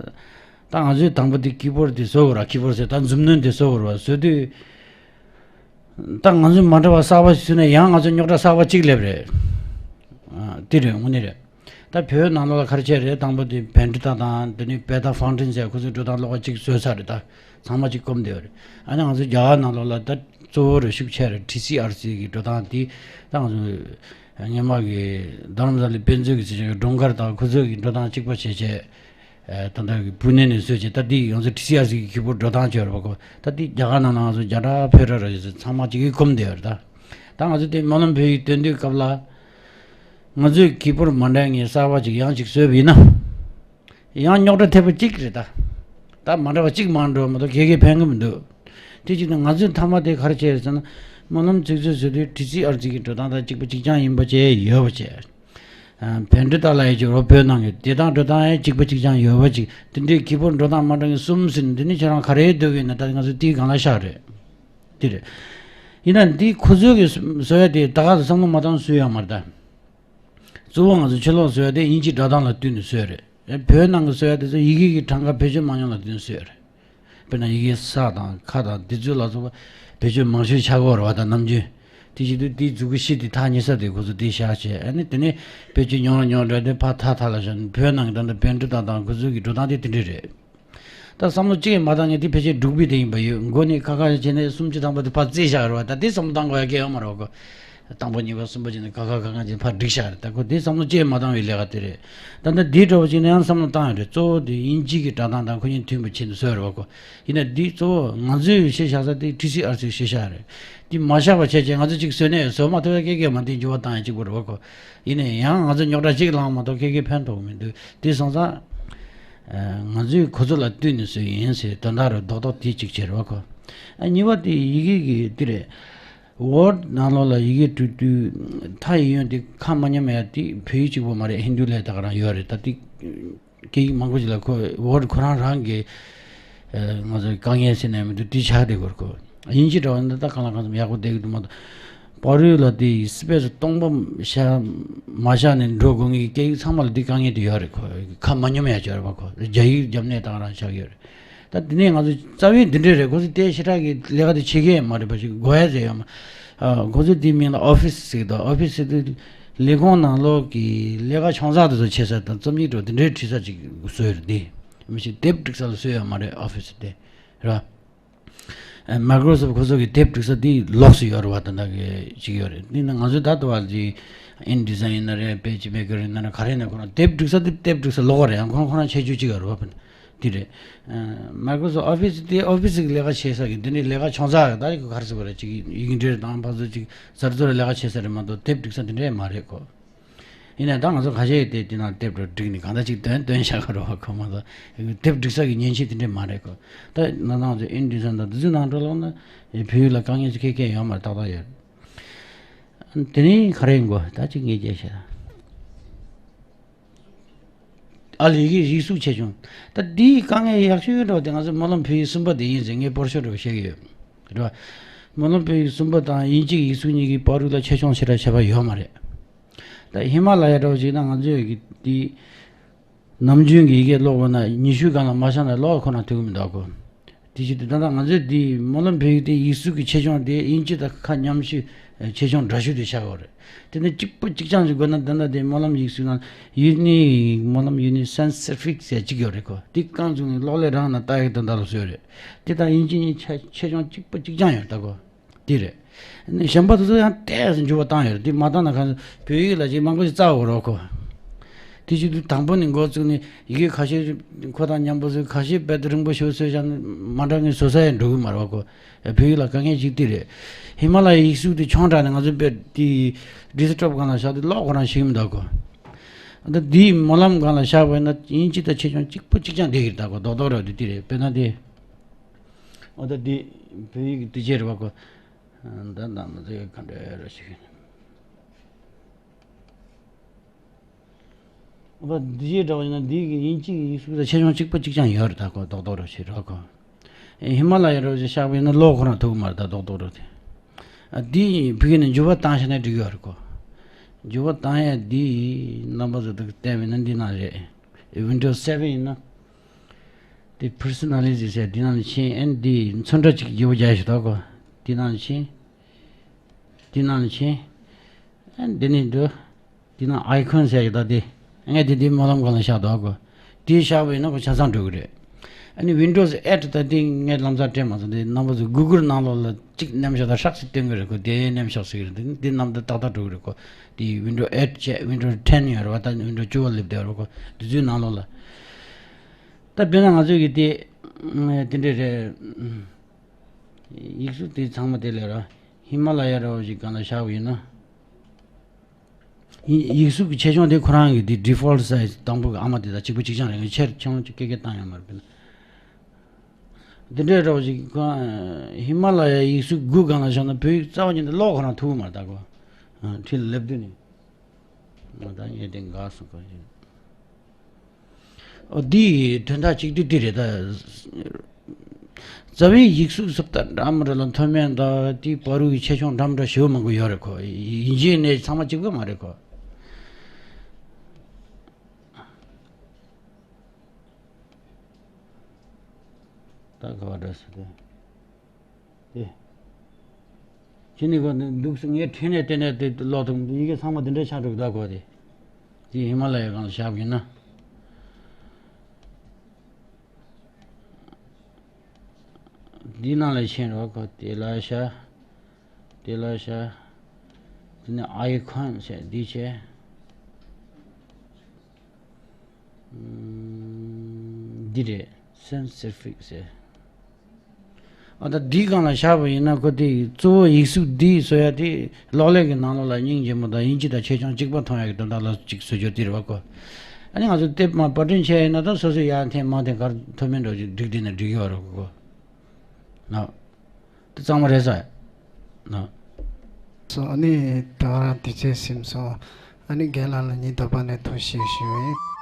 ད་ང་ཚོས་དང་པོ་དེ་ཀི་བོར་དེ་བཟོ་དགོས་ར། ཀི་བོར་ཟེར་ད་མཛུབ་གནོན་དེ་བཟོ་དགོས་ར། བཟོ་དུས། ད་ང་ཚོས་མ་འདྲ་བ་གསར་པ་ཞིག་བཟོས་ན་ཡང་ང་ཚོ་རྙོག་དྲ་གསར་པ་གཅིག་སླེབས་རེད། ཨ། དེ་རེད་དངོས་གནས་རེད། ད་བོད་ནང་ལོགས་ལ་ག་རེ་བྱས་རེད། དང་པོ་དེ་བྷན་ཌི་ཏ་དང་དེ་ནས་བེ་ཏ་ཕའུན་ཌེན་ཟེར་ཁོ་ཚོའི་འགྲོ་སྟངས་ཀློག་པ་གཅིག་བཟོས་ཚར་རེད། ད་ཚང་མ་གཅིག་སྐོམ་བསྡད་ཡོད་རེད། ཨ་ནི་ང་ཚོ་རྒྱ་གར་ནང་ལོགས་ལ་ད་གཙོ་བོ་རེ་ཤུགས་ཆེ་རེད། ཊི་སི་ཨར་སི་གི་འགྲོ་སྟངས་དེ་ད་ང་ཚོ་སྔོན་མ་གི་རྡ་རམ་ས་ལའི་དཔེ་མཛོད་ཀྱི་སྲིད་སྐྱོང་གི་སྒྲོལ་དཀར་དང་ཁོ་ཚོ་གི་འགྲོ་སྟངས་གཅིག་པ་བྱས་བྱས། ཨ། ད་ལྟ་གི་པུ་ནེ་ནས་བཟོས་བྱས་ད་འདི་ཡང་སོ་ཊི་སི་ཨར་སི་གི་ཁེ་པོ་འགྲོ་སྟངས་བྱས་རེད་པ་ཁོ། ད་འདི་རྒྱ་གར་ནང་ན་ང་ཚོ་རྒྱ་གར་བོད་ར་ར་ཡོད་ཚང་མ་གཅིག་གིས་སྐོམ་བསྡད་ཡོད་རེད་ད། ད་ང་ཚོ་དེ་སྨོན་ལམ་བོད་ཡིག་འདོན་དུས་སྐབས་ལ། ང་ཚོས་ཁེ་པོ་མ་འདྲ་ངེས་གསར་པ་ཅིག་ཡང་ཅིག་བཟོས་པ་ཡིན་ན། ཡང་རྙོག་དྲ་ཐེབས་པ་གཅིག་རེད་ད། ད་མ་འདྲ་བ་གཅིག་མང་འགྲོ་མ་གཏོགས་གལ་གལ་ཕན་གི་མི་འདུག་དེ་གཅིག་ནི་ང་ཚོས་མཐའ་མ་དེ་ག་རེ་བྱས་རེད་ཟེར་ན། སྨོན་ལམ་ཚིག་མཛོད་བཟོས་དུས་ཊི་སི་ཨར་སི་གི་འགྲོ་སྟངས་དང་གཅིག་པ་གཅིག་རྐྱང་ཡིན་པ་བྱས་ཡོད་པ་བྱས། ཨ། བྷན་ཌི་ཏ་ལ་ཡི་ཅིག་རོ་བོད་ནང་གི་དེ་དང་འགྲོ་སྟངས་ཡང་གཅིག་པ་གཅིག་རྐྱང་ཡོད་པ་ཅིག་དེ་འདྲའི་ཁེ་པོ་འགྲོ་སྟངས་མ་འདྲ་གི་གསུམ་ཟིན་འདི་ནི་ཁྱེད་རང་ག་རེ་འདོད་གི་ཡིན་ན། ད་ང་ཚོ་དེའི་སྒང་ལ་བཞག་རེད། དེ་རེད། ཡིན་ན་འདི་ཁོ་ཚོའི་གི་བཟོ་ཡ་དེ་ད་ག་ཚོད་བསམ་བློ་མ་བཏང་སུས་ཡང་མ་རེད་ད། གཙོ་བོ་ང་ཚོ་ཕྱི་ལོགས་བཟོ་ཡ་དེ་དབྱིན་ཇིའི་སྒྲ་གདངས་ལ་བསྟུན་ནས་བཟོས་རེད། བོད་ནང་གི་བཟོ་ཡ་དེ་ཚོ་ཡི་གེ་གི་གྲངས་ཀ་བེད་སྤྱོད་མ་ཉུང་ལ་བསྟུན་བཟོས་རེད། དཔེར་ན་ཡི་གེ་ས་དང་ཁ་དང་འདི་ཚོ་ལ་སོགས་པ་བེད་སྤྱོད་མང་ཤོས་ཆགས་ཀྱི་ཡོད་རེད་བ། ད་ནམ་རྒྱུན་དེ་བྱེད་དུས་དེའི་མཛུ་གུ་བཞི་དེ་ཐག་ཉེ་ས་དེ་ཁོ་ཚོ་དེ་བཞག་བྱས། ཨ་ནི་དེ་ནས་བེད་སྤྱོད་ཉུང་རུ་ཉུང་རུ་འགྲོ་དུས་ཕར་ཐག་ཐག་ལ་བཞག་ནས་བོད་ནང་གི་ད་ལྟ་བྷན་ཌི་ཏ་དང་ཁོ་ཚོའི་གི་འགྲོ་སྟངས་དེ་དེ་འདྲས་རེད། ད་བསམ་བློ་གཅིག་ཡང་མ་བཏང་ནས་དེ་ཕལ་ཆེར་འབྲུག་པའི་དེ་ཡིན་པ་ཡོད། མགོ་ནས་ཁ་ཁ་བྱས་ནས་སུམ་ཅུ་ཐམ་པ་དེ་ཕར་བརྩིས་བཞག་རེད་བ། ད་དེ་བསམ་བློ་བཏང་དགོས་ཡ་གལ་ཡོད་མ་རེད་བ་ཁོ། དང་པོ་གཉིས་པ་གསུམ་པ་བྱས་ནས་ཁ་ཁ་ཁ་ཁ་བྱས་ནས་ཕར་བསྒྲིགས་བཞག་རེད། ད་ཁོ་དེ་བསམ་བློ་གཅིག་ཡང་མ་བཏང་བའི་ལས་ཀ་དེ་རེད། ད་ལྟ་འདིའི་འདྲ་བོ་ཅིག་ནས་ཡང་བསམ་བློ་བཏང་ཡོད་རེད། གཙོ་བོ་དེ་དབྱིན་ཇི་གི་སྒྲ་གདངས་དང་ཁོ་གཉིས་མཐུན་པ་བྱས་ནས་བཟོས་རེད་བ་ཁོ། ཡིན་ན་འདི་གཙོ་བོ་ང་ཚོས་གཞི་བཞག་ས་དེ་ཊི་སི་ཨར་སི་གཞི་བཞག་རེད། འདི་མ་བཞག་པ་བྱས་བྱས་ང་ཚོ་གཅིག་བཟོས་ནས་བཟོ་མ་ཐུབ་ཡ་སྐད་སྐད་མ་འདི་འགྱུར་བ་བཏང་ཡ་གཅིག་པོ་རེད་བ་ཁོ། ཡིན་ནའི་ཡང་ང་ཚོ་རྙོག་དྲ་གཅིག་ལངས་མ་གཏོགས་ཁྱེད་ཀྱིས་ཕན་ཐོགས་མི་འདུག་དེ་སོང་ཙང་། ང་ཚོས་ཁོ་ཚོ་ལ་བསྟུན་ནས་བཟོས་ཡིན་ཟེར་དོན་དག་རེད། རྡོག་རྡོག་དེ་གཅིག་བྱས་རེད་བ་ཁོ། ཨ་གཉིས་པ་དེ་ཡི་གེ་གི་དེ་རེད། ཝར་ཌི་ནང་ལོགས་ལ་ཡི་གེ་འབྲི་དུས་མཐའ་ཡིག་གཡོན་དེ་ཁ་མ་སྙོམས་ཡ་དེ་བོད་ཡིག་གཅིག་པོ་མ་རེད། ཧིན་རྡུ་ལ་ད་ག་རང་ཡོད་རེད། ད་དེ་སྐད་ཡིག་མང་པོ་ཞིག་ལ་ཁོ་ཝར་ཌི་ཁོ་རང་རང་གི་ཨ་ང་ཚོ་དཀའ་ངལ་ཟེར་ནས་མི་འདུག་དེ་ཆགས་བསྡད་ཡོད་རེད་ཁོ། དབྱིན་ཇི་འདྲ་བ་འདི་ད་གང་ལ་གང་འཚམ་ཡག་པོ་བསྡད་ཀྱི་འདུག་མ་གཏོགས། བར་དུ་ལ་དེ་སི་པེ་སི་སྟོང་པ་བཞག་མ་བཞག་ནས་འགྲོ་དགོས་ངེས་ཀྱི་སྐད་ཡིག་ཚང་མ་ལ་དེ་དཀའ་ངལ་དེ་ཡོད་རེད་ཁོ། ཁ་མ་སྙོམས་ཡ་ཅིག་ཡོད་རེད་བ་ཁོ། རྒྱ་ཡིག་རྒྱབ་ནས་ད་ག་རང་ཆགས་ཡོད་རེད། ད་དེ་ནས་ང་ཚོ་རྩ་བའི་འདི་འདྲས་རེད། ཁོ་ཚོ་དེ་ཞེ་དྲག་གི་ལས་ཀ་དེ་བྱེད་མཁན་མ་རེད་པ་ཞིག་དགོས་ཡ་ཟེར་ཡོད་མ། ཨ་ཁོ་ཚོ་དེའི་མིང་ལ་ཨོ་ཕི་སི་ཟེར་གི་འདུག་ཨོ་ཕི་སི་ཟེར་དུས་ལས་ཁུངས་ནང་ལོགས་ཀྱི་ལས་ཀ་ཆུང་ཙག་དེ་ཚོ་བྱེད་ས་དང་རྩོམ་ཡིག་འགྲོ་དེ་འདྲའི་བྲིས་ས་ཅིག་བཟོས་ཡོད་རེད། དེ་མི་ཞིག་དེབ་བསྒྲིགས་ས་ལ་བཟོས་ཡོད་མ་རེད། ཨོ་ཕི་སི་དེ་ར། Microsoft ཁོ་ཚོ་གི་དེབ་སྒྲིག་ས་དེ་ལོགས་སུ་ཡོད་རེད་བ། ད་ལྟ་གི་ཅིག་ཡོད་རེད། དེ་ནི་ང་ཚོའི་ད་ལྟ་བ་དེ་InDesign ཡིན་ན་རེད། PageMaker ཡིན་ན་རེད། ག་རེ་ཡིན་ན་ཁོ་རང་དེབ་སྒྲིག་ས་དེ་དེབ་སྒྲིག་ས་ལོགས་རེད། ཡང་ཁོ་རང་ཁོ་རང་ཆེ་ཆུང་གཅིག་ཡོད་རེད་བ། དེ་རེད། Microsoft Office དེ་ཨོ་ཕི་སི་གི་ལས་ཀ་བྱེད་ས་གི་དེ་འདྲའི་ལས་ཀ་ཆུང་ཙག་གི་ད་ཅིག་ག་རེ་ཟེར་དགོས་རེད། ཅིག་ཡི་གེ་འབྲི་དང་ཕར་ཚུར་ཅིག་ཟུར་ཟུར་ལས་ཀ་བྱེད་ས་རེད་མ་གཏོགས་དེབ་སྒྲིག་ས་དེ་འདྲས་མ་རེད་ཁོ། ཡིན་ནའི་ད་ང་ཚོ་ཁ་ཤས་དེ་དེ་ནང་དེབ་སྒྲིག་ནས་གང་ལྟར་ཅིག་འདོན་འདོན་བཞག་གི་རེད་བ། ཁོ་མ་གཏོགས་དེབ་སྒྲིག་ས་གི་མཉེན་ཆས་དེ་འདྲས་མ་རེད་ཁོ། ད་ང་ཚོ་InDesign དང་དེ་ཚོའི་ནང་འགྲོ་ལོག་ན་བོད་ཡིག་ལ་དཀའ་ངལ་ཅིག་ཁྱད་ཁྱད་ཡོད་མ་རེད། ཏག་ཏག་ཡོད། དེ་ནས་ག་རེ་ཡིན་གོ། ད་ཅིག་ངས་རྒྱལ་ཤ། ཨ་ལི་ཡི་གེ་ཡིག་གཟུགས་ཆེ་ཆུང་། ད་འདིའི་དཀའ་ངལ་ཡག་ཤོས་འགྲོ་དེ་ང་ཚོ་སྨོན་ལམ་བོད་ཡིག་གསུམ་པ་དེ་ཡིན་ཟེར་ངས་པོར་ཤོ་འགྲོ་བཤད་ཀྱི་ཡོད། རེད་བ། སྨོན་ལམ་བོད་ཡིག་གསུམ་པ་དང་དབྱིན་ཇིའི་ཡིག་གཟུགས་གཉིས་ཀྱི་བར་དུ་ལ་ཆེ་ཆུང་ཞེ་དྲག་ཁྱད་པར་ཡོད་མ་རེད། ད་ཧི་མ་ལ་ཡ་འདྲ་བོ་ཞིག་ན་ང་ཚོས་ཀྱི་དེ་ནམ་རྒྱུན་གྱི་ཡི་གེ་ཀློག་པ་ན་ཉི་ཤུའི་སྒང་ལ་མ་བཞག་ན་ཀློག་ཁོ་ན་ཐུབ་ཀྱི་མི་འདུག་གོ། དེ་བཞིན་དུ་ད་ལྟ་ང་ཚོས་འདི་སྨོན་ལམ་བོད་ཡིག་དེ་ཡིག་གཟུགས་ཀྱི་ཆེ་ཆུང་དེ་དབྱིན་ཇི་དང་ཁ་མཉམ་ཤོས་ཆེ་ཆུང་འདྲ་ཤོས་དེ་ཆགས་ཡོད་རེད། དེ་ནས་གཅིག་པ་གཅིག་རྐྱང་ཞིག་དགོས་ན་ད་ལྟ་དེ་སྨོན་ལམ་ཡིག་གཟུགས་ནང་ཡུ་ནི་སྨོན་ལམ་ཡུ་ནི་སན་སི་ཕིག་ཟེར་གཅིག་ཡོད་རེད་གོ། དེ་རྐང་བཙུགས་ནས་གློག་ཀླད་རང་ན་ལྟ་ཡག་དོན་དག་ལ་བཟོས་རེད། དེ་དང་དབྱིན་ཇི་གཉིས་ཆ་ཆེ་ཆུང་གཅིག་པ་གཅིག་རྐྱང་ཡོད་ད་གོ། དེ་རེད། ནི་གཞན་པ་དེ་ཚོ་ཡང་ཏོག་ཙམ་འགྱུར་བ་བཏང་ཡོད་རེད། དེ་མ་བཏང་ན་གང་བོད་ཡིག་ལ་ཅིག་མང་པོ་ཞིག་རྩ་བ་རོགས་གོ། དེ་བཞིན་དུ་དང་པོ་ནས་འགོ་བཙུགས་ནས་ཡི་གེ་ཁ་ཤས་ཁོ་དང་མཉམ་པོ་བཟོས། ཁ་ཤས་རྦད་དེ་རིང་པོ་ཞིག་བཟོས་བཞག་ན་མ་འདྲ་ངེས་བཟོ་ས་ཡང་འགྲོ་གི་མ་རེད་བ་གོ། བོད་ཡིག་ལ་དཀའ་ངལ་ཅིག་དེ་རེད། ཧི་མ་ལ་ཡའི་ཡིག་གཟུགས་དེ་ཆུང་དྲགས་ནས་ང་ཚོ་དཔེ་དེ་ཌེ་སི་ཊོབ་སྒང་ལ་བཞག་དུས་ཀློག་ཁོ་རང་ཤེས་ཀྱི་མི་འདུག་གོ། ད་དེའི་སྨོན་ལམ་སྒང་ལ་བཞག་པ་ཡིན་ན་དབྱིན་ཇི་དང་ཆེ་ཆུང་གཅིག་པ་གཅིག་རྐྱང་བསྡད་ཀྱི་རེད་ད་གོ། རྡོག་རྡོག་རེད་དེ་དེ་རེད། དཔེར་ན་དེ། འོ་ད་འདི་བོད་ཡིག་གི་དེ་བྱས་རེད་བ་གོ། ད་ད་མ་ཚད་ག་འདྲ་ར་ཞིག་ཡིན། འོ་ད་འདི་བྱས་འདྲ་བ་ཡིན་ན་འདི་གི་དབྱིན་ཇི་གི་ཡིག་གཟུགས་ད་ཆེ་ཆུང་གཅིག་པ་གཅིག་རྐྱང་ཡོད་རེད་ད་གོ། རྡོག་རྡོག་ར་ཞིག་རེད་གོ། ཧི་མ་ལ་ཡ་ར་ཞིག་བཞག་པ་ཡིན་ན་ཀློག་ཁོ་རང་ཐུབ་ཀྱི་མ་རེད་ད། རྡོག་རྡོག་ར་དེ། ཨ་འདི་ཕ་གི་ནས་འགྱུར་བ་བཏང་ཤེས་ན་འགྲིག་ཡོད་རེད་གོ། འགྱུར་བ་བཏང་ཡ་འདི་རྣམ་པ་ཚོ་ད་བལྟས་པ་ཡིན་ན་འདི་ནང་རེད། Windows seven ཡིན་ན། དེ་personalize ཟེར་དེ་ནང་ཕྱིན། ཨན་དེ་ཚོན་ཁྲ་གཅིག་བརྗེ་པོ་རྒྱག་ཞིག་འདུག་གོ། དེ་ནང་ཕྱིན། དེ་ནང་ཕྱིན། ཨན་དེ་ནས་འདུག་དེ་ནང་icon ཟེར་ཞིག་འདུག་དེ་ངས་དེ་དེ་སྨོན་ལམ་སྒང་ལ་བཞག་འདུག་གོ། དེ་བཞག་པ་ཡིན་ན་ཁོ་ཆ་ཚང་འགྲོ་གི་རེད། ཨ་ནི་Windows eight ད་དེ་ངས་ལམ་སང་སྤྲད་མ་སོང་། དེ་རྣམ་པ་ཚོ་Google ནང་ལོགས་ལ་གཅིག་མནན་བཞག་ད་ཧྲག་ཅིག་སྟོན་གི་རེད་གོ། དེ་མནན་བཞག་ཟེར་གི་རེད། དེ་དེ་རྣམ་པ་ད་ཏག་ཏག་འགྲོ་གི་རེད་གོ། དེ་Windows eight བྱས་Windows ten ཡོད་རེད་བ། ད་Windows བཅུ་པ་སླེབས་བསྡད་རེད་གོ། དེ་ཚོའི་ནང་ལོགས་ལ། ད་དཔེར་ན་ང་ཚོས་ཀྱི་དེ་དེ་འདྲས་རེད། ཡིག་གཟུགས་དེ་ཚང་མ་དེ་ལས་ར་ཧི་མ་ལ་ཡ་ར་བ་ཞིག་སྒང་ལ་བཞག་པ་ཡིན་ན། ཡི་ཡིག་གཟུགས་ཀྱི་ཆེ་ཆུང་དེ་ཁོ་རང་གི་དེ་default size དང་པོ་གི་ཨ་མ་དེ་དང་གཅིག་པ་གཅིག་རྐྱང་རེད། ངས་ཆེར་ཆུང་ཅིག་སྐད་སྐད་བཏང་ཡོད་མ་རེད། དཔེར་ན་དེ་འདྲས་ར་བ་ཞིག་ཁོ་ཧི་མ་ལ་ཡ་ཡིག་གཟུགས་དགུ་སྒང་ལ་བཞག་ན་བོད་ཡིག་རྩ་བ་ཉིད་ནས་ཀློག་ཁོ་རང་ཐུབ་ཀྱི་མ་རེད་ད་གོ། ཁྲིད་ལ་སླེབས་དུས་ནས། ང་ད་ངས་དེ་འགག་སོང་གོ། ཨོ་འདིའི་དོན་དག་གཅིག་དེ་འདི་རེད་ད། རྩ་བའི་ཡིག་གཟུགས་སུབ་ད་འདྲ་མི་འདྲ་ལ་མཐོ་དམན་དང་དེའི་བར་དུ་ཆེ་ཆུང་འདྲ་མི་འདྲ་ཞེ་པོ་མང་པོ་ཡོད་རེད་གོ། ཡིན་གཅིག་ནས་ཚང་མ་གཅིག་པ་མ་རེད་གོ། ད་ག་བ་འདྲ་སོང་དེ། དེ། ཁྱེད་ནི་གོ་འདུག་སེ་ངས་ཁྲིད་ནས་བལྟས་ནས་དེ་ཀློག་ཐུབ། ཡི་གེ་ཚང་མ་འདི་འདྲ་ཆགས་འགྲོ་གི་ད་གོ་དེ། དེ་ཧི་མ་ལ་ཡའི་སྒང་ལ་བཞག་པ་ཡིན་ན། འདི་ནང་ལ་ཕྱིན་རོགས་གོ། དེ་ལ་བཞག་དེ་ལ་བཞག་དེ་ནས་icon ཟེར་འདི་བྱས། འདི་རེད། Sans Serif ཟེར། ཨ་ད་འདིའི་སྒང་ལ་བཞག་པ་ཡིན་ན་ཁོ་དེ་གཙོ་བོ་ཡིག་གཟུགས་འདི་བཟོ་ཡ་དེ་གློག་ཀླད་ཀྱི་ནང་ལོགས་ལ་སྙིང་རྗེ་མོ་དང་དབྱིན་ཇི་དང་ཆེ་ཆུང་གཅིག་པ་མཐོང་ཡ་གི་དོན་དག་ལ་ཅིག་བཟོ་རྒྱུ་དེ་རེད་བ་གོ། ཨ་ནི་ང་ཚོ་དེབ་མ་པར་སྐྲུན་བྱས་ཡིན་ན་ད་སོ་སོའི་ཡར་འཐེན་མར་འཐེན་གར་མཐོ་དམན་འགྲོ་རྒྱུ་འགྲིག་བསྡད་ན་འགྲིག་གི་ཡོད་རེད་གོ། ན། དེ་གཙང་མ་རེད་ས། ན། སོ་ཨ་ནི་ད་དེ་ཚེ་ཟིན་སོང་། ཨ་ནི་རྒན་ལགས་ལ་ཉིན་རྟག་པར་ནས་ཐུགས་རྗེ་ཆེ་ཞུ་ཡིན།